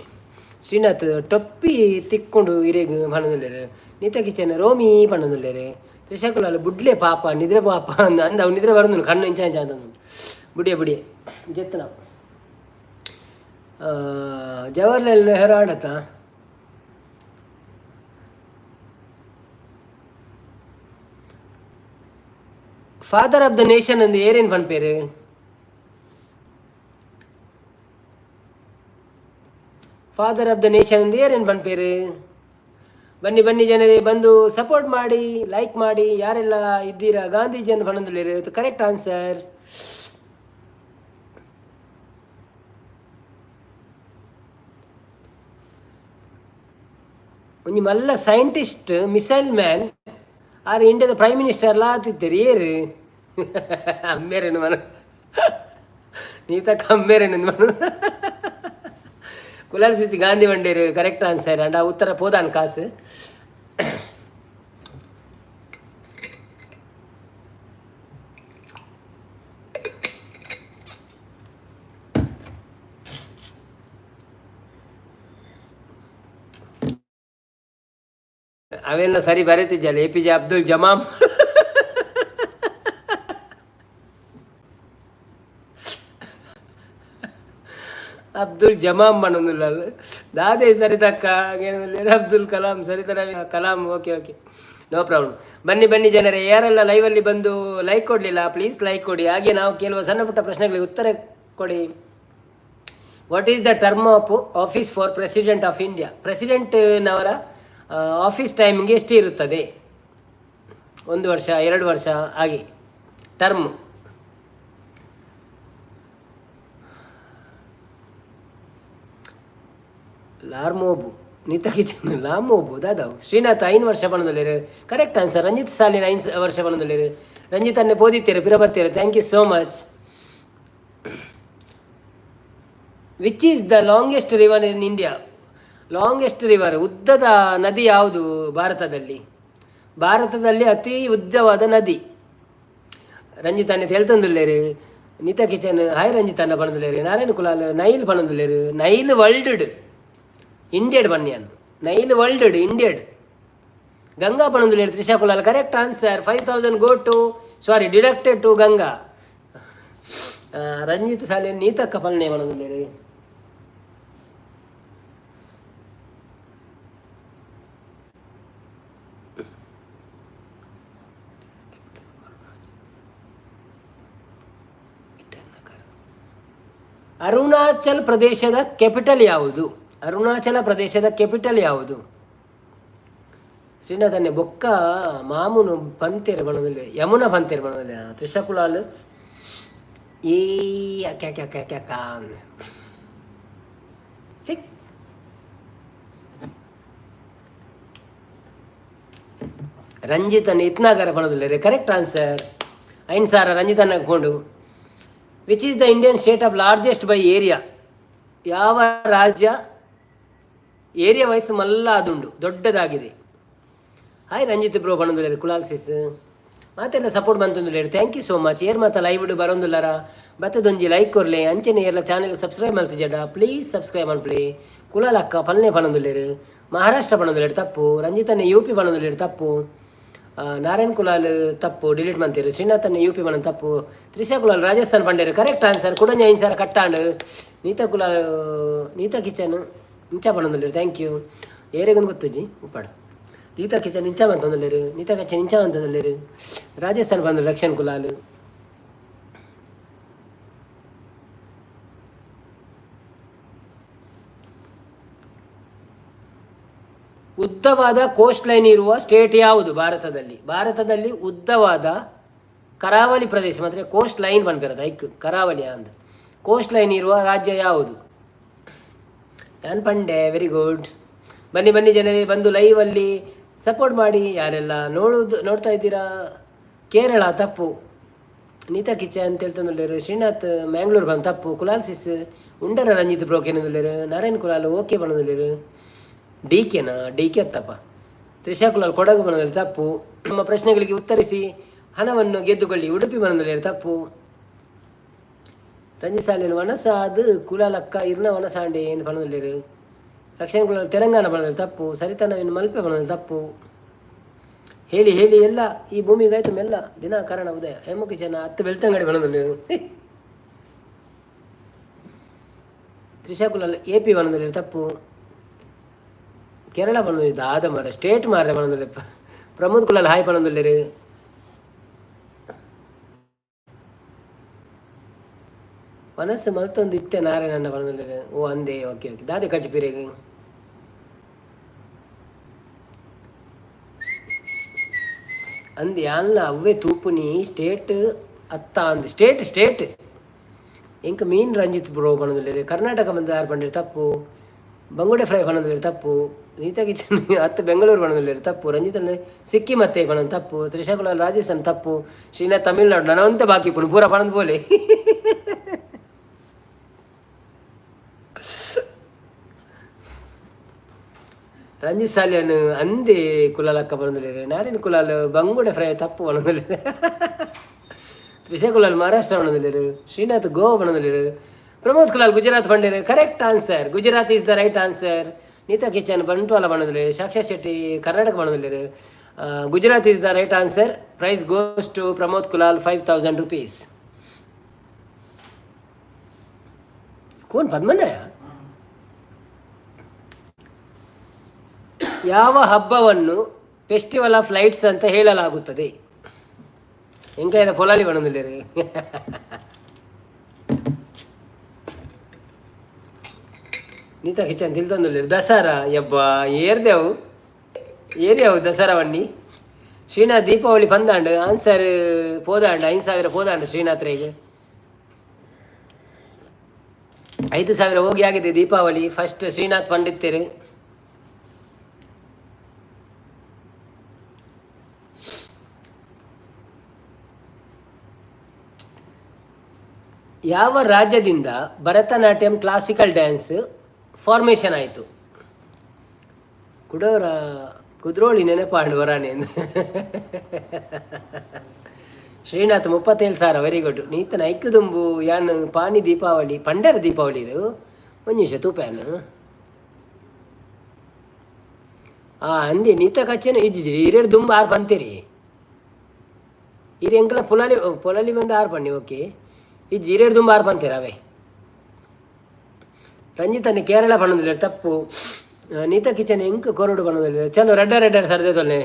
ಶ್ರೀನಾಥ್ ಟೊಪ್ಪಿ ತಿಕ್ಕೊಂಡು ಇರೆಗ್ ಪನೊಂದುಲ್ಲೆರ್. ನೀತ ಕಿಚನ್ ರೋಮಿ ಪನೊಂದುಲ್ಲೆರ್. ತ್ರಿಶಾಕುಲಾಲ್ ಬುಡ್ಲೆ ಪಾಪ ನಿದ್ರೆ ಪಾಪ ಅಂದ ಅಂದ. ಅವು ನಿದ್ರೆ ಬರೋದು ಕಣ್ಣು ಇಂಚ ಇಂಚ ಅಂತ. ಬುಡಿಯ ಬುಡಿಯ ಜೆತ್ತನ. Jawaharlal Nehru ಆಡತ್ತ. Father of the nation ಅಂದ್ ಏರೇನು ಪನ್ಪೇರು? Father of the nation ಅಂದ್ ಏರೇನು ಪನ್ಪೇರು? ಬನ್ನಿ ಬನ್ನಿ ಜನರೇ, ಬಂದು ಸಪೋರ್ಟ್ ಮಾಡಿ, ಲೈಕ್ ಮಾಡಿ. ಯಾರೆಲ್ಲ ಇದ್ದೀರಾ? ಗಾಂಧೀಜಿಯನ್ನು ಪನೊಂದುಲ್ಲೆರ್, ಕರೆಕ್ಟ್ ಆನ್ಸರ್. ಒಂಜಿ ಮಲ್ಲ scientist, missile man ಆರ್ ಇಂಡಿಯಾದ ಪ್ರೈಮ್ ಮಿನಿಸ್ಟರ್ ಆತಿತ್ತೆರ್ ಏರು? ಅಮ್ಮೇರೇನು ಮನ ನೀತಕ್ಕ ಅಮ್ಮೇರೇನು ಮನ. ಕುಲಾಲ್ ಸಿಸಿ ಗಾಂಧಿ ವಂಡೇರು, ಕರೆಕ್ಟ್ ಆನ್ಸರ್. ಅಂಡ ಉತ್ತರ ಪೋದಾನ್ ಕಾಸು. ಅವೆಲ್ಲ ಸರಿ ಬರೀತಿದ್ದಲ್ಲ. A P J Abdul ಜಮಾಮ್. Abdul ಜಮಾಮ್ ಪನೊಂದುಲ್ಲ. ದಾದೆ ಸರಿತಕ್ಕ Abdul Kalam ಸರಿತರ Kalam. Okay okay, no problem. ಬನ್ನಿ ಬನ್ನಿ ಜನರೇ, ಯಾರೆಲ್ಲ ಲೈವಲ್ಲಿ ಬಂದು ಲೈಕ್ ಕೊಡಲಿಲ್ಲ ಪ್ಲೀಸ್ ಲೈಕ್ ಕೊಡಿ. ಹಾಗೆ ನಾವು ಕೇಳುವ ಸಣ್ಣ ಪುಟ್ಟ ಪ್ರಶ್ನೆಗಳಿಗೆ ಉತ್ತರ ಕೊಡಿ. What is the term of office for president of India? ಪ್ರೆಸಿಡೆಂಟ್ನವರ office timing ಎಷ್ಟು ಇರುತ್ತದೆ? 1 ವರ್ಷ, 2 ವರ್ಷ ಹಾಗೆ ಟರ್ಮ್. ಲಾರ್ಮೋಬು ನೀತಾ ಕಿಚನ್ ಲಾಮೋಬು ದಾದಾವು. ಶ್ರೀನಾಥ್ 5 ವರ್ಷ ಪನೊಂದುಲ್ಲೆರ್, ಕರೆಕ್ಟ್ ಆನ್ಸರ್. ರಂಜಿತ್ ಸಾಲಿನ್ 5 ವರ್ಷ ಪನೊಂದುಲ್ಲೆರ್. ರಂಜಿತ್ ಅನ್ನೆ ಪೋದಿತ್ತೆರ್ ಪಿರ ಬತ್ತೆರ್. Thank you so much. Which is the longest river in India? Longest river, ಉದ್ದದ ನದಿ ಯಾವುದು ಭಾರತದಲ್ಲಿ? ಭಾರತದಲ್ಲಿ ಅತಿ ಉದ್ದವಾದ ನದಿ. ರಂಜಿತ್ ಅಣ್ಣೆ ಹೇಳ್ತೊಂದುಲ್ಲೆರ್. ನೀತಾ ಕಿಚನ್ ಹಾಯ್ ರಂಜಿತ್ ಅಣ್ಣ ಪನೊಂದುಲ್ಲೆರ್. ನಾರಾಯಣ ಕುಲಾಲ್ ನೈಲ್ ಪನೊಂದುಲ್ಲೆರ್. ನೈಲ್ ವರ್ಲ್ಡ್ ಇಂಡಿಯಡ್ ಬನ್ನಿಯನ್ ನೈಲ್ ವರ್ಲ್ಡ್ ಇಂಡಿಯಡ್. ಗಂಗಾ ಪನೊಂದುಲ್ಲೆರ್ Trisha Kulal, correct answer. 5000 go to, sorry, deducted to Ganga. Ranjith ಸಾಲೆ ನೀತಕ್ಕ ಪಲ್ನೆ ಪನೊಂದುಲ್ಲೆರ್. ಅರುಣಾಚಲ್ ಪ್ರದೇಶದ ಕ್ಯಾಪಿಟಲ್ ಯಾವುದು? ಅರುಣಾಚಲ ಪ್ರದೇಶದ ಕ್ಯಾಪಿಟಲ್ ಯಾವುದು? ಶ್ರೀನಾಥನ್ನೆ ಬೊಕ್ಕ ಮಾಮೂನು ಪಂತೇರು ಬಣದಲ್ಲಿ, ಯಮುನಾ ಪಂತೇರು ಬಣದಲ್ಲಿ. ತ್ರಿಶಾ ಕುಲಾಲ್ ಏ ಅಕ್ಕ ಅಕ್ಕ ಅಕ್ಕ ಅಕ್ಕ ಅಕ್ಕ. ರಂಜಿತನ್ ಇತ್ನಾಗರ ಪಣೋದಿಲ್ಲ. Correct answer. ಐನ್ ಸಾರ ರಂಜಿತನ್ ಹಾಕೊಂಡು. Which is the Indian state of largest by area? ಯಾವ ರಾಜ್ಯ ಏರಿಯಾ ವೈಸ್ ಮಲ್ಲ ಅದುಂಡು, ದೊಡ್ಡದಾಗಿದೆ? ಹಾಯ್ ರಂಜಿತ್ ಬ್ರೋ ಪಣೊಂದುಲ್ಲೆರ್ ಕುಲಾಲ್ ಸಿಸ್. ಮಾತೆಲ್ಲ ಸಪೋರ್ಟ್ ಮಂತೊಂದುಲ್ಲೆರ್, thank you so much. ಏರ್ ಮಾತ ಲೈವ್ ಬರೋಂದುಲ್ಲರ ಬತ್ತದೊಂಜಿ ಲೈಕ್ ಕೊರ್ಲೆ. ಅಂಚನೆ ಏರ್ಲ ಚಾನೆಲ್ ಸಬ್ಸ್ಕ್ರೈಬ್ ಮಲ್ತಿಜಡ ಪ್ಲೀಸ್ ಸಬ್ಸ್ಕ್ರೈಬ್ ಮನ್ಪುಲೆ. ಕುಲಾಲ್ ಅಕ್ಕ ಪಲ್ನೆ ಪಣೊಂದುಲ್ಲೆರ್. ಮಹಾರಾಷ್ಟ್ರ ಪಣೊಂದುಲ್ಲೆರ್, ತಪ್ಪು. ರಂಜಿತನ್ನೇ ಯು ಪಿ ಪಣೊಂದುಲ್ಲೆರ್, ತಪ್ಪು. ನಾರಾಯಣ್ ಕುಲಾಲ್ ತಪ್ಪು, ಡಿಲೀಟ್ ಮಂತೀರು. ಶ್ರೀನಾಥನ್ ಯು ಪಿ ಪಣನ್ ತಪ್ಪು. ತ್ರಿಷಾ ಕುಲಾಲ್ ರಾಜಸ್ಥಾನ್ ಪಂಡೇರು, ಕರೆಕ್ಟ್ ಆನ್ಸರ್. ಕುಡಂಜ ಐನ್ ಸಾರ ಕಟ್ಟಾಂಡ್. ನೀತಾ ಕುಲಾಲ್, ನೀತಾ ಕಿಚನ್ ಇಂಚ ಪಣೊಂದುಲ್ಲೆರ್, thank you. ಏರೆಗೊಂದು ಗೊತ್ತುಜಿ ಉಪ್ಪಾಡು. ನೀತಾ ಕಿಚನ್ ಇಂಚ ಮಂತೊಂದುಲ್ಲೆರ್. ನೀತಾ ಕಿಚನ್ ಇಂಚ ಮಂತೊಂದುಲ್ಲೆರ್. ರಾಜಸ್ಥಾನ ಬಂದು ರಕ್ಷಣ್ ಕುಲಾಲ್. ಉದ್ದವಾದ ಕೋಸ್ಟ್ ಲೈನ್ ಇರುವ ಸ್ಟೇಟ್ ಯಾವುದು ಭಾರತದಲ್ಲಿ? ಭಾರತದಲ್ಲಿ ಉದ್ದವಾದ ಕರಾವಳಿ ಪ್ರದೇಶ ಅಂದರೆ ಕೋಸ್ಟ್ ಲೈನ್ ಪನ್ಪಿರೋದು ಐಕ್ ಕರಾವಳಿ ಅಂದ್ ಕೋಸ್ಟ್ ಲೈನ್ ಇರುವ ರಾಜ್ಯ ಯಾವುದು? ನಾನು ಪಂಡೆ, ವೆರಿ ಗುಡ್. ಬನ್ನಿ ಬನ್ನಿ ಜನರೇ, ಬಂದು ಲೈವಲ್ಲಿ ಸಪೋರ್ಟ್ ಮಾಡಿ. ಯಾರೆಲ್ಲ ನೋಡೋದು ನೋಡ್ತಾ ಇದ್ದೀರಾ? ಕೇರಳ ತಪ್ಪು. ನೀತಾ ಕಿಚನ್ ತೆಲ್ತೊಂದುಲ್ಲೆರ್. ಶ್ರೀನಾಥ್ ಮ್ಯಾಂಗ್ಳೂರ್ ಬಂದು ತಪ್ಪು. ಕುಲಾಲ್ ಸಿಸ್ ಉಂಡರ ರಂಜಿತ್ ಬ್ರೋ ಕೇನೊಂದುಲ್ಲೆರ್. ನಾರಾಯಣ್ ಕುಲಾಲ್ ಓಕೆ ಪನೊಂದುಲ್ಲೆರ್. ಡಿ ಕೆನಾ? ಡಿ ಕೆ ಅತ್ತಪ್ಪ. ತ್ರಿಷಾ ಕುಲಾಲ್ ಕೊಡಗು ಬಣದಲ್ಲಿ ತಪ್ಪು. ನಮ್ಮ ಪ್ರಶ್ನೆಗಳಿಗೆ ಉತ್ತರಿಸಿ ಹಣವನ್ನು ಗೆದ್ದುಕೊಳ್ಳಿ. ಉಡುಪಿ ಬಣದಲ್ಲಿ ತಪ್ಪು. ರಂಜಿತ್ ಸಾಲಿನ ವನಸಾದ್ ಕುಲಾಲಕ್ಕ ಇರ್ನ ವನಸಾಂಡೆ ಎಂದು ಪಣದಲ್ಲಿರು. ರಕ್ಷಣ್ ಕುಲಾಲ್ ತೆಲಂಗಾಣ ಬಣದಲ್ಲಿ ತಪ್ಪು. ಸರಿತಾ ನವೀನ್ ಮಲ್ಪೆ ಬಣದಲ್ಲಿ ತಪ್ಪು. ಹೇಳಿ ಹೇಳಿ ಎಲ್ಲ ಈ ಭೂಮಿಗಾಯ್ತು ಮೆಲ್ಲ ದಿನ ಕಾರಣ ಉದಯ ಹೇಮುಖಿ ಜನ ಹತ್ತು ಬೆಳ್ತಂಗಡಿ ಬಣದಲ್ಲಿರು. ತ್ರಿಷಾ ಕುಲಾಲ್ ಎ ಪಿ ಬಣದಲ್ಲಿ ತಪ್ಪು. ಕೇರಳ ಪಣೊಂದು ದಾದ ಮಾರ ಸ್ಟೇಟ್ ಮಾರ್ರೆ ಪಣೊಂದುಲ್ಲೆ. ಪ್ರಮೋದ್ ಕುಲಾಲ್ ಹಾಯ್ ಪಣೊಂದುಲ್ಲೆರ್. ಮನಸ್ಸು ಮಲ್ತೊಂದು ಇತ್ತೆ ನಾರಾಯಣಣ್ಣ ಪಣೊಂದುಲ್ಲೆರ್. ಓ ಅಂದೆ, ಓಕೆ ಓಕೆ. ದಾದೆ ಕಚ್ಪಿರೆಗ್ ಅಂದ್ ಯಾನ್ಲ ಅವ್ವೆ ತೂಪುನಿ ಸ್ಟೇಟ್ ಅತ್ತ ಅಂದ್ ಸ್ಟೇಟ್ ಸ್ಟೇಟ್ ಎಂಕ್ ಮೀನ್ ರಂಜಿತ್ ಬ್ರೋ ಪಣೊಂದುಲ್ಲೆರ್. ಕರ್ನಾಟಕ ಬಂದು ಆರ್ ಪಂಡೆರ್ ತಪ್ಪು. ಬಂಗುಡೆ ಫ್ರೈ ಪಣೊಂದುಲ್ಲೆರ್ ತಪ್ಪು. ನೀತಾ ಕಿಚನ್ ಅತ್ತು ಬೆಂಗಳೂರು ಪಣೊಂದುಲ್ಲೆರ್ ತಪ್ಪು. ರಂಜಿತ್ ಸಿಕ್ಕಿಂ ಅತ್ತೆ ಪಣೊಂದು ತಪ್ಪು. ತ್ರಿಷಾ ಕುಲಾಲ್ ರಾಜಸ್ಥಾನ್ ತಪ್ಪು. ಶ್ರೀನಾಥ್ ತಮಿಳ್ನಾಡು. ನನವಂತೆ ಬಾಕಿ ಪುಣು ಪೂರ ಪಣೊಂದು ಪೋಲೆ. ರಂಜಿತ್ ಸಾಲಿಯನ್ ಅಂದೆ ಕುಲಾಲಕ್ಕ ಪಣೊಂದುಲ್ಲೆರ್. ನಾರಾಯಣ್ ಕುಲಾಲ್ ಬಂಗುಡೆ ಫ್ರೈ ತಪ್ಪು ಪಣೊಂದುಲ್ಲೆರ್. ತ್ರಿಷಾ ಕುಲಾಲ್ ಮಹಾರಾಷ್ಟ್ರ ಪಣೊಂದುಲ್ಲೆರ್. ಶ್ರೀನಾಥ್ ಗೋವಾ ಪಣೊಂದುಲ್ಲೆರ್. ಪ್ರಮೋದ್ ಕುಲಾಲ್ ಗುಜರಾತ್ ಪಂಡೆರ್, correct answer. Gujarat is the right answer. Neetha kitchen Bantwal ಪಣೊಂದುಲ್ಲೆರ್. Saksha Shetty Karnataka ಪಣೊಂದುಲ್ಲೆರ್. Gujarat is the right answer. Prize goes to Pramod Kulal, 5,000 rupees. Cone ಪದ್ಮನಾಯ. ಯಾವ ಹಬ್ಬವನ್ನು ಫೆಸ್ಟಿವಲ್ ಆಫ್ ಲೈಟ್ಸ್ ಅಂತ ಹೇಳಲಾಗುತ್ತದೆ? ಎಂಕೈನ ಪೊಲಾಲಿ ಪಣೊಂದುಲ್ಲೆರ್. ನೀತಾ ಕಿಚನ್ ತಿಲ್ತೊಂದುಲ್ಲೆರ್. ದಸರಾ ಯಬ್ಬಾ ಏರ್ದೆವು ಏರ್ಯಾವು ದಸರಾವಣ್ಣಿ. ಶ್ರೀನಾಥ್ ದೀಪಾವಳಿ ಪಂದಾಂಡ್ ಆನ್ಸರ್ ಪೋದಾಂಡ್. 5,000 ಪೋದಾಂಡ್ ಶ್ರೀನಾಥ್ರೇಗ್. 5,000 ಹೋಗಿ ಆಗಿದೆ. ದೀಪಾವಳಿ ಫಸ್ಟ್ ಶ್ರೀನಾಥ್ ಪಂಡಿತ್ತೇರು. ಯಾವ ರಾಜ್ಯದಿಂದ ಭರತನಾಟ್ಯಂ ಕ್ಲಾಸಿಕಲ್ ಡ್ಯಾನ್ಸ್ ಫಾರ್ಮೇಷನ್ ಆಯಿತು? ಕುಡೋರ ಕುದ್ರೋಳಿ ನೆನಪಾಂಡು ವರಾನೆ. Srinath 37,000, very good. ನೀತನ ಐಕ್ಕುದುಂಬು ಯಾನ್ ಪಾನಿ ದೀಪಾವಳಿ ಪಂಡರ ದೀಪಾವಳಿ ಒಂಜಿ ನಿಮಿಷ ತೂಪ್ಯಾನ್. ಆ ಅಂದಿ ನೀತ ಕಚ್ಚೇನು ಇಜ್ಜಿ ಇರೆಡ್ ದುಂಬು ಆರು ಪಂತೀರಿ ಇರೆ ಎಂಕಲ ಪೊಲಾಲಿ ಪೊಲಾಲಿ ಬಂದು ಆರು ಪಣ್ಣಿ ಓಕೆ ಇಜ್ಜಿ ಇರೆಡ್ ದುಂಬು ಆರು ಪಂತೀರ ಅವೇ. ರಂಜಿತನೆ ಕೇರಳ ಪಣೊಂದುಲ್ಲೆರ್ ತಪ್ಪು. ನೀತಾ ಕಿಚನ್ ಎಂಕ್ ಕೊರಡು ಪಣೊಂದುಲ್ಲೆರ್. ಚಲೋ ರಡ್ಡ ರಡ್ಡ ಸರ್ದೆ ತೊಲ್ನೆ.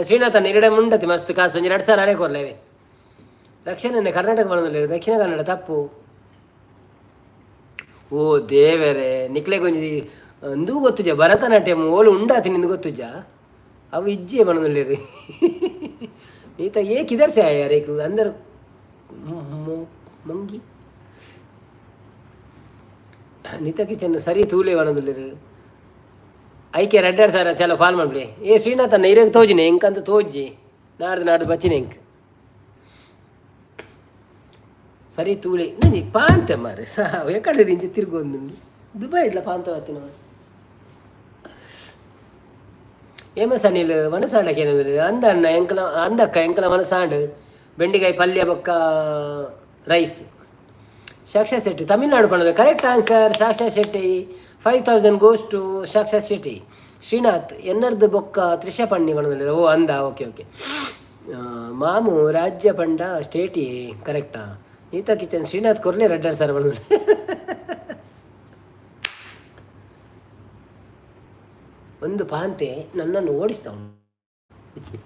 ಶ್ರೀನಾಥನ್ ಇರಡೆ ಮುಂಡತಿ ಮಸ್ತ್ ಕಾಸು ಒಂಜಿ 2,000 ಅರೆ ಕೊರ್ಲೆವೆ. ರಕ್ಷಣೆ ಕರ್ನಾಟಕ ಪಣೊಂದುಲ್ಲೆರ್. ದಕ್ಷಿಣ ಕನ್ನಡ ತಪ್ಪು. ಓ ದೇವರೇ, ನಿಕ್ಲೆಗ್ ಒಂಜಿ ಅಂದೂ ಗೊತ್ತುಜ ಭರತನಾಟ್ಯಂ ಓಲು ಉಂಡಾತಿ ನಿಂದು ಗೊತ್ತುಜ ಅವು ಇಜ್ಜೆ ಪಣೊಂದುಲ್ಲೆರ್. ನೀತ ಏ ಕಿದರ್ ಸೆ ಆಯ ರೇಕು ಅಂದರ್ ಮಂಗಿ. ನಿತ ಕಿಚನ್ ಸರಿ ತೂಲೆ ವನದುಲ್ಲೆರ್. ಐಕೆ ರಡ್ಡರ್ ಸಾರ ಚಲೋ ಫಾಲ್ ಮಾಡ್ಬಿಡಿ. ಏ ಶ್ರೀನಾಥ್ ಅಣ್ಣ, ಇರೇಗ್ ತೋಜಿನಿ ಎಂಕಂತ ತೋಜಿ ನಾಡ್ದು ನಾಡ್ದು ಬಚ್ಚಿನ ಎಂಕ್ ಸರಿ ತೂಲೆ. ನಂಜಿ ಪಾಂತೆ ಮಾರೆ ಸಾ ಎಕ್ಕಡೆ ಇಂಚ ತಿರ್ಗೊಂದುಂಡು ದುಬೈ ಇಡ್ಲ ಪಾಂತ ಬತ್ತಿನ. ಏಮ ಸನಿಲ್ ಮನಸಾಂಡಕ್ಕೆ ಏನಂದ್ರೆ ಅಂದ ಅಣ್ಣ ಎಂಕಲ ಅಂದಕ್ಕ ಎಂಕಲ ಮನಸಾಂಡ್ ಬೆಂಡಿಕಾಯಿ ಪಲ್ಯ ಬೊಕ್ಕ ರೈಸ್. ಸಾಕ್ಷಾ ಶೆಟ್ಟಿ ತಮಿಳ್ನಾಡು ಪಣದ correct answer. Saksha Shetty, 5000 goes to Saksha Shetty. Srinath ಎನ್ನರ್ದು ಬೊಕ್ಕ ತ್ರಿಷಾ ಪಣ್ಣಿ ಪಣದ. ಓ ಅಂದ, ಓಕೆ ಓಕೆ. ಮಾಮು ರಾಜ್ಯ ಪಂಡ ಸ್ಟೇಟಿ ಕರೆಕ್ಟಾ? ನೀತಾ ಕಿಚನ್ ಶ್ರೀನಾಥ್ ಕೊರ್ಲೆ ರೆಡ್ಡರ್ ಸರ್ ಪಣದ. ಒಂದು ಪಾಂತೆ ನನ್ನನ್ನು ಓಡಿಸ್ತಾ ಉಂಟು.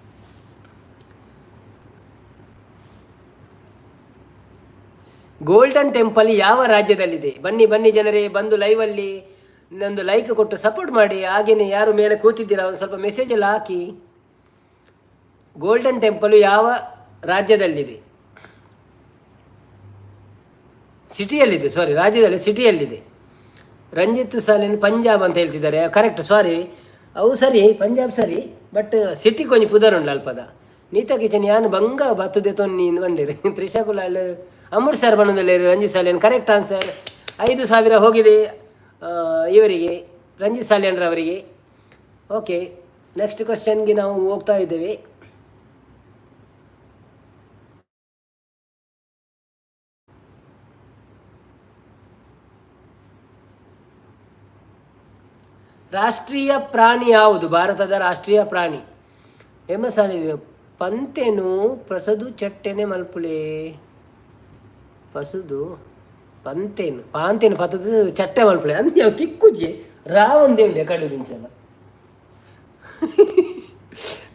ಗೋಲ್ಡನ್ ಟೆಂಪಲ್ ಯಾವ ರಾಜ್ಯದಲ್ಲಿದೆ? ಬನ್ನಿ ಬನ್ನಿ ಜನರೇ, ಬಂದು ಲೈವಲ್ಲಿ ನಂದು ಲೈಕ್ ಕೊಟ್ಟು ಸಪೋರ್ಟ್ ಮಾಡಿ. ಹಾಗೆಯೇ ಯಾರು ಮೇಲೆ ಕೂತಿದ್ದೀರಾ, ಒಂದು ಸ್ವಲ್ಪ ಮೆಸೇಜ್ ಎಲ್ಲ ಹಾಕಿ. ಗೋಲ್ಡನ್ ಟೆಂಪಲ್ ಯಾವ ರಾಜ್ಯದಲ್ಲಿದೆ? ಸಿಟಿಯಲ್ಲಿದೆ, ಸಾರಿ, ರಾಜ್ಯದಲ್ಲಿ ಸಿಟಿಯಲ್ಲಿದೆ. ರಂಜಿತ್ ಸಾಲಿನ್ ಪಂಜಾಬ್ ಅಂತ ಹೇಳ್ತಿದ್ದಾರೆ. ಕರೆಕ್ಟ್, ಸಾರಿ, ಅವು ಸರಿ, ಪಂಜಾಬ್ ಸರಿ, ಬಟ್ ಸಿಟಿ ಕೊಂಚ ಪುದರ್ ಉಂಡು ಅಲ್ಪದ. ನೀತಾ ಕಿಚನ್ ಯಾನ್ ಬಂಗ ಬತ್ತದೆ ತೊನ್ನಿ ಬಂದಿರಿ. ತ್ರಿಷಾ ಕುಲಾಲ್ ಅಮೃತ್ಸರ್ ಬಣ್ಣದಲ್ಲಿ. Ranjith Salian correct answer. 5000 ಹೋಗಿದೆ ಇವರಿಗೆ, ರಂಜಿತ್ ಸಾಲಿಯನ್ರವರಿಗೆ. ಓಕೆ, ನೆಕ್ಸ್ಟ್ ಕ್ವಶನ್ಗೆ ನಾವು ಹೋಗ್ತಾ ಇದ್ದೇವೆ. ರಾಷ್ಟ್ರೀಯ ಪ್ರಾಣಿ ಯಾವುದು? ಭಾರತದ ರಾಷ್ಟ್ರೀಯ ಪ್ರಾಣಿ. ಎಮಸಾಲಿ ಪಂತೆನು ಪ್ರಸದು ಚಟ್ಟೆನೆ ಮಲ್ಪುಲೆ. ಪಸುದು ಪಂತೇನು ಪಾಂತೇನು ಪತದ ಚಟ್ಟೆ ಮಲ್ಪುಲೆ ಅಂದ್ಯ ತಿಕ್ಕುಜಿ ರಾವಂದೇ ಉಂಡೆ ಕಡು ನಿಂಚಲ.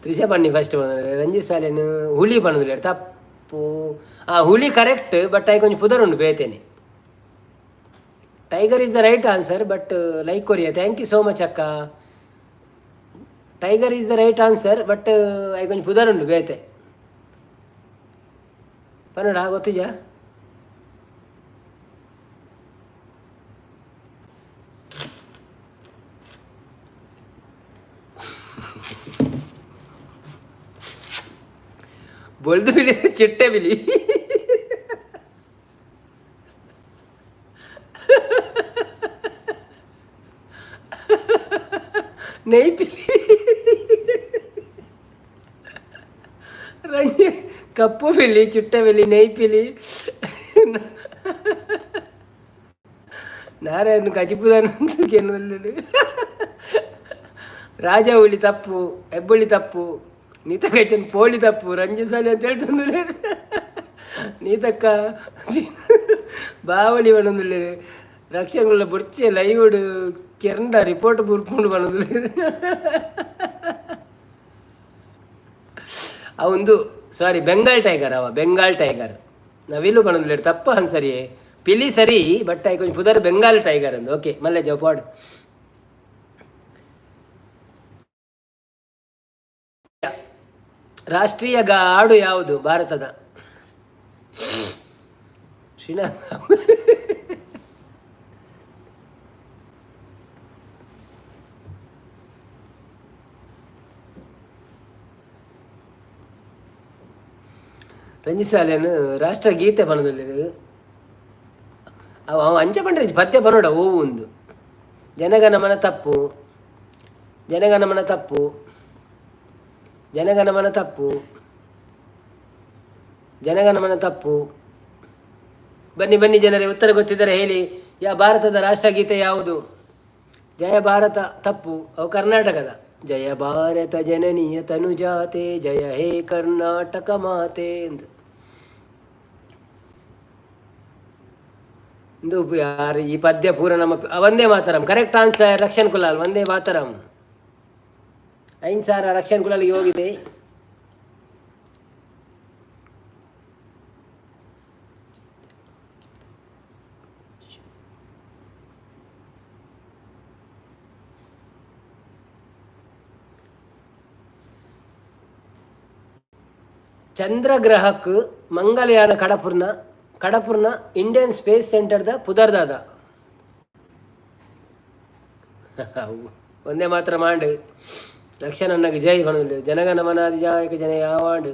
ತ್ರಿಷಾ ಬನ್ನಿ ಫಸ್ಟ್. ರಂಜಿತ್ ಸಾಲೇನು ಹುಲಿ ಬಣ್ಣದಲ್ಲಿ ತಪ್ಪು. ಆ ಹುಲಿ ಕರೆಕ್ಟ್, ಬಟ್ I ಕೊಂಚ ಪುದರ್ ಉಂಡು ಬೇತೇನೆ. Tiger is the right answer, but like Korea. Thank you so much ಅಕ್ಕ. Tiger is the right answer, but I ಕೊಂಚ ಪುದರ್ ಉಂಡು ಬೇತೆ ಪನ್ನಡ ಗೊತ್ತಿಜಾ. ಬೊಲ್ದು ಬಿಲಿ, ಚಿಟ್ಟೆ ಬಿಲಿ. ನೆಯ್ಪಿಲಿ ರಂಜಿ ಕಪ್ಪು ಬಿಲಿ, ಚಿಟ್ಟೆ ಬಿಲಿ, ನೆಯ್ಪಿಲಿ. ನಾರಾಯಣ ಕಜಿಪುದನ ರಾಜ ಹುಲಿ ತಪ್ಪು, ಹೆಬ್ಬುಳಿ ತಪ್ಪು, ನೀತಕ್ಕ ಪೋಳಿ ತಪ್ಪು, ರಂಜಿಸಾಲಿ ಅಂತ ಹೇಳ್ತಂದ್ರೆ ನೀತಕ್ಕ ಬಾವಲಿ ಬಣ್ಣದುಲ್ಲೇರು. ರಕ್ಷಣಗಳ ಬೊರ್ಚೆ ಲೈವುಡ್ ಕೆರಂಡ ರಿಪೋರ್ಟ್ ಬುರ್ಪುಂಡು ಬಣ್ಣದುಲ್ಲೇರು. ಅವಂದು ಸಾರಿ ಬೆಂಗಾಲ್ ಟೈಗರ್ ಅವ, ಬೆಂಗಾಲ್ ಟೈಗರ್. ನವಿಲು ಬಣ್ಣದುಲ್ಲೇರು ತಪ್ಪು ಆನ್ಸರಿ. ಪಿಲಿ ಸರಿ, ಬಟ್ I ಕೊಂಚ ಪುದರ್ ಬೆಂಗಾಲ್ ಟೈಗರ್ ಅಂದು. ಓಕೆ, ಮಲ್ಲೆ ಜಪಾಡ್. ರಾಷ್ಟ್ರೀಯ ಹಾಡು ಯಾವುದು ಭಾರತದ? ಶ್ರೀನಾಥ್ ರಂಜಿಸಾಲೇನು ರಾಷ್ಟ್ರಗೀತೆ ಪನೊಂದುಲ್ಲೆರ್. ಅವು ಅವು ಅಂಚ ಪಂಡ್ರೆ ಪದ್ಯ ಪನೊಡ ಓವು ಉಂದು. ಜನಗಣಮನ ತಪ್ಪು, ಜನಗಣಮನ ತಪ್ಪು, ಜನಗಣಮನ ತಪ್ಪು, ಜನಗಣಮನ ತಪ್ಪು. ಬನ್ನಿ ಬನ್ನಿ ಜನರೇ, ಉತ್ತರ ಗೊತ್ತಿದ್ದರೆ ಹೇಳಿ. ಯಾ ಭಾರತದ ರಾಷ್ಟ್ರಗೀತೆ ಯಾವುದು? ಜಯ ಭಾರತ ತಪ್ಪು, ಅವು ಕರ್ನಾಟಕದ. ಜಯ ಭಾರತ ಜನನೀಯ ತನುಜಾತೆ ಜಯ ಹೇ ಕರ್ನಾಟಕ ಮಾತೆ ಎಂದು. ಇಂದು ಯಾರು ಈ ಪದ್ಯ ಪೂರ ನಮ್ಮ. Vande Mataram correct answer. ರಕ್ಷನ್ ಕುಲಾಲ್, ವಂದೇ ಮಾತರಂ. 5000 ರಕ್ಷನ್ ಕುಲಾಲ್ಗೆ ಹೋಗಿದೆ. ಚಂದ್ರಗ್ರಹಕ್ಕೆ ಮಂಗಲಯಾನ ಕಡಪುರ್ನ ಕಡಪುರ್ನ ಇಂಡಿಯನ್ ಸ್ಪೇಸ್ ಸೆಂಟರ್ದ ಪುದರ್ದಾದ. ಒಂದೇ ಮಾತ್ರ ಮಾಂಡ್. ಲಕ್ಷಣನ್ನಗೆ ಜೈ ಪನೊಂದುಲ್ಲೆರ್. ಜನಗಣ ಮನಾದಿ ಜಾಯಕ ಜನ ಯಾವಾಂಡ್.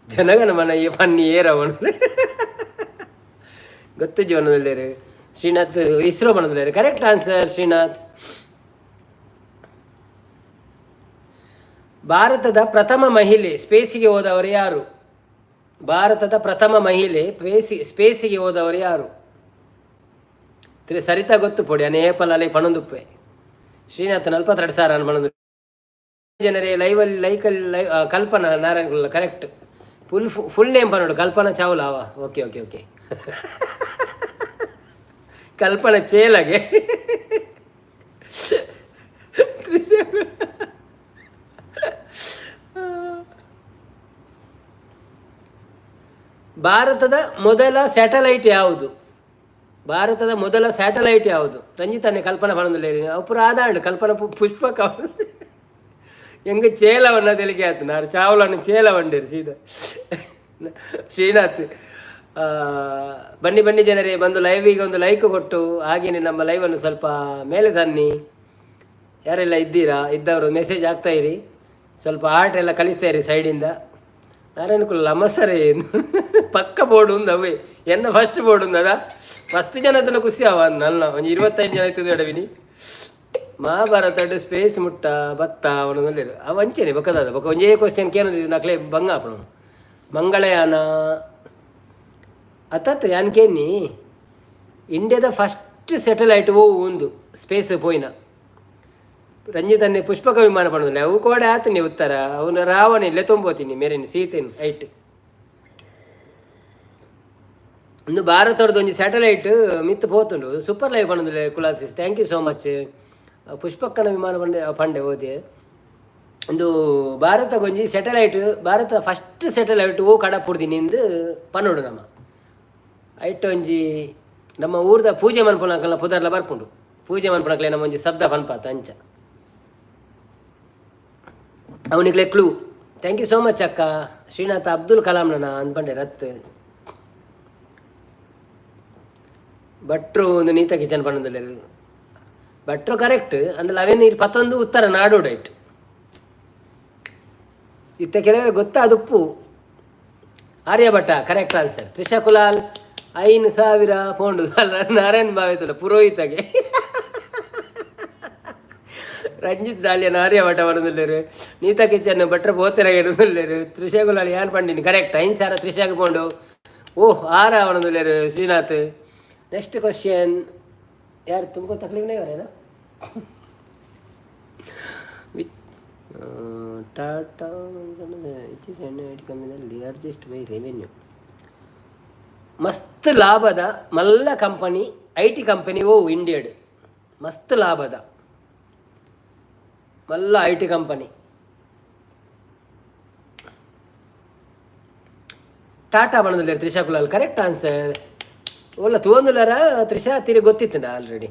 ಜನಗಣ ಮನ ಈ ಪನ್ನಿ ಏರವನು ಗೊತ್ತುಜ್ಜಿ ಪನೊಂದುಲ್ಲೆರ್. ಶ್ರೀನಾಥ್ ಇಸ್ರೋ ಪನೊಂದುಲ್ಲೆರ್. Correct answer Srinath. ಭಾರತದ ಪ್ರಥಮ ಮಹಿಳೆ ಸ್ಪೇಸಿಗೆ ಹೋದವರು ಯಾರು? ಭಾರತದ ಪ್ರಥಮ ಮಹಿಳೆ ಸ್ಪೇಸಿಗೆ ಹೋದವರು ಯಾರು? ಸರಿತಾ ಗೊತ್ತು ಪೊಡಿ ಅನೇಪಲ್ ಅಲೆ ಪಣೊಂದುಪ್ಪೆ. ಶ್ರೀನಾಥ್ 42,000 ಪಣೊಂದು. ಜನರೇ, ಲೈವಲ್ಲಿ ಲೈಕಲ್ಲಿ ಲೈ Kalpana Narayana correct. Full full name ಪನೋಡು. Kalpana Chawla ಅವ. ಓಕೆ ಓಕೆ ಓಕೆ, ಕಲ್ಪನಾ ಚೇಲಗೆ. ಭಾರತದ ಮೊದಲ ಸ್ಯಾಟಲೈಟ್ ಯಾವುದು? ಭಾರತದ ಮೊದಲ ಸ್ಯಾಟಲೈಟ್ ಯಾವುದು? ರಂಜಿತಾನೆ ಕಲ್ಪನಾ ಪಣೊಂದುಲ್ಲೆರ್. ಅವು ಪೂರ ಆದಾಂಡ್. ಕಲ್ಪನಾ ಪುಷ್ಪಕ ಎಂಗ್ ಚೇಲವನ್ನ ತೆಲಿಕೆ ಆತು ನಾರು ಚಾವ್ಲನ್ನು ಚೇಲ ವಂಡೇರು ಸೀದಾ. ಶ್ರೀನಾಥ್, ಬನ್ನಿ ಬನ್ನಿ ಜನರೇ, ಬಂದು ಲೈವಿಗೆ ಒಂದು ಲೈಕ್ ಕೊಟ್ಟು ಹಾಗೆಯೇ ನಮ್ಮ ಲೈವನ್ನು ಸ್ವಲ್ಪ ಮೇಲೆ ತನ್ನಿ. ಯಾರೆಲ್ಲ ಇದ್ದೀರಾ, ಇದ್ದವರು ಮೆಸೇಜ್ ಆಗ್ತಾ ಇರಿ, ಸ್ವಲ್ಪ ಆರ್ಟ್ ಎಲ್ಲ ಕಲಿಸ್ತಾ ಇರಿ ಸೈಡಿಂದ. ನಾರಾಯಣ ಕುಲ್ಲ ಅಮಸರೇ ಪಕ್ಕ ಬೋರ್ಡ್ ಉಂದು ಅವೇ ಎನ್ನ ಫಸ್ಟ್ ಬೋರ್ಡ್ ಉಂದು ಅದ. ಮಸ್ತ್ ಜನ ಅದನ್ನು ಖುಷಿ ಅವ ನನ್ನ ಒಂದು 25 ಜನ ಇತ್ತು ಎಡವಿನಿ. ಮಹಾಭಾರತ ಸ್ಪೇಸ್ ಮುಟ್ಟ ಬತ್ತ ಅವನು ಅವ ಅಂಚೆನೆ ಬೊಕ್ಕದಾದ ಬೊಕ್ಕ ಒಂಜೇ ಕ್ವಶನ್ ಕೇನೊಂದು ನಕ್ಲೆ ಬಂಗ ಆಪುಂಡು. ಮಂಗಳಯಾನ ಅತ್ತತ್ ಯಾನ್ ಕೇನಿ ಇಂಡಿಯಾದ ಫಸ್ಟ್ ಸ್ಯಾಟಲೈಟ್ ಓ ಉಂದು ಸ್ಪೇಸ್ ಪೋಯಿನ? ರಂಜಿತನ್ನೇ ಪುಷ್ಪಕ ವಿಮಾನ ಪಣೋದಿಲ್ಲ. ಅವು ಕೋಡೆ ಆತನಿ ಉತ್ತರ ಅವನ ರಾವಣ ಇಲ್ಲೇ ತೊಂಬೋತೀನಿ ಮೇರೆನ್ ಸೀತೆನ್ ಐಟ್. ಇಂದು ಭಾರತದ ಒಂಜಿ ಸ್ಯಾಟಲೈಟ್ ಮಿತ್ತು ಪೋತುಂಡು. ಸೂಪರ್ ಲೈವ್ ಪಣೊಂದುಲ್ಲೆ ಕುಲಾಸಿಸ್, thank you so much. ಪುಷ್ಪಕ್ಕನ ವಿಮಾನ ಪಂಡೆ ಪಂಡೆ ಓದೆ. ಒಂದು ಭಾರತಗೊಂಜಿ ಸ್ಯಾಟಲೈಟ್, ಭಾರತ ಫಸ್ಟ್ ಸ್ಯಾಟಲೈಟ್ ಓ ಕಡಪುಡ್ದಿನಿ ಇಂದು ಪನೊಡು ನಮ್ಮ. ಐಟ್ ಒಂಜಿ ನಮ್ಮ ಊರ್ದ ಪೂಜೆ ಮನ್ಪುನಕಲ್ನ ಪುದರ್ಲ ಬರ್ಪುಂಡು. ಪೂಜೆ ಮನ್ಪುನಕ್ಲೆ ನಮ್ಮ ಒಂಜಿ ಶಬ್ದ ಪನ್ಪಾತ ಅಂಚ ಅವನಿಗೆ clue. Thank you so much ಅಕ್ಕ. ಶ್ರೀನಾಥ ಅಬ್ದುಲ್ ಕಲಾಂ ನನ್ನ ಅಂದ್ಪಂಡೆ ರತ್. ಭಟ್ರು ಒಂದು ನೀತ ಕಿಚನ್ ಪಣ್ಣದಲ್ಲೇರು. ಭಟ್ರು ಕರೆಕ್ಟ್ ಅಂದ್ರೆ ಅವೇನು ಇಲ್ಲಿ ಪತ್ತೊಂದು ಉತ್ತರ ನಾಡೋಡೈಟ್ ಇತ್ತ ಕೆಲವರು ಗೊತ್ತಾ ಅದುಪ್ಪು. Aryabhata correct answer. ತ್ರಿಷಾ ಕುಲಾಲ್ 5,000 ಪೋಂಡು ನಾರಾಯಣ್ ಬಾವೆ ಪುರೋಹಿತಗೆ. ರಂಜಿತ್ ಸಾಲಿಯನ್ ಆರ್ಯಭಟ ಪಣೊಂದುಲ್ಲೆರ್. ನೀತಾ ಕಿಚನ್ ಭಟ್ರ ಪೋತೆರ ಇಡುದುಲ್ಲೆರ್. ತ್ರಿಷಾ ಕುಲಾಲ್ ಯಾನ್ ಪಂಡಿನಿ ಕರೆಕ್ಟ್. 5,000 ತ್ರಿಷಾಗ್ ಪೋಂಡು. ಓಹ್ ಆರ ಪಣೊಂದುಲ್ಲೆರ್ ಶ್ರೀನಾಥ್. ನೆಕ್ಸ್ಟ್ ಕ್ವಶನ್ ಯಾರು? ತುಮಕೋ ತಕ್ಲೀಫ್ नहीं हो रहा है ना? ಟಾಟಾ ಲಾರ್ಜೆಸ್ಟ್ ಬೈ ರೆವೆನ್ಯೂ. ಮಸ್ತ್ ಲಾಭದ ಮಲ್ಲ ಕಂಪನಿ, IT company ಓ ಇಂಡಿಯಾಡ್? ಮಸ್ತ್ ಲಾಭದ ಮಲ್ಲ IT company Tata ಪಣೊಂದುಲ್ಲೆರ್ Trisha Kulal. Correct answer. ಓಲ್ಲ ತೂವೊಂದುಲ್ಲೆರ Trisha ತಿರಿ ಗೊತ್ತಿತ್ತುಂಡ ಆಲ್ರೆಡಿ.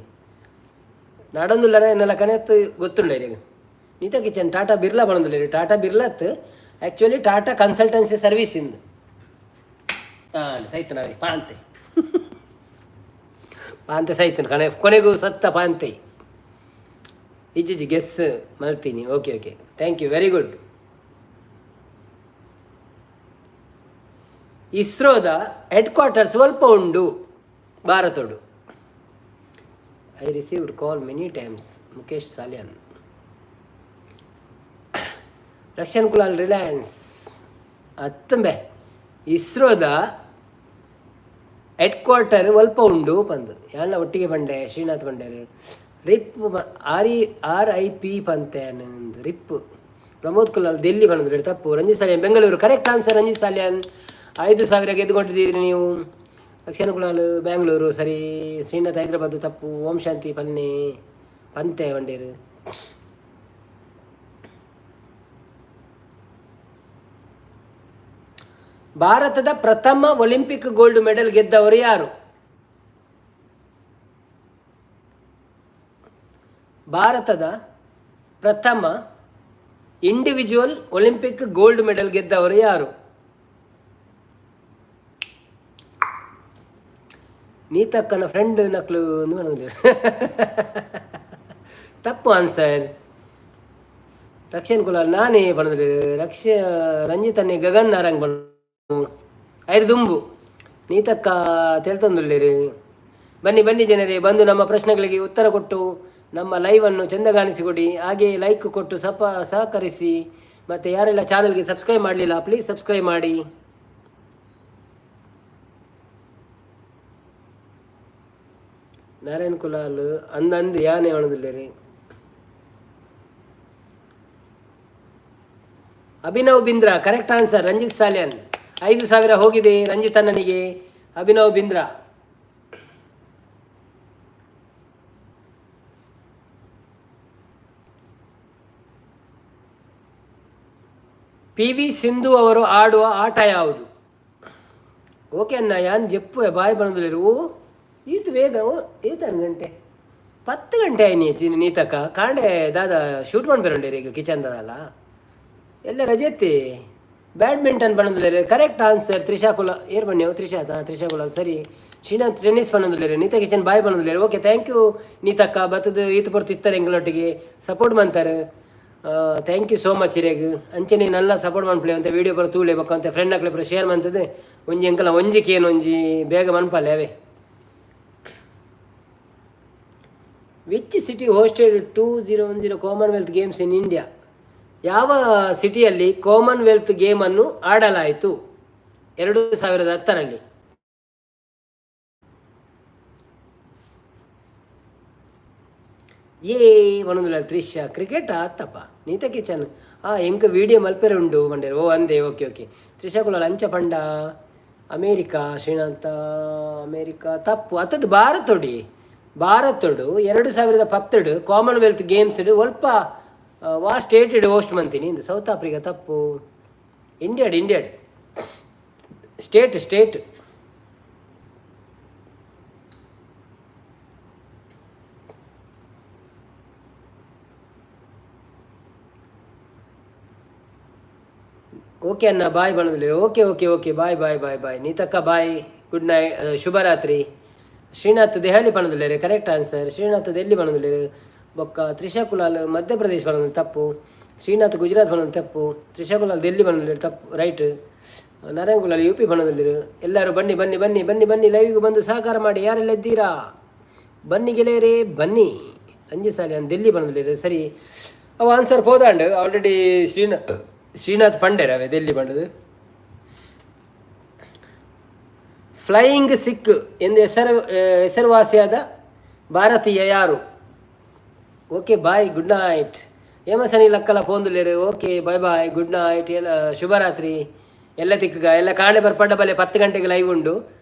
ನಾಡೊಂದುಲ್ಲೆರ ಎನ್ನಲ ಕನೆತ್ ಗೊತ್ತುಂಡ ಇರೆಗ್. ನೀತಾ ಕಿಚನ್ ಟಾಟಾ ಬಿರ್ಲಾ ಪಣೊಂದುಲ್ಲೆರ್. ಟಾಟಾ ಬಿರ್ಲಾತ್ ಆ್ಯಕ್ಚುಲಿ ಟಾಟಾ ಕನ್ಸಲ್ಟೆನ್ಸಿ ಸರ್ವಿಸ್ ಇಂದು. ಹಾಂ ಸೈತನ ಪಾಂತೆ ಪಾಂತೆ ಸೈತನ ಕಣೆ ಕೊನೆಗೂ ಸತ್ತ ಪಾಂತೆ. ಇಜ್ಜಿಜಿ ಗೆಸ್ ಮಲ್ತೀನಿ. Okay okay, thank you, very good. ಇಸ್ರೋದ head quarter ಸ್ವಲ್ಪ ಉಂಡು ಭಾರತೋಡು. I received call many times. Mukesh Salian. Rakshan Kulal Reliance ಅತ್ತಂಬೆ. ಇಸ್ರೋದ head quarter ಒಲ್ಪ ಉಂಡು ಪಂದು ಯಾನ ಒಟ್ಟಿಗೆ ಬಂಡೆ ಶ್ರೀನಾಥ್ ಬಂಡೇರು. Rip R E R I P ಪಂತೆ ರಿಪ್. ಪ್ರಮೋದ್ ಕುಲಾಲ್ ದಿಲ್ಲಿ ಬಂದ್ರೆ ತಪ್ಪು. Ranjit Salian Bengaluru correct answer. ರಂಜಿತ್ ಸಾಲಿಯನ್ 5,000 ಗೆದ್ದುಕೊಂಡಿದ್ದೀರಿ ನೀವು. ಲಕ್ಷಣ ಕುಲಾಲ್ ಬ್ಯಾಂಗ್ಳೂರು ಸರಿ. ಶ್ರೀನಾಥ್ ಹೈದ್ರಾಬಾದ್ ತಪ್ಪು. ಓಂ ಶಾಂತಿ ಪನ್ನೆ ಪಂತೆ ವಂಡೇರು. ಭಾರತದ ಪ್ರಥಮ ಒಲಿಂಪಿಕ್ ಗೋಲ್ಡ್ ಮೆಡಲ್ ಗೆದ್ದವರು ಯಾರು? ಭಾರತದ ಪ್ರಥಮ ಇಂಡಿವಿಜುವಲ್ ಒಲಿಂಪಿಕ್ ಗೋಲ್ಡ್ ಮೆಡಲ್ ಗೆದ್ದವರು ಯಾರು? ನೀತಕ್ಕನ ಫ್ರೆಂಡ್ ನಕ್ಲು. ತಪ್ಪು ಆನ್ಸರ್. ರಕ್ಷನ್ ಕುಲಾಲ್ ನಾನೇ ಪಣಂದುಲ್ಲೆರ್. ರಕ್ಷ ರಂಜಿತನ್ನೇ ಗಗನ್ ನಾರಂಗ್ ಪಣ್ ಐರ್ ದುಂಬು ನೀತಕ್ಕ ತೆಲ್ತೊಂದುಲ್ಲೆರ್. ಬನ್ನಿ ಬನ್ನಿ ಜನರೇ, ಬಂದು ನಮ್ಮ ಪ್ರಶ್ನೆಗಳಿಗೆ ಉತ್ತರ ಕೊಟ್ಟು ನಮ್ಮ ಲೈವನ್ನು ಚೆಂದಗಾಣಿಸಿಕೊಡಿ. ಹಾಗೆ ಲೈಕ್ ಕೊಟ್ಟು ಸಹಕರಿಸಿ. ಮತ್ತು ಯಾರೆಲ್ಲ ಚಾನಲ್ಗೆ ಸಬ್ಸ್ಕ್ರೈಬ್ ಮಾಡಲಿಲ್ಲ, ಪ್ಲೀಸ್ ಸಬ್ಸ್ಕ್ರೈಬ್ ಮಾಡಿ. ನಾರಾಯಣ್ ಕುಲಾಲ್ ಅಂದ್ ಅಂದ್ ಯಾನೆ ಪಣೊಂದುಲ್ಲೆರ್. Abhinav Bindra correct answer. ರಂಜಿತ್ ಸಾಲ್ಯಾನ್. 5,000 ಹೋಗಿದೆ ರಂಜಿತ್ ಅಣ್ಣನಿಗೆ. ಅಭಿನವ್ ಬಿಂದ್ರಾ. ಪಿ ವಿ ಸಿಂಧು ಅವರು ಆಡುವ ಆಟ ಯಾವುದು? ಓಕೆ ಅಣ್ಣ, ಯಾನ್ ಜೆಪ್ಪು ಬಾಯ್ ಪಣೊಂದುಲ್ಲೆರ್. ಓ, ಈತ್ ಬೇಗ? ಓ, ಏತನ್ ಗಂಟೆ? 10 ಗಂಟೆ ಆಯ್ನಿ. ನೀತಕ್ಕ ಕಾಂಡೆ ದಾದ ಶೂಟ್ ಮನ್ಪೆರುಂಡೇರು ಈಗ ಕಿಚನ್ ದಾದಲ್ಲ ಎಲ್ಲ ರಜೆತ್ತಿ. ಬ್ಯಾಡ್ಮಿಂಟನ್ ಪಣೊಂದುಲ್ಲೆರ್, ಕರೆಕ್ಟ್ ಆನ್ಸರ್. ತ್ರಿಷಾ ಕುಲ ಏರ್ ಬನ್ನಿ. ತ್ರಿಷಾ, ತ್ರಿಷಾ ಕುಲ ಸರಿ. ಶ್ರೀನಾಥ್ ಟೆನ್ನಿಸ್ ಪಣೊಂದುಲ್ಲೆರ್. ನೀತಾ ಕಿಚನ್ ಬಾಯ್ ಪಣೊಂದುಲ್ಲೆರ್. ಓಕೆ, thank you ನೀತಕ್ಕ. ಬತ್ತದ ಈತ್ ಪೊರ್ತು ಇತ್ತಾರೆ, ಎಂಕ್ಲೊಟ್ಟಿಗೆ ಸಪೋರ್ಟ್ ಮಂತಾರೆ. Thank you so much ಇರೆಗ್. ಅಂಚನೆ ನನ್ನ ಸಪೋರ್ಟ್ ಮನ್ಪುಲೆ ಅಂತ ವೀಡಿಯೋ ಪೂರ ತೂಲೆ, ಬೊಕ್ಕ ಅಂತ ಫ್ರೆಂಡ್ ಅಕ್ಲೆ ಪೂರ ಶೇರ್ ಮಂತದೆ. ಒಂಜಿ ಎಂಕಲ ಒಂಜಿ ಕೇನ್ ಒಂಜಿ ಬೇಗ ಮನ್ಪಲೆ ಅವೇ. Which city hosted 2010 Commonwealth Games in India? ಯಾವ ಸಿಟಿಯಲ್ಲಿ ಕಾಮನ್ವೆಲ್ತ್ ಗೇಮನ್ನು ಆಡಲಾಯಿತು 2010ರಲ್ಲಿ? ಏ ಪನೊಂದುಲ್ಲ ತ್ರಿಷಾ. ಕ್ರಿಕೆಟ್ ಆತ್ತಪ್ಪ. ನೀತ ಕಿಚನ್ ಆ ಎಂಕ್ ವೀಡಿಯೋ ಮಲ್ಪೆರೆ ಉಂಡು ಪಂಡೇರು. ಓ ಅಂದೆ, ಓಕೆ ಓಕೆ. ತ್ರಿಷಾ ಕುಲಾಲ್ ಅಂಚ ಪಂಡ. ಅಮೇರಿಕಾ ಶ್ರೀನಾಥ, ಅಮೇರಿಕಾ ತಪ್ಪು. ಅತ್ತದ್ದು ಭಾರತೊಡಿ. ಭಾರತಡು 2010ಡು ಕಾಮನ್ವೆಲ್ತ್ ಗೇಮ್ಸ್ ಒಲ್ಪ ವಾ ಸ್ಟೇಟೆಡ್ ಹೋಸ್ಟ್ ಮಂತೀನಿ ಇಂದು? ಸೌತ್ ಆಫ್ರಿಕಾ ತಪ್ಪು. ಇಂಡಿಯಾಡ್, ಇಂಡಿಯಾಡ್ state state. Okay ಅಣ್ಣ, ಬಾಯ್ ಬಣ್ಣದಲ್ಲಿ. Okay okay okay, bye bye bye bye ನೀತಕ್ಕ, ಬಾಯ್, ಗುಡ್ ನೈಟ್, ಶುಭರಾತ್ರಿ. ಶ್ರೀನಾಥ್ ದೆಹಲಿ ಪಣದುಲ್ಲೇರು, ಕರೆಕ್ಟ್ ಆನ್ಸರ್. ಶ್ರೀನಾಥ್ ದೆಲ್ಲಿ ಪಣದುಲ್ಲೇರು. ಬೊಕ್ಕ ತ್ರಿಷಾ ಕುಲಾಲ್ ಮಧ್ಯಪ್ರದೇಶ ಪಣದು, ತಪ್ಪು. ಶ್ರೀನಾಥ್ ಗುಜರಾತ್ ಪಣದು, ತಪ್ಪು. ತ್ರಿಷಾ ಕುಲಾಲ್ ದೆಲ್ಲಿ ಪಣದುಲ್ಲೇರು, ತಪ್ಪು, right. Narayana Kulal U P ಪಣದುಲ್ಲೇರು. ಎಲ್ಲರೂ ಬನ್ನಿ ಬನ್ನಿ ಬನ್ನಿ ಬನ್ನಿ ಬನ್ನಿ, ಲೈವಿಗೆ ಬಂದು ಸಹಕಾರ ಮಾಡಿ. ಯಾರೆಲ್ಲ ಇದ್ದೀರಾ, ಬನ್ನಿ ಗೆಳೆಯರೇ, ಬನ್ನಿ. ಅಂಜಿ ಸಾಲಿ ದೆಲ್ಲಿ ಪಣದುಲ್ಲೇರು, ಸರಿ. ಅವು ಆನ್ಸರ್ ಪೋದಾಂಡ್ ಆಲ್ರೆಡಿ. ಶ್ರೀನಾಥ್, ಶ್ರೀನಾಥ್ ಪಂಡೇರ್ ಅವೇ ದೆಲ್ಲಿ ಪಂಡದು. ಫ್ಲೈಯಿಂಗ್ ಸಿಕ್ ಎಂದು ಹೆಸರುವಾಸಿಯಾದ ಭಾರತೀಯ ಯಾರು? Okay, bye, good night. ಹೇಮಸನಿ ಲಕ್ಕಲ ಫೋನ್ದುಲ್ಲೇರು. Okay, bye bye, good night. ಎಲ್ಲ ಶುಭರಾತ್ರಿ. ಎಲ್ಲ ತಿಕ್ಕಗ ಎಲ್ಲ ಕಾಣೆ ಬರ್ಪಡ್ಡ ಬಲೆ. 10 ಗಂಟೆಗೆ ಲೈವ್ ಉಂಡು,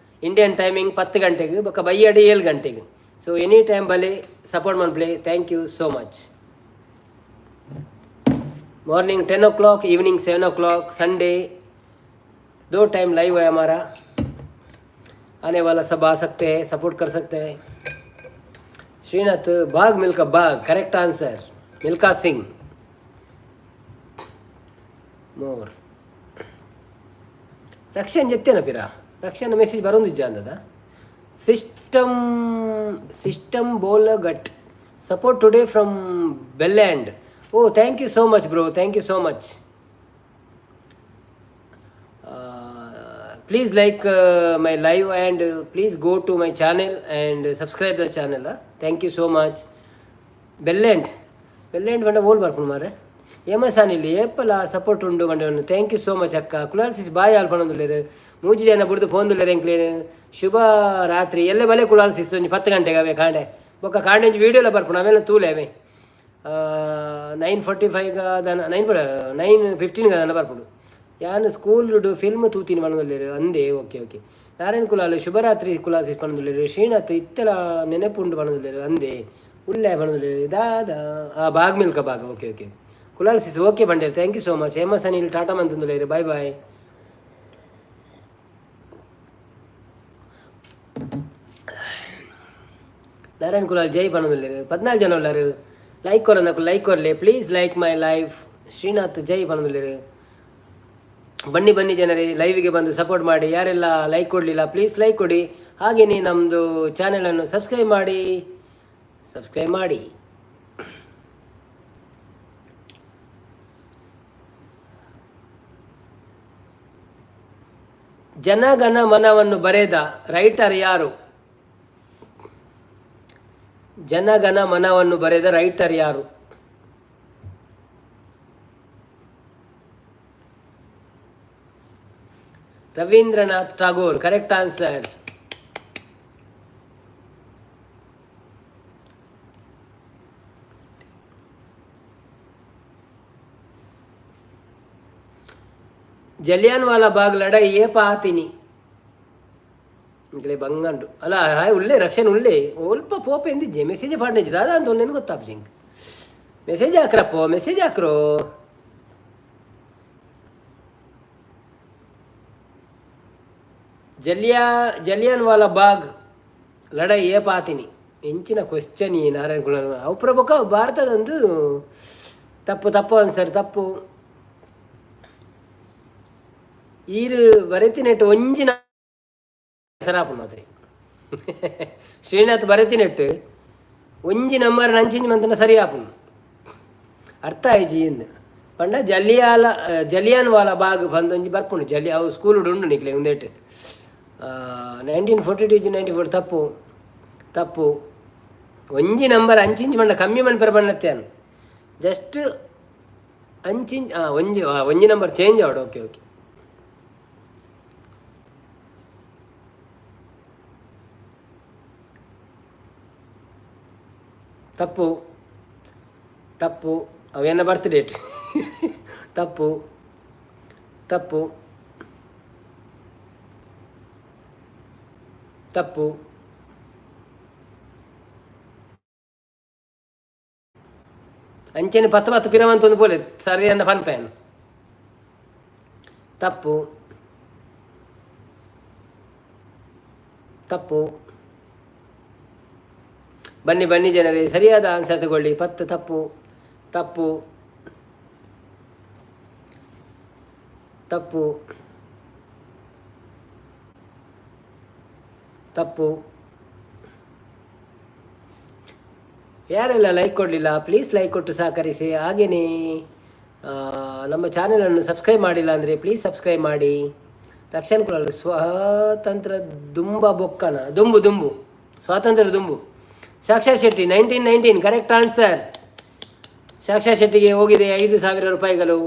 ಇಂಡಿಯನ್ ಟೈಮಿಂಗ್ 10 ಗಂಟೆಗೆ. ಬೊಕ್ಕ ಬಯ್ಯಡಿ 7 ಗಂಟೆಗೆ. So any time ಬಲೆ, support ಮನ್ಪ್ಲೆ. Thank you so much. Morning 10 o'clock, evening 7 o'clock, Sunday दो टाइम लाइव है हमारा. आने वाला सब आ सकते हैं, सपोर्ट कर सकते हैं. Srinath Bhaag Milkha Bhaag, correct answer. मिल्खा सिंह मोर. ರಕ್ಷನ್ ಜೆತ್ತೇನ ಪಿರ? ರಕ್ಷನ್ ಮೆಸೇಜ್ ಬರೋಂದಿಜ್ಜ ಅಂದದ. ಸಿಸ್ಟಮ್ ಸಿಸ್ಟಮ್ ಬೋಲಗಟ್ support today from Belland. Oh, thank you so much, bro. Thank you so much. Please like my live and please go to my channel and subscribe the channel. Thank you so much. ಬೆಲ್ಲೆಂಡ್, ಬೆಲ್ಲೆಂಡ್ ಬಂಡ ಓಲ್ ಬರ್ಪುಂಡು ಮಾರೆ. ಎಮಸಾನ್ ಇಲ್ಲಿ ಏಪಲ support ಉಂಡು ಬಂಡ. Thank you so much ಅಕ್ಕ. ಕುಲಾಲ್ಸಿಸ್ boy ಆಲ್ ಪನೊಂದುಲ್ಲೆರ್. ಮೂಜಿ ಜನ ಬುಡ್ದು ಪೋಂದುಲ್ಲೆರ್ ಎಂಕ್ಲೇನ್. ಶುಭ ರಾತ್ರಿ. ಎಲ್ಲೆ ಬಲೆ ಕುಲಾಲ್ಸಿಸ್, ಒಂಜಿ 10 ಗಂಟೆಗೆ ಅವೇ ಕಾಂಡೆ. ಬೊಕ್ಕ ಕಾಂಡೆ ಒಂಜಿ ವೀಡಿಯೋಲ ಬರ್ಪುಂಡು, ಅವೆಲ್ಲ ತೂಲೆ ಅವೇ. 9:45 ದಾನ, 9:15 ದಾನ ಬರ್ಪುಂಡು. ಯಾನ್ ಸ್ಕೂಲ್ ಫಿಲ್ಮ್ ತೂತೀನಿ ಪನೊಂದುಲ್ಲೆರ್. ಅಂದೆ, ಓಕೆ ಓಕೆ. ನಾರಾಯಣ್ ಕುಲಾಲ್ ಶುಭರಾತ್ರಿ ಕುಲಾಸಿಸ್ ಪನೊಂದುಲ್ಲೆರ್. ಶ್ರೀನಾಥ್ ಇತ್ತೆಲ ನೆನಪುಂಡು ಪನೊಂದುಲ್ಲೆರ್. ಅಂದೆ, ಉಲ್ಲೆ ಪನೊಂದುಲ್ಲೆರ್. ದಾದ ಆ Bhaag Milkha Bhaag. Okay okay. Kulal sis okay ಬಂಡೇರ್. Thank you so much. Hema Sanil Tata ಮಂತೊಂದುಲ್ಲೆರ್. Bye bye. ನಾರಾಯಣ್ ಕುಲಾಲ್ ಜೈ ಪನೊಂದುಲ್ಲೆರ್. 14 ಜನ ಉಲ್ಲಾರು. ಲೈಕ್ ಕೊರಂದಕು ಲೈಕ್ ಕೊರ್ಲೆ. Please like my live. Srinath ಜೈ ಪನೊಂದುಲ್ಲೆರ್. ಬನ್ನಿ ಬನ್ನಿ ಜನರೇ, ಲೈವಿಗೆ ಬಂದು ಸಪೋರ್ಟ್ ಮಾಡಿ. ಯಾರೆಲ್ಲ ಲೈಕ್ ಕೊಡಲಿಲ್ಲ, ಪ್ಲೀಸ್ ಲೈಕ್ ಕೊಡಿ. ಹಾಗೆಯೇ ನಮ್ಮದು ಚಾನೆಲನ್ನು ಸಬ್ಸ್ಕ್ರೈಬ್ ಮಾಡಿ, ಸಬ್ಸ್ಕ್ರೈಬ್ ಮಾಡಿ. ಜನಗಣ ಮನವನ್ನು ಬರೆದ ರೈಟರ್ ಯಾರು? ಜನಗಣ ಮನವನ್ನು ಬರೆದ ರೈಟರ್ ಯಾರು? Rabindranath Tagore, correct answer. Jallianwala Bagh ಲಡಾಯಿ ಏಪ ಆತೀನಿ? ಇಂಕ್ಲೆ ಬಂಗಂಡು ಅಲ್ಲ. ಹಾಯ್ ಉಳ್ಳೆ ರಕ್ಷಣೆ ಉಳ್ಳೆ ಒಲ್ಪ ಪೋಪ ಎಂದಿಜ್ಜೆ. ಮೆಸೇಜ್ ಪಾಡ್ನೆಜ್ಜೆ ದಾದ ಅಂತ ಉಲ್ಲೆಂದು ಗೊತ್ತಾಪ್ಜಿ ಇಂಕ್. ಮೆಸೇಜ್ ಹಾಕ್ರಪ್ಪೋ, ಮೆಸೇಜ್ ಹಾಕ್ರೋ. ಜಲಿಯನ್ ವಾಲಾ ಬಾಗ್ ಲಡಾಯಿ ಏಪ ಆತೀನಿ? ಎಂಚಿನ ಕ್ವಶನ್ ಈ ನಾರಾಯಣ ಕುಲ. ಅವು ಪ್ರಮುಖ ಭಾರತದೊಂದು. ತಪ್ಪು, ತಪ್ಪು ಆನ್ಸರ್, ತಪ್ಪು. ಈರು ಬರೆತಿನೆಟ್ಟು ಒಂಜಿನ ಸರಾಪು ಮಾತ್ರೆ. ಶ್ರೀನಾಥ್ ಬರೆತಿನೆಟ್ಟು ಒಂಜಿ ನಂಬರ್ ನಂಚಿಂಜಿ ಮಂತನ ಸರಿ ಆಪುಂಡು. ಅರ್ಥ ಆಯ್ಜಿ ಇಂದ್ ಪಂಡ ಜಲಿಯಾನ್ ವಾಲಾ ಬಾಗ್ ಪಂದೊಂಜಿ ಬರ್ಪುಂಡು. ಜಲಿ ಅವು ಸ್ಕೂಲ್ ಉಂಡು ನಿಕ್ಲೆ ಉಂದೇಟ್. 1942, 94 ತಪ್ಪು, ತಪ್ಪು. ಒಂಜಿ ನಂಬರ್ ಅಂಚಿಂಚಿ ಮಂಡ ಕಮ್ಮಿ ಮನ್ಪೆರ ಬಣ್ಣತ್ತೇನು. ಜಸ್ಟ್ ಅಂಚಿಂಚ್ ಒಂಜಿ ಒಂಜಿ ನಂಬರ್ ಚೇಂಜ್ ಆವಡು. ಓಕೆ ಓಕೆ, ತಪ್ಪು, ತಪ್ಪು. ಅವೇನ ಬರ್ತ್ ಡೇಟ್. ತಪ್ಪು, ತಪ್ಪು, ತಪ್ಪು. ಅಂಚನೆ ಪತ್ತು ಪತ್ತು ಪಿರವಂತೊಂದು ಪೋಲೆ ಸರಿ ಅನ್ನ ಪನ್ಪೇನ್. ತಪ್ಪು, ತಪ್ಪು. ಬನ್ನಿ ಬನ್ನಿ ಜನರೇ, ಸರಿಯಾದ ಆನ್ಸರ್ ತಗೊಳ್ಳಿ. ಪತ್ತು. ತಪ್ಪು, ತಪ್ಪು, ತಪ್ಪು, ತಪ್ಪು. ಯಾರೆಲ್ಲ ಲೈಕ್ ಕೊಡಲಿಲ್ಲ, ಪ್ಲೀಸ್ ಲೈಕ್ ಕೊಟ್ಟು ಸಹಕರಿಸಿ. ಹಾಗೆಯೇ ನಮ್ಮ ಚಾನಲನ್ನು ಸಬ್ಸ್ಕ್ರೈಬ್ ಮಾಡಿಲ್ಲ ಅಂದರೆ ಪ್ಲೀಸ್ ಸಬ್ಸ್ಕ್ರೈಬ್ ಮಾಡಿ. ರಕ್ಷಣ್ ಕುಲಾಲ್, ಸ್ವಾತಂತ್ರ್ಯ ದುಂಬ ಬೊಕ್ಕನ ದುಂಬು, ದುಂಬು, ಸ್ವಾತಂತ್ರ್ಯ ದುಂಬು. Saksha Shetty, 1919, correct answer. ಸಾಕ್ಷಾ ಶೆಟ್ಟಿಗೆ ಹೋಗಿದೆ 5,000 ರೂಪಾಯಿಗಳು.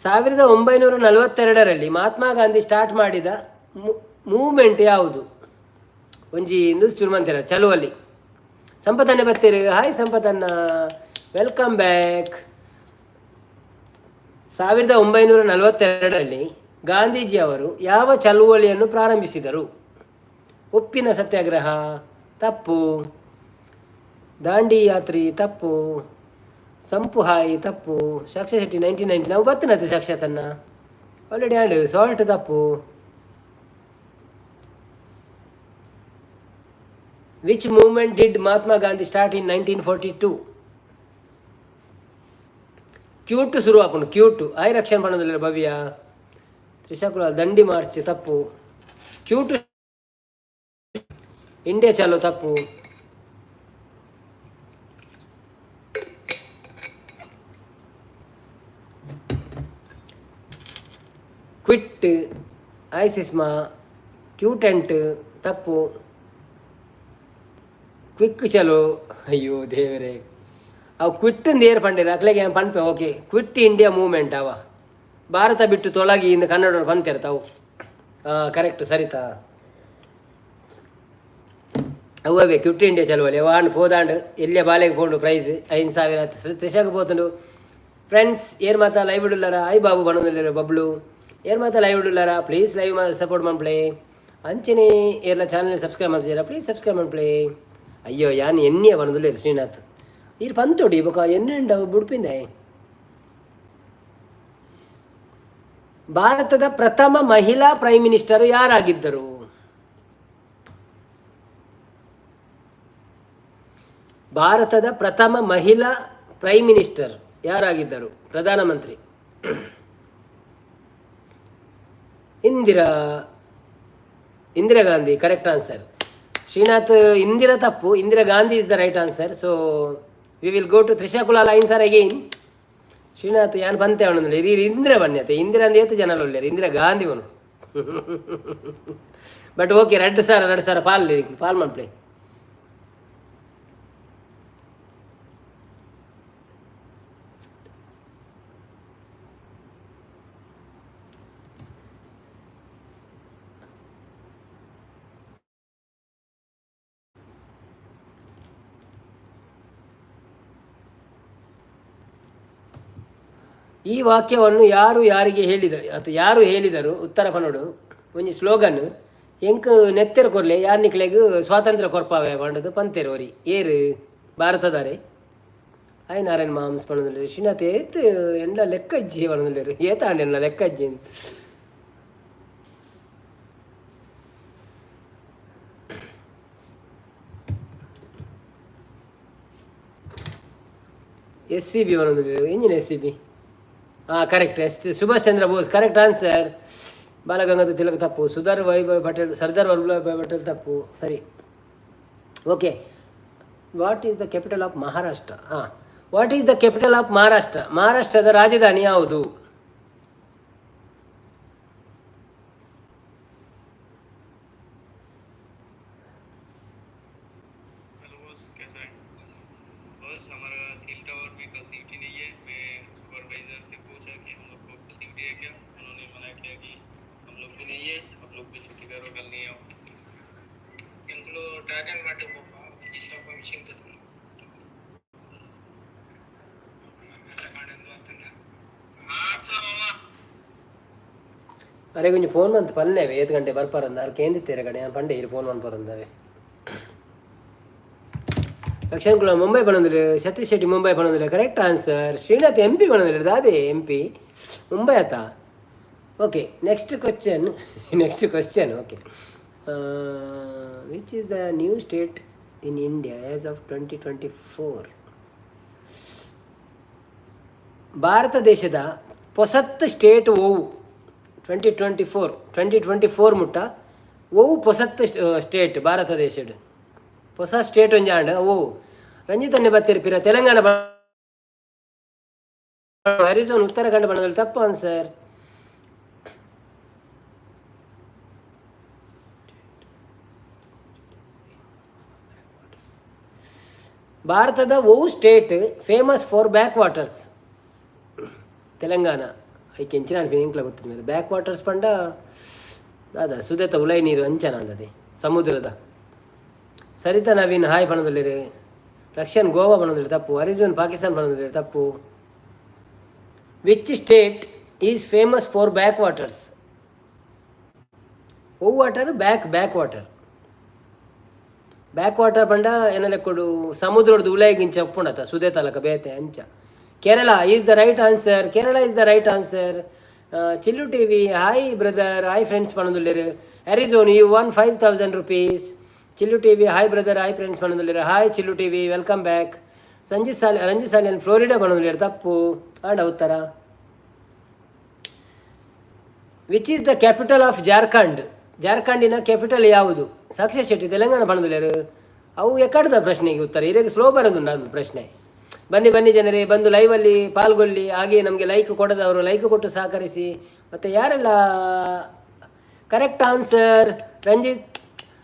1942ರಲ್ಲಿ ಮಹಾತ್ಮ ಗಾಂಧಿ ಸ್ಟಾರ್ಟ್ ಮಾಡಿದ ಮೂವ್ಮೆಂಟ್ ಯಾವುದು? ಒಂಜಿ ಇಂದು ಚುರುಮಂತಿರ ಚಳುವಳಿ. ಸಂಪತನ್ನೇ ಬರ್ತೀರಿ. ಹಾಯ್ ಸಂಪತನ್ನ, welcome back. 1942ರಲ್ಲಿ ಗಾಂಧೀಜಿಯವರು ಯಾವ ಚಳುವಳಿಯನ್ನು ಪ್ರಾರಂಭಿಸಿದರು? ಉಪ್ಪಿನ ಸತ್ಯಾಗ್ರಹ ತಪ್ಪು. ದಾಂಡಿ ಯಾತ್ರಿ ತಪ್ಪು. ಸಂಪು ಹಾಯಿ ತಪ್ಪು. ಸಾಕ್ಷಾ ಶೆಟ್ಟಿ, 1990. ನಾವು ಬತ್ತಿನದು ಸಾಕ್ಷಾತನ್ನ already and salt ತಪ್ಪು. Which movement did Mahatma Gandhi start in 1942? Cute ಶುರು ಆಪುಂಡು ಕ್ಯೂಟ್. ಆಯ್ ರಕ್ಷಣೆ ಪಣೋದಿಲ್ಲ ಭವ್ಯ. ತ್ರಿಶಾಕುಲ, ದಂಡಿ ಮಾರ್ಚ್ ತಪ್ಪು. ಕ್ಯೂಟ್ ಇಂಡಿಯಾ ಚಲೋ ತಪ್ಪು. ಕ್ವಿಟ್ ಐಸಿಸ್ಮಾ ಕ್ಯೂಟೆಂಟ್ ತಪ್ಪು. ಕ್ವಿಕ್ ಚಲೋ. ಅಯ್ಯೋ ದೇವರೇ, ಅವು ಕ್ವಿಟ್ ಏರ್ ಪಂಡೇರು ಅಕ್ಲೆಗೆ ಪನ್ಪೆ. Okay, quit India movement ಅವ. ಭಾರತ ಬಿಟ್ಟು ತೊಳಗಿ ಇಂದ ಕನ್ನಡ ಪಂತೇರ್ ತಾವು. ಕರೆಕ್ಟ್, ಸರಿತಾ. ಅವೇ ಕ್ವಿಟ್ ಇಂಡಿಯಾ ಚಲುವಳಿ ಅವ ಆಂಡ್ ಪೋದಾಂಡ್ ಎಲ್ಲಿಯ ಬಾಲೆಗೆ ಪೋಂಡು. ಪ್ರೈಸ್ 5,000 ತ್ರಿಶಾಗ್ ಪೋತುಂಡು. ಫ್ರೆಂಡ್ಸ್, ಏರ್ ಮಾತ ಲೈವ್ ಇಡುಲ್ಲಾರ? I Babu ಬಣೊಂದುಲ್ಲೆರ್. ಬಬ್ಲು, ಏರ್ ಮಾತ ಲೈವ್ ಇಡುಲ್ಲಾರ? Please live support ಮನ್ಪ್ಲೆ. ಅಂಚನೆ ಏರ್ಲ ಚಾನಲ್ ಸಬ್ಸ್ಕ್ರೈಬ್ ಮಲ್ತಿಜರ, ಪ್ಲೀಸ್ ಸಬ್ಸ್ಕ್ರೈಬ್ ಮನ್ಪ್ಲೆ. ಅಯ್ಯೋ, ಯಾನ್ ಎನ್ನಿಯ ಬಣೊಂದುಲ್ಲೆರ್. ಶ್ರೀನಾಥ್, ಈರ್ ಪಂತೊಡಿ ಬೊಕ ಎನ್ನುಂಡ ಬುಡ್ಪಿಂದೆ. ಭಾರತದ ಪ್ರಥಮ ಮಹಿಳಾ ಪ್ರೈಮ್ ಮಿನಿಸ್ಟರ್ ಯಾರಾಗಿದ್ದರು? ಭಾರತದ ಪ್ರಥಮ ಮಹಿಳಾ ಪ್ರೈಮ್ ಮಿನಿಸ್ಟರ್ ಯಾರಾಗಿದ್ದರು? ಪ್ರಧಾನಮಂತ್ರಿ. Indira Indira Gandhi, correct answer. Srinath Indira ತಪ್ಪು. Indira Gandhi is the right answer. So we will go to Trisha Kulal answer again. Srinath ಯಾನ್ ಪಂತೆ ಅವನೊಂದು ಇರಿ ಇಂದಿರಾ ಬನ್ನಿ ಇಂದಿರಾ ಅಂದ ಏತು ಜನ ಒಳ್ಳೆಯರು ಇಂದಿರಾ ಗಾಂಧಿ ಅವನು. ಬಟ್ ಓಕೆ, 2000 2000 ಪಾಲ್ ಪಾಲ್ ಮನ್ಪ್ಲೆ. ಈ ವಾಕ್ಯವನ್ನು ಯಾರು ಯಾರಿಗೆ ಹೇಳಿದರು ಅಥವಾ ಯಾರು ಹೇಳಿದರು? ಉತ್ತರ ಪನೋಡು. ಒಂಜಿ ಸ್ಲೋಗನ್, ಎಂಕ್ ನೆತ್ತೆರ್ ಕೊರ್ಲೆ, ಯಾರ್ ನಿಕ್ಲೆಗ್ ಸ್ವಾತಂತ್ರ್ಯ ಕೊರ್ಪಾವೆ ಪಂಡದು ಪಂತೆರ್ ಒರಿ. ಏರು ಭಾರತದಾರೆ? ಆಯ್ ನಾರಾಯಣ್ ಮಾಮ್ಸ್ ಪಣೊಂದುಲ್ಲೆರ್. ಶ್ರೀನಾಥ್ ಏತ್ ಎಂಡ ಲೆಕ್ಕ ಇಜ್ಜಿ ಪಣೊಂದುಲ್ಲೆರ್. ಏತಾಂಡ ಎನ್ನ ಲೆಕ್ಕ ಇಜ್ಜಿ. ಎಸ್ ಸಿ ಬಿ ಪಣೊಂದುಲ್ಲೆರ್. ಎಂಜಿನ ಎಸ್ ಸಿ ಬಿ? ಹಾಂ, correct. S Subhash Chandra Bose correct answer. Balagangadhar Tilak ತಪ್ಪು. ಸುಧಾರ್ ವೈಭವ್ ಪಟೇಲ್, ಸರ್ದಾರ್ ವಲ್ಲಭಾಯ್ ಪಟೇಲ್ ತಪ್ಪು. ಸರಿ, okay. What is the capital of Maharashtra? ಹಾಂ, what is the capital of Maharashtra? ಮಹಾರಾಷ್ಟ್ರದ ರಾಜಧಾನಿ ಯಾವುದು? हेलो बॉस, कैसा है बॉस? हमारा सील टावर में कल ड्यूटी नहीं है। मैं सुपरवाइजर से पूछा कि हम लोग को कल ड्यूटी है क्या, उन्होंने मना किया कि हम लोग भी नहीं है, आप लोग भी छुट्टी करो, कल नहीं आओ। ಎಂಕುಲು ಡ್ರ್ಯಾಗನ್ ಮಾರ್ಟ್ ಪೋಪ ಈ ಶಾಪ್ ಮಿಷಿನ್ ತಗೊಂಡು ಅರೆ ಕೊಂಚ ಫೋನ್ ಮಂತ್ ಪನ್ನೇವೆ ಏತ್ ಗಂಟೆ ಬರ್ಪಾರಂದ ಅರ್ ಕೇಂದಿತ್ತೇರೆ ಕಡೆ ಪಂಡೆ ಇರು ಫೋನ್ ಮನ್ಪರಂದವೆ. ಲಕ್ಷಣ್ ಕುಲ ಮುಂಬೈ ಪಣಂದಿಲ್ಲ. ಸತೀಶ್ ಶೆಟ್ಟಿ ಮುಂಬೈ ಪಣಂದಿಲ್ಲ, correct answer. Srinath M P ಪಣಂದಿಲ್ಲ. ದಾದೆ ಎಂ ಪಿ ಮುಂಬೈ ಆತ. Okay, next question, next question. Okay, which is the new state in India as of 2024? Bharat ದೇಶದ ಪೊಸತ್ ಸ್ಟೇಟ್ ಓವು? 2024, 2024 ಮುಟ್ಟ ಓವು ಪೊಸತ್ ಸ್ಟೇಟ್? ಭಾರತ ದೇಶಡ್ ಹೊಸ ಸ್ಟೇಟ್ ಒಂಜಿ ಆಂಡ್ ಓವು? ರಂಜಿತ್ ಅನ್ನೆ ಬತ್ತೆರ್ ಪಿರ. ತೆಲಂಗಾಣ, ಅರಿಜೋನ್ ಉತ್ತರಾಖಂಡ ಬಣ್ಣದಲ್ಲಿ ತಪ್ಪು ಆನ್ಸರ್. ಭಾರತದ ಒವು state famous for back waters? Telangana. ಐಕ್ ಎಂಚಿನ ಅನ್ಪಿನ ಎಂಕ್ಲ ಗೊತ್ತಿದೆ ಮೇಲೆ. ಬ್ಯಾಕ್ ವಾಟರ್ಸ್ ಪಂಡ ದಾದ? ಸುದೇತ ಉಲೈ ನೀರು ಅಂಚನ ಅಂದದೆ ಸಮುದ್ರದ. ಸರಿತಾ ನವೀನ್ ಹಾಯ್ ಪಣದಲ್ಲಿರು. ರಕ್ಷನ್ ಗೋವಾ ಪಣದಲ್ಲಿ ತಪ್ಪು. ಅರಿಜೋನ್ ಪಾಕಿಸ್ತಾನ ಪಣದಲ್ಲಿ ತಪ್ಪು. Which state is famous for back waters? ಒವು water? Back back water. Back water ಪಂಡ ಏನೆಲ್ಲ ಕೊಡು? ಸಮುದ್ರದ ಉಲೈಗಿಂಚ ಉಪ್ಪುಂಡತ ಸುದೆ ತಲಕ ಬೇತೆ ಅಂಚ. Kerala is the right answer. Kerala is the right answer. Chillu TV, hi brother, hi friends ಪಣದುಲ್ಲೆರ್. ಅರಿಜೋನ್, you won 5000 rupees. Chillu TV, hi brother, hi friends ಪಣದುಲ್ಲೆರ್. Hi Chillu TV, welcome back. Sanjith ಸಾಲಿ, Ranjith Salian Florida ಪಣದುಲ್ಲೆರ್, ತಪ್ಪು. ಆಂಡ ಉತ್ತರ, which is the capital of Jharkhand? ಜಾರ್ಖಂಡಿನ capital ಯಾವುದು? ಸಾಕ್ಷಿ ಶೆಟ್ಟಿ ತೆಲಂಗಾಣ ಪಣದುಲ್ಲೆರ್. ಅವು ಎಕ್ಕಡದ ಪ್ರಶ್ನೆಗೆ ಉತ್ತರ ಇರಗೆ slow ಬರೋದುಂಡು ಅದು ಪ್ರಶ್ನೆ. ಬನ್ನಿ ಬನ್ನಿ ಜನರೇ, ಬಂದು ಲೈವಲ್ಲಿ ಪಾಲ್ಗೊಳ್ಳಿ. ಹಾಗೆಯೇ ನಮಗೆ ಲೈಕ್ ಕೊಡದವರು ಲೈಕ್ ಕೊಟ್ಟು ಸಹಕರಿಸಿ. ಮತ್ತು ಯಾರೆಲ್ಲ ಕರೆಕ್ಟ್ ಆನ್ಸರ್? ರಂಜಿತ್,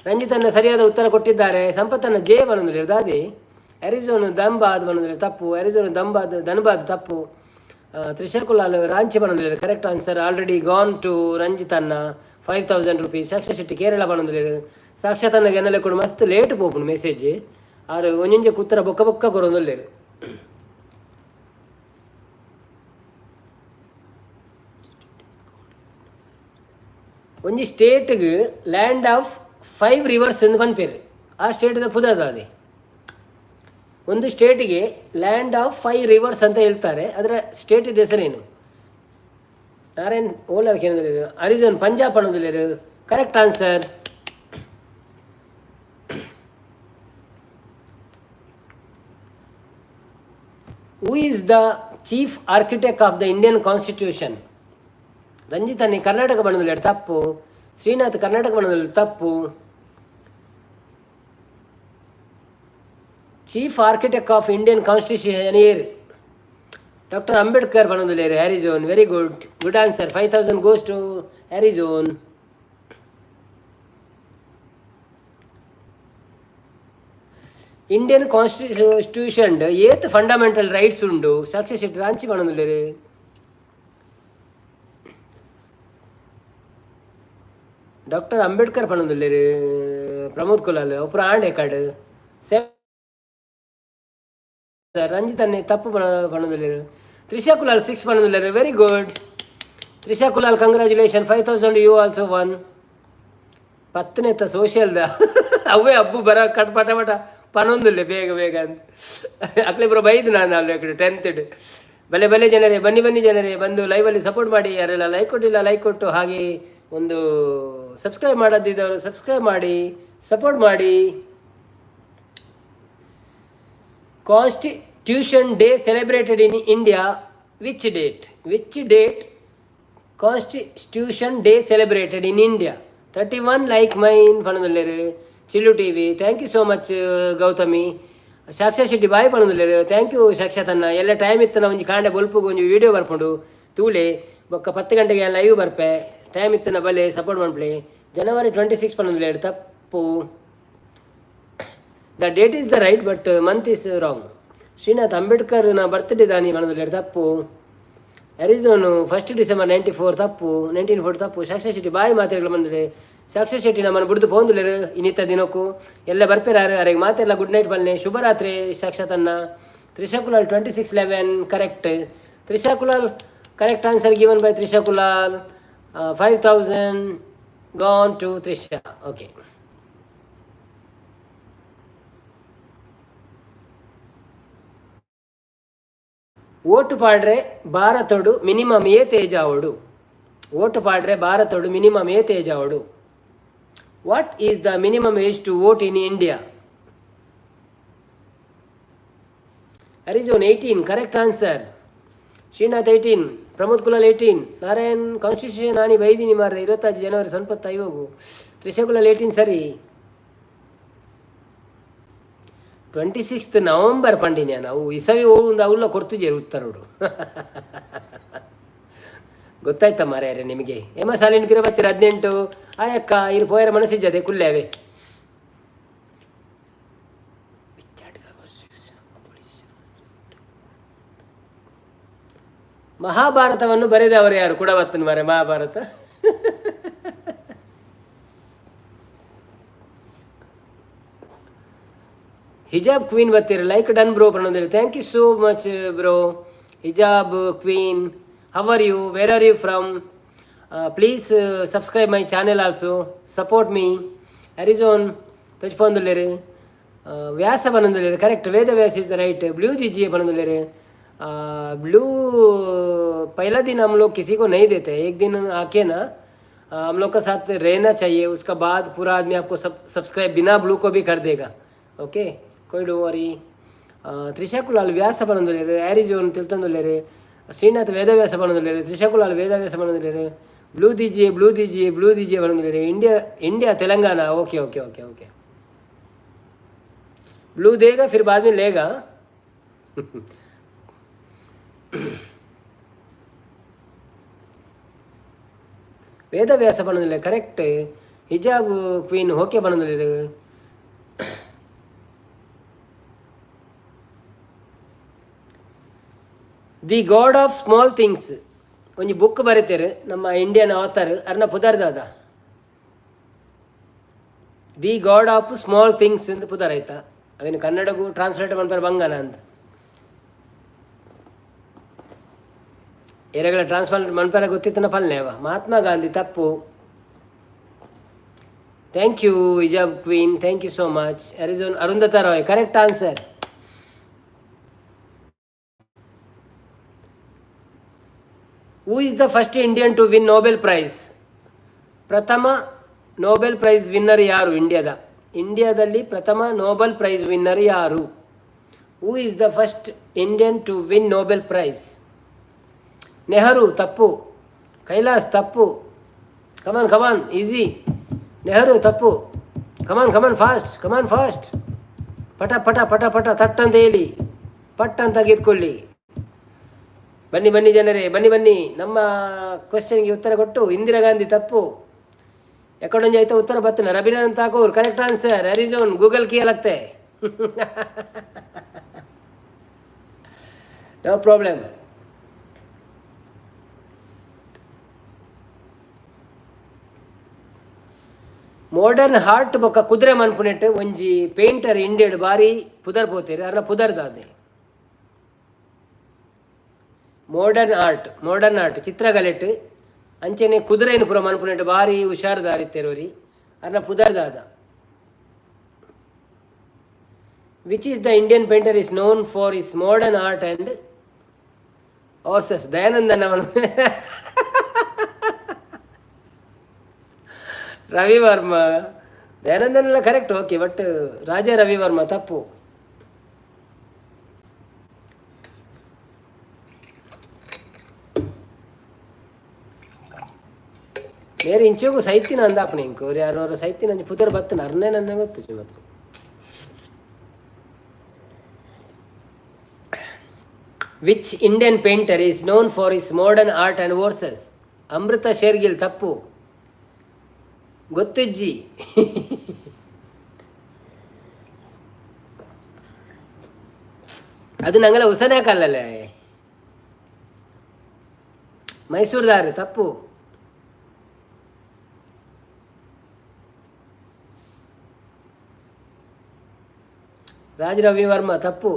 ರಂಜಿತನ್ನ ಸರಿಯಾದ ಉತ್ತರ ಕೊಟ್ಟಿದ್ದಾರೆ. ಸಂಪತ್ತನ್ನ ಜೆ ಬನಂದ್ರೆ ದಾದಿ. ಅರಿಜೋನ್ ದಂಬಾದ್ ಬನಂದ್ರೆ ತಪ್ಪು. ಅರಿಜೋನ್ ದಂಬಾದ್ ಧನ್ಬಾದ್ ತಪ್ಪು. Trisha Kulal Ranchi ಬನಂದ್ರೆ correct answer. Already gone to Ranjith ಅನ್ನ 5000 rupees. Saksha Shetty Kerala ಬನಂದ್ರೆ. ಸಾಕ್ಷಾತ್ ಅನ್ನ ಎನ್ನಲೆ ಕೂಡ ಮಸ್ತ್ ಲೇಟ್ ಪೋಪುಂಡು ಮೆಸೇಜ್. ಆರು ಒಂಜೊಂಜೆ ಕುತ್ತರ ಬೊಕ್ಕ ಬೊಕ್ಕ ಕೊರೊಂದುಲ್ಲೆರ್. ಒಂಜಿ ಸ್ಟೇಟ್ಗ್ ಲ್ಯಾಂಡ್ ಆಫ್ ಫೈವ್ ರಿವರ್ಸ್ ಎಂದು ಪನ್ಪೇರು. ಆ ಸ್ಟೇಟ್ದ ಪುದರ್ ಅದೇ. ಒಂದು ಸ್ಟೇಟಿಗೆ ಲ್ಯಾಂಡ್ ಆಫ್ ಫೈವ್ ರಿವರ್ಸ್ ಅಂತ ಹೇಳ್ತಾರೆ, ಅದರ ಸ್ಟೇಟಿದ ಹೆಸರೇನು? ನಾರಾಯಣ್ ಓಲರ್ ಕೇಂದ್ರ ಅರಿಜೋನ್ Punjab ಅನ್ನೋದಿಲ್ಲೇರು, correct answer. Who is the chief architect of the Indian constitution? Ranjith ಅನ್ನಿ ಕರ್ನಾಟಕ ಬಣ್ಣದಲ್ಲಿ ತಪ್ಪು. ಶ್ರೀನಾಥ್ ಕರ್ನಾಟಕ ಬಣ್ಣದಲ್ಲಿ ತಪ್ಪು. Chief architect of Indian constitution ಏರ್? Doctor Ambedkar ಪನೊಂದುಲ್ಲೆರ್. ಹ್ಯಾರಿಜೋನ್, very good, good answer. 5,000 goes to ಹ್ಯಾರಿಜೋನ್. Indian constitution ಏತ್ fundamental rights ಉಂಡು? ಸಾಕ್ಷಿ ಶೆಟ್ಟಿ ರಾಂಚಿ ಪನೊಂದುಲ್ಲೆರ್. ಡಾಕ್ಟರ್ ಅಂಬೇಡ್ಕರ್ ಪನೊಂದುಲ್ಲೆರ್. ಪ್ರಮೋದ್ ಕುಲಾಲ್ ಒಪುರ ಆಂಡ್ ಎಕಾಡ್. ರಂಜಿತನ್ನೇ ತಪ್ಪು ಪನೊಂದುಲ್ಲೆರ್. ತ್ರಿಷಾ ಕುಲಾಲ್ ಸಿಕ್ಸ್ ಪನೊಂದುಲ್ಲೆರ್. Very good, Trisha Kulal, congratulation, 5,000 you also won. ಪತ್ತನೇತ ಸೋಷಿಯಲ್ದ ಅವೇ ಅಬ್ಬು ಬರ ಕಟ್ ಪಟ ಪಟ ಪನೊಂದುಲ್ಲೆ ಬೇಗ ಬೇಗ ಅಂತ. ಅಕ್ಲೆ ಬ್ರೋ ಬೈದು ನಾನು ಅಲ್ಲಿ ಕಡೆ ಟೆಂತ್. ಬಲೆ ಬಲೆ ಜನರೇ, ಬನ್ನಿ ಬನ್ನಿ ಜನರೇ, ಬಂದು ಲೈವಲ್ಲಿ ಸಪೋರ್ಟ್ ಮಾಡಿ. ಯಾರೆಲ್ಲ ಲೈಕ್ ಕೊಟ್ಟಿಲ್ಲ, ಲೈಕ್ ಕೊಟ್ಟು, ಹಾಗೆ ಒಂದು ಸಬ್ಸ್ಕ್ರೈಬ್ ಮಾಡದಿದ್ದವರು ಸಬ್ಸ್ಕ್ರೈಬ್ ಮಾಡಿ, ಸಪೋರ್ಟ್ ಮಾಡಿ. Constitution Day celebrated in India which date? Which date Constitution Day celebrated in India? 31 like mine ಪನೊಂದುಲ್ಲೆರ್. Chillu TV, thank you so much. Gautami Saksha Shetty bye ಪನೊಂದುಲ್ಲೆರ್. Thank you ಸಾಕ್ಷಾತ್ ಅನ್ನ. ಎಲ್ಲ time ಇತ್ತು ಒಂಜಿ ಕಾಂಡೆ ಬೊಲ್ಪುಗು ಒಂಜಿ ವಿಡಿಯೋ ಬರ್ಪುಂಡು ತೂಲೆ. ಬೊಕ್ಕ 10 ಗಂಟೆಗೆ ಲೈವ್ ಬರ್ಪೆ. ಟೈಮ್ ಇತ್ತನ ಬಲೆ, ಸಪೋರ್ಟ್ ಮನ್ಪುಲೆ. ಜನವರಿ 26 ಪನೊಂದುಲ್ಲೆರ್, ತಪ್ಪು. The date is the right, but month is wrong. Srinath Ambedkar ನ ಬರ್ತ್ಡೇ ದಾನಿ ಪನೊಂದುಲ್ಲೆರ್, ತಪ್ಪು. ಅರಿಜೋನು 1 ಡಿಸೆಂಬರ್ 94 ತಪ್ಪು, 1940 ತಪ್ಪು. ಸಾಕ್ಷಾ ಶೆಟ್ಟಿ ಬಾಯ್ ಮಾತೆರ್ಗ್ಲ ಬಂದ್ರೆ. ಸಾಕ್ಷಾ ಶೆಟ್ಟಿ ನಮ್ಮನ್ನು ಬುಡ್ದು ಪೋಂದುಲ್ಲೆರ್. ಇನ್ನಿತ್ತ ದಿನಕ್ಕೂ ಎಲ್ಲ ಬರ್ಪೆರಾರು, ಅರೆಗ್ ಮಾತೆರ್ಲ ಗುಡ್ ನೈಟ್ ಪನ್ಲೆ. ಶುಭರಾತ್ರಿ ಸಾಕ್ಷಾತ್ ಅನ್ನ. Trisha Kulal, 26/11 correct. Trisha Kulal, correct answer given by Trisha Kulal. 5,000 gone to Trisha. Okay. Vote ಪಾಡ್ರೆ ಭಾರತೊಡು ಮಿನಿಮಮ್ ಏತ್ ಏಜ್ ಆವೊಡು? ಓಟು ಪಾಡ್ರೆ ಭಾರತೊಡು ಮಿನಿಮಮ್ ಏತ್ ಏಜ್ ಆವೊಡು? What is the minimum age to vote in India? Arizona 18, correct answer. Srinath 18, Pramod Kulal 18, Narayan constitution ನಾನಿ ಬೈದಿನಿ ಮಾರ್ರೆ, 26 ಜನವರಿ ಸ್ವಲ್ಪ ಐವಗು. ತ್ರಿಷಾ ಕುಲಾಲ್ 18 ಸರಿ. 26th November ಪಂಡಿನ್ಯಾ ನಾವು ಇಸವಿ ಒಂದು ಅವಲ್ಲ ಕೊಡ್ತಿದ್ದೀರಿ ಉತ್ತರಡು. ಗೊತ್ತಾಯ್ತಾ ಮಾರ್ಯಾರೆ ನಿಮಗೆ? ಹೇಮ ಸಾಲಿನ ಪಿರ ಬತ್ತೀರ 18 ಆಯಕ್ಕ ಇರು ಪೋಯರ ಮನಸ್ಸಿಜ್ಜದೆ ಕುಲ್ಲೇವೆ. ಮಹಾಭಾರತವನ್ನು ಬರೆದವರು ಯಾರು? ಕೂಡ ಬತ್ತನ ಮಾರೆ ಮಹಾಭಾರತ. ಹಿಜಾಬ್ ಕ್ವೀನ್ ಬತ್ತೀರ, like done bro ಪನ್ನೊಂದಿಲ್ಲ. Thank you so much, bro. Hijab Queen, how are you? Where are you from? Please subscribe my channel also, support me. ಅರಿಜೋನ್ ತಜ್ಪೊಂದುಲ್ಲೆರ್. ವ್ಯಾಸ ಪನ್ನೊಂದುಲ್ಲೆರ್, correct. Veda Vyasa is the right. Blue दीजिए ಪನ್ನೊಂದುಲ್ಲೆರ್. Blue पहला दिन हम लोग किसी को नहीं देते। एक दिन आके ना हम लोग का साथ रहना चाहिए, उसका बाद पूरा आदमी आपको सब सब्सक्राइब बिना ब्लू को भी कर देगा। ओके, कोई don't worry. Trisha Kulal Vyasa ಪನ್ನೊಂದುಲ್ಲೆರ್. ಆರಿಜೋನ್ ತಿಳ್ತೊಂದುಲ್ಲೆರ್. ಶ್ರೀನಾಥ್ ವೇದವ್ಯಾಸ ಪನ್ನೊಂದುಲ್ಲೆರ್. ತ್ರಿಷಾ ಕುಲಾಲ್ ವೇದವ್ಯಾಸ ಪನ್ನೊಂದುಲ್ಲೆರ್. ಬ್ಲೂ दीजिए, ಬ್ಲೂ दीजिए, ಬ್ಲೂ दीजिए ಪನ್ನೊಂದುಲ್ಲೆರ್. India, India Telangana. Okay okay okay okay. Blue देगा, फिर बाद में लेगा. ವೇದವ್ಯಾಸ ಪನ್ನೊಂದುಲ್ಲೆ, ಕರೆಕ್ಟ್. ಹಿಜಾಬ್ ಕ್ವೀನ್ ಓಕೆ ಪನ್ನೊಂದುಲ್ಲೆರ್. The God of Small Things ಒಂಜಿ ಬುಕ್ ಬರೀತೇರು ನಮ್ಮ ಇಂಡಿಯನ್ ಆಥರ್ ಅರ್ನ ಪುದರ್ದಾದ? The God of Small Things ಅಂತ ಪುದರ್ ಆಯ್ತಾ? ಅವೇನು ಕನ್ನಡಗೂ ಟ್ರಾನ್ಸ್ಲೇಟ್ ಮಾಡ್ತಾರೆ ಬಂಗನ ಅಂತ. ಏರೆಗಳ ಟ್ರಾನ್ಸ್ಫರ್ ಮನ್ಪರ ಗೊತ್ತಿತ್ತನ ಪಲ್ನೇವ. ಮಹಾತ್ಮ ಗಾಂಧಿ ತಪ್ಪು. Thank you, Hijab Queen, thank you so much. ಅರಿಜೋನ್ Arundhati Roy, correct answer. Who is the first Indian to win Nobel Prize? ಪ್ರಥಮ Nobel prize winner ಯಾರು ಇಂಡಿಯಾದ? ಇಂಡಿಯಾದಲ್ಲಿ ಪ್ರಥಮ Nobel prize winner ಯಾರು? Who is the first Indian to win Nobel Prize? Nehru ತಪ್ಪು. ಕೈಲಾಸ್ ತಪ್ಪು. ಕಮಾನ್ ಕಮಾನ್, easy. Nehru ತಪ್ಪು. Come on, come on, fast, come on, fast. ಪಟ ಪಟ ಪಟ ಪಟ ತಟ್ಟಂತ ಹೇಳಿ, ಪಟ್ ಅಂತ ಗೆದ್ಕೊಳ್ಳಿ. ಬನ್ನಿ ಬನ್ನಿ ಜನರೇ, ಬನ್ನಿ ಬನ್ನಿ. ನಮ್ಮ ಕ್ವಶನ್ಗೆ ಉತ್ತರ ಕೊಟ್ಟು. ಇಂದಿರಾ ಗಾಂಧಿ ತಪ್ಪು. ಎಕಡೊಂಜಿ ಆಯ್ತಾ ಉತ್ತರ ಬತ್ತನ. Rabindranath Tagore correct answer. Arizona Google ಕೀಯಲಾಗ್ತೆ. No problem. Modern art ಬೊಕ್ಕ ಕುದುರೆ ಮನ್ಪುನೆಟ್ ಒಂಜಿ ಪೇಂಟರ್ ಇಂಡಿಯಡ್ ಬಾರಿ ಪುದರ್ ಪೋತೇರು ಅರ್ನ ಪುದರ್ ದಾದೆ. ಮೋಡರ್ನ್ ಆರ್ಟ್, ಮೋಡರ್ನ್ ಆರ್ಟ್ ಚಿತ್ರಕಲೆಟ್ ಅಂಚೆನೆ ಕುದುರೆನು ಪೂರ ಮನ್ಪುನೆಟ್ ಬಾರಿ ಹುಷಾರ್ ದಾರಿತ್ತೇರೋರಿ ಅರ್ನ ಪುದರ್ ದಾದ. Which is the Indian painter is known for his modern art and horses? ದಯಾನಂದನ Ravi Varma. ದಯಾನಂದನೆಲ್ಲ correct, okay, but Raja Ravi Varma ತಪ್ಪು. ಬೇರೆ ಇಂಚೋಗು ಸೈತಿನ ಅಂದಾಪನೆ ಇಂಕು ಯಾರು ಸೈತಿನ ಅಂಜಿ ಪುದರ್ ಬತ್ತನ ಅರ್ನೇ ನನ್ನ ಗೊತ್ತು ಮಾತ್ರ. Which Indian painter is known for his modern art and horses? Amrita Shergill ತಪ್ಪು. ಗೊತ್ತಿಜ್ಜಿ. ಅದು ನಂಗಲ ಉಸನೆ ಕಲ್ಲಲ್ಲೇ. ಮೈಸೂರ್ದಾರೆ ತಪ್ಪು. ರಾಜ ರವಿವರ್ಮ ತಪ್ಪು.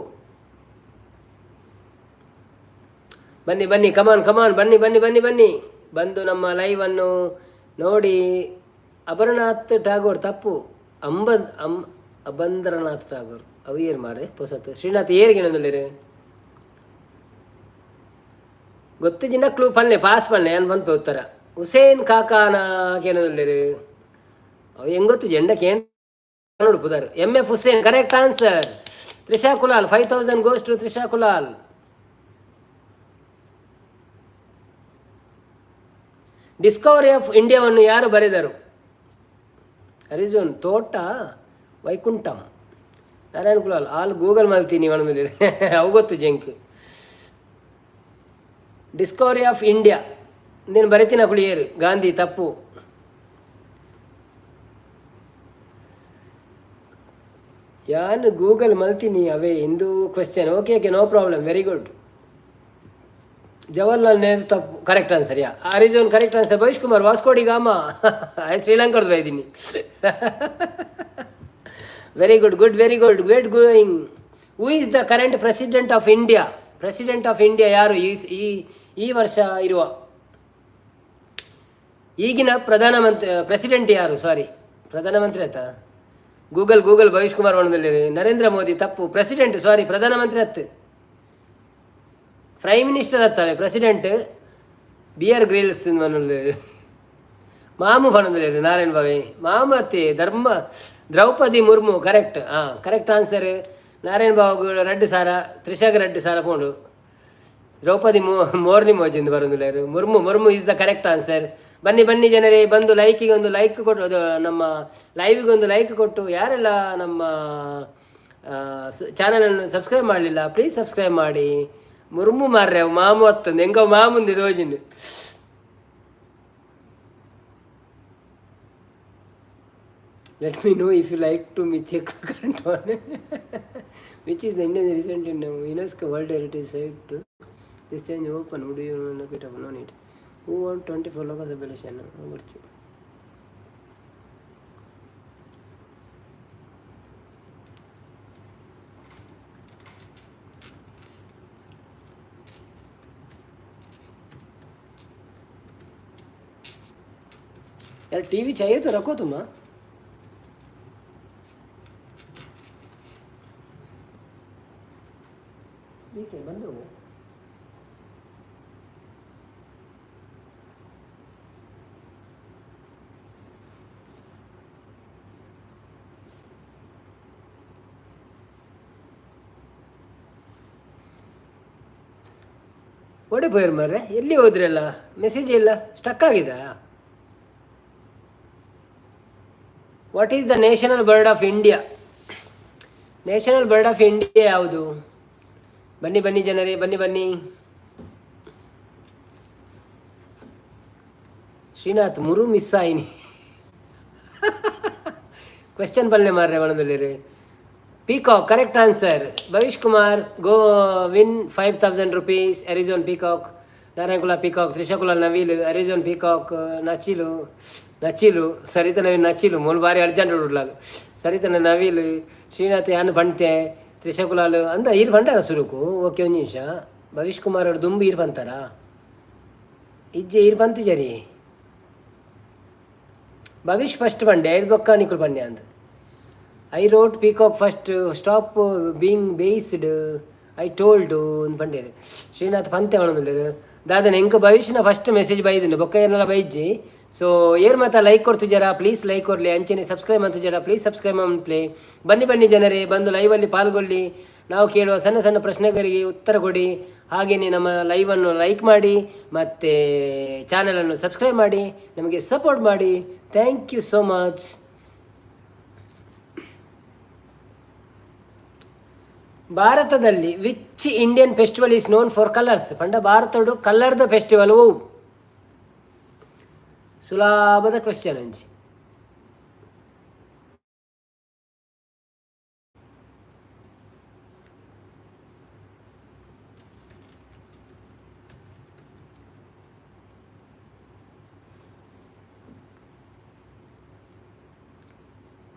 ಬನ್ನಿ ಬನ್ನಿ, ಕಮಾನ್ ಕಮಾನ್, ಬನ್ನಿ ಬನ್ನಿ ಬನ್ನಿ ಬನ್ನಿ, ಬಂದು ನಮ್ಮ ಲೈವನ್ನು ನೋಡಿ. ಅಬರನಾಥ್ ಠಾಗೋರ್ ತಪ್ಪು. ಅಬಂದ್ರನಾಥ್ ಠಾಗೋರ್ ಅವು ಏರ್ ಮಾರ್ರೆ ಪೊಸತ್. ಶ್ರೀನಾಥ್ ಏರ್ಗೆ ಗೊತ್ತು ಜಿನ್ನ ಕ್ಲೂ ಪನ್ನೆ ಪಾಸ್ ಪನ್ನೆ ಅನ್ ಪನ್ಪೆ ಉತ್ತರ. ಹುಸೇನ್ ಕಾಕಾನ ಕೇನದಲ್ಲಿರು ಅವು ಹೆಂಗ್ ಗೊತ್ತು ಜೆಂಡ ಕೇನ್ ನೋಡು M F Husain correct answer. Trisha Kulal 5000 goes to Trisha Kulal. Discovery of ಇಂಡಿಯಾವನ್ನು ಯಾರು ಬರೆದರು? ಅರಿಜೋನ್ ತೋಟ ವೈಕುಂಠಂ ನಾರಾಯಣ ಕುಲಾಲ್. ಆಲ್ ಗೂಗಲ್ ಮಲ್ತೀನಿ ಮೇಲೆ ಅವು ಗೊತ್ತು ಜಂಕ್. ಡಿಸ್ಕವರಿ ಆಫ್ ಇಂಡಿಯಾ ನೀನು ಬರಿತೀನಿ ಕುಳಿಯೇರು. ಗಾಂಧಿ ತಪ್ಪು. ಯಾನು ಗೂಗಲ್ ಮಲ್ತೀನಿ ಅವೇ ಇಂದು question. Okay okay, no problem, very good. Jawaharlal Nehru ತಪ್ಪು, ಕರೆಕ್ಟ್ ಆನ್ಸರ್. ಯಾ ಅರಿಜೋನ್ correct answer. Bhavish Kumar Vasco da Gama ಶ್ರೀಲಂಕಾದ ಬೈದೀನಿ. Very good, good, very good, great going. Who is the current president of India? President of India ಯಾರು ಈ ಈ ಈ ವರ್ಷ ಇರುವ ಈಗಿನ ಪ್ರಧಾನಮಂತ್ರಿ ಪ್ರೆಸಿಡೆಂಟ್ ಯಾರು? ಸಾರಿ, ಪ್ರಧಾನಮಂತ್ರಿ ಆಯ್ತಾ? ಗೂಗಲ್ ಗೂಗಲ್ ಭವಿಷ್ ಕುಮಾರ್ ವಣದಲ್ಲಿ. ನರೇಂದ್ರ ಮೋದಿ ತಪ್ಪು. ಪ್ರೆಸಿಡೆಂಟ್, ಸಾರಿ, ಪ್ರಧಾನಮಂತ್ರಿ ಅತ್ತು, ಪ್ರೈಮ್ ಮಿನಿಸ್ಟರ್ ಅತ್ತವೆ. ಪ್ರೆಸಿಡೆಂಟ್ ಬಿಯರ್ ಗ್ರಿಲ್ಸ್ ಮಾಮು ಫಣಂದಿಲ್ಲ ನಾರಾಯಣ ಬಾವಿ ಮಾಮು ಅತ್ತಿ ಧರ್ಮ ದ್ರೌಪದಿ ಮುರ್ಮು ಕರೆಕ್ಟ್. ಹಾಂ, ಕರೆಕ್ಟ್ ಆನ್ಸರ್. ನಾರಾಯಣ ಬಾಬು ರಡ್ಡು ಸಾರ, ತ್ರಿಷಾಗ್ ರಡ್ಡು ಸಾರ ಪೋಂಡು. ದ್ರೌಪದಿ ಮೋರ್ನಿ ಮೋಜಿಂದ ಬರೋದಿಲ್ಲ. Murmu Murmu is the correct answer. ಬನ್ನಿ ಬನ್ನಿ ಜನರೇ, ಬಂದು ಲೈಕಿಗೆ ಒಂದು ಲೈಕ್ ಕೊಟ್ಟು, ಅದು ನಮ್ಮ ಲೈವಿಗೆ ಒಂದು ಲೈಕ್ ಕೊಟ್ಟು, ಯಾರೆಲ್ಲ ನಮ್ಮ ಚಾನಲನ್ನು ಸಬ್ಸ್ಕ್ರೈಬ್ ಮಾಡಲಿಲ್ಲ ಪ್ಲೀಸ್ ಸಬ್ಸ್ಕ್ರೈಬ್ ಮಾಡಿ. ಮುರ್ಮು ಮಾರ್ರೆ ಅವು ಮಾಮು ಹತ್ತಂದು ಹೆಂಗೋ ಮಾಮುಂದಿ ದೋಜಿನ. Let me know if you like to me check current one. Which is the Indian recent in UNESCO World Heritage Site? This change open. Would you look it up? No need. Who won 24 Lok Sabha election? यार TV चाहिए तो रखो तुम। हाँ, ठीक है, बंद हो गया। ಓಡಿ ಪೋಯಿರ್ ಮಾರ್ರೆ, ಎಲ್ಲಿ ಹೋದ್ರಲ್ಲ? ಮೆಸೇಜ್ ಇಲ್ಲ, ಸ್ಟಕ್ ಆಗಿದೆ. What is the national bird of India? National bird of India ಯಾವುದು? ಬನ್ನಿ ಬನ್ನಿ ಜನರೇ, ಬನ್ನಿ ಬನ್ನಿ. ಶ್ರೀನಾಥ್ ಮುರು ಮಿಸ್ ಆಯಿನಿ. ಕ್ವೆಶ್ಚನ್ ಪಲ್ಲೆ ಮಾರ್ರೆ ಒಣದಲ್ಲಿರಿ. Peacock correct answer. Bhavish Kumar go win 5,000 rupees. Arizona peacock, Narayankula peacock, Trishakula Navil, Arizona peacock, Nachilu Nachilu Saritha Naveen Nachilu ಮೂರು ಬಾರಿ ಅರ್ಜೆಂಟ್ ಉಡ್ಲಾಲು. ಸರಿತನ ನವೀಲ್, ಶ್ರೀನಾಥ್ ಯಾನ್ ಬಂತೆ, ತ್ರಿಶಕುಲಾಲು ಅಂದ ಈರ್ ಬಂಡಾರ ಸುರುಕು. ಓಕೆ, ಒಂದು ನಿಮಿಷ. ಭವಿಷ್ ಕುಮಾರ್ ಅವರು ದುಂಬು ಈರ್ ಬಂತಾರಾ? ಇಜ್ಜೆ ಈರ್ ಬಂತಿಜರಿ. ಭವಿಷ್ ಫಸ್ಟ್ ಬಂಡೆ, ಐದು ಬೊಕ್ಕ ನಿಕುಲ್ ಬಂಡೆ ಅಂದ್. I wrote peacock first, stop being based I told ಅಂದ್ ಪಂಡೇರು. ಶ್ರೀನಾಥ್ ಪಂತೆ ಅವನಂದುಲ್ಲೆರ್. ದಾದನ ಎಂಕ್ ಭವಿಷ್ಯನ ಫಸ್ಟ್ ಮೆಸೇಜ್ ಬೈದಿನ ಬೊಕ್ಕ ಏರ್ನಲ ಬೈಜ್ಜಿ. ಸೊ ಏರ್ ಮಾತ ಲೈಕ್ ಕೊಡ್ತಿಜರ ಪ್ಲೀಸ್ ಲೈಕ್ ಕೊರ್ಲಿ, ಅಂಚನೆ ಸಬ್ಸ್ಕ್ರೈಬ್ ಮಂತಿಜರ ಪ್ಲೀಸ್ ಸಬ್ಸ್ಕ್ರೈಬ್ ಮನ್ಪ್ಲೆ. ಬನ್ನಿ ಬನ್ನಿ ಜನರೇ, ಬಂದು ಲೈವಲ್ಲಿ ಪಾಲ್ಗೊಳ್ಳಿ. ನಾವು ಕೇಳುವ ಸಣ್ಣ ಸಣ್ಣ ಪ್ರಶ್ನೆಗಳಿಗೆ ಉತ್ತರ ಕೊಡಿ. ಹಾಗೆಯೇ ನಮ್ಮ ಲೈವನ್ನು ಲೈಕ್ ಮಾಡಿ ಮತ್ತು ಚಾನಲನ್ನು ಸಬ್ಸ್ಕ್ರೈಬ್ ಮಾಡಿ, ನಮಗೆ ಸಪೋರ್ಟ್ ಮಾಡಿ. Thank you so much. ಭಾರತದಲ್ಲಿ which Indian festival is known for colours? ಪಂಡ ಭಾರತಡು ಕಲರ್ದ ಫೆಸ್ಟಿವಲ್ ಓ? ಸುಲಭದ ಕ್ವಶನ್ ಅಂಚಿ.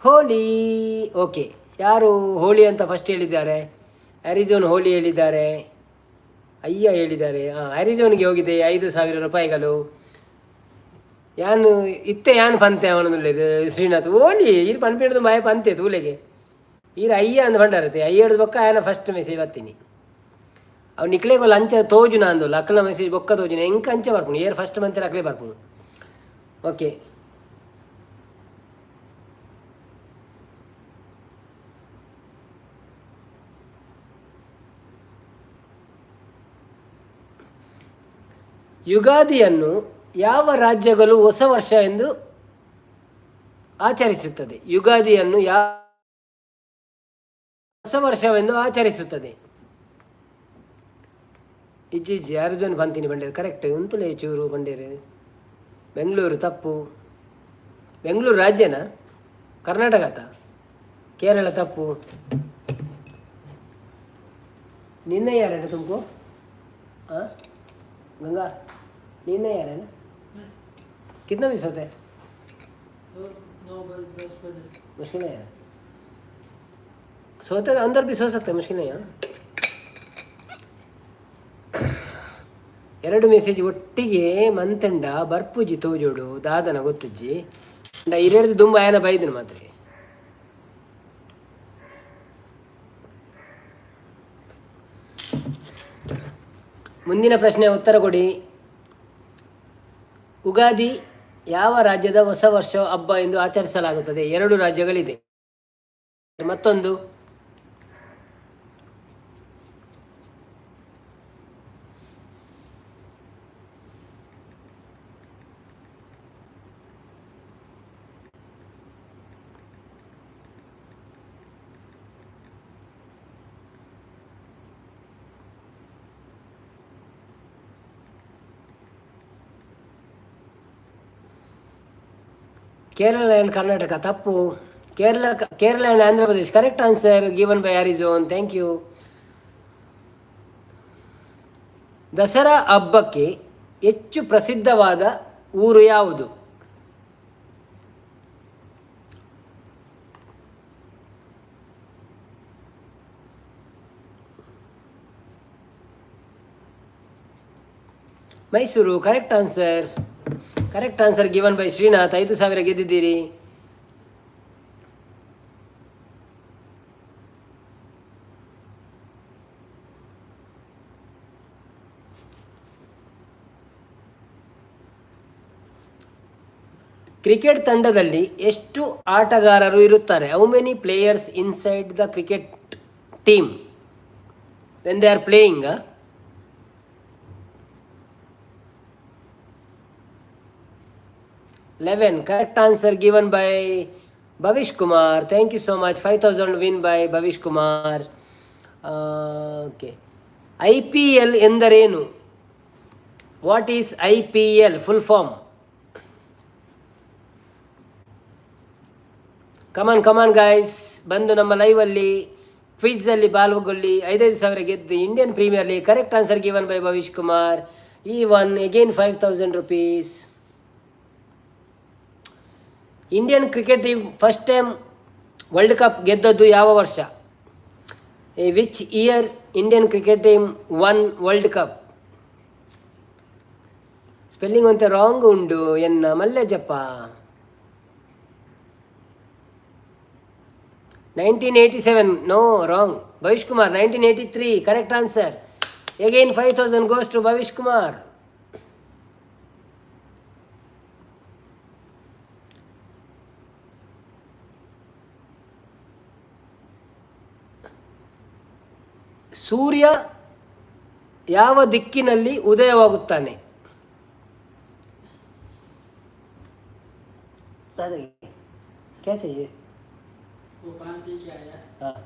ಹೋಳಿ. ಓಕೆ, ಯಾರು ಹೋಳಿ ಅಂತ ಫಸ್ಟ್ ಹೇಳಿದ್ದಾರೆ? ಅರಿಜೋನ್ ಹೋಳಿ ಹೇಳಿದ್ದಾರೆ, ಅಯ್ಯ ಹೇಳಿದ್ದಾರೆ. ಹಾಂ, ಅರಿಜೋನ್ಗೆ ಹೋಗಿದೆ 5,000 ರೂಪಾಯಿಗಳು. ಯಾನು ಇತ್ತೆ ಯಾನ್ ಪಂತೆ ಅವನದುಲ್ಲೆರ್ ಶ್ರೀನಾಥ್ ಓಲಿ ಈರ್ ಪನ್ಪಿಡ್ದು ಮಾಯ ಪಂತೆ ತೂಲೆಗೆ ಈರ್ ಅಯ್ಯ ಅಂದ್ ಪಂಡರತೆ. ಅಯ್ಯ ಹಿಡ್ದು ಬೊಕ್ಕ ಆಯನ ಫಸ್ಟ್ ಮೆಸೇಜ್ ಬತ್ತೀನಿ. ಅವು ನಿಕ್ಲೆಗೋಲ ಅಂಚ ತೋಜುನ ಅಂದು ಅಕ್ಲ ಮೆಸೇಜ್ ಬೊಕ್ಕ ತೋಜುನ ಎಂಕ ಅಂಚ ಬರ್ಪುಂಡು. ಏರ್ ಫಸ್ಟ್ ಮಂತೆ ಅಕ್ಲೆ ಬರ್ಪುಂಡು. ಓಕೆ, ಯುಗಾದಿಯನ್ನು ಯಾವ ರಾಜ್ಯಗಳು ಹೊಸ ವರ್ಷ ಎಂದು ಆಚರಿಸುತ್ತದೆ? ಯುಗಾದಿಯನ್ನು ಯಾವ ಹೊಸ ವರ್ಷವೆಂದು ಆಚರಿಸುತ್ತದೆ? ಇಜ್ಜಿ ಇಜ್ಜಿ, ಅರ್ಜುನ್ ಬಂತೀನಿ ಬಂಡೇರು ಕರೆಕ್ಟ್. ಉಂತುಲೆ ಚೂರು ಬಂಡೇರು. ಬೆಂಗಳೂರು ತಪ್ಪು. ಬೆಂಗಳೂರು ರಾಜ್ಯನಾ? ಕರ್ನಾಟಕ. ಕೇರಳ ತಪ್ಪು. ನಿನ್ನ ಯಾರಣ್ಣ ತುಮಕು? ಹಾಂ गंगा, नींद नहीं आ रहा है ना? कितना बजे सोते हैं? 9 बजे, 10 बजे। मुश्किल नहीं है। सोते तो अंदर भी सो सकते हैं, मुश्किल नहीं है। ಎರಡು ಮೆಸೇಜ್ ಒಟ್ಟಿಗೆ ಮಂತಂಡ ಬರ್ಪುಜಿ ತೋಜೋಡು ದಾದನ ಗೊತ್ತುಜ್ಜಿ. ಅಂಡ ಇರೆಡ್ದು ದುಂಬ ಆಯನ ಬೈದನು ಮಾತ್ರ. ಮುಂದಿನ ಪ್ರಶ್ನೆ ಉತ್ತರ ಕೊಡಿ. ಉಗಾದಿ ಯಾವ ರಾಜ್ಯದ ಹೊಸ ವರ್ಷ ಹಬ್ಬ ಎಂದು ಆಚರಿಸಲಾಗುತ್ತದೆ? ಎರಡು ರಾಜ್ಯಗಳಿದೆ. ಮತ್ತೊಂದು ಕೇರಳ ಆ್ಯಂಡ್ ಕರ್ನಾಟಕ ತಪ್ಪು. Kerala Kerala and Andhra Pradesh correct answer given by Arizon. Thank you. Dasara ಹಬ್ಬಕ್ಕೆ ಹೆಚ್ಚು ಪ್ರಸಿದ್ಧವಾದ ಊರು ಯಾವುದು? Mysuru correct answer. Correct answer given by Srinath. 5,000 ಗೆದ್ದಿದ್ದೀರಿ. Cricket ತಂಡದಲ್ಲಿ ಎಷ್ಟು ಆಟಗಾರರು ಇರುತ್ತಾರೆ? How many players inside the cricket team when they are playing? 11. Correct answer given by Bhavish Kumar, thank you so much. 5,000 win by Bhavish Kumar. Okay, IPL ಎಂದರೇನು? What is IPL full form? Come on come on guys, ಬಂದು ನಮ್ಮ ಲೈವಲ್ಲಿ ಕ್ವಿಝಲ್ಲಿ ಪಾಲ್ಗೊಳ್ಳಿ. 5,000 ಗೆದ್ದು Indian Premier League. Correct answer given by Bhavish Kumar. He won again 5,000 rupees. Indian cricket team first time world cup ಗೆದ್ದದ್ದು ಯಾವ ವರ್ಷ? Which year Indian cricket team won world cup? Spelling ಅಂತ wrong ಉಂಡು ಎನ್ನ ಮಲ್ಲೇಜಪ್ಪ. 1987, no, wrong. Bhavish Kumar, 1983, correct answer. Again 5,000 goes to Bhavish Kumar. ಸೂರ್ಯ ಯಾವ ದಿಕ್ಕಿನಲ್ಲಿ ಉದಯವಾಗುತ್ತಾನೆ? क्या चाहिए? वो पान पी के आया। हाँ।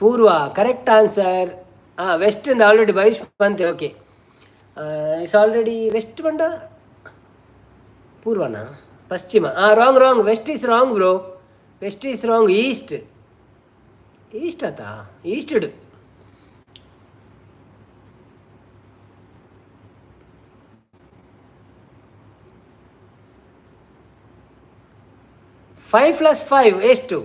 ಪೂರ್ವ, ಕರೆಕ್ಟ್ ಆನ್ಸರ್. ಹಾಂ, ವೆಸ್ಟ್ ಇಂದ ಆಲ್ರೆಡಿ ಭವಿಷ್ ಬಂತೆ. ಓಕೆ, it's already West ಬಂಡ ಪೂರ್ವನಾ ಪಶ್ಚಿಮ? ಹಾಂ, wrong wrong, west is wrong bro, west is wrong. East, east ಆತಾ, East ಇಡು. 5 + 5 ಎಷ್ಟು?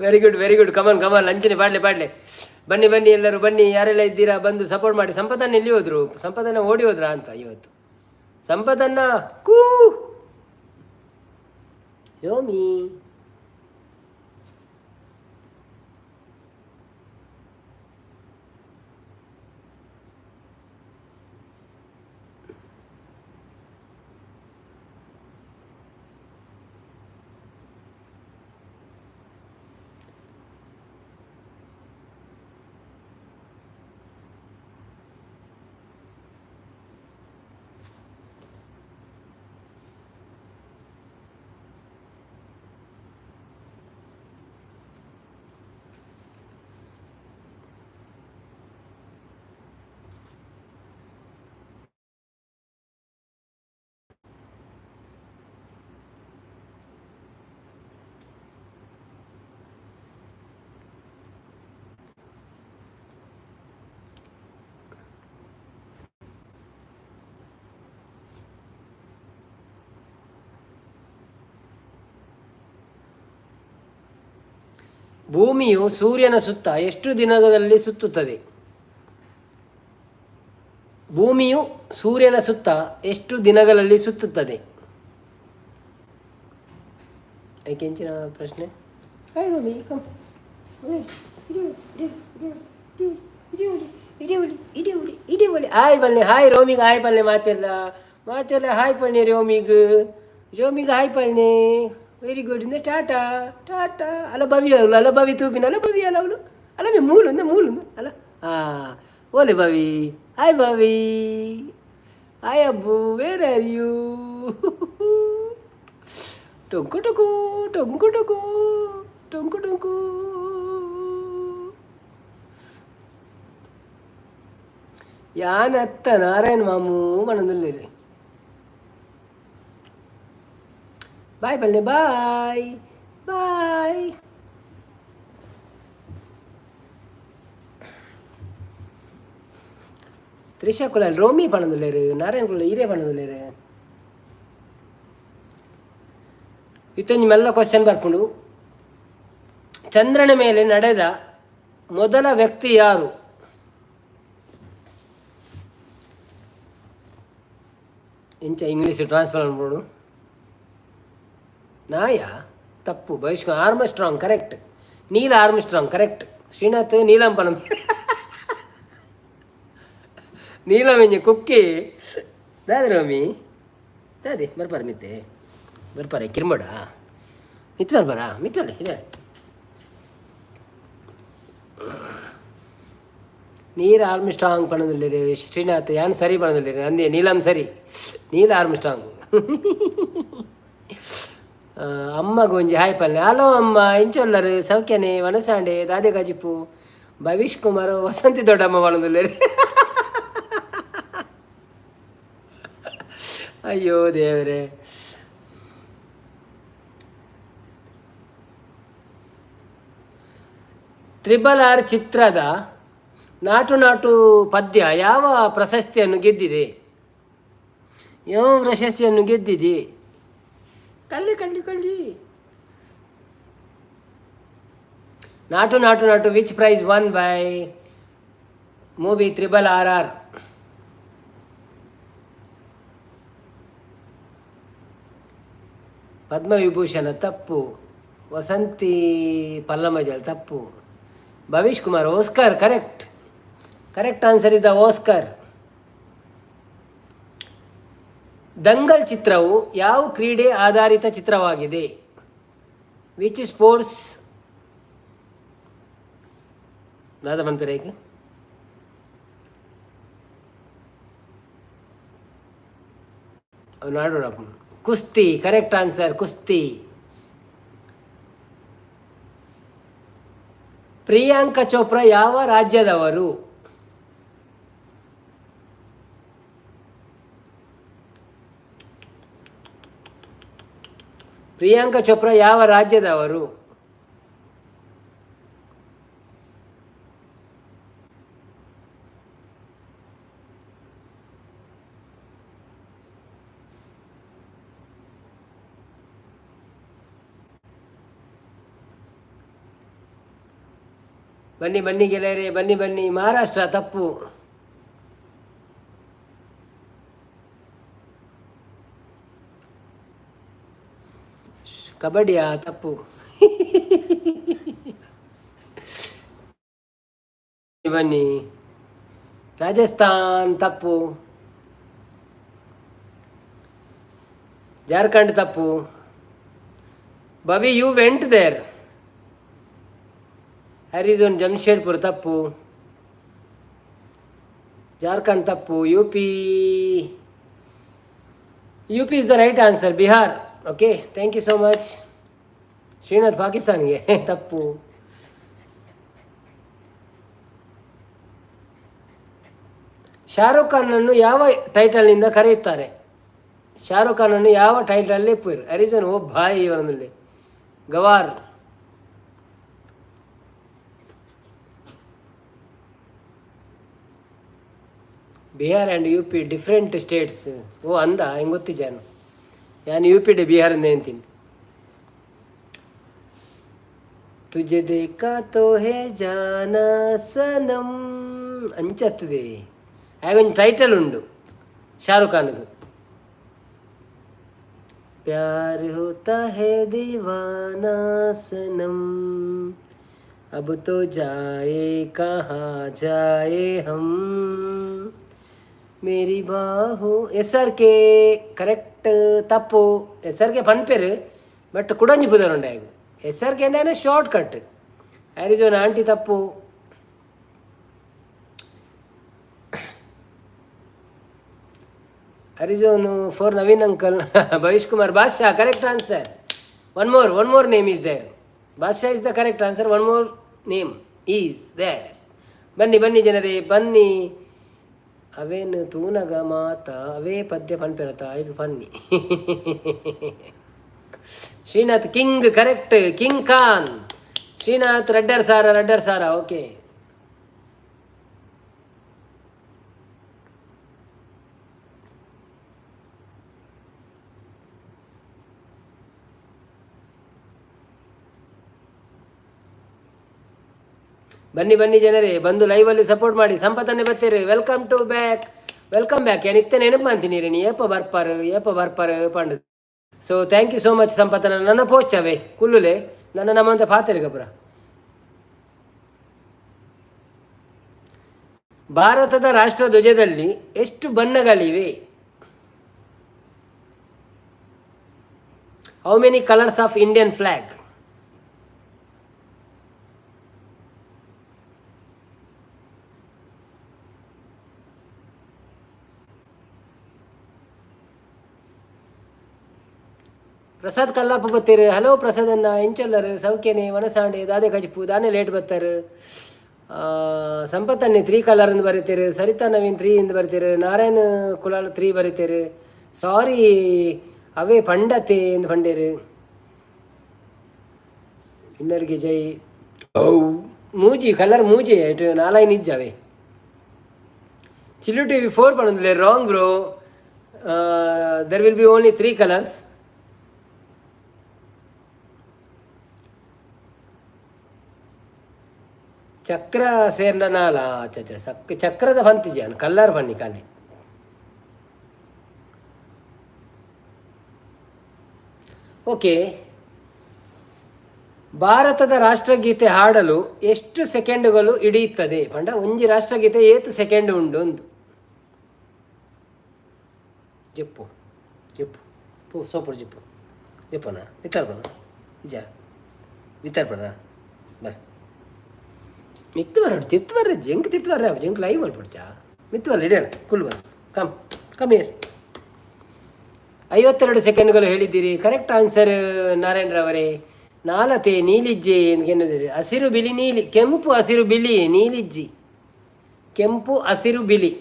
Very good, very good. Come on come on, ಲಂಚನೆ ಪಾಡ್ಲೆ ಪಾಡ್ಲೆ. ಬನ್ನಿ ಬನ್ನಿ ಎಲ್ಲರೂ ಬನ್ನಿ, ಯಾರೆಲ್ಲ ಇದ್ದೀರಾ ಬಂದು ಸಪೋರ್ಟ್ ಮಾಡಿ. ಸಂಪದನ್ನ ಎಲ್ಲಿ ಹೋದ್ರು? ಸಂಪದನ್ನ ಓಡಿ ಹೋದ್ರಾ ಅಂತ ಇವತ್ತು? ಸಂಪದನ್ನ ಕೂ ರೋಮಿ. ಭೂಮಿಯು ಸೂರ್ಯನ ಸುತ್ತ ಎಷ್ಟು ದಿನಗಳಲ್ಲಿ ಸುತ್ತುತ್ತದೆ? ಭೂಮಿಯು ಸೂರ್ಯನ ಸುತ್ತ ಎಷ್ಟು ದಿನಗಳಲ್ಲಿ ಸುತ್ತುತ್ತದೆ? ಏಕೆಂಚಿನ ಪ್ರಶ್ನೆ. Hi Romi, come. ಹಾಯ್ ಬನ್ನಿ, ಹಾಯ್ ರೋಮಿಗೆ ಹಾಯ್ ಬನ್ನಿ. ಮಾತೆಲ್ಲ ಮಾತೆಲ್ಲ ಹಾಯ್ ಬನ್ನಿ ರೋಮಿಗ್, ರೋಮಿಗೆ ಹಾಯ್ ಬನ್ನಿ. ವೆರಿ ಗುಡ್ ಇಂದ ಟಾಟಾ ಟಾಟಾ. ಅಲ್ಲ ಭವಿ ಅವಳು, ಅಲ್ಲ ಭವಿ ತೂಪಿನ, ಅಲ್ಲ ಭವಿ, ಅಲ್ಲ ಅವಳು, ಅಲ್ಲ ಮೇ ಮೂಲು ಇಂದ ಮೂಲು ಅಲ್ಲ. ಹಾಂ, ಓಲೆ Bhavi, hi Bhavi, hi Abbu, where are you? ಟೊಂಕು ಟೊಕು ಟೊಂಕು ಟೊಕು ಟೊಂಕು ಟೊಂಕು. ಯಾನತ್ತ ನಾರಾಯಣ ಮಾಮು ಮನದಲ್ಲಿರಿ. ಬಾಯ್ ಬನ್ನಿ, ಬಾಯ್ ಬಾಯ್. ತ್ರಿಷಾ ಕುಲಾಲ್ ರೋಮಿ ಪಣದುಲ್ಲೇರು, ನಾರಾಯಣ ಕುಲಾಲ್ ಈರೇ ಪಣದುಲ್ಲೇರು. ಇತ್ತೊಂಜಿ ಮೆಲ್ಲ ಕ್ವಶನ್ ಬರ್ಪುಂಡು. ಚಂದ್ರನ ಮೇಲೆ ನಡೆದ ಮೊದಲ ವ್ಯಕ್ತಿ ಯಾರು? ಇಂಚ ಇಂಗ್ಲೀಷ್ ಟ್ರಾನ್ಸ್ಫರ್ ಅನ್ಬೋದು. ನಾಯ ತಪ್ಪು. ಬಹಿಷ್ಕ Armstrong correct. Neil Armstrong correct. Srinath ನೀಲಂ ಪಣ ನೀಲಂ ಇಂಜಿ ಕುಕ್ಕಿ ದಾದೆ ರೋಮಿ ದಾದೆ ಬರ್ಪಾರ ಮಿತ್ತೆ ಬರ್ಪಾರೆ ಕಿರ್ಮಡ ಮಿತ್ ಬರ್ಬಾರಾ ಮಿತ್ತಲ್ಲ ಇದೆ. ನೀರ್ ಆರ್ಮ್ಸ್ಟ್ರಾಂಗ್ ಪಣದಿಲ್ಲೇರಿ ಶ್ರೀನಾಥ್ ಯಾನ್ ಸರಿ ಪಣದಿಲ್ಲೇರಿ ಅಂದೆ ನೀಲಂ ಸರಿ ನೀಲ್ ಆರ್ಮ್ಸ್ಟ್ರಾಂಗ್. ಅಮ್ಮ ಗೊಂಜಿ ಹಾಯ್ ಪಲ್ಲೆ. ಹಲೋ ಅಮ್ಮ, ಇಂಚೊಲ್ಲರು ಸೌಖ್ಯನೆ ವನಸಾಂಡೆ ದಾದೆ ಗಜಿಪು ಭವಿಷ್ ಕುಮಾರ್ ವಸಂತಿ ದೊಡ್ಡಮ್ಮ ಪಣದಿಲ್ಲೇರಿ. ಅಯ್ಯೋ ದೇವರೇ. ತ್ರಿಬಲ್ ಆರ್ ಚಿತ್ರದ ನಾಟು ನಾಟು ಪದ್ಯ ಯಾವ ಪ್ರಶಸ್ತಿಯನ್ನು ಗೆದ್ದಿದೆ? ಯಾವ ಪ್ರಶಸ್ತಿಯನ್ನು ಗೆದ್ದಿದೆ? ಕಳ್ಳಿ ಕಳ್ಳಿ ಕಳ್ಳಿ. Naatu Naatu Naatu which prize won by movie triple R R? Padma Vibhushan ತಪ್ಪು. ವಸಂತಿ ಪಲ್ಲಮಜಲ್ ತಪ್ಪು. Bhavish Kumar Oscar correct. Correct answer is the Oscar. Dangal ಚಿತ್ರವು ಯಾವ ಕ್ರೀಡೆ ಆಧಾರಿತ ಚಿತ್ರವಾಗಿದೆ? Which sports ದಾದ ಮನ್ಪಿರೈಕ್ ನಾಡೋಣ. ಕುಸ್ತಿ ಕರೆಕ್ಟ್ ಆನ್ಸರ್, ಕುಸ್ತಿ. ಪ್ರಿಯಾಂಕಾ ಚೋಪ್ರಾ ಯಾವ ರಾಜ್ಯದವರು? ಪ್ರಿಯಾಂಕಾ ಚೋಪ್ರಾ ಯಾವ ರಾಜ್ಯದವರು? ಬನ್ನಿ ಬನ್ನಿ ಗೆಳೆಯರೇ, ಬನ್ನಿ ಬನ್ನಿ. ಮಹಾರಾಷ್ಟ್ರ ತಪ್ಪು. ಕಬಡ್ಡಿಯಾ ತಪ್ಪು. ಬನ್ನಿ. ರಾಜಸ್ಥಾನ್ ತಪ್ಪು. ಜಾರ್ಖಂಡ್ ತಪ್ಪು. Bhavi, you went there. Arizona Jamshedpur ತಪ್ಪು. ಜಾರ್ಖಂಡ್ ತಪ್ಪು. U P, U P is the right answer. Bihar. Okay, thank you so much. Srinath ಪಾಕಿಸ್ತಾನ್ಗೆ ತಪ್ಪು. ಶಾರುಖ್ ಖಾನನ್ನು ಯಾವ ಟೈಟಲ್ನಿಂದ ಕರೆಯುತ್ತಾರೆ? ಶಾರುಖ್ ಖಾನನ್ನು ಯಾವ ಟೈಟಲಲ್ಲಿ ಪುರ್ ಅರಿಜೋನ್? ಓ ಬಾಯ್, ಇವನಲ್ಲಿ Gawar. Bihar and U P different states. ಓ ಅಂದ ಹೆಂಗೆ ಗೊತ್ತಿಜಾನು ಯಾನು U P D Bihar ಅಂತೀನಿ. ತುಜೆ ದೇಖಾ ತೋ ಹೇ ಜಾನಾ ಸನಂ ಅಂಚತ್ತದೆ. ಆಗೊಂಜಿ ಟೈಟಲ್ ಉಂಡು ಶಾರುಖ್ ಖಾನ್ಗೆ. ಪ್ಯಾರ್ ಹೋತಾ ಹೇ ದೀವಾನಾ ಸನಂ, ಅಬ್ ತೋ ಜಾಯೇ ಕಹಾ ಜಾಯೇ ಹಮ್, ಮೇರಿ ಬಾಹು. S R K correct ತಪ್ಪು. S R K ಪನ್ಪೇರು but ಕುಡಂಜಿ ಪುದರ್ ಉಂಡು S R K ಅಂದ್ರೆ short cut. Arizona aunty ತಪ್ಪು. Arizona for Naveen uncle. Bhavish Kumar Badshah correct answer. One more, one more name is there. Badshah is the correct answer. One more name is there. ಬನ್ನಿ ಬನ್ನಿ ಜನರೇ ಬನ್ನಿ. ಅವೇನು ತೂನಗ ಮಾತ ಅವೇ ಪದ್ಯ ಪನ್ಪೆರತ ಐದು ಪನ್ನಿ. Srinath king correct, king Khan. Srinath rudder ಸಾರ, ರಡ್ಡರ್ ಸಾರ ಓಕೆ. ಬನ್ನಿ ಬನ್ನಿ ಜನರೇ, ಬಂದು ಲೈವಲ್ಲಿ ಸಪೋರ್ಟ್ ಮಾಡಿ. ಸಂಪತ್ತನ್ನೇ ಬರ್ತೀರಿ. Welcome to back, welcome back. ಏನು ಇತ್ತೆ ನೆನಪು ಅಂತೀನಿ ರೀ, ನೀ ಏಪ ಬರ್ಪಾರು ಏಪ ಬರ್ಪಾರು Pandu. So thank you so much ಸಂಪತ್ತನ. ನನ್ನ ಪೋಚವೆ ಕುಲ್ಲುಲೆ ನನ್ನ ನಮ್ಮಂತ ಪಾತೆರಿ ಗಬ್ರ. ಭಾರತದ ರಾಷ್ಟ್ರಧ್ವಜದಲ್ಲಿ ಎಷ್ಟು ಬಣ್ಣಗಳಿವೆ? How many colours of Indian flag? Prasad Kallappa ಬತ್ತೀರು. Hello Prasad ಅನ್ನ, ಎಂಚೊಲ್ಲರು ಸೌಖ್ಯನೆ ವನಸಾಂಡೆ ದಾದೆ ಕಜಿಪು ದಾನೆ ಲೇಟ್ ಬತ್ತಾರೆ. ಸಂಪತ್ತನ್ನೇ ತ್ರೀ ಕಲರ್ ಎಂದು ಬರೀತೀರು. ಸರಿತಾ ನವೀನ್ ತ್ರೀ ಎಂದು ಬರೀತೀರು. ನಾರಾಯಣ ಕುಲಾಲ್ ತ್ರೀ ಬರೀತೀರು. ಸಾರಿ ಅವೇ ಪಂಡತೆ ಎಂದು ಪಂಡೇರು. ಇನ್ನರ್ಗೆ ಜೈ. ಮೂಜಿ ಕಲರ್ ಮೂಜಿ ಎಟ್ ನಾಲಾಯಿ ನಿಜ್ಜವೇ. ಚಿಲ್ಲು ಟಿವಿ ಫೋರ್ ಪಣಂದಿಲ್ಲ, wrong bro. There will be only three colours. ಚಕ್ರ ಸೇರ್ನ ನಾಲ ಚ ಸಕ್ ಚಕ್ರದ ಪಂತಿಜಾನ್ ಕಲ್ಲರ್ ಬನ್ನಿ ಖಾಲಿ. ಓಕೆ, ಭಾರತದ ರಾಷ್ಟ್ರಗೀತೆ ಹಾಡಲು ಎಷ್ಟು ಸೆಕೆಂಡುಗಳು ಹಿಡಿಯುತ್ತದೆ? ಪಂಡ ಒಂಜಿ ರಾಷ್ಟ್ರಗೀತೆ ಏತ್ ಸೆಕೆಂಡ್ ಉಂಡು ಒಂದು ಜಪ್ಪು ಜಪ್ಪು ಪೂ ಸೋಪುಡು ಜಿಪ್ಪು ಜಪ್ಪನ ವಿತರ್ಪಣ ನಿಜ ವಿತರ್ಪಣ ಬರ್ ಮಿತ್ತು ಬರೋಡು ತಿತ್ತು ಬರ್ರೆ ಜಂಕ್ ತಿತ್ತು ಬರ್ರೆ ಜಂಕ್ ಲೈವ್ ಮಾಡ್ಬಿಡ್ಚಾ ಮಿತ್ತು ಬರ್ರಿ ಇಡೋಣ ಕುಲ್ ಬರ ಕಮ್ ಕಮ್ here. 52 ಸೆಕೆಂಡ್ಗಳು ಹೇಳಿದ್ದೀರಿ, ಕರೆಕ್ಟ್ ಆನ್ಸರ್ ನಾರಾಯಣರವರೇ. ನಾಲತೆ ನೀಲಿಜ್ಜೆ ಎನ್ನುತ್ತೀರಿ. ಹಸಿರು ಬಿಳಿ ನೀಲಿ ಕೆಂಪು ಹಸಿರು ಬಿಳಿ ನೀಲಿಜ್ಜಿ ಕೆಂಪು ಹಸಿರು ಬಿಳಿ.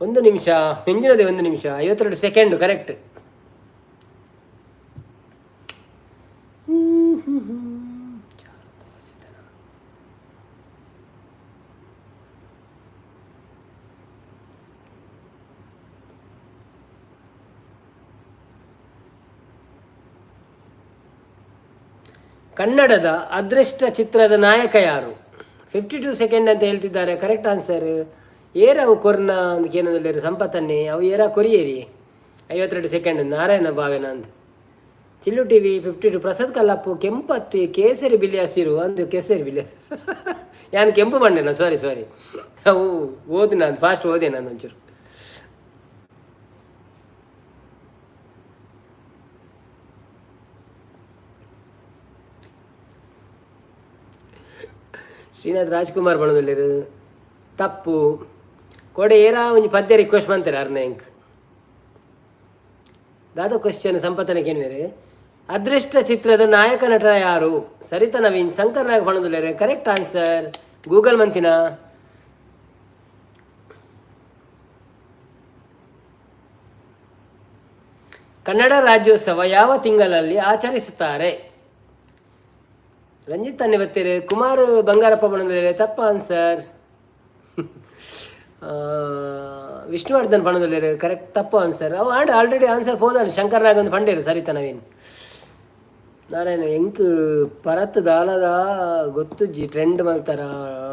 ಒಂದು ನಿಮಿಷ ಹಿಂದಿನದೇ ಒಂದು ನಿಮಿಷ 52 ಸೆಕೆಂಡು ಕರೆಕ್ಟ್. ಕನ್ನಡದ ಅದೃಷ್ಟ ಚಿತ್ರದ ನಾಯಕ ಯಾರು? 52 ಸೆಕೆಂಡ್ ಅಂತ ಹೇಳ್ತಿದ್ದಾರೆ, ಕರೆಕ್ಟ್ ಆನ್ಸರ್. ಏರ ಅವು ಕೊರ್ನ ಅಂತ ಏನಂದ್ರೆ ಸಂಪತ್ತನ್ನೇ ಅವು ಏರ ಕೊರಿಯೇರಿ. 52 ಸೆಕೆಂಡ್ ನಾರಾಯಣ ಭಾವೇನ ಅಂತ. ಚಿಲ್ಲು ಟಿವಿ 52 ಪ್ರಸಾದ್ ಕಲ್ಲಪ್ಪು ಕೆಂಪತ್ತಿ ಕೇಸರಿ ಬಿಳಿ ಹಸಿರು ಅಂದು ಕೇಸರಿ ಬಿಳಿ ಯಾನು ಕೆಂಪು ಬಂಡೆನ, ಸಾರಿ ಸಾರಿ, ಅವು ಓದು ನಾನು ಫಾಸ್ಟ್ ಓದೆ ನಾನು ಒಂಚೂರು. ಶ್ರೀನಾಥ್ ರಾಜ್ಕುಮಾರ್ ಬಣದಲ್ಲಿರು ತಪ್ಪು. ಕೋಡೆ ಏರಾ ಒಂಜಿ ಪದ್ಯ ರಿಕ್ವೆಸ್ಟ್ ಮಾಡ್ತಾರೆ ಅರ್ನ ಎಂಕ್ ದಾದ ಕ್ವಶನ್ ಸಂಪತ್ತನ ಕೇಳಿದರೆ ಅದೃಷ್ಟ ಚಿತ್ರದ ನಾಯಕ ನಟ ಯಾರು? Sarita Naveen Shankar Nayak ಬಣದಲ್ಲಿರು correct answer. Google ಮಂತಿನ Kannada Rajyotsava ಯಾವ ತಿಂಗಳಲ್ಲಿ ಆಚರಿಸುತ್ತಾರೆ? ರಂಜಿತ್ ಅನ್ನೆ ಬತ್ತೀರಿ. ಕುಮಾರ್ ಬಂಗಾರಪ್ಪ ಬಣದಲ್ಲಿರೆ ತಪ್ಪ ಆನ್ಸರ್. ವಿಷ್ಣುವರ್ಧನ್ ಪಣದಲ್ಲಿರು ಕರೆಕ್ಟ್ ತಪ್ಪು ಆನ್ಸರ್. ಅವು and already answer ಪೋದಾನೆ ಶಂಕರ್ ನಾಗ್ ಒಂದು ಪಂಡೇರು ಸರಿತಾ ನವೀನ್. ನಾರಾಯಣ ಎಂಕ್ ಪರತ್ ದಾಲದ ಗೊತ್ತುಜ್ಜಿ ಟ್ರೆಂಡ್ ಮಲ್ತಾರ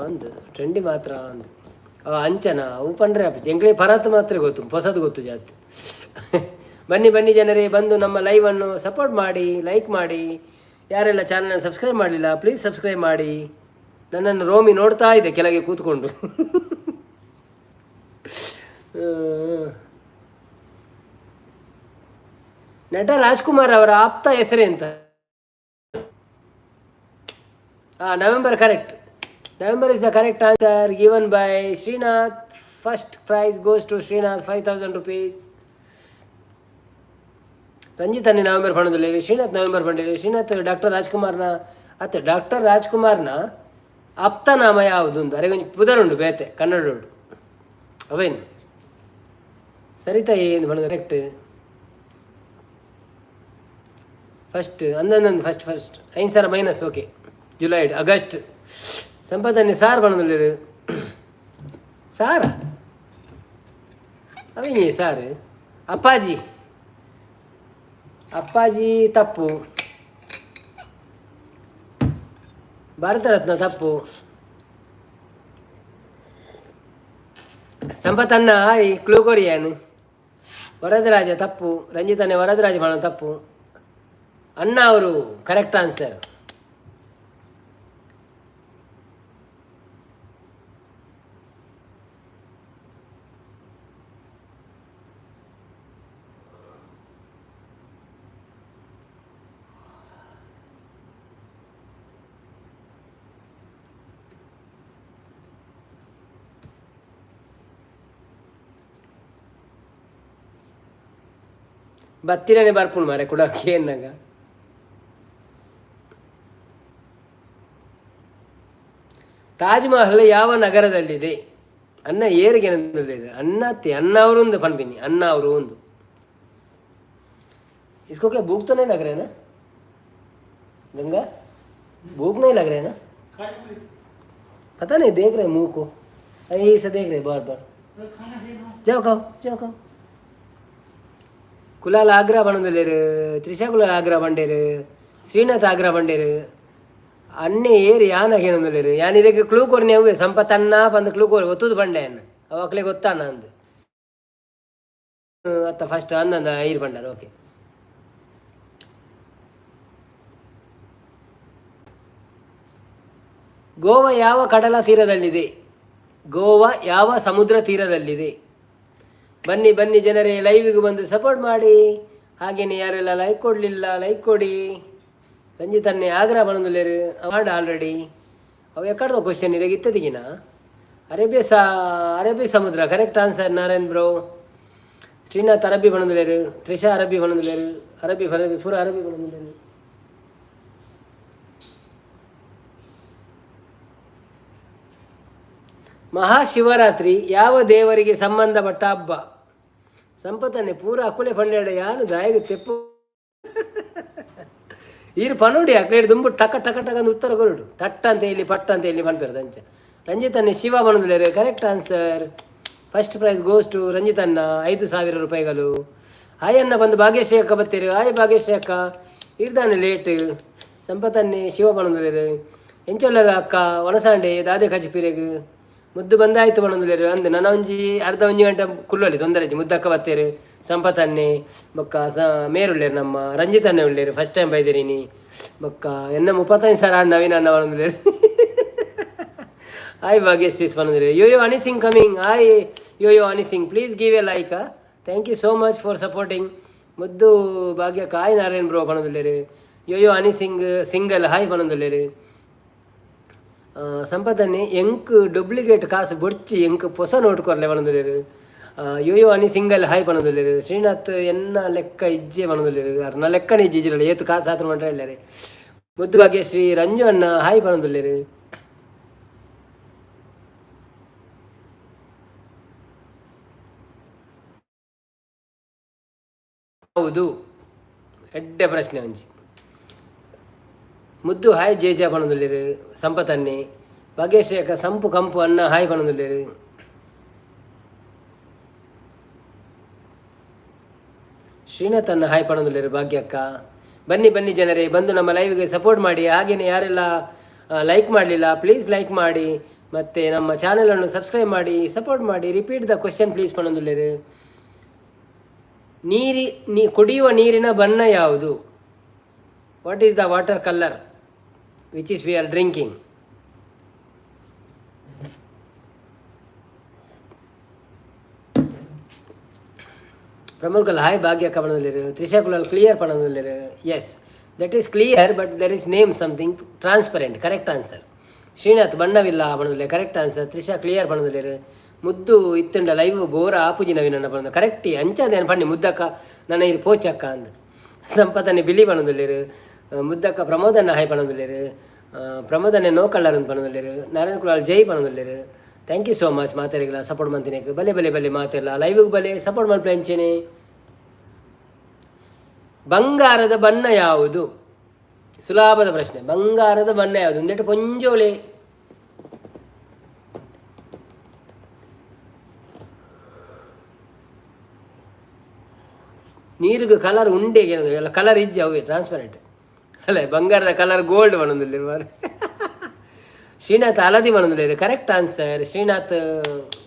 ಅಂದ್ ಟ್ರೆಂಡಿ ಮಾತ್ರ ಅಂದ್ ಅಂಚನ ಅವು ಪಂಡ್ರೆ ಅಪ್ಪ ಎಂಕ್ಲೆ ಪರತ್ ಮಾತ್ರ ಗೊತ್ತು, ಹೊಸದು ಗೊತ್ತು ಜಾತಿ. ಬನ್ನಿ ಬನ್ನಿ ಜನರೇ, ಬಂದು ನಮ್ಮ ಲೈವನ್ನು ಸಪೋರ್ಟ್ ಮಾಡಿ, ಲೈಕ್ ಮಾಡಿ. ಯಾರೆಲ್ಲ ಚಾನಲ್ನ ಸಬ್ಸ್ಕ್ರೈಬ್ ಮಾಡಲಿಲ್ಲ ಪ್ಲೀಸ್ ಸಬ್ಸ್ಕ್ರೈಬ್ ಮಾಡಿ. ನನ್ನನ್ನು ರೋಮಿ ನೋಡ್ತಾ ಇದೆ ಕೆಳಗೆ ಕೂತ್ಕೊಂಡು. ನಟ ರಾಜ್ಕುಮಾರ್ ಅವರ ಆಪ್ತ ಹೆಸರೆಂತ? November correct. November is the correct answer given by Srinath. First prize goes to Srinath, 5,000 rupees. Ranjith ಅನ್ನಿ ನವೆಂಬರ್ ಪಣದಲ್ಲಿ, ಶ್ರೀನಾಥ್ ನವೆಂಬರ್ ಪಂಡಿರಿ. ಶ್ರೀನಾಥ್ ಡಾಕ್ಟರ್ ರಾಜ್ಕುಮಾರ್ನ ಅತ್ತೆ, ಡಾಕ್ಟರ್ ರಾಜ್ಕುಮಾರ್ನ ಆಪ್ತನಾಮ ಯಾವುದು ಒಂದು ಅರೆ ಒಂಜಿ ಪುದರುಂಡು ಬೇತೆ ಕನ್ನಡ ಉಂಡು ಅವೇನು ಸರಿತಾ ಏನು ಬಣ್ಣ ಕರೆಕ್ಟ್. ಫಸ್ಟ್ ಅಂದೊಂದು ಫಸ್ಟ್ ಫಸ್ಟ್ ಐದು ಸಾವಿರ minus. Okay, July August ಸಂಪಾದನೆ ಸಾರ್ ಬಣ್ಣದಲ್ಲಿ ಸಾರ ಅವೇನಿ ಸಾರ್ ಅಪ್ಪಾಜಿ ಅಪ್ಪಾಜಿ ತಪ್ಪು, ಭಾರತ ರತ್ನ ತಪ್ಪು. ಸಂಪತ್ತನ್ನ ಈ ಕ್ಲೂ ಕೊರಿಯಾನ್ ವರದರಾಜ ತಪ್ಪು, ರಂಜಿತನೇ ವರದರಾಜ ಬಾಣ ತಪ್ಪು. ಅಣ್ಣ ಅವರು ಕರೆಕ್ಟ್ ಆನ್ಸರ್. ಬತ್ತಿರನೆ ಬರ್ಪುಂಡು ಮಾರೆ ಕುಡ ಕೇನ್ನಾಗ. ತಾಜ್ ಮಹಲ್ ಯಾವ ನಗರದಲ್ಲಿದೆ? ಅನ್ನ ಏರಿಗೆ ಅನ್ನ ಅನ್ನ ಅವರು ಒಂದು ಪನ್ಪಿನಿ ಅನ್ನ ಅವರು ಒಂದು. इसको क्या भूख तो नहीं लग रहा है ना गंगा? भूख नहीं लग रहा है ना? पता नहीं, देख रहे मुंह को ऐसे देख रहे बार बार। जाओ खाओ, जाओ खाओ। ಕುಲಾಲ್ ಆಗ್ರಾ ಪಣೊಂದುಲ್ಲೆರ್, ತ್ರಿಷಾ ಕುಲಾಲ್ ಆಗ್ರಾ ಪಂಡೇರು, ಶ್ರೀನಾಥ್ ಆಗ್ರಾ ಪಂಡೇರು, ಅಣ್ಣೆ ಏರ್ ಯಾನ್ ಕೇನೊಂದುಲ್ಲೆರ್. ಯಾನ್ ಇರೆಗ್ ಕ್ಲೂ ಕೊರ್ನೆ ಅವ್ವೆ ಸಂಪತ್ ಅಣ್ಣ ಪಂದ್ ಕ್ಲೂ ಕೊರ್ ಒತ್ತುದು ಪಂಡೆ ಅನ್ನ ಅವು ಅಕ್ಲೆ ಗೊತ್ತಣ್ಣ ಅಂದ್ ಅತ್ತ ಫಸ್ಟ್ ಅಂದಂದ ಐರ್ ಪಂಡಾರ. ಓಕೆ, ಗೋವಾ ಯಾವ ಕಡಲ ತೀರದಲ್ಲಿದೆ? ಗೋವಾ ಯಾವ ಸಮುದ್ರ ತೀರದಲ್ಲಿದೆ? ಬನ್ನಿ ಬನ್ನಿ ಜನರೇ, ಲೈವಿಗೆ ಬಂದು ಸಪೋರ್ಟ್ ಮಾಡಿ. ಹಾಗೆಯೇ ಯಾರೆಲ್ಲ ಲೈಕ್ ಕೊಡಲಿಲ್ಲ ಲೈಕ್ ಕೊಡಿ. ರಂಜಿತ್ ಅನ್ನೆ ಆಗ್ರಾ ಬಂದುಲ್ಲೇರು ಅವಾರ್ಡ್ ಆಲ್ರೆಡಿ. ಅವು ಎಕ್ಕಡ್ದ ಕ್ವಶನ್ ಇರೆಗ್ ಇತ್ತದಿಗಿನ? ಅರೇಬಿಯ ಸಮುದ್ರ correct answer Narayan bro. Srinath ಅರಬ್ಬಿ ಬಂದುಲ್ಲೇರು, ತ್ರಿಷಾ ಅರಬ್ಬಿ ಬಂದುಲ್ಲೇರು, ಅರಬ್ಬಿ ಅರಬ್ಬಿ ಪೂರ ಅರಬ್ಬಿ ಬಂದುಲ್ಲೇರು. ಮಹಾಶಿವರಾತ್ರಿ ಯಾವ ದೇವರಿಗೆ ಸಂಬಂಧಪಟ್ಟ ಹಬ್ಬ? ಸಂಪತ್ತನ್ನೇ ಪೂರ ಅಕುಲೆ ಪಂಡೇಡ ಯಾನು ದಾಯಗ ತೆಪ್ಪು ಈರು ಪನೋಡಿ ಅಕ್ಲೇಡ್ ದುಂಬು ಟಕ ಟಕ ಟಕ ಅಂದ್ ಉತ್ತರ ಕೊರಡು ತಟ್ಟ ಅಂತ ಹೇಳಿ ಪಟ್ಟ ಅಂತ ಹೇಳಿ ಪನ್ಪೇರು ಅಂಚ. Ranjith ಅನ್ನೆ Shiva ಪನೊಂದುಲ್ಲೆರ್ correct answer. First prize goes to Ranjith ಅಣ್ಣ, 5,000 ರೂಪಾಯಿಗಳು. ಹಾಯ್ ಅಣ್ಣ ಬಂದು ಭಾಗ್ಯಶ್ರೀ ಅಕ್ಕ ಬತ್ತೀರು. ಹಾಯ್ ಭಾಗ್ಯಶ್ರೀ ಅಕ್ಕ, ಇರ್ದಾನೆ ಲೇಟ್. ಸಂಪತ್ತನ್ನೇ ಶಿವ ಪನೊಂದುಲ್ಲೆರ್. ಎಂಚೊಲ್ಲರ ಅಕ್ಕ ಒಣಸಾಂಡೆ ದಾದೆ ಕಜಿಪಿರೆಗ್ ಮುದ್ದು ಬಂದಾಯ್ತು ಪನೊಂದುಲ್ಲೆರ್. ಅಂದ್ ನನ ಒಂಜಿ ಅರ್ಧ ಒಂಜಿ ಗಂಟೆ ಕುಲ್ಲೊಲಿ ತೊಂದರೆ ಇಜ್ಜಿ. ಮುದ್ದಕ್ಕ ಬತ್ತೇರು, ಸಂಪತ್ತನ್ನೆ ಬೊಕ್ಕ ಸ ಮೇರುಲ್ಲೆರ್, ನಮ್ಮ ರಂಜಿತ್ ಅಣ್ಣೆ ಉಲ್ಲೆರ್, ಫಸ್ಟ್ ಟೈಮ್ ಬೈದಿರಿನಿ. ಬೊಕ್ಕ ಎನ್ನ 35 ಸಾವಿರ ಅಣ್ಣ ನವೀನ್ ಅಣ್ಣ ಪನೊಂದುಲ್ಲೆರ್. ಹಾಯ್ ಭಾಗ್ಯಶ್ರೀ ಪನೊಂದುಲ್ಲೆರ್. Yo yo Honey Singh coming. Hi yo yo Honey Singh, please give a like. Thank you so much for supporting. ಮುದ್ದು ಭಾಗ್ಯ ಹಾಯ್ ನಾರಾಯಣ್ ಬ್ರೋ ಪನೊಂದುಲ್ಲೆರ್. Yo yo Honey Singh single hi ಪನೊಂದುಲ್ಲೆರ್. ಸಂಪತ್ತನ್ನೆ ಎಂಕ್ ಡೂಪ್ಲಿಕೇಟ್ ಕಾಸು ಬೊಡ್ಚಿ, ಎಂಕ್ ಪೊಸ ನೋಟ್ ಕೊರ್ಲೆ ಪನೊಂದುಲ್ಲೆರ್. Yo yo Honey single hi ಪನೊಂದುಲ್ಲೆರ್. ಶ್ರೀನಾಥ್ ಎನ್ನ ಲೆಕ್ಕ ಇಜ್ಜೆ ಪನೊಂದುಲ್ಲೆರ್. ಅರ್ನ ಲೆಕ್ಕನೆ ಇಜ್ಜಿ ಇಜ್ಜಿರಲ್ಲ ಏತ್ ಕಾಸು ಆತ್ರ ಮಂಟ ಹೇಳಾರೆ. ಮುದ್ದು ಭಾಗ್ಯಶ್ರೀ ರಂಜು ಅಣ್ಣ ಹಾಯ್ ಪನೊಂದುಲ್ಲೆರ್. ಹೌದು, ಎಡ್ಡೆ ಪ್ರಶ್ನೆ ಒಂಜಿ. ಮುದ್ದು ಹಾಯ್ ಜೇಜ ಪನೊಂದುಲ್ಲೆರ್. ಸಂಪತ್ತನ್ನೆ ಭಾಗ್ಯಶ್ರೀ ಅಕ್ಕ ಸಂಪು ಕಂಪು ಅಣ್ಣ ಹಾಯ್ ಪನೊಂದುಲ್ಲೆರ್. ಶ್ರೀನಾಥ್ ಅಣ್ಣ ಹಾಯ್ ಪನೊಂದುಲ್ಲೆರ್. ಭಾಗ್ಯಕ್ಕ ಬನ್ನಿ ಬನ್ನಿ ಜನರೇ, ಬಂದು ನಮ್ಮ ಲೈವ್ಗೆ ಸಪೋರ್ಟ್ ಮಾಡಿ. ಹಾಗೆಯೇ ಯಾರೆಲ್ಲ ಲೈಕ್ ಮಾಡಲಿಲ್ಲ ಪ್ಲೀಸ್ ಲೈಕ್ ಮಾಡಿ ಮತ್ತು ನಮ್ಮ ಚಾನಲನ್ನು ಸಬ್ಸ್ಕ್ರೈಬ್ ಮಾಡಿ ಸಪೋರ್ಟ್ ಮಾಡಿ. Repeat the question please ಪನೊಂದುಲ್ಲೆರ್. ನೀರಿ ನೀ ಕುಡಿಯುವ ನೀರಿನ ಬಣ್ಣ ಯಾವುದು? What is the water colour which is we are drinking? Pramod Kal hi ಭಾಗ್ಯಕ್ಕ ಪನೊಂದುಲ್ಲೆರ್. ತ್ರಿಷಾ ಕುಲಾಲ್ ಕ್ಲಿಯರ್ ಪನೊಂದುಲ್ಲೆರ್. Yes, that is clear, but there is name something transparent. Correct answer. Srinath ಬಣ್ಣವಿಲ್ಲ ಪನೊಂದುಲ್ಲೆ, correct answer. Trisha clear ಪನೊಂದುಲ್ಲೆರ್. ಮುದ್ದು ಇತ್ತುಂಡ live bore ಆಪುಜಿ ನವೀನಣ್ಣ ಪನೊಂದು correct. ಅಂಚಾದ ಪನ್ನಿ ಮುದ್ದಕ್ಕ ನನ್ನ ಇರು ಪೋಚಕ್ಕ ಅಂದ್. ಸಂಪತ್ತನ್ನೆ ಬಿಳಿ ಪನೊಂದುಲ್ಲೆರ್. ಮುದ್ದಕ್ಕ ಪ್ರಮೋದನ್ನ ಹಾಯ್ ಪನೊಂದುಲ್ಲೆರ್. ಪ್ರಮೋದನ್ನೆ ನೋ ಕಲರ್ ಅಂತ ಪನೊಂದುಲ್ಲೆರ್. ನಾರಾಯಣ ಕುಲಾಲ್ ಜೈ ಪನೊಂದುಲ್ಲೆರ್. Thank you so much ಮಾತೆರೆಗ್ಲ support ಮಂತಿನೇಕ್. ಬಲೆ ಬಲೆ ಬಲೆ ಮಾತೆರ್ಲ ಲೈವ್ಗೆ ಬಲೆ ಸಪೋರ್ಟ್ ಮಲ್ಪಲೆ ಅಂಚೆನೆ. ಬಂಗಾರದ ಬಣ್ಣ ಯಾವುದು? ಸುಲಭದ ಪ್ರಶ್ನೆ. ಬಂಗಾರದ ಬಣ್ಣ ಯಾವುದು? ಒಂದೆಟ್ಟು ಪೊಂಜೋಳೆ ನೀರಿಗೆ ಕಲರ್ ಉಂಡೆ ಎಲ್ಲ ಕಲರ್ ಇಜ್ಜಿ, ಅವೆ ಟ್ರಾನ್ಸ್ಪರೆಂಟ್ ಅಲ್ಲ. ಬಂಗಾರದ ಕಲರ್ ಗೋಲ್ಡ್ ಪನೊಂದುಲ್ಲೆರ್. ಶ್ರೀನಾಥ್ ಹಳದಿ ಪನೊಂದುಲ್ಲೆರ್, ಕರೆಕ್ಟ್ ಆನ್ಸರ್. ಶ್ರೀನಾಥ್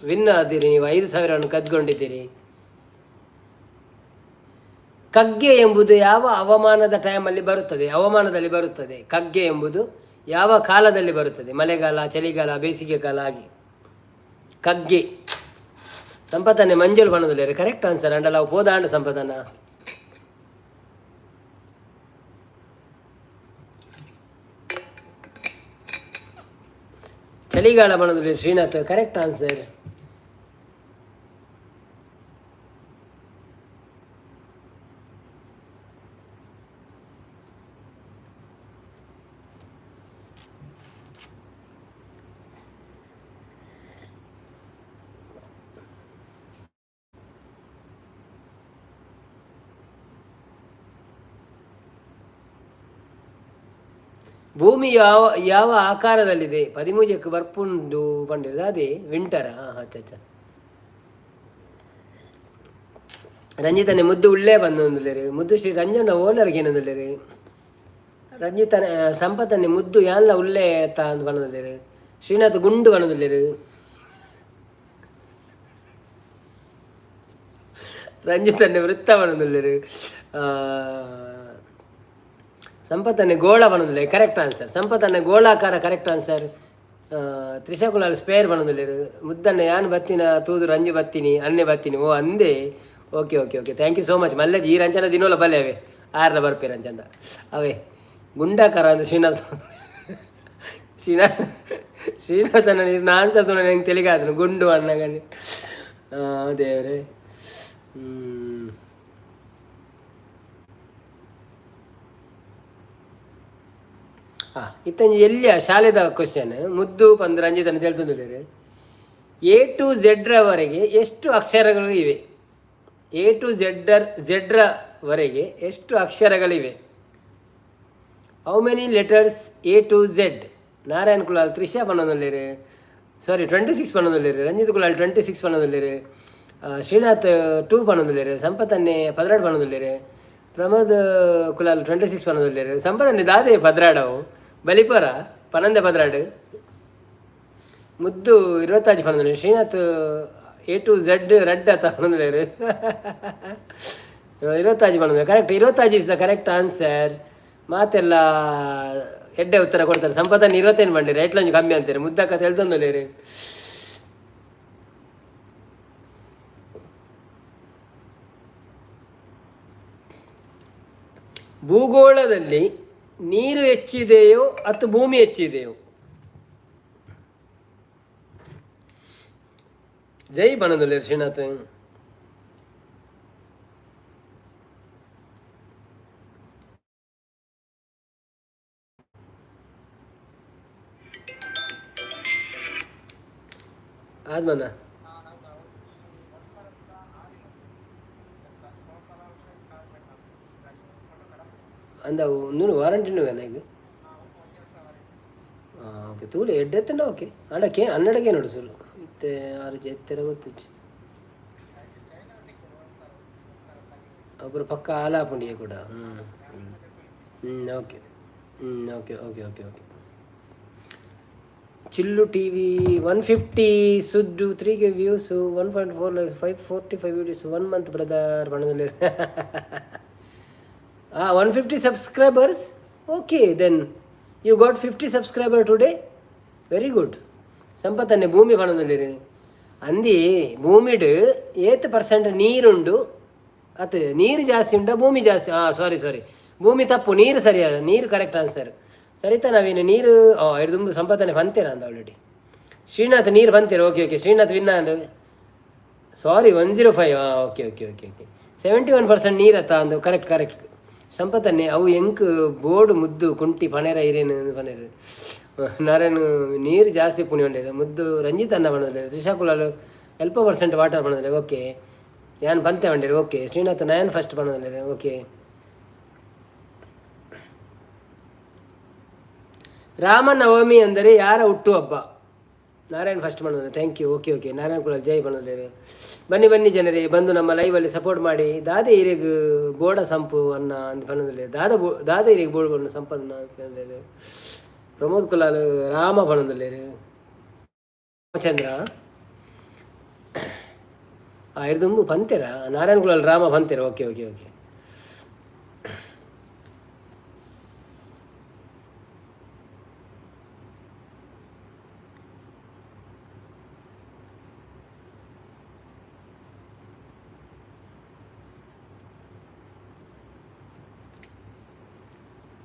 ವಿನ್ ಆದಿರಿ ನೀವು, 5,000ವನ್ನು ಕದ್ಕೊಂಡಿದ್ದೀರಿ. ಕಗ್ಗೆ ಎಂಬುದು ಯಾವ ಹವಾಮಾನದ ಟೈಮಲ್ಲಿ ಬರುತ್ತದೆ? ಹವಾಮಾನದಲ್ಲಿ ಬರುತ್ತದೆ. ಕಗ್ಗೆ ಎಂಬುದು ಯಾವ ಕಾಲದಲ್ಲಿ ಬರುತ್ತದೆ? ಮಳೆಗಾಲ, ಚಳಿಗಾಲ, ಬೇಸಿಗೆ ಕಾಲ ಆಗಿ ಕಗ್ಗೆ. ಸಂಪತ್ತನ್ನೆ ಮಂಜುಲ್ ಪನೊಂದುಲ್ಲೆರ್, ಕರೆಕ್ಟ್ ಆನ್ಸರ್. ಅಂಡಲ ಅವು ಪೋದಾಂಡ ಸಂಪತನ. ಚಳಿಗಾಲ ಪನೊಂದುಲ್ಲೆರ್ ಶ್ರೀನಾಥ್, ಕರೆಕ್ಟ್ ಆನ್ಸರ್. ಭೂಮಿ ಯಾವ ಯಾವ ಆಕಾರದಲ್ಲಿದೆ? ಪದಿಮೂಜಕ್ಕೆ ಬರ್ಪುಂಡು ಪಂಡಿರ್ ಅದೇ ವಿಂಟರ್. ಹಾಂ, ಅಚ್ಚ ಅಚ್ಚ. ರಂಜಿತನೆ ಮುದ್ದು ಉಳ್ಳೇ ಬಂದೊಂದುಲ್ಲೇರು. ಮುದ್ದು ಶ್ರೀ ರಂಜನ ಓನರ್ಗೆ ಏನೊಂದುಲ್ಲೇರು. ರಂಜಿತನೆ ಸಂಪತ್ತನೆ ಮುದ್ದು ಯಾನ್ಲ ಉಳ್ಳೇ ತ ಅಂದ್ ಪನೊಂದುಲ್ಲೇರು. ಶ್ರೀನಾಥ್ ಗುಂಡು ಪನೊಂದುಲ್ಲೇರು. ರಂಜಿತನ್ನೆ ವೃತ್ತ ಪನೊಂದುಲ್ಲೇರು. ಸಂಪತ್ತನ್ನೆ ಗೋಳ ಪನೊಂದುಲ್ಲೇರು. Correct answer. ಸಂಪತ್ತನ್ನೆ ಗೋಳಾಕಾರ correct answer. Trisha Kulal sphere ಪನೊಂದುಲ್ಲೇರು. ಮುದ್ದನ್ನೆ ಯಾನ್ ಬತ್ತಿನ ತೂದು ರಂಜು ಬತ್ತೀನಿ ಅನ್ನೆ ಬತ್ತೀನಿ ಓ ಅಂದೆ. Okay okay okay, thank you so much ಮಲ್ಲೆಜ್. ಈ ರಂಜನ ದಿನೋಲ ಬಲ್ಲೆ ಅವೇ ಆರ್ಲ ಬರ್ಪೆ ರಂಜನ ಅವೇ ಗುಂಡಾಕಾರ ಅಂದ್ರೆ ಶ್ರೀನಾಥ್ ಶ್ರೀನಾಥ್ ಶ್ರೀನಾಥನ ನೀರು ನಾನ್ ಸಹ ನಂಗೆ ತೆಲಿಗಾದನು ಗುಂಡು ಅಣ್ಣಗನಿ ದೇವ್ರೆ. ಹಾಂ, ಇತ್ತಂಜಿ ಎಲ್ಲಿಯ ಶಾಲೆದ ಕ್ವಶನ್ ಮುದ್ದು ಪಂದ್ ರಂಜಿತನ ತೆಳ್ತೊಂದುಲ್ಲೆರ್. ಎ ಟು ಝೆಡ್ರವರೆಗೆ ಎಷ್ಟು ಅಕ್ಷರಗಳು ಇವೆ? ಎ ಟು ಝೆಡ್ರವರೆಗೆ ಎಷ್ಟು ಅಕ್ಷರಗಳಿವೆ? How many letters A to Z? Narayan Kulal Trisha ಪನ್ನೊಂದುಲ್ಲೆರ್. ಸಾರಿ, 26 ಪನ್ನೊಂದುಲ್ಲೆರ್. ರಂಜಿತ್ ಕುಲಾಲ್ 26 ಪನ್ನೊಂದುಲ್ಲೆರ್. ಶ್ರೀನಾಥ್ 2 ಪನ್ನೊಂದುಲ್ಲೆರ್. ಸಂಪತ್ತನ್ನೆ 12 ಪನ್ನೊಂದುಲ್ಲೆರ್. ಪ್ರಮೋದ್ ಕುಲಾಲ್ 26 ಪನ್ನೊಂದುಲ್ಲೆರ್. ಸಂಪತ್ತನ್ನೆ ದಾದೆ ಪದ್ರಾಡವು ಬಲಿಪರ ಪನಂದೆ ಪದ್ರಾಡು. ಮುದ್ದು ಇರುವತ್ತಾಜಿ ಪನ್ನೊಂದುಲ್ಲೆರ್. ಶ್ರೀನಾಥ್ ಎ ಟು ಝೆಡ್ ರಡ್ಡ್ ಅತ್ತ ಪನ್ನೊಂದುಲ್ಲೆರ್. ಇರುವತ್ತಾಜಿ ಪನ್ನೊಂದು correct. ಇರುವತ್ತಾಜಿ is the correct answer. ಮಾತೆಲ್ಲ ಎಡ್ಡೆ ಉತ್ತರ ಕೊಡ್ತಾರೆ. ಸಂಪತ್ತನ್ನು ಇರುವತ್ತೇನು ಬಂಡಿರಿ ಎಟ್ಲೊಂಜಿ ಕಮ್ಮಿ ಅಂತಾರೆ. ಮುದ್ದಕ್ಕ ತೆಲ್ತೊಂದುಲ್ಲೆರ್. ಭೂಗೋಳದಲ್ಲಿ ನೀರು ಹೆಚ್ಚಿದೆಯೋ ಅಥವಾ ಭೂಮಿ ಹೆಚ್ಚಿದೆಯೋ? ಜೈ ಬನದುಲ್ಲೇರ್ ಶ್ರೀನಾಥ್. ಆದ್ಮನ ಅಂದ ಒಂದೂನು ವಾರಂಟಿ ಈಗ. ಓಕೆ, ತೂಲೆ ಎಡ್ಡೆ ಓಕೆ. ಆಂಡ ಕೆ ಹನ್ನೆರಡಕ್ಕೆ ನೋಡು ಸುಳ್ಳು ಇತ್ತೆ ಆರು ಎತ್ತರ ಗೊತ್ತುಚ್ಚಿ ಒಬ್ಬರು ಪಕ್ಕ ಆಲಾಪುಂಡಿಯೇ ಕೂಡ. ಹ್ಞೂ ಹ್ಞೂ ಹ್ಞೂ ಓಕೆ. ಹ್ಞೂ okay okay okay okay. Chillu TV 150 ಸುದ್ದು 3K views, 1.4 lakh, 545 videos, 1 month brother ಪಣದಲ್ಲಿ. 150 subscribers. Okay, then you got 50 subscriber today, very good. ಸಂಪತ್ತನ್ನೆ ಭೂಮಿ ಪಣದಲ್ಲಿರು ಅಂದಿ. ಭೂಮಿಡ್ ಏತ್ ಪರ್ಸೆಂಟ್ ನೀರುಂಡು? ಅತ್ ನೀರು ಜಾಸ್ತಿ ಉಂಡ ಭೂಮಿ ಜಾಸ್ತಿ? ಹಾಂ, ಸಾರಿ ಸಾರಿ, ಭೂಮಿ ತಪ್ಪು, ನೀರು ಸರಿಯಾದ, ನೀರು ಕರೆಕ್ಟ್ ಆನ್ಸರ್. ಸರಿತಾ ನವೀನ್ ನೀರು ದುಂಬು ಸಂಪತ್ತನೆ ಪಂತೇರ ಅಂದ ಆಲ್ರೆಡಿ. ಶ್ರೀನಾಥ್ ನೀರು ಪಂತೇರ. ಓಕೆ ಓಕೆ, ಶ್ರೀನಾಥ್ ವಿನ್ನ ಅಂಡ್. ಸಾರಿ, 105. ಹಾಂ, ಓಕೆ ಓಕೆ ಓಕೆ ಓಕೆ. 71% ನೀರತ್ತ ಅಂದು. Correct correct. ಸಂಪತ್ತನ್ನೆ ಅವು ಎಂಕ್ ಬೋರ್ಡ್ ಮುದ್ದು ಕುಂಟಿ ಪಣೇರ ಇರೇನು ಪಣೇರು. ನಾರಾಯಣ ನೀರು ಜಾಸ್ತಿ ಪುಣಿ ಉಂಡೇರು. ಮುದ್ದು ರಂಜಿತ್ ಅನ್ನ ಪಣೋದು. ತ್ರಿಷಾ ಕುಲಾಲ್ ಎಲ್ಪ ಪರ್ಸೆಂಟ್ ವಾಟರ್ ಪಣೋದಿಲ್ಲ. ಓಕೆ, ಯಾನ್ ಪಂತೆ ಬಂಡೇರು. ಓಕೆ, ಶ್ರೀನಾಥ್ ನಯನ್ ಫಸ್ಟ್ ಪಣೋದಿಲ್ಲ. ಓಕೆ. ರಾಮನವಮಿ ಅಂದರೆ ಯಾರ ಹುಟ್ಟುಹಬ್ಬ? ನಾರಾಯಣ್ ಫಸ್ಟ್ ಮಾಡೋದು. Thank you. Okay okay, Narayan Kulal ಜೈ ಬನ್ನೋದು. ಬನ್ನಿ ಬನ್ನಿ ಜನರೇ, ಬಂದು ನಮ್ಮ ಲೈವಲ್ಲಿ ಸಪೋರ್ಟ್ ಮಾಡಿ. ದಾದೆ ಇರೆಗ್ ಬೋಡ ಸಂಪು ಅನ್ನ ಅಂತ ಪನ್ನೊಂದುಲ್ಲೆರ್. ದಾದ ಬೋ ದಾದ ಇರೆಗ್ ಬೋಡು ಬಣ್ಣ ಸಂಪನ್ನ ಅಂತ. ಪ್ರಮೋದ್ ಕುಲಾಲ್ ರಾಮ ಪನ್ನೊಂದುಲ್ಲೆರ್. ರಾಮಚಂದ್ರ ಇರ್ದುಂಬು ಪಂತೆರ. ನಾರಾಯಣ ಕುಲಾಲ್ ರಾಮ ಪಂತೆರ. Okay okay okay.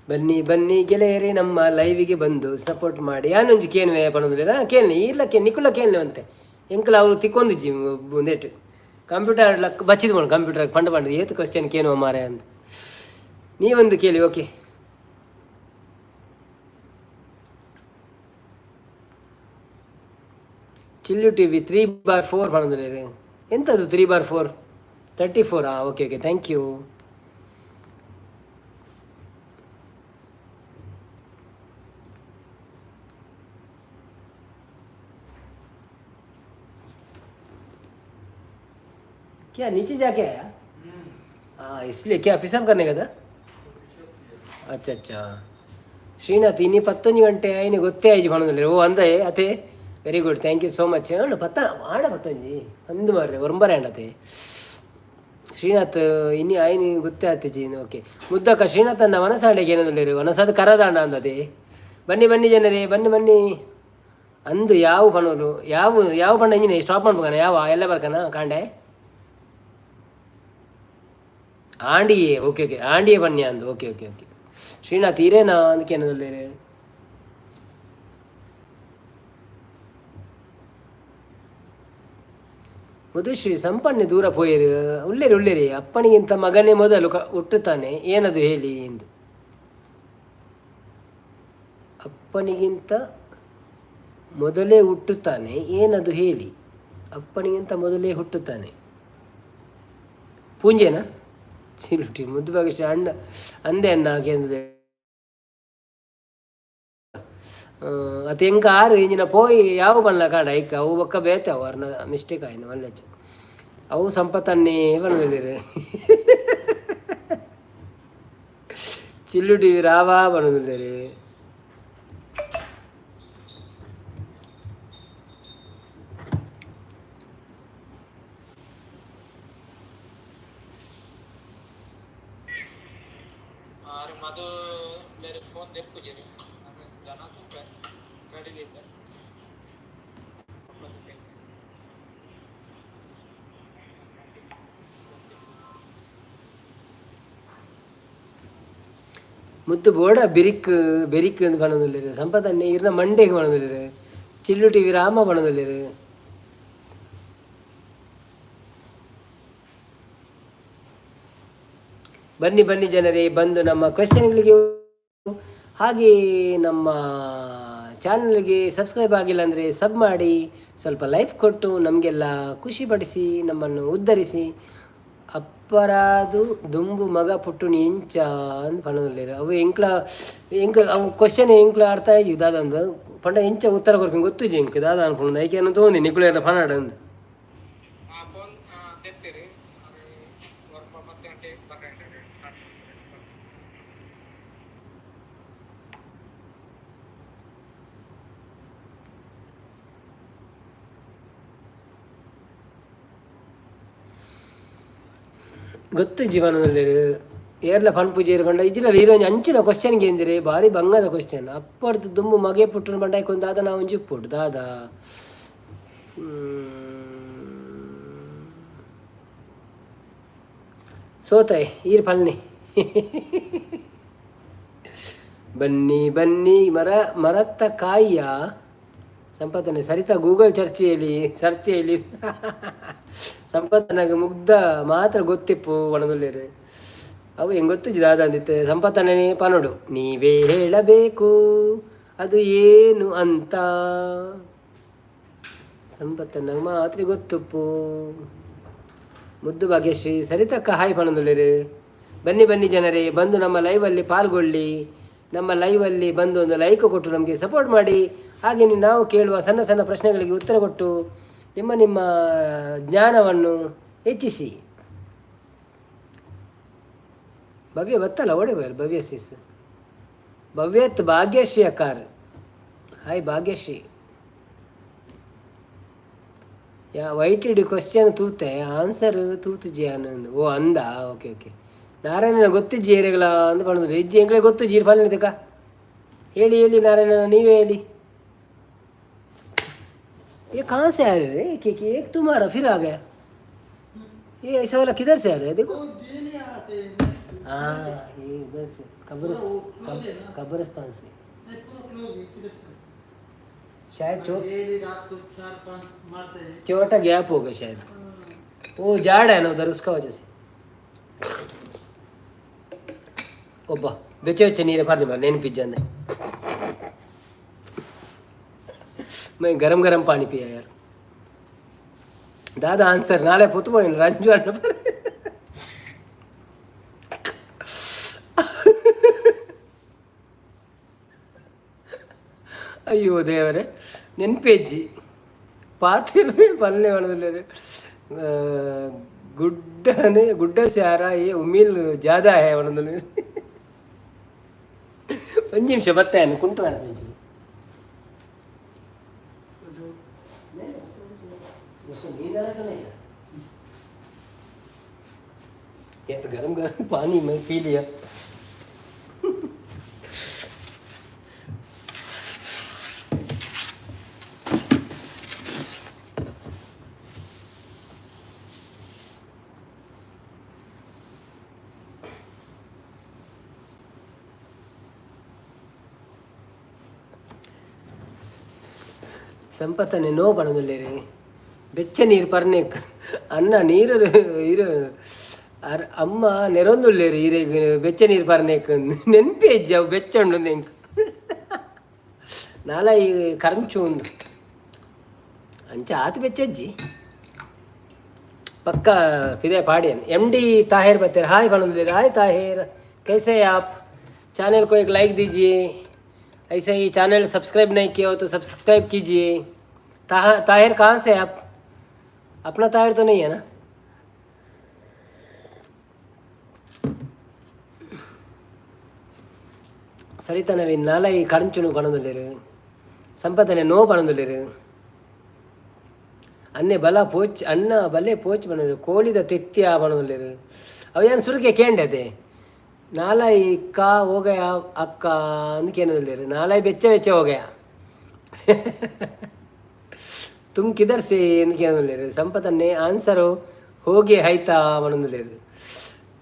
ಬನ್ನಿ ಬನ್ನಿ ಗೆಳೆಯರೇ, ನಮ್ಮ ಲೈವಿಗೆ ಬಂದು ಸಪೋರ್ಟ್ ಮಾಡಿ. ಯಾನೊಂಜಿ ಕೇನ್ವೆ ಪನೊಂದುಲ್ಲೆರಾ. ಕೇನ್ನೆ ಈರ್ಲ ಕೇನ್ ನಿಕುಲ ಕೇನ್ನೆ ಅಂತೆ. ಎಂಕಲ ಅವ್ರು ತಿಕ್ಕೊಂದಿಜ್ಜಿ ಒಂದೇಟ್ ಕಂಪ್ಯೂಟರ್ ಲಕ್ ಬಚ್ಚಿದ್ ಬೋಣ ಕಂಪ್ಯೂಟರ್ ಪಂಡ ಪಂಡ ಏತ್ ಕ್ವಶನ್ ಕೇನುವ ಮಾರೆ ಅಂತ. ನೀವೊಂದು ಕೇಳಿ. Okay, Chillu TV 3/4 ಪನೊಂದುಲ್ಲೆರ್. ಎಂತದು 3/4? 34. ಹಾಂ, ಓಕೆ ಓಕೆ, thank you. क्या नीचे जाके आया? हाँ, इसलिए क्या पेशाब करने का था? अच्छा अच्छा. ಶ್ರೀನಾಥ್ ಇನಿ ಪತ್ತೊಂಜಿ ಗಂಟೆ ಆಯ್ನೆ ಗೊತ್ತೇ ಆಯ್ಜಿ ಪಣೊಂದುಲ್ಲೆರ್. ಓ ಅಂದೆ ಅತೆ. Very good, thank you so much. ಆಂಡ ಪತ್ತ ಆಂಡ ಪತ್ತೊಂಜಿ ಅಂದು ಮಾರ್ರೆ ಒರಂಬರೆ ಆಂಡತೆ. ಶ್ರೀನಾಥ್ ಇನಿ ಆಯ್ನಿ ಗೊತ್ತೇ ಆತಿಜಿ. ಓಕೆ ಮುದ್ದಕ್ಕ, ಶ್ರೀನಾಥ್ ಅನ್ನ ವನಸಾಂಡೆಗೆ ಏನೊಂದುಲ್ಲೆರ್? ವನಸಾದ ಕರದಾಂಡ ಅಂದತೆ. ಬನ್ನಿ ಬನ್ನಿ ಜನರೇ, ಬನ್ನಿ ಬನ್ನಿ. ಅಂದು ಯಾವ ಪಣೋಲು ಯಾವ ಯಾವ ಪಂಡ ಇಂಜಿನ ಸ್ಟಾಪ್ ಮಾಡ್ಬೇಕನ ಯಾವ ಎಲ್ಲ ಬರ್ಕನ ಕಾಂಡೆ ಆಂಡಿಯೇ. ಓಕೆ ಓಕೆ, ಆಂಡಿಯೇ ಬನ್ನಿ ಅಂದು. Okay okay okay. ಶ್ರೀನಾಥ್ ಈರೇನಾ ಅಂದಕ್ಕೆ? ಮಧುಶ್ರೀ ಸಂಪನ್ನೆ ದೂರ ಪೋಯಿರು. ಉಳ್ಳೇರಿ ಉಳ್ಳೇರಿ. ಅಪ್ಪನಿಗಿಂತ ಮಗನೇ ಮೊದಲು ಹುಟ್ಟುತ್ತಾನೆ, ಏನದು ಹೇಳಿ ಎಂದು. ಅಪ್ಪನಿಗಿಂತ ಮೊದಲೇ ಹುಟ್ಟುತ್ತಾನೆ, ಏನದು ಹೇಳಿ. ಅಪ್ಪನಿಗಿಂತ ಮೊದಲೇ ಹುಟ್ಟುತ್ತಾನೆ. ಪೂಂಜೆನಾ? ಚಿಲುಟಿ ಮುದ್ದು ಭಾಗ್ಯಶ್ರೀ ಅಣ್ಣ ಅಂದೆ ಅನ್ನ ಕೇಂದ್ರ ಅತ್ ಎಂಕ ಆರು ಇಂಜಿನ ಪೋಯಿ ಯಾವ ಬಣ್ಣ ಕಾಡ ಐಕ ಅವು ಬೊಕ್ಕ ಬೇತೆ ಅವು ಅರ್ನ ಮಿಸ್ಟೇಕ್ ಆಯ್ನ ಮಲ್ಲೆಚ್ಚ ಅವು ಸಂಪತ್ತನ್ನೇ ಬಣ್ಣದಿರು. ಚಿಲ್ಲು ಟಿವಿ ರಾವಾ ಬಣ್ಣದಿರು. ಆರು ಮಧು ಬೇರೆ ಫೋನ್ ದೆಪ್ಪುಜೆರ್ ಜನ ತೂಪೆ ರೆಡಿ ದೀಪೆ. ಮುದ್ದು ಬೋಡ ಬಿರಿಕ್ ಬೆರಿಕ್ ಎಂದು ಪಣೊಂದುಲ್ಲೆರ್. ಸಂಪತನ್ನೆ ಇರ್ನ ಮಂಡೆಗ್ ಪಣೊಂದುಲ್ಲೆರ್. ಚಿಲ್ಲು ಟಿವಿ ರಾಮ ಪಣೊಂದುಲ್ಲೆರ್. ಬನ್ನಿ ಬನ್ನಿ ಜನರೇ, ಬಂದು ನಮ್ಮ ಕ್ವೆಶನ್ಗಳಿಗೆ ಹಾಗೆ ನಮ್ಮ ಚಾನಲ್ಗೆ ಸಬ್ಸ್ಕ್ರೈಬ್ ಆಗಿಲ್ಲ ಅಂದರೆ ಸಬ್ ಮಾಡಿ, ಸ್ವಲ್ಪ ಲೈಕ್ ಕೊಟ್ಟು ನಮಗೆಲ್ಲ ಖುಷಿಪಡಿಸಿ, ನಮ್ಮನ್ನು ಉದ್ಧರಿಸಿ. ಅಪ್ಪರಾದು ದುಂಬು ಮಗ ಪುಟ್ಟುನಿ ಎಂಚ ಅಂದ್ ಪಣೊಂದುಲ್ಲೆರ್. ಅವು ಎಂಕ್ಲ ಎಂಕ್ ಅವು ಕ್ವಶನ್ ಎಂಕ್ಲ ಅರ್ಥ ಆಯ್ಜಿ ದಾದಂದು ಪಂಡ ಎಂಚ ಉತ್ತರ ಕೊರ್ಪಿನ ಗೊತ್ತುಜಿ ಎಂಕ್ ದಾದ ಅನ್ಪುಂಡು. ಐಕೆ ತೋಂದಿ ನಿಕುಲು ಪನಾಡ್ ಅಂದ್. ಆ ಫೋನ್ ದೆತ್ತೀರಿ ಒರ್ಂಬ ಪತ್ತು ಗಂಟೆ ಬರ್ರೆ. ಗೊತ್ತು ಜೀವನದಲ್ಲಿ ಏರ್ಲ ಪನ್ಪುಜೇರು ಪಂಡ ಇಜ್ಜಿಲ್ಲ ಹೀರೋಯಿನ್ ಅಂಚಿನ ಕ್ವಶನ್ ಕೇಂದಿರಿ ಭಾರಿ ಬಂಗದ ಕ್ವಶನ್. ಅಪ್ಪಡ್ದು ದುಂಬು ಮಗೆ ಪುಟ್ಟುನು ಪಂಡ ಐಕೊಂದು ದಾದ ನಾವು ಒಂಜಿ ಉಪ್ಪುಡು ದಾದ ಸೋತಾಯ್ ಈರ್ ಪಲ್ನಿ. ಬನ್ನಿ ಬನ್ನಿ. ಮರ ಮರತ್ತ ಕಾಯಿಯ ಸಂಪತ್ತನೆ ಸರಿತಾ ಗೂಗಲ್ ಚರ್ಚೆಯಲ್ಲಿ ಸರ್ಚ್ ಹೇಳಿ. ಸಂಪತ್ತನಾಗ ಮುಗ್ಧ ಮಾತ್ರ ಗೊತ್ತಿಪ್ಪು ಒಣದಲ್ಲಿರು. ಅವು ಹೆಂಗೆ ಗೊತ್ತು ದಾದ ಅಂದಿತ್ತೆ. ಸಂಪತ್ತನೇ ಪನೋಡು ನೀವೇ ಹೇಳಬೇಕು ಅದು ಏನು ಅಂತ. ಸಂಪತ್ತನಾಗ ಮಾತ್ರ ಗೊತ್ತುಪ್ಪು. ಮುದ್ದು ಭಾಗ್ಯಶ್ರೀ ಸರಿತಕ್ಕ ಹಾಯ್ ಪಣದುಳ್ಳಿರು. ಬನ್ನಿ ಬನ್ನಿ ಜನರೇ, ಬಂದು ನಮ್ಮ ಲೈವಲ್ಲಿ ಪಾಲ್ಗೊಳ್ಳಿ. ನಮ್ಮ ಲೈವಲ್ಲಿ ಬಂದು ಒಂದು ಲೈಕ್ ಕೊಟ್ಟು ನಮಗೆ ಸಪೋರ್ಟ್ ಮಾಡಿ. ಹಾಗೆಯೇ ನಾವು ಕೇಳುವ ಸಣ್ಣ ಸಣ್ಣ ಪ್ರಶ್ನೆಗಳಿಗೆ ಉತ್ತರ ಕೊಟ್ಟು ನಿಮ್ಮ ನಿಮ್ಮ ಜ್ಞಾನವನ್ನು ಹೆಚ್ಚಿಸಿ. ಭವ್ಯ ಬತ್ತಲ್ಲ ಓಡಿ ಹೋಯಲ್ ಭವ್ಯ ಸಿಸ್ ಭವ್ಯತ್ ಭಾಗ್ಯಶ್ರೀ ಅಕ್ಕಾರ. ಹಾಯ್ ಭಾಗ್ಯಶ್ರೀ. ಯಾ ವೈಟ್ ಇಡಿ ಕ್ವಶನ್ ತೂತೆ ಆನ್ಸರ್ ತೂತುಜಿ ಅನ್ನೊಂದು. ಓ ಅಂದ. ಓಕೆ ಓಕೆ ನಾರಾಯಣನ ಗೊತ್ತಿಜ್ಜಿ ಏರೆಗಳ ಅಂದ್ ಪಂಡ್ರೆ ಇಜ್ಜಿ ಎಂಕ್ಲೆ ಗೊತ್ತು ಜೀರ್ ಫಾಲಿನ ಹೇಳಿ ಹೇಳಿ ನಾರಾಯಣ ನೀವೇ ಹೇಳಿ. ये कहाँ से आ रहे रे? एक एक एक तुम्हारा फिर आ गया। ये ऐसा वाला किधर से आ रहा है देखो। हाँ, ये उधर से कब्रिस्तान से शायद छोटा गैप होगा शायद। वो जाड़ है ना उधर, उसका वजह से. ಒಬ್ಬ ಬೆಚ್ಚ ಬೆಚ್ಚ ನೀರು ಪರ್ನಿ ಮಾರ್ರೆ ನೆನಪಿಜ್ಜಂದೆ. मैं गरम गरम पानी पिया यार. दादा आंसर नाले पुत ರಂಜು ಅಣ್ಣ. ಅಯ್ಯೋ ದೇವರೇ, ನೆನಪೇಜ್ಜಿ ಪಾತ್ರೆ ಪಲ್ಲೆ ಮಾಡೋದಿಲ್ಲ. ಗುಡ್ಡನೆ ಗುಡ್ಡ ಸ್ಯಾರ ಏ ಉಮಿಲ್ ಜಾದ ಹೇ ಒಂದೊಂದು. ಒಂಜಿ ನಿಮಿಷ ಬತ್ತಾಯನ ಕುಂಟು. नींद आ रहा तो नहीं यार? गरम गरम पानी मैं पी लिया। ಸಂಪತ್ತನೆ ನೋ ಪಣದಲ್ಲೇರಿ. ಬೆಚ್ಚ ನೀರು ಪರ್ನೇಕ್ ಅನ್ನ ನೀರು ಇರು ಅರ್ ಅಮ್ಮ ನೆರೊಂದುಲ್ಲೇರು. ಈರೆಗ್ ಬೆಚ್ಚ ನೀರು ಪರ್ನೇಕ್ ನೆನ್ಪೆ ಇಜ್ಜಿ. ಅವು ಬೆಚ್ಚ ಉಂಡು ಎಂಕ್ ನಾಲಾಯಿ ಕರಂಚು ಉಂದು ಅಂಚ ಆತು ಬೆಚ್ಚಜ್ಜಿ ಪಕ್ಕ ಪಿದೆ ಪಾಡಿಯನ್. एम डी ताहिर बतेर हाय पणंदुल्लेर. हाय ताहिर, कैसे हैं आप? चैनल को एक लाइक दीजिए। ऐसे ही चैनल सब्सक्राइब नहीं किया हो तो सब्सक्राइब कीजिए। ताहिर, कहाँ से आप? अपना ताहिर तो नहीं है ना? ಸರಿತಾ ನವೀನ್ ನಾಲಾಯಿ ಕರಂಚುನು ಪಣಂದುಲ್ಲೇರು. ಸಂಪತ್ತನೆ ನೋ ಪಣಂದುಲ್ಲೇರು. ಅನ್ನೆ ಬಲ ಪೋಚ್ ಅಣ್ಣ ಬಲ್ಲೆ ಪೋಚ್ ಪಣಂದು ಕೋಳಿದ ತೆತ್ತಿಯ ಪಣಂದುಲ್ಲೇರು. ಅವು ಏನು ಸುರುಕೆ ಕೇಂಡೆ ಅದೇ ನಾಲಾಯಿ ಕಾ हो गया आपका ಅಂದ್ ಕೇನದುಲ್ಲೇರು. ನಾಲಾಯಿ ಬೆಚ್ಚ ಬೆಚ್ಚ हो गया. तुम किधर से ಅಂದ್ ಕೇನದುಲ್ಲೇರು. ಸಂಪತ್ತನ್ನೆ ಆನ್ಸರು ಹೋಗಿ ಹೈತಾ ಪಣಂದುಲ್ಲೇರು.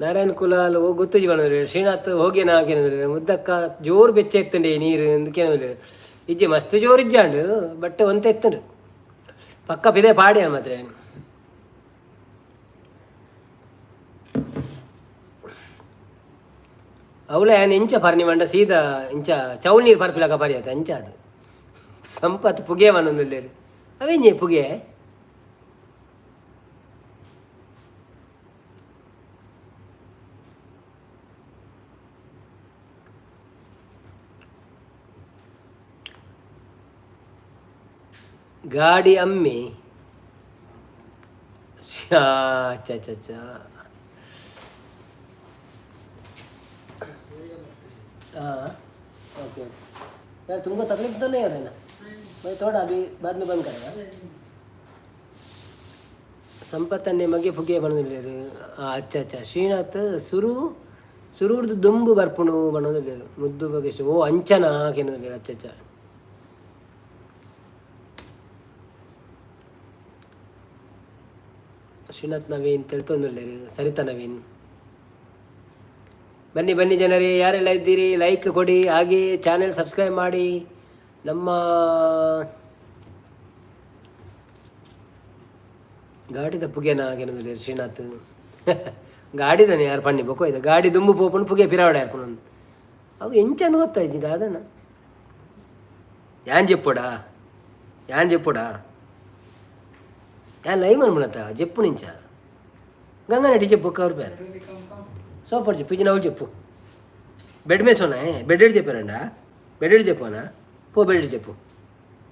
ನಾರಾಯಣ ಕುಲಾಲ್ ಓ ಗೊತ್ತುಜಿ ಪಣಂದುಲ್ಲೇರು. ಶ್ರೀನಾಥ್ ಹೋಗಿ ನಾ ಕೇನದುಲ್ಲೇರು. ಮುದ್ದಕ್ಕ ಜೋರು ಬೆಚ್ಚ ಎತ್ತುಂಡೆ ನೀರು ಅಂದ್ ಕೇನದುಲ್ಲೇರು. ಇಜ್ಜೆ ಮಸ್ತ್ ಜೋರು ಇಜ್ಜಾಂಡು, ಬಟ್ ಒಂತ ಎತ್ತುಂಡು. ಪಕ್ಕ ಪಿದೆ ಪಾಡ್ಯ ಮಾತ್ರ. ಅವಳ ಏನ್ ಇಂಚ ಪರ್ನಿ ಮಂಡ ಸೀದಾ ಇಂಚ ಚೌಲ್ ನೀರು ಪರ್ಪಿಲಕ ಪರಿಯತ ಅಂಚ ಅದು. ಸಂಪತ್ ಪುಗೆ ಪನೊಂದುಲ್ಲೇರು. ಅವೆಂಜೆ ಪುಗೆ? ಗಾಡಿ ಅಮ್ಮಿ अच्छा अच्छा अच्छा, हाँ, ओके ओके। यार, तुमको तकलीफ तो नहीं हो रहा है ना? मैं थोड़ा अभी बाद में बंद करेगा। ಸಂಪತ್ತನ್ನೇ ಮಗೆ ಪುಗೆ ಪಣೊಂದುಲ್ಲೇರು. ಅಚ್ಚ ಅಚ್ಚ. ಶ್ರೀನಾಥ್ ಸುರು ಸುರುಡ್ದು ದುಂಬು ಬರ್ಪುಂಡು ಪಣೊಂದುಲ್ಲೇರು. ಮುದ್ದು ಬಗೇಶ್ ಓ ಅಂಚನ ಕೇನೊಂದುಲ್ಲೇರು. ಅಚ್ಚ ಅಚ್ಚ. ಶ್ರೀನಾಥ್ ನವೀನ್ ತೆಲ್ತೊಂದುಲ್ಲೇರು. ಸರಿತಾ ನವೀನ್. ಬನ್ನಿ ಬನ್ನಿ ಜನರೇ, ಯಾರೆಲ್ಲ ಇದ್ದೀರಿ ಲೈಕ್ ಕೊಡಿ, ಹಾಗೆ ಚಾನೆಲ್ ಸಬ್ಸ್ಕ್ರೈಬ್ ಮಾಡಿ. ನಮ್ಮ ಗಾಡಿದ ಪುಗೆನ ಕೇನೊಂದುಲ್ಲೇರು. ಶ್ರೀನಾಥ್ ಗಾಡಿದನೆ ಯಾರು ಪಣ್ಣಿ ಬೊಕ್ಕ ಇದೆ ಗಾಡಿ ದುಂಬು ಪೋಪುಂಡು, ಪುಗೆ ಪಿರಾವಡ ಯಾರು ಪುನೊಂದು. ಅವು ಎಂಚಂದು ಗೊತ್ತಾಯ್ತು ದಾದನ. ಯಾನ್ ಜೆಪ್ಪೊಡಾ? ಯಾನ್ ಜೆಪ್ಪೊಡಾ? ಯಾನ್ ಲೈವ್ ಮನ್ಪುನತ ಜೆಪ್ಪು ನಿಂಚ ಗಂಗನಟಿ చెప్పు. ఒక్క రూపాయలు సూపర్ చెప్పు. ఇది నవ్వులు చెప్పు. బెడ్ మీద సోనా బెడ్ చెప్పారండా? బెడ్ చెప్పానా? పో, బెడ్ చెప్పు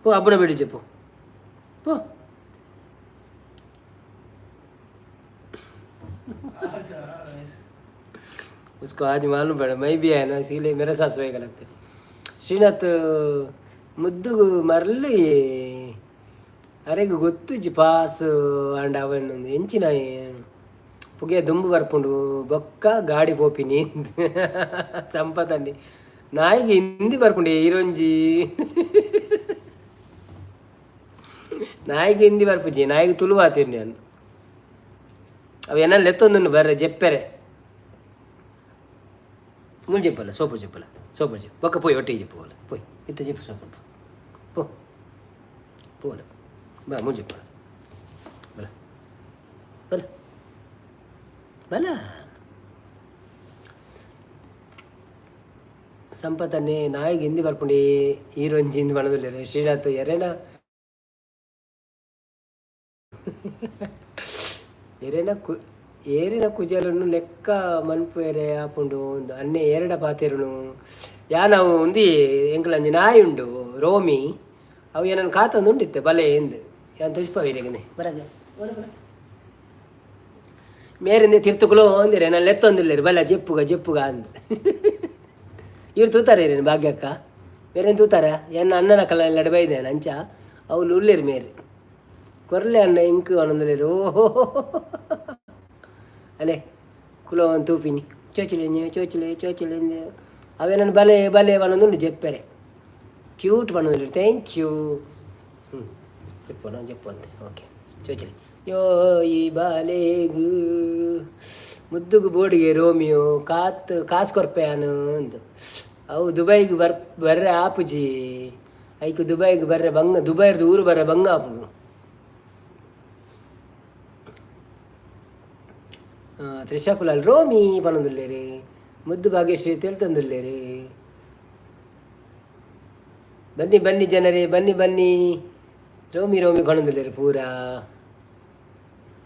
పో. అబ్బున బెడ్ చెప్పు పో. उसको आज मालूम पड़ा मैं भी है ना, इसीलिए मेरे साथ सोएगा लगते। ಶ್ರೀನಾಥ್ ಮುದ್ದುಗು ಮರ್ಲಿ ಅರೆಗ್ ಗೊತ್ತುಜ್ಜಿ ಪಾಸ್ ಆಂಡ ಅವನ್ ಎಂಚಿನ ಪುಗೆ ದುಂಬು ಬರ್ಪುಂಡು ಬೊಕ್ಕ ಗಾಡಿ ಪೋಪಿನಿ. ಸಂಪತನ್ನಿ ನಾಯಿಗೆ ಹಿಂದಿ ಬರ್ಪುಂಡು. ಈರೊಂಜಿ ನಾಯಿಗೆ ಹಿಂದಿ ಬರ್ಪುಜಿ, ನಾಯಿಗೆ ತುಳು ಆತಿರ್ನಿ ನಾನು. ಅವು ಏನ ಲೆತ್ತೊಂದುಂಡು ಬರ್ರೆ ಜೆಪ್ಪೆರೆ. ಮುಲ್ చెప్పాల ಸೋಪು చెప్పాల ಸೋಪು చెప్పు. ఒక్క పోయి ఒట్టి చెప్పుకోవాలి పోయి ఇంత చెప్పు సోపు పో పోలే బా ముల్ చెప్పాలి. బల బల ಬಲ. ಸಂಪತ್ತನ್ನೇ ನಾಯಿಗೆ ಹಿಂದಿ ಬರ್ಪುಂಡು ಈರೊಂಜಿ ಹಿಂದಿ ಪಣೊಂದುಲ್ಲೆರ್. ಶ್ರೀನಾಥ್ ಎರೆನ ಎರೆನ ಕು ಏರಿನ ಕುಜಲನ್ನು ಲೆಕ್ಕ ಮನ್ಪುವೆರೆ ಆಪುಂಡು ಉಂದು ಅಣ್ಣೆ ಏರಡ ಪಾತೆರುನು. ಯಾನವು ಉಂದಿ ಎಂಕ್ಲಂಜಿ ನಾಯಿ ಉಂಡು ರೋಮಿ. ಅವು ಏನನ್ನು ಕಾತೊಂದು ಉಂಡಿತ್ತೆ ಬಲೆ ಎಂದ್ ಯಾನ್ ತುಜ್ಪವೇರೆಗನೆ ಬರಗೆ. ಮೇರಿಂದ ತಿರ್ತುಕುಲು ಅಂದಿರೆ ನಾನು ಲೆತ್ತೊಂದಿಲ್ಲೇರು ಬಲ್ಲ ಜೆಪ್ಪುಗ ಜೆಪ್ಪುಗ ಅಂದ್. ಇರು ತೂತಾರೆ ಇರೇನು ಭಾಗ್ಯಕ್ಕ ಮೇರೇನು ತೂತಾರ ಎನ್ನ ಅಣ್ಣನ ಕಲ್ಲ ಬೈದೆ ಅಂಚ ಅವ್ಲು ಉಲ್ಲೇರು ಮೇರು ಕೊರ್ಲೆ ಅಣ್ಣ ಇಂಕು ಅಣ್ಣಂದಿಲ್ಲೇರು. ಓಹೋ ಅಲೆ ಕುಲೋ ಒಂದು ತೂಪಿನಿ ಚೋಚಿಲೆ ಚೋಚಿಲೆ ಚೋಚಿಲೆ ಅವೇ ನನ್ನ ಬಲೆ ಬಲೆ ಪನ್ನೊಂದುಂಡು ಜೆಪ್ಪರೆ ಕ್ಯೂಟ್ ಪನ್ನೊಂದುಲ್ಲೇರು. Thank you. ಹ್ಞೂ చెప్పు చెప్పు అంతే. ಓಕೆ ಚೋಚಿಲೆ ಯೋ ಈ ಬಾಲೆಗು ಮುದ್ದುಗು ಬೋಡಿಗೆ ರೋಮಿಯೋ ಕಾತ್ ಕಾಸು ಕೊರ್ಪೆಯಾನು ಅಂದು. ಅವು ದುಬೈಗೆ ಬರ್ರೆ ಆಪುಜಿ ಐಕ್ ದುಬೈಗೆ ಬರ್ರೆ ಬಂಗ ದುಬೈರ್ದು ಊರು ಬರ್ರೆ ಬಂಗ ಆಪುಂಡು. ತ್ರಿಷಾ ಕುಲಾಲ್ ರೋಮಿ ಪನೊಂದುಲ್ಲೇರಿ ಮುದ್ದು ಭಾಗ್ಯಶ್ರೀ ತೆಲ್ತೊಂದುಲ್ಲೇರಿ. ಬನ್ನಿ ಬನ್ನಿ ಜನರೇ ಬನ್ನಿ ಬನ್ನಿ ರೋಮಿ ರೋಮಿ ಪನೊಂದುಲ್ಲೇರು ಪೂರಾ.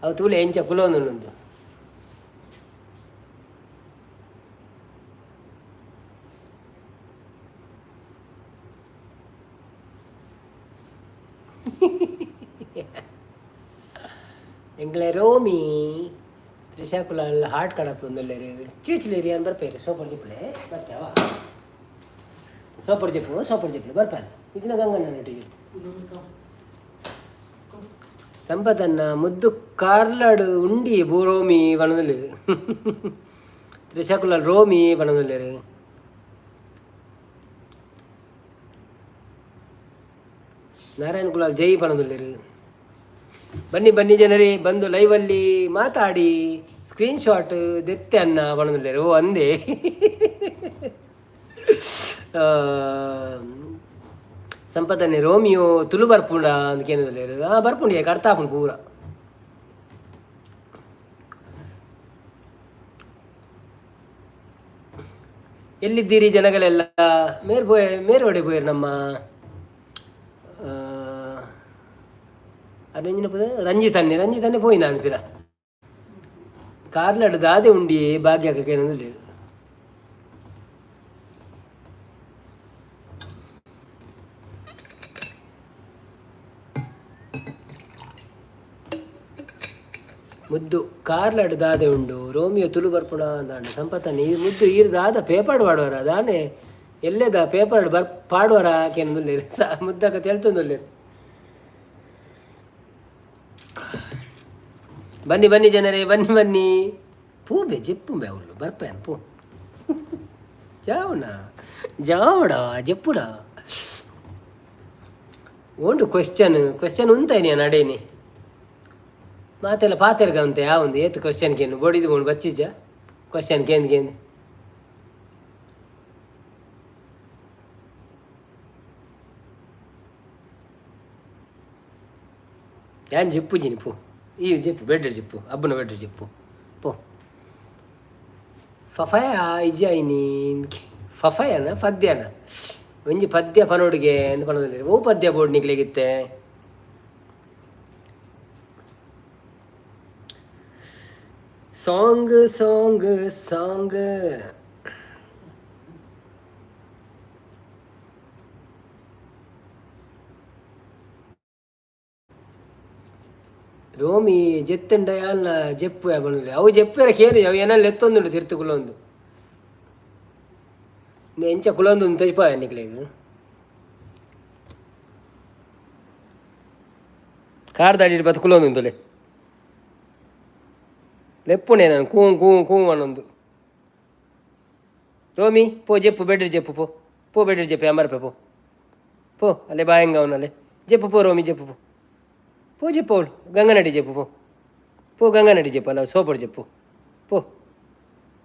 ಅವು ತೂಲೆ ಎಂಚ ಕುಲೊಂದುಂಡು. ಎಂಗ್ಲೆ ರೋಮಿ ತ್ರಿಷಾ ಕುಲಾಲ್ ಹಾರ್ಟ್ ಕಡಪೊಂದುಲ್ಲೇರು ಚೀಚ್ಲೇರಿ ಅನ್ ಬರ್ಪೇರು ಸೋಪರ್ ಜಿಪ್ಪುಲೆ ಬರ್ತಾವ ಸೋಪರ್ ಜಿಪ್ಪು ಸೋಪರ್ ಜಿಪ್ಪುಲೆ ಬರ್ಪಾರೆ ಇದಿನ ಗಂಗಣ್ಣ ನಟಿಗೆ ಸಂಪತನ್ನ ಮುದ್ದು ಕಾರ್ಲಾಡು ಉಂಡಿ ರೋಮಿ ಪನೊಂದುಲ್ಲೇರು. ತ್ರಿಷಾ ಕುಲಾಲ್ ರೋಮಿ ಪನೊಂದುಲ್ಲೇರು. ನಾರಾಯಣ ಕುಲಾಲ್ ಜೈ ಪನೊಂದುಲ್ಲೇರು. ಬನ್ನಿ ಬನ್ನಿ ಜನರೇ ಬಂದು ಲೈವಲ್ಲಿ ಮಾತಾಡಿ ಸ್ಕ್ರೀನ್ ಶಾಟ್ ದೆತ್ತೆ ಅನ್ನ ಪನೊಂದುಲ್ಲೇರು. ಓ ಅಂದೆ ಸಂಪತನ್ನೆ ರೋಮಿಯೋ ತುಳು ಬರ್ಪುಂಡ ಅಂದ್ ಕೇನೊಂದುಲ್ಲೇರು. ಆ ಬರ್ಪುಂಡು ಏಕ ಅರ್ಥ ಆಪುಂಡು ಪೂರ. ಎಲ್ಲಿದ್ದೀರಿ ಜನಗಳೆಲ್ಲ? ಮೇರ್ ಪೋಯ್ ಮೇರ್ ಒಡೆ ಪೋಯೆರ್ ನಮ್ಮ ಅರೆಂಜಿನ ಪುದರ್ ರಂಜಿತ್ ಅಣ್ಣೆ ರಂಜಿತ್ ಅಣ್ಣೆ ಪೋಯಿನ ಅನ್ಪಿರ ಕಾರ್ಲಡ್ ದಾದೆ ಉಂಡಿ ಭಾಗ್ಯಕ್ಕ ಕೇನೊಂದುಲ್ಲೇರು. ಮುದ್ದು ಕಾರ್ಲಡ್ ದಾದೆ ಉಂಡು ರೋಮಿಯೋ ತುಳು ಬರ್ಪುಣ ಅಂದಾಂಡ ಸಂಪತ್ತನ್ನ ಈ ಮುದ್ದು ಈರ್ ದಾದ ಪೇಪರ್ ಪಾಡುವರ ದಾನೆ ಎಲ್ಲೆದ ಪೇಪರ್ ಬರ್ ಪಾಡುವರ ಕೇನೊಂದುಲ್ಲೇರು ಮುದ್ದಕ್ಕ ತೆಲ್ತೊಂದುಲ್ಲೇರು. ಬನ್ನಿ ಬನ್ನಿ ಜನರೇ ಬನ್ನಿ ಬನ್ನಿ ಪೂಬೆ ಜೆಪ್ಪುಂಬೆ ಅವಳು ಬರ್ಪೇನು ಪೂ ಜಾವಣ ಜಾವಡ ಜೆಪ್ಪುಡ ಓಂಡು ಕ್ವಶನ್ ಕ್ವಶನ್ ಉಂತಾಯಿನಿ ನಡೇನಿ ಮಾತೆಲ್ಲ ಪಾತೆರ್ಗ ಉಂತೆ ಯಾವೊಂದು ಏತ್ ಕ್ವಶನ್ ಕೇನು ಬೋಡಿದು ಬೋಂಡು ಬಚ್ಚಿಜ್ಜ ಕ್ವಶನ್ ಕೇಂದ್ ಕೇಂದ್ ಯಾನ್ ಜೆಪ್ಪುಜಿನಿ ಪೋ ಈ ಜೆಪ್ಪು ಬೆಡ್ಡ್ ಜೆಪ್ಪು ಅಬ್ಬನ ಬೆಡ್ಡ್ ಜೆಪ್ಪು ಪೋ ಫಫಯ ಇಜ್ಜಾಯಿನಿ ಫಫಯನ ಪದ್ಯನ ಒಂಜಿ ಪದ್ಯ ಪನೋಡಿಗೆ ಅಂದ್ ಪನೊಂದುಲ್ಲೆರ್. ಓ ಪದ್ಯ ಬೋರ್ಡ್ ನಿಕ್ಲೆಗಿತ್ತೆ? Song song song Romi ಜೆತ್ತುಂಡ ಯಾಲ್ನ ಜೆಪ್ಪು ಪನೊಂದುಲ್ಲೆ. ಅವು ಜೆಪ್ಪೆರೆ ಕೇನು ಅವು ಏನಲ್ಲಿ ಎತ್ತೊಂದುಂಡು ತಿರ್ತು ಕುಲೊಂದು ಎಂಚ ಕುಲೊಂದು ತೋಜಿಪಾಯ ನಿಕ್ಲೆಗ್ ಕಾರ್ ದಾಡಿ ಬತ್ತು ಕುಲೊಂದುಂತುಲೆ ಲೆಪ್ಪುನೆ ನಾನು ಕೂ ಕೂ ಕೂ ಅನ್ನೊಂದು. ರೋಮಿ ಪೋ ಜೆಪ್ಪು ಬೆಡ್ ಜೆಪ್ಪು ಪೋ ಪೋ ಬೆಡ್ ಜೆಪ್ಪು ಅಮರ್ಪೆ ಪೋ ಪೋ ಅಲ್ಲೇ ಬಾಯಂಗ ಅವನಲ್ಲೇ ಜೆಪ್ಪು ಪೋ ರೋಮಿ ಜೆಪ್ಪು ಪೋ ಪೋ ಜೆಪ್ಪು ಅವಳು ಗಂಗನಡಿ ಜೆಪ್ಪು ಪೋ ಪೋ ಗಂಗನಡಿ ಜೆಪ್ಪು ಅಲ್ಲ ಸೋಪಡ್ ಜೆಪ್ಪು ಪೋ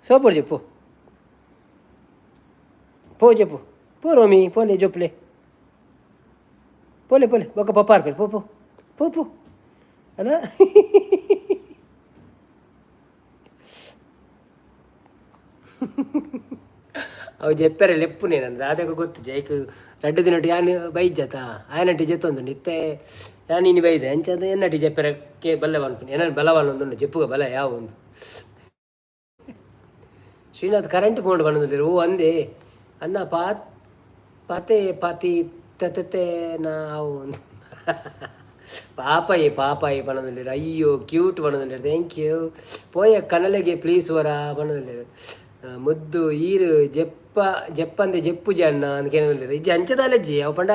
ಸೋಪಡ್ ಜೆಪ್ಪು ಪೋ ಜೆಪ್ಪು ಪೋ ರೋಮಿ ಪೋಲೆ ಜೊಪ್ಲೆ ಪೋಲೆ ಪೋಲೆ ಬೊಕ್ಕ ಪಪ್ಪ ಪೋ ಪೋ ಪೋ ಪೋ ಅಲ್ಲ. ಅವು ಜೆಪ್ಪರೆ ಲೆಪ್ಪುನೆ ನಾನು ದಾದಗ ಗೊತ್ತು ಜೈಕ್ ರಡ್ಡು ದಿನಟ್ಟು ಯಾನ್ ಬೈಜತ ಆಯನಟ್ಟಿ ಜೆತ್ತೊಂದುಂಡು ಇತ್ತೆ ಯಾನ್ ಇನಿ ಬೈದೆ ಅಂಚಾದ ಎನ್ನಟಿ ಜೆಪ್ಪರೆ ಕೆ ಬಲ್ಲೆ ಪನ್ಪುನಿ ಎನ್ನ ಬಲ ಒಂದುಂಡು ಜೆಪ್ಪುಗ ಬಲ ಯಾವ ಒಂದು. ಶ್ರೀನಾಥ್ ಕರೆಂಟ್ ಪೋಂಡು ಪನೊಂದುಲ್ಲೆರ್. ಓ ಅಂದೆ ಅನ್ನ ಪಾತ್ ಪಾತೆ ಪಾತಿ ತತೆ ನಾವು ಒಂದು. ಪಾಪಯೇ ಪಾಪಾಯೆ ಪಣೊಂದುಲ್ಲೆರ್. ಅಯ್ಯೋ, ಕ್ಯೂಟ್ ಪಣೊಂದುಲ್ಲೆರ್. Thank you. ಪೋಯ ಕನಲೆಗೆ ಪ್ಲೀಸ್ ವರ ಪಣೊಂದುಲ್ಲೆರ್. ಮುದ್ದು ಈರು ಜೆಪ್ಪ ಜೆಪ್ಪಂದೆ ಜೆಪ್ಪುಜಿ ಅಣ್ಣ ಅಂದ್ ಕೇನೊಂದುಲ್ಲೆರ್. ಇಜ್ಜಿ, ಅಂಚದಾಲಜ್ಜಿ. ಅವು ಪಂಡ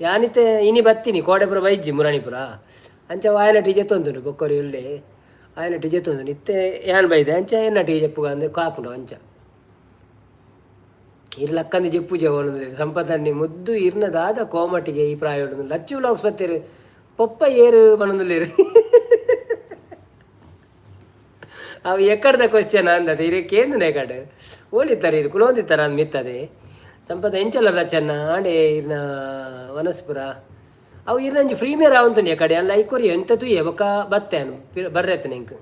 ಯಾನಿತ್ತೆ ಇನಿ ಬತ್ತೀನಿ, ಕೋಡೆಪುರ ಬೈಜ್ಜಿ, ಮುರಾಣಿಪುರ. ಅಂಚ ಆಯನ ಟೀ ಜೆತ್ತೊಂದುಂಡು. ಬೊಕ್ಕೊರಿ ಉಲ್ಲೆ, ಆಯನ ಟೀ ಜೆತ್ತೊಂದುಂಡು. ಇತ್ತೆ ಯಾನ್ ಬೈದೆ, ಅಂಚ ಎನ್ನ ಟೀ ಜೆಪ್ಪುಗ ಅಂದ್ ಕಾಪುಂಡು. ಅಂಚ ಇರ್ ಲಕ್ಕಂದೆ ಜೆಪ್ಪುಜೆ ಪನೊಂದುಲ್ಲೆರ್. ಸಂಪತನ್ನಿ ಮುದ್ದು ಇರ್ನ ದಾದ ಕೋಮಟಿಗೆ ಈ ಪ್ರಾಯ. ಲಚ್ಚು ವ್ಲಾಗ್ಸ್ ಬತ್ತೆರ್. ಪೊಪ್ಪ ಏರು ಪನೊಂದುಲ್ಲೆರ್. ಅವು ಎಕ್ಕಡ್ದ ಕ್ವಶನ್ ಅಂದದ ಇರೆ ಕೇಂದ್ರನೆ ಕಡೆ ಓಲಿತ್ತಾರೆ ಇರು ಕುಲೋಂದಿತ್ತಾರ ಅಂದ್ ಮಿತ್ತದೆ. ಸಂಪದ ಎಂಚಲ ರಚನ್ನ ಆಂಡೆ ಇರ್ನ ವನಸ್ಪುರ ಅವು ಇರ್ನಂಜಿ ಪ್ರೀಮಿಯರ್ ಆವಂತುಂಡು ಕಡೆ ಅಲ್ಲ. ಐಕೊರಿ ಎಂತ ತೂಯೆ ಬೊಕ್ಕ ಬತ್ತೆ ಅನು ಬರ್ರೆತ್ತನೆ ಎಂಕ್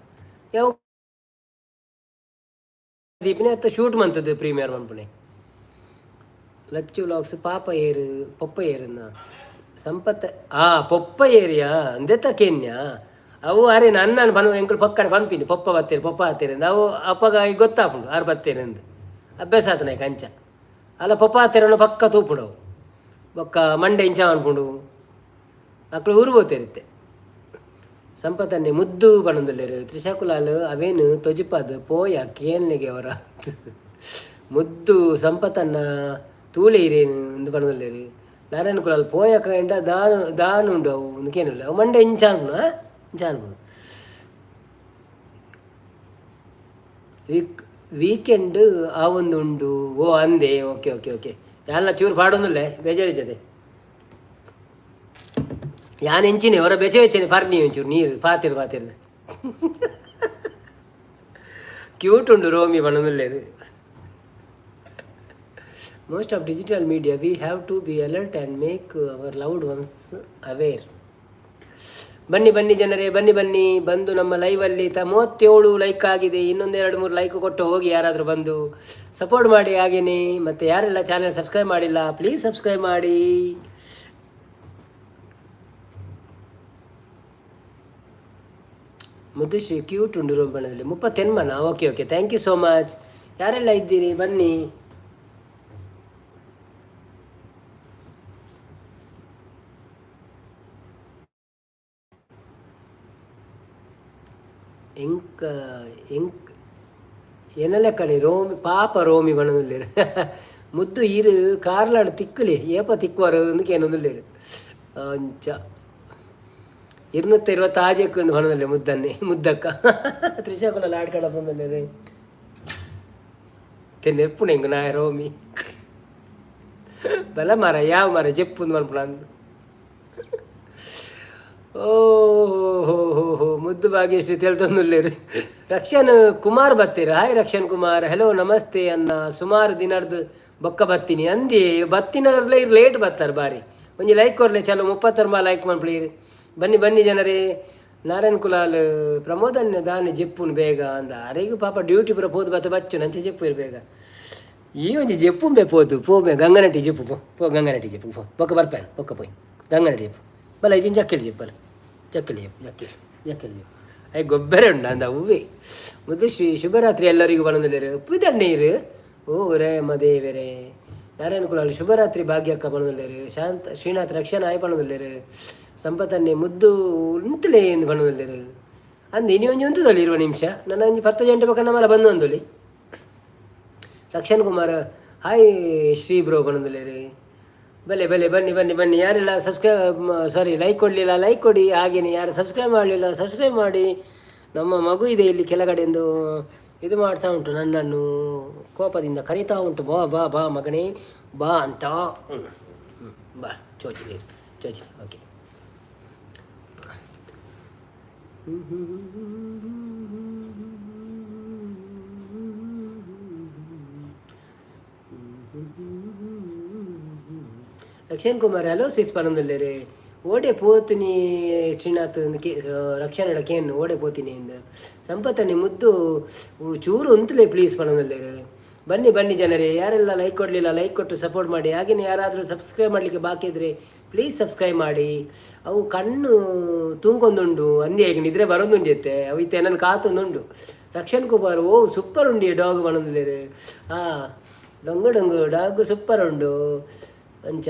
ಯಾವ ದೀಪಿನ ಅತ್ತ ಶೂಟ್ ಮಂತದ್ದು ಪ್ರೀಮಿಯರ್ ಮನ್ಪುನೆ. ಲಚ್ಚು ವ್ಲಾಗ್ಸ್ ಪಾಪ ಏರು ಪೊಪ್ಪ ಏರುನ ಸಂಪತ್ತ ಆ ಪೊಪ್ಪ ಏರಿಯಾ ಅಂದೆತ ಕೆನ್ಯಾ. ಅವು ಅರೆ ನನ್ನನ್ನು ಪನ್ ಎಂಕುಲು ಪಕ್ಕಡೆ ಪನ್ಪಿನಿ ಪೊಪ್ಪ ಬತ್ತೀರಿ, ಪೊಪ್ಪ ಬತ್ತೀರಿ. ಅವು ಅಪ್ಪಗ ಗೊತ್ತಾಪುಂಡು ಆರು ಬತ್ತೀರಿ ಅಂದ್. ಅಭ್ಯಾಸ ಆತನ ಕಂಚ ಅಲ್ಲ. ಪೊಪ್ಪ ಹತ್ತಿರ ಪಕ್ಕ ತೂಪುಂಡು ಅವು. ಬೊಕ್ಕ ಮಂಡೆ ಇಂಚ ಅನ್ಪುಂಡು. ಅಕ್ಲು ಊರು ಪೋತೇರಿತ್ತೆ. ಸಂಪತನ್ನೆ ಮುದ್ದು ಪನೊಂದುಲ್ಲೆರ್. ತ್ರಿಶಾಕುಲಾಲ್ ಅವೇನು ತೊಜಿಪಾದ್ ಪೋಯ ಕೇನ್ಲೆಗೆ ಅವರ. ಮುದ್ದು ಸಂಪತನ್ನ ತೂಲೆ ಇರೇನು ಇಂದು ಪನೊಂದುಲ್ಲೆರ್. ನಾರಾಯಣ ಕುಲಾಲ್ ಪೋಯ ಕಂಡ ದಾನು ದಾನು ಉಂಡು ಅವು ಒಂದು ಕೇನುಲ್ಲ. ಅವು ಮಂಡೆ ಇಂಚ ಅನ್ಪುಂಡು, ಇಂಚ ಅನ್ಪುಂಡು. ವೀಕೆಂಡ್ ಆ ಒಂದು ಉಂಡು. ಓ ಅಂದೆ, ಓಕೆ ಓಕೆ ಓಕೆ. ಯಾನ್ಲ ಚೂರು ಪಾಡೊಂದುಲ್ಲೆ, ಬೇಜಾರಿಜದೆ. ಯಾನ್ ಎಂಚಿನೆ ಹೊರ ಬೆಚೆ ಬೆಚ್ಚನೆ ಪರ್ನಿ ಒಂಚೂರು ನೀರು ಪಾತಿರ್ ಪಾತಿರ್ದು. ಕ್ಯೂಟ್ ಉಂಡು Romi ಪನೊಂದುಲ್ಲೆರ್. Most of digital media, we have to be alert and make our loved ones aware. ಬನ್ನಿ ಬನ್ನಿ ಜನರೇ, ಬನ್ನಿ ಬನ್ನಿ. ಬಂದು ನಮ್ಮ ಲೈವಲ್ಲಿ 37 ಲೈಕ್ ಆಗಿದೆ. ಇನ್ನೊಂದು ಎರಡು ಮೂರು ಲೈಕ್ ಕೊಟ್ಟು ಹೋಗಿ. ಯಾರಾದರೂ ಬಂದು ಸಪೋರ್ಟ್ ಮಾಡಿ. ಹಾಗೇನೆ ಮತ್ತು ಯಾರೆಲ್ಲ ಚಾನೆಲ್ ಸಬ್ಸ್ಕ್ರೈಬ್ ಮಾಡಿಲ್ಲ, ಪ್ಲೀಸ್ ಸಬ್ಸ್ಕ್ರೈಬ್ ಮಾಡಿ. ಮುದ್ದುಶ್ರೀ ಕ್ಯೂಟ್ ಉಂಡು ರೂಮ್ ಬಣ್ಣದಲ್ಲಿ ಮುಪ್ಪತ್ತೆನ್ಮನ. Okay okay, thank you so much. ಯಾರೆಲ್ಲ ಇದ್ದೀರಿ, ಬನ್ನಿ. ಎಂಕ್ ಎಂಕ್ ಎನಲೆ ರೋಮಿ ಪಾಪ ರೋಮಿ ಬಣ್ಣದುಲ್ಲೆರ್. ಮುದ್ದು ಈರು ಕಾರ್ಲಾಡ್ ತಿಕ್ಕುಲಿ ಏಪ ತಿಕ್ಕುವರು ಅಂದ್ ಕೇನೊಂದುಲ್ಲೆರ್. ಅಂಚ 226ಕ್ಕೆ ಒಂದು ಬಣ್ಣದಲ್ಲೆ ಮುದ್ದನ್ನೇ ಮುದ್ದಕ್ಕ. ತ್ರಿಶಾಕುಲ ಲಾಡ್ಕಡ ಬಂದಲ್ಲೆರ್. ನೆರ್ಪುಣ ಎಂಕ್ ನಾಯ ರೋಮಿ ಬಲ ಮಾರ ಯಾವ ಮಾರ ಜೆಪ್ಪುಂದು ಮನ್ಪುಣ ಅಂದ್. ಓ ಹೋ ಹೋ ಹೋ, ಮುದ್ದು ಭಾಗ್ಯಶ್ರೀ ತೆಲ್ತೊಂದುಲ್ಲೆರ್. ರಕ್ಷನ್ ಕುಮಾರ್ ಬತ್ತೀರ. ಹಾಯ್ ರಕ್ಷನ್ ಕುಮಾರ್, ಹಲೋ, ನಮಸ್ತೆ ಅನ್ನ. ಸುಮಾರು ದಿನರ್ದು ಬೊಕ್ಕ ಬತ್ತೀನಿ ಅಂದಿ. ಬತ್ತಿನರ್ಲ ಇರ್ ಲೇಟ್ ಬತ್ತಾರೆ ಬಾರಿ. ಒಂಜಿ ಲೈಕ್ ಕೊರ್ಲೆ. ಚಲೋ, 30 ಲೈಕ್ ಮನ್ಪುಲಿ. ಬನ್ನಿ ಬನ್ನಿ ಜನರೇ. ನಾರಾಯಣ್ ಕುಲಾಲ್ ಪ್ರಮೋದನ್ಯ ದಾನೆ ಜೆಪ್ಪುನು ಬೇಗ ಅಂದ. ಅರೆಗ್ ಪಾಪ ಡ್ಯೂಟಿ ಪೂರ ಪೋದು ಬತ್ತ ಬಚ್ಚು ನಂಚೆ ಜೆಪ್ಪು ಇರ್ ಬೇಗ. ಈ ಒಂಜಿ ಜೆಪ್ಪುಂಬೆ ಪೋದು ಪೋಬೆ. ಗಂಗನಟ್ಟಿ ಜೆಪ್ಪು ಪೋ ಪೋ, ಗಂಗನಟ್ಟಿ ಜೆಪ್ಪು ಪೋ. ಬೊಕ್ಕ ಬರ್ಪೇನೆ, ಬೊಕ್ಕ ಪೋಯ್ ಗಂಗನಟ್ಟಿ ಜೆಪ್ಪು. ಬಲ ಇಜಿನ್ ಜಕ್ಕೆಲ್ ಜೆಪ್ಪಲ್ಲ, ಜಕ್ಕೆಲ್ ಜೆಪ್ಪು, ಜಕ್ಕೆಲ್ ಜಕ್ಕೆಲ್ ಜೆಪ್ಪು. I ಗೊಬ್ಬರ ಉಂಡು ಅಂದ ಹೂವೆ. ಮುದ್ದು ಶ್ರೀ ಶುಭರಾತ್ರಿ ಎಲ್ಲರಿಗೂ ಬಣದಲ್ಲೇರು. ನೀರು ಓ ರೇ ಮದೇವೆರೆ. ನಾರಾಯಣ ಕುಲಾಲ್ ಶುಭರಾತ್ರಿ ಭಾಗ್ಯಕ್ಕ ಬಣದಲ್ಲೇರು. ಶಾಂತ ಶ್ರೀನಾಥ್ ರಕ್ಷಣಾ ಆಯ್ ಪಣದಲ್ಲೇರು. ಸಂಪತನ್ನೆ ಮುದ್ದು ಉಂತಲೇ ಎಂದು ಬಣದಲ್ಲೇರು. ಅಂದ್ ಇನಿ ಒಂಜಿ ಉಂತುದಲ್ಲಿ 20 ನಿಮಿಷ ನನ್ನ ಒಂಜಿ 10 ಗಂಟೆ ಪಕ್ಕ ನಮ್ಮಲ್ಲ ಬಂದು ಅಂದೊಲಿ. ರಕ್ಷಣ್ ಕುಮಾರ್ ಹಾಯ್ ಶ್ರೀ ಬ್ರೋ ಬಣದಲ್ಲೇರು. ಬಲೆ ಬಲೆ, ಬನ್ನಿ ಬನ್ನಿ ಬನ್ನಿ. ಯಾರೆಲ್ಲ ಸಬ್ಸ್ಕ್ರೈಬ್ ಸಾರಿ ಲೈಕ್ ಕೊಡಲಿಲ್ಲ, ಲೈಕ್ ಕೊಡಿ. ಹಾಗೆಯೇ ಯಾರು ಸಬ್ಸ್ಕ್ರೈಬ್ ಮಾಡಲಿಲ್ಲ, ಸಬ್ಸ್ಕ್ರೈಬ್ ಮಾಡಿ. ನಮ್ಮ ಮಗು ಇದೆ ಇಲ್ಲಿ ಕೆಳಗಡೆಂದು ಇದು ಮಾಡ್ತಾ ಉಂಟು, ನನ್ನನ್ನು ಕೋಪದಿಂದ ಕರೀತಾ ಉಂಟು. ಬಾ ಬಾ ಬಾ ಮಗನೇ ಬಾ ಅಂತ. ಹ್ಞೂ ಬಾ, ಚೋಚಿಲಿ ಚೋಚಿಲಿ. Okay. Rakshan Kumar hello sis ಪನೊಂದುಲ್ಲೆರ್. ಓಡೆ ಪೋತಿನಿ ಶ್ರೀನಾಥ್ ಕೆ ರಕ್ಷಣೆ ಕೇನ್ ಓಡೆ ಪೋತಿನಿ ಇಂದ್. ಸಂಪತನಿ ಮುದ್ದು ಚೂರು ಉಂತುಲೆ ಪ್ಲೀಸ್ ಪನೊಂದುಲ್ಲೆರ್. ಬನ್ನಿ ಬನ್ನಿ ಜನರೇ. ಯಾರೆಲ್ಲ ಲೈಕ್ ಕೊಡಲಿಲ್ಲ, ಲೈಕ್ ಕೊಟ್ಟು ಸಪೋರ್ಟ್ ಮಾಡಿ. ಹಾಗೆಯೇ ಯಾರಾದರೂ ಸಬ್ಸ್ಕ್ರೈಬ್ ಮಾಡಲಿಕ್ಕೆ ಬಾಕಿ ಇದ್ದರೆ ಪ್ಲೀಸ್ ಸಬ್ಸ್ಕ್ರೈಬ್ ಮಾಡಿ. ಅವು ಕಣ್ಣು ತೂಂಕೊಂದುಂಡು ಅಂದಿ ಹೇಗೆ ನಿದ್ರೆ ಬರೋದುಂಡಿತ್ತೆ. ಅವು ಇತ್ತೆ ನನ್ನ ಕಾತೊಂದುಂಡು. ರಕ್ಷಣ್ ಕುಮಾರ್ ಓ ಸೂಪರ್ ಉಂಡಿ ಡಾಗ್ ಪನೊಂದುಲ್ಲೆರ್. ಹಾಂ, ಡೊಂಗು ಡೊಂಗು ಡಾಗ್ ಸೂಪರ್ ಉಂಡು. ಅಂಚ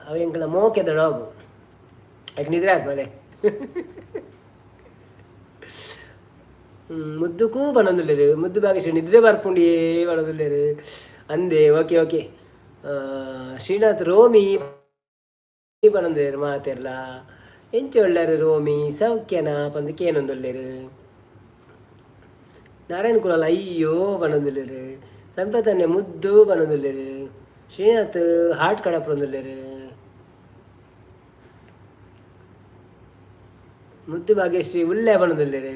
ಅವು ಎಂಕಲ ಮೋಕೆದ ಡಾಗು. ಯಾಕೆ ನಿದ್ರೆ ಆದ್ಮೇಲೆ ಮುದ್ದುಕೂ ಪನೊಂದುಲ್ಲೆರ್. ಮುದ್ದು ಭಾಗ್ಯಶ್ರೀ ನಿದ್ರೆ ಬರ್ಪುಂಡಿಯೇ ಪನೊಂದುಲ್ಲೆರ್. ಅಂದೆ, ಓಕೆ ಓಕೆ. ಶ್ರೀನಾಥ್ ರೋಮಿ ಪನೊಂದುಲ್ಲೆರ್ ಮಾತೆರ್ಲ. ಎಂಚ ಉಳ್ಳಾರು ರೋಮಿ, ಸೌಖ್ಯನ ಪಂದ್ ಕೇನೊಂದುಲ್ಲೆರ್. ನಾರಾಯಣ ಕುಲಾಲ್ ಅಯ್ಯೋ ಪನೊಂದುಲ್ಲೆರ್. ಸಂಪತನ್ನೆ ಮುದ್ದು ಪನೊಂದುಲ್ಲೆರ್. ಶ್ರೀನಾಥ್ ಹಾರ್ಟ್ ಕಡಪುರೊಂದುಲ್ಲೆರ್. ಮುದ್ದು ಭಾಗ್ಯಶ್ರೀ ಉಲ್ಲೆ ಪನೊಂದುಲ್ಲೆರ್.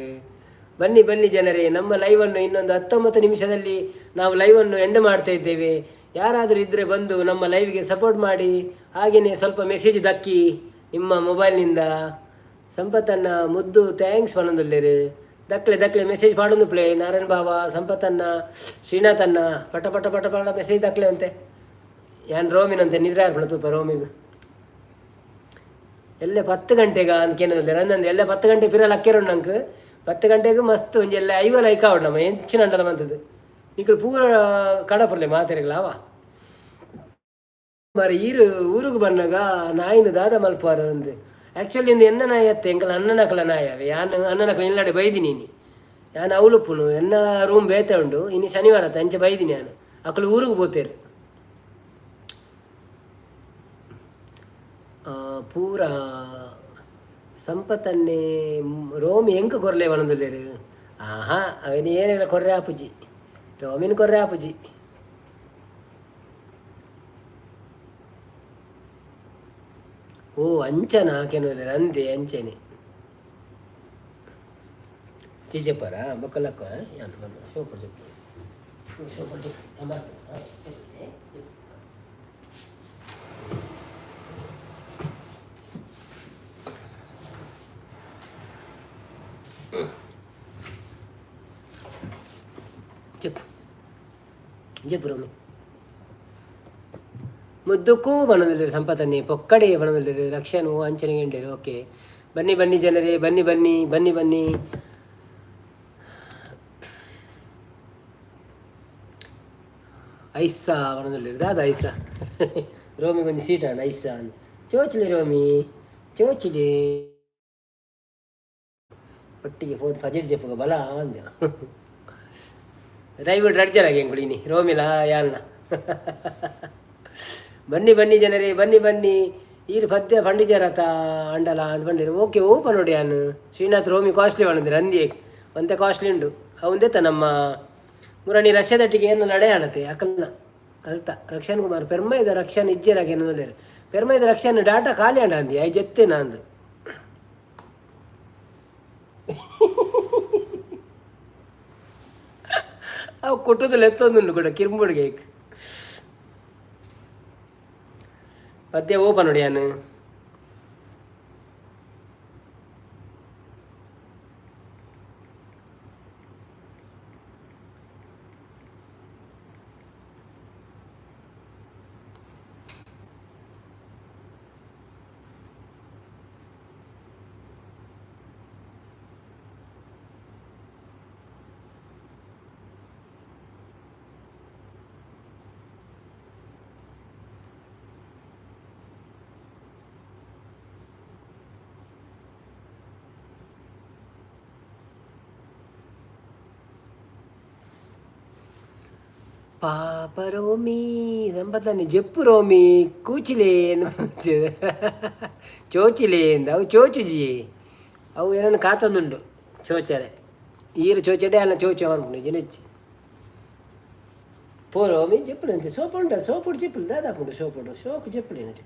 ಬನ್ನಿ ಬನ್ನಿ ಜನರೇ, ನಮ್ಮ ಲೈವನ್ನು ಇನ್ನೊಂದು 19 ನಿಮಿಷದಲ್ಲಿ ನಾವು ಲೈವನ್ನು ಎಂಡ್ ಮಾಡ್ತಾ ಇದ್ದೇವೆ. ಯಾರಾದರೂ ಇದ್ದರೆ ಬಂದು ನಮ್ಮ ಲೈವ್ಗೆ ಸಪೋರ್ಟ್ ಮಾಡಿ. ಹಾಗೆಯೇ ಸ್ವಲ್ಪ ಮೆಸೇಜ್ ದಕ್ಕಿ ನಿಮ್ಮ ಮೊಬೈಲ್ನಿಂದ. ಸಂಪತ್ತನ್ನ ಮುದ್ದು thanks ಪನೊಂದುಲ್ಲೆರ್. ದಕ್ಲೆ ದಕ್ಲೆ ಮೆಸೇಜ್ ಪಾಡೊಂದು ಪ್ಲೇ. ನಾರಾಯಣ ಬಾಬಾ, ಸಂಪತ್ತನ್ನ, ಶ್ರೀನಾಥನ್ನ, ಪಟ ಪಟ ಪಟ ಪಟ ಮೆಸೇಜ್ ದಕ್ಲೆ ಅಂತೆ. ಯಾನ್ ರೋಮಿನಂತೆ ನಿದ್ರೆ ಆರ್ಪಣ ತೂಪ ರೋಮಿಗ್. ಎಲ್ಲೆ 10 ಗಂಟೆಗ ಅಂತ ಕೇನೊಂದುಲ್ಲೆರ್. ಅಂದಂದು ಎಲ್ಲೆ 10 ಗಂಟೆ ಪಿರ ಲಕ್ಕೆರುಂಡು ನಂಕ್. 10 ಗಂಟೆಗೆ ಮಸ್ತ್ ಒಂಜಿ ಎಲ್ಲ 50 ಲೈಕ್ ಆವಡ್ ನಮ್ಮ ಎಂಚಿನ ಅಂಡಲ ಮಂತದ್ದು. ನಿಕುಲು ಪೂರ ಕಡಪುರ್ಲೆ ಮಾತೆರೆಗ್ಲ ಅವ ಮಾರೆ. ಈರು ಊರುಗು ಬನ್ನಗ ನಾಯಿನ ದಾದ ಮಲ್ಪುವಾರು ಅಂದ್. ಆ್ಯಕ್ಚುಲಿ ಇಂದು ಎನ್ನ ನಾಯಿ ಅತ್ತೆ, ಎಂಕಲ ಅಣ್ಣನಕಲ ನಾಯಿ ಅವೆ. ಯಾನ್ ಅಣ್ಣನಕಲ ಇಲ್ಲಡೆ ಬೈದಿನಿ ಇನಿ. ಯಾನ್ ಅವ್ಲುಪ್ಪುನು, ಎನ್ನ ರೂಮ್ ಬೇತೆ ಉಂಡು. ಇನಿ ಶನಿವಾರ ಅತ್ತ, ಅಂಚೆ ಬೈದಿನಿ ಯಾನು. ಅಕುಲು ಊರುಗು ಪೋತೇರು. ಪೂರ ಸಂಪತ್ತನ್ನೇ ರೋಮಿ ಎಂಕ್ ಕೊರ್ಲೆ ಪನೊಂದುಲ್ಲೆರ್. ಆಹಾ, ಅವೆನ್ ಏರೆಗ್ಲ ಕೊರ್ರೆ ಆಪುಜಿ, ರೋಮಿನ್ ಕೊರ್ರೆ ಆಪುಜಿ. ಓ ಅಂಚನ ಕೆನೊಲ್ಲೆರ್. ಅಂದೆ ಅಂಚನೆ ಚೀಚಪ್ಪರ ಬೊಕ್ಕಲಕ್ಕ ಯಾನ್ ಸೋಪು ಜಪ್ಪು ಸೋಪು ಜಪ್ಪು. చెప్పు చెప్పు రోమి. ಮುದ್ದುಕ್ಕೂ ಪನೊಂದುಲ್ಲೆರ್ ಸಂಪತ್ತನ್ನೇ. ಪೊಕ್ಕಡೆ ಪನೊಂದುಲ್ಲೆರ್. ರಕ್ಷಣು ಅಂಚನೆ ಗೆಂಡೇರು. ಓಕೆ, ಬನ್ನಿ ಬನ್ನಿ ಜನರೇ, ಬನ್ನಿ ಬನ್ನಿ ಬನ್ನಿ ಬನ್ನಿ. ಐಸಾ ಪನೊಂದುಲ್ಲೆರ್. ದಾದ ಐಸಾ? ರೋಮಿ ಒಂಜಿ ಸೀಟ್ ಆಂಡ್ ಐಸಾ ಅಂದ್. ಚೋಚಿಲೆ ರೋಮಿ, ಚೋಚಿಲೆ. ಒಟ್ಟಿಗೆ ಪೋದು ಫಜೀರ್ ಜೆಪ್ಪುಗ ಬಲ ಅಂದೆ. ರೈವಡ್ ರಡ್ಜನ ಎಂಕುಲು ಇನಿ ರೋಮಿಲ ಯಾಲ್ನ. ಬನ್ನಿ ಬನ್ನಿ ಜನರೇ, ಬನ್ನಿ ಬನ್ನಿ. ಈರು ಪದ್ಯ ಪಂಡಿಜರತ ಅಂಡಲ ಅಂತ ಪಂಡಿರು. ಓಕೆ, ಓಪ ನೋಡಿ ಯಾನ್. ಶ್ರೀನಾಥ್ ರೋಮಿ ಕಾಸ್ಟ್ಲಿ ಪಂಡಿರು. ಅಂದಿ ಒಂತೆ ಕಾಸ್ಟ್ಲಿ ಉಂಡು ಅವುಂದೆತ್ತ. ನಮ್ಮ ಮುರಣಿ ರಷ್ಯಾದಟ್ಟಿಗೆ ಏನು ನಡೆ ಆಣತೆ ಅಕಲ್ನ ಅಲ್ತ. ರಕ್ಷನ್ ಕುಮಾರ್ ಪೆರ್ಮೈದ ರಕ್ಷನ್ ಇಜ್ಜೆರಾಗ ಏನೋ ಪೆರ್ಮೈದ ರಕ್ಷನ್ ಡಾಟಾ ಖಾಲಿ ಅಂಡ ಅಂದಿ. I ಜೆತ್ತೆ ನಾಂದು. ಅವು ಕೊಟ್ಟುದಲ್ಲ ಎತ್ತೊಂದುಂಡು ಕೂಡ ಕಿರ್ಂಬುಡಿಗೆ. ಪದ್ಯ ಓಪನ್ ನೋಡಿ ಯಾನು. ಪಾಪ ರೋಮಿ ಸಂಪತ್ತನ್ನೇ ಜೆಪ್ಪು ರೋಮಿ ಕೂಚಿಲೆ ಚೋಚಿಲೆ ಅಂದ. ಅವು ಚೋಚುಜಿ, ಅವು ಏನನ್ನು ಕಾತೊಂದುಂಡು ಚೋಚರೆ. ಈರು ಚೋಚಡೆ ಅಲ್ಲ ಚೋಚು ಅನ್ಕೊಂಡು ಜಿನೆಚ್ಚಿ ಪೋ ರೋಮಿ ಜೆಪ್ಪುಲು ಅಂತೆ. ಸೋಪ್ ಉಂಟು, ಸೋಪುಡು ಜೆಪ್ಪುಲು ದಾದಾಪುಂಡು ಸೋಪುಡು ಶೋಕು ಜೆಪ್ಪುಲು ಏನಟಿ.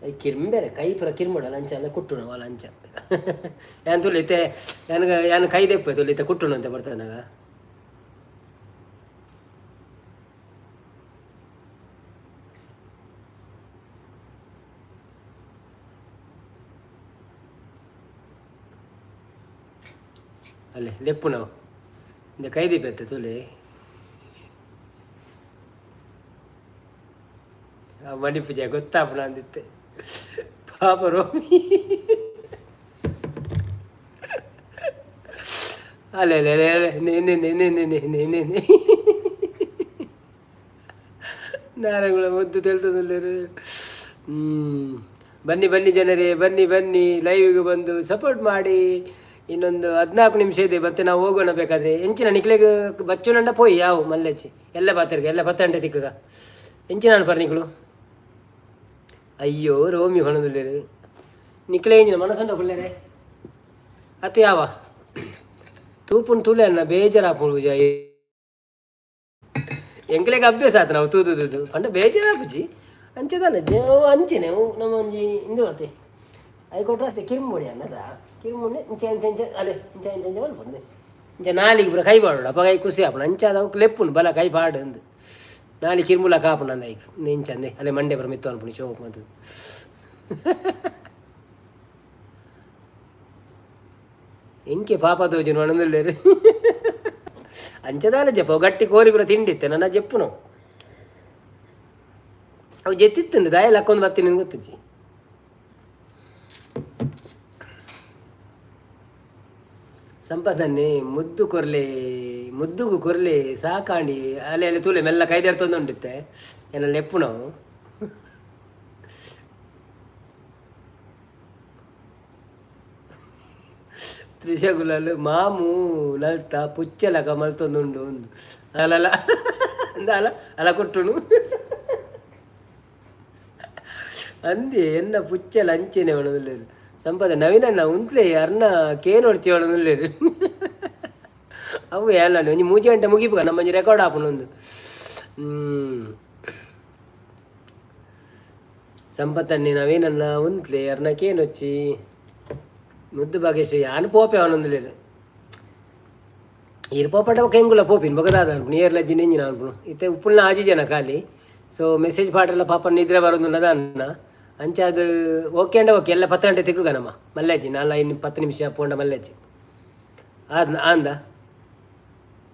I ಕಿರ್ಂಬೆರೆ ಕೈ ಪೂರ ಕಿರ್ಮುಡ ಲಂಚ ಅಲ್ಲ ಕುಟ್ಟುಣ ಅವ ಲಂಚ. ಯಾನ್ ತುಲಿತೆ ಯಾನ್ ಯಾನ್ ಕೈ ದೆಪ್ಪೆ ತುಲಿತೆ ಕುಟ್ಟುಣ ಅಂತ ಬರ್ತದೆ. ಅಲ್ಲೇ ಲೆಪ್ಪು ನಾವು ಇಂದ ಕೈ ದೀಪತ್ತೆ ತುಲೆ. ಮಣಿಪೂಜೆ ಗೊತ್ತಾಪುಣ ಅಂದಿತ್ತೆ ಪಾಪ ರೋಮಿ. ಅಲೆ ಅಲೆ ಅಲೆ ಅಲೆ ನೇ ನೇ ನೇ ನೇ ನೇ ನೇ ನೇ ನೇ. ನಾರಗುಳ ಮುದ್ದು ತೆಲ್ತದುಲ್ಲೆರ್. ಬನ್ನಿ ಬನ್ನಿ ಜನರೇ, ಬನ್ನಿ ಬನ್ನಿ, ಲೈವಿಗೆ ಬಂದು ಸಪೋರ್ಟ್ ಮಾಡಿ. ಇನ್ನೊಂದು 14 ನಿಮಿಷ ಇದೆ, ಮತ್ತೆ ನಾವು ಹೋಗೋಣ ಬೇಕಾದ್ರೆ. ಎಂಚಿನ ನಿಕ್ಲೆಗ್ ಬಚ್ಚುನಂಡ ಪೋಯಿ ಯಾವು ಮಲ್ಲೆಚ್ಚಿ ಎಲ್ಲ ಪಾತೆರ್ಗ ಎಲ್ಲ 10 ಗಂಟೆ ತಿಕ್ಕಗ ಎಂಚಿನ ಅನ್ಪರ್ ನಿಕ್ಲು. ಅಯ್ಯೋ ರೋಮಿ ಹೊಣದುಲ್ಲೇರು ನಿಕ್ಲೆ ಎಂಜಿನ ಮನಸ್ಸುಂಡ ಪುಲ್ಲೇರೆ ಅತ್ತು ಯಾವ ತೂಪುನ್ ತೂಲೆ ಅನ್ನ ಬೇಜಾರಾಪುಂಡು ಪೂಜ. ಎಂಕ್ಲೆಗ್ ಅಭ್ಯಾಸ ಆತು ನಾವು ತೂದು ತೂದು ಪಂಡ ಬೇಜಾರಾಪುಜಿ ಅಂಚೆದಾನೆ ಅಂಚೆನೆ ನಮ್ಮ ಒಂಜಿ ಇಂದು ಅತ್ತೆ ಐಕೊಟ್ರ ಅಷ್ಟೇ ಕಿರ್ಮುಡಿ ಅನ್ನದ ಕಿರ್ಮುಡಿ ಇಂಚ ಇಂಚ ಇಂಚ ಅಲೆ ಇಂಚ ಇಂಚ ಇಂಚ ಮಲ್ಪುಂಡು ಇಂಚ ನಾಲಿಗೆ ಪೂರ ಕೈ ಪಾಡೋಡು ಅಪಗ I ಖುಷಿ ಆಪುಂಡು. ಅಂಚ ಅವು ಲೆಪ್ಪುಂಡು ಬಲ ಕೈ ಪಾಡು ಅಂದು ನಾಲಿ ಕಿರ್ಮುಲ ಕಾಪುಂಡು ಅಂದ ಐಕ್ ಇಂಚ ಅಂದೆ ಅಲೆ ಮಂಡೆ ಪೂರ ಮಿತ್ತು ಅನ್ಪುಂಡು ಶೋಕ್ ಮಂತು. ಎಂಕೆ ಪಾಪ ತೋಜುನು ಅಣಂದುಲ್ಲೇರು ಅಂಚದಾಲ ಜಪ್ಪ ಗಟ್ಟಿ ಕೋರಿ ಪೂರ ತಿಂಡಿತ್ತೆ ನನ್ನ ಜಪ್ಪುನು ಅವು ಜೆತ್ತಿತ್ತುಂಡು ದಾಯ ಲಕ್ಕೊಂದು ಬರ್ತೀನಿ ಗೊತ್ತುಜ್ಜಿ. ಸಂಪದನ್ನೇ ಮುದ್ದು ಕೊರ್ಲೆ ಮುದ್ದುಗು ಕೊರ್ಲೆ ಸಾಕಾಂಡಿ ಅಲೆ ಅಲೆ ತೂಲೆ ಮೆಲ್ಲ ಕೈದೆರ್ತೊಂದುಂಡಿತ್ತೆ ಎನ್ನ ಲೆಪ್ಪುನವು. ತ್ರಿಶಗುಲಲು ಮಾಮು ನಲ್ತ ಪುಚ್ಚಲಕ ಮಲ್ತೊಂದುಂಡು ಒಂದು ಅಲಲ ಅಂದ ಅಲ ಅಲ ಕೊಟ್ಟುನು ಅಂದೆ ಎನ್ನ ಪುಚ್ಚಲ ಅಂಚೆನೆ ಒಣದುಲ್ಲೇರು ಸಂಪದ ನವೀನಣ್ಣ ಉಂತ್ಲೆ ಅರ್ನ ಕೇನೊಡ್ಚಿ ಒಣದುಲ್ಲೇರು ಅವು ಏನ ಒಂಜಿ ಮೂಜಿ ಗಂಟೆ ಮುಗಿಪುಗ ನಮ್ಮ ಒಂಜಿ ರೆಕಾರ್ಡ್ ಆಪುಂಡು. ಸಂಪತ್ತನ್ನೇ ನವೀನಣ್ಣ ಉಂತ್ಲೆ ಅರ್ನ ಕೇನೊಚ್ಚಿ ಮುದ್ದು ಭಾಗ್ಯಶ್ರೀ ಯಾನ್ ಪೋಪೆ ಅವನೊಂದುಲ್ಲೇರು ಇರ್ ಪೋಪಟ ಬೊಕ ಎಂಗುಲ ಪೋಪಿನ್ ಬೊಕ ದಾದ ಅನ್ಪುನು ಏರ್ಲ ಜಿನೆಂಜಿನ ಅನ್ಪುನು ಇತ್ತೆ ಉಪ್ಪುಲ್ನ ಆಜಿ ಜನ ಖಾಲಿ. ಸೊ ಮೆಸೇಜ್ ಪಾಟೆಲ್ಲ ಪಾಪ ನಿದ್ರೆ ಬರೋದು ಅನ್ನ ಅಂಚ ಅದು ಓಕೆ ಅಂಡ ಓಕೆ ಎಲ್ಲ 10 ಗಂಟೆ ತಿಕ್ಕುಗ ನಮ್ಮ ಮಲ್ಲೆಜ್ಜಿ ನಾಲ್ ಐದು 10 ನಿಮಿಷ ಪೋಂಡ ಮಲ್ಲೆಜ್ಜಿ ಆದ್ನ ಆಂದ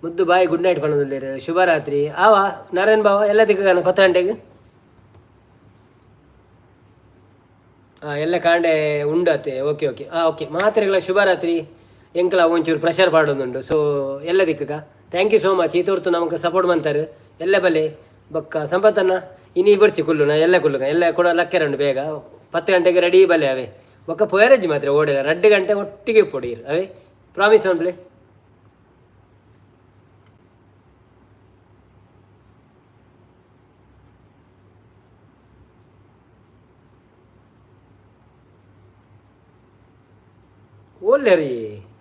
ಮುದ್ದು ಬಾಯ್ ಗುಡ್ ನೈಟ್ ಪನ್ನೊಂದುಲ್ಲೇರು ಶುಭರಾತ್ರಿ ಆವಾ ನಾರಾಯಣ್ ಬಾವ ಎಲ್ಲ ತಿಕ್ಕುಗನ 10 ಗಂಟೆಗೆ. ಎಲ್ಲ ಕಾಂಡೆ ಉಂಡತೆ ಓಕೆ ಓಕೆ ಹಾಂ ಓಕೆ ಮಾತ್ರೆಗಳ ಶುಭರಾತ್ರಿ. ಎಂಕಲ ಒಂಚೂರು ಪ್ರೆಷರ್ ಪಾಡೊಂದುಂಡು. ಸೊ ಎಲ್ಲ ದಿಕ್ಕಗ thank you so much ಈ ತೋರ್ತು ನಮಕ್ ಸಪೋರ್ಟ್ ಮಂತಾರೆ ಎಲ್ಲ ಬಲೆ ಬೊಕ್ಕ ಸಂಪತ್ತನ್ನ ಇನಿ ಬರ್ಚಿ ಕುಲ್ಲು ಎಲ್ಲ ಕುಲ್ಲುಗ ಎಲ್ಲ ಕೂಡ ಲಕ್ಕೆರಂಡು ಬೇಗ 10 ಗಂಟೆಗೆ ರೆಡಿ ಬಲೆ ಅವೇ ಬೊಕ್ಕ ಪೋಯರಜ್ಜಿ ಮಾತ್ರ ಓಡಿಲ್ಲ 2 ಗಂಟೆ ಒಟ್ಟಿಗೆ ಪೊಡೀರು ಅವೇ ಪ್ರಾಮಿಸ್ ಮನ್ಪ್ಲೆ. ಓಲ್ಲೇರಿ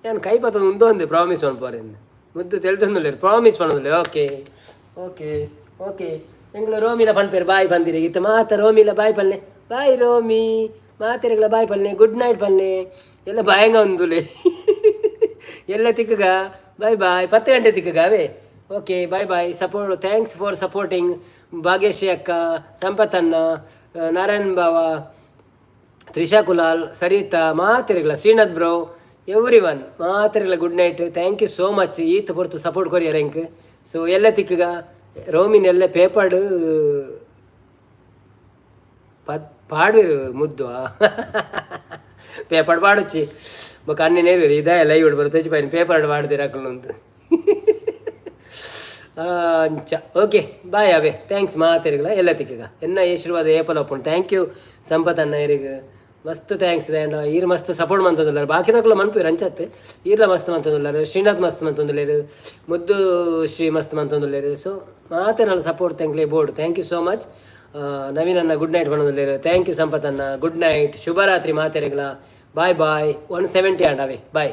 ಯಾನ್ ಕೈ ಪತ್ತೊಂದು ಉಂದೊಂದು ಪ್ರಾಮಿಸ್ ಮನ್ಪುವರೆಂದು ಮುದ್ದು ತೆಲ್ತೊಂದುಲ್ಲೇರು ಪ್ರಾಮಿಸ್ ಪನೊಂದುಲ್ಲೇರು ಓಕೆ ಓಕೆ ಓಕೆ ಎಂಗ್ಲ ರೋಮಿಲ ಪನ್ಪೇರು ಬಾಯ್ ಬಂದಿರಿ ಇತ್ತ ಮಾತ ರೋಮಿಲ ಬಾಯ್ ಪಲ್ಲೆ ಬಾಯ್ ರೋಮಿ ಮಾತೆರೆಗ್ಲ ಬಾಯ್ ಪಲ್ಲೆ ಗುಡ್ ನೈಟ್ ಪಲ್ಲೆ ಎಲ್ಲ ಬಾಯಂಗ ಒಂದುಲೆ ಎಲ್ಲ ತಿಕ್ಕಗ ಬಾಯ್ ಬಾಯ್ 10 ಗಂಟೆ ತಿಕ್ಕಗ ಅವೇ okay bye bye support thanks for supporting Bhagyashree ಅಕ್ಕ ಸಂಪತ್ತಣ್ಣ ನಾರಾಯಣ್ ಬಾವ ತ್ರಿಷಾ ಕುಲಾಲ್ ಸರಿತಾ ಮಾತೆರೆಗ್ಲ ಶ್ರೀನಾಥ್ ಬ್ರೋ ಎವ್ರಿ ಒನ್ ಮಾತೆರೆಗ್ಲ good night thank you so much ಈತ್ ಪೊರ್ತು ಸಪೋರ್ಟ್ ಕೊರಿಯರ್ ಎಂಕ್. ಸೊ ಎಲ್ಲ ತಿಕ್ಕಗ ರೋಮಿನ್ ಎಲ್ಲ ಪೇಪರ್ಡ್ ಪಾಡ್ವೇರು ಮುದ್ದು ಪೇಪರ್ ಪಾಡೊಚ್ಚಿ ಬೊಕ ಅಣ್ಣೆ ನೇರ್ವೇರು ಇದಾಯ ಲೈವ್ ಬರೋ ತೆಜ್ ಪೇಪರ್ಡ್ ಪಾಡ್ದಿರ ಅಕುಲು ಅಂಚ ಓಕೆ ಬಾಯ್ ಅವೇ thanks ಮಾತೆರೆಗ್ಲ ಎಲ್ಲ ತಿಕ್ಕಗ ಎನ್ನ ಆಶೀರ್ವಾದ ಏಪಲ ಒಪ್ಪುಂಡು thank you Sampath ಅಣ್ಣ ಇರೆಗ್ ಮಸ್ತ್ thanks and ಈರ್ ಮಸ್ತ್ ಸಪೋರ್ಟ್ ಮಂತೊಂದುಲ್ಲಾರ್ ಬಾಕಿದಕುಲ ಮನ್ಪುವೆರ್ ಅಂಚತ್ ಈರ್ಲ ಮಸ್ತ್ ಮಂತೊಂದುಲ್ಲಾರ್ ಶ್ರೀನಾಥ್ ಮಸ್ತ್ ಮಂತೊಂದುಲ್ಲೆರ್ ಮುದ್ದು ಶ್ರೀ ಮಸ್ತ್ ಮಂತೊಂದುಲ್ಲೆರ್. ಸೊ ಮಾತೆರ್ನಲ ಸಪೋರ್ಟ್ ತೆಂಕ್ಲೆ ಬೋಡು thank you so much. Naveen ಅಣ್ಣ ಗುಡ್ ನೈಟ್ ಪನೊಂದುಲ್ಲೆರ್ thank you Sampath ಅಣ್ಣ ಗುಡ್ ನೈಟ್ ಶುಭರಾತ್ರಿ ಮಾತೆರೆಗ್ಲ ಬಾಯ್ ಬಾಯ್ 170 ಆಂಡ್ ಅವೇ ಬಾಯ್.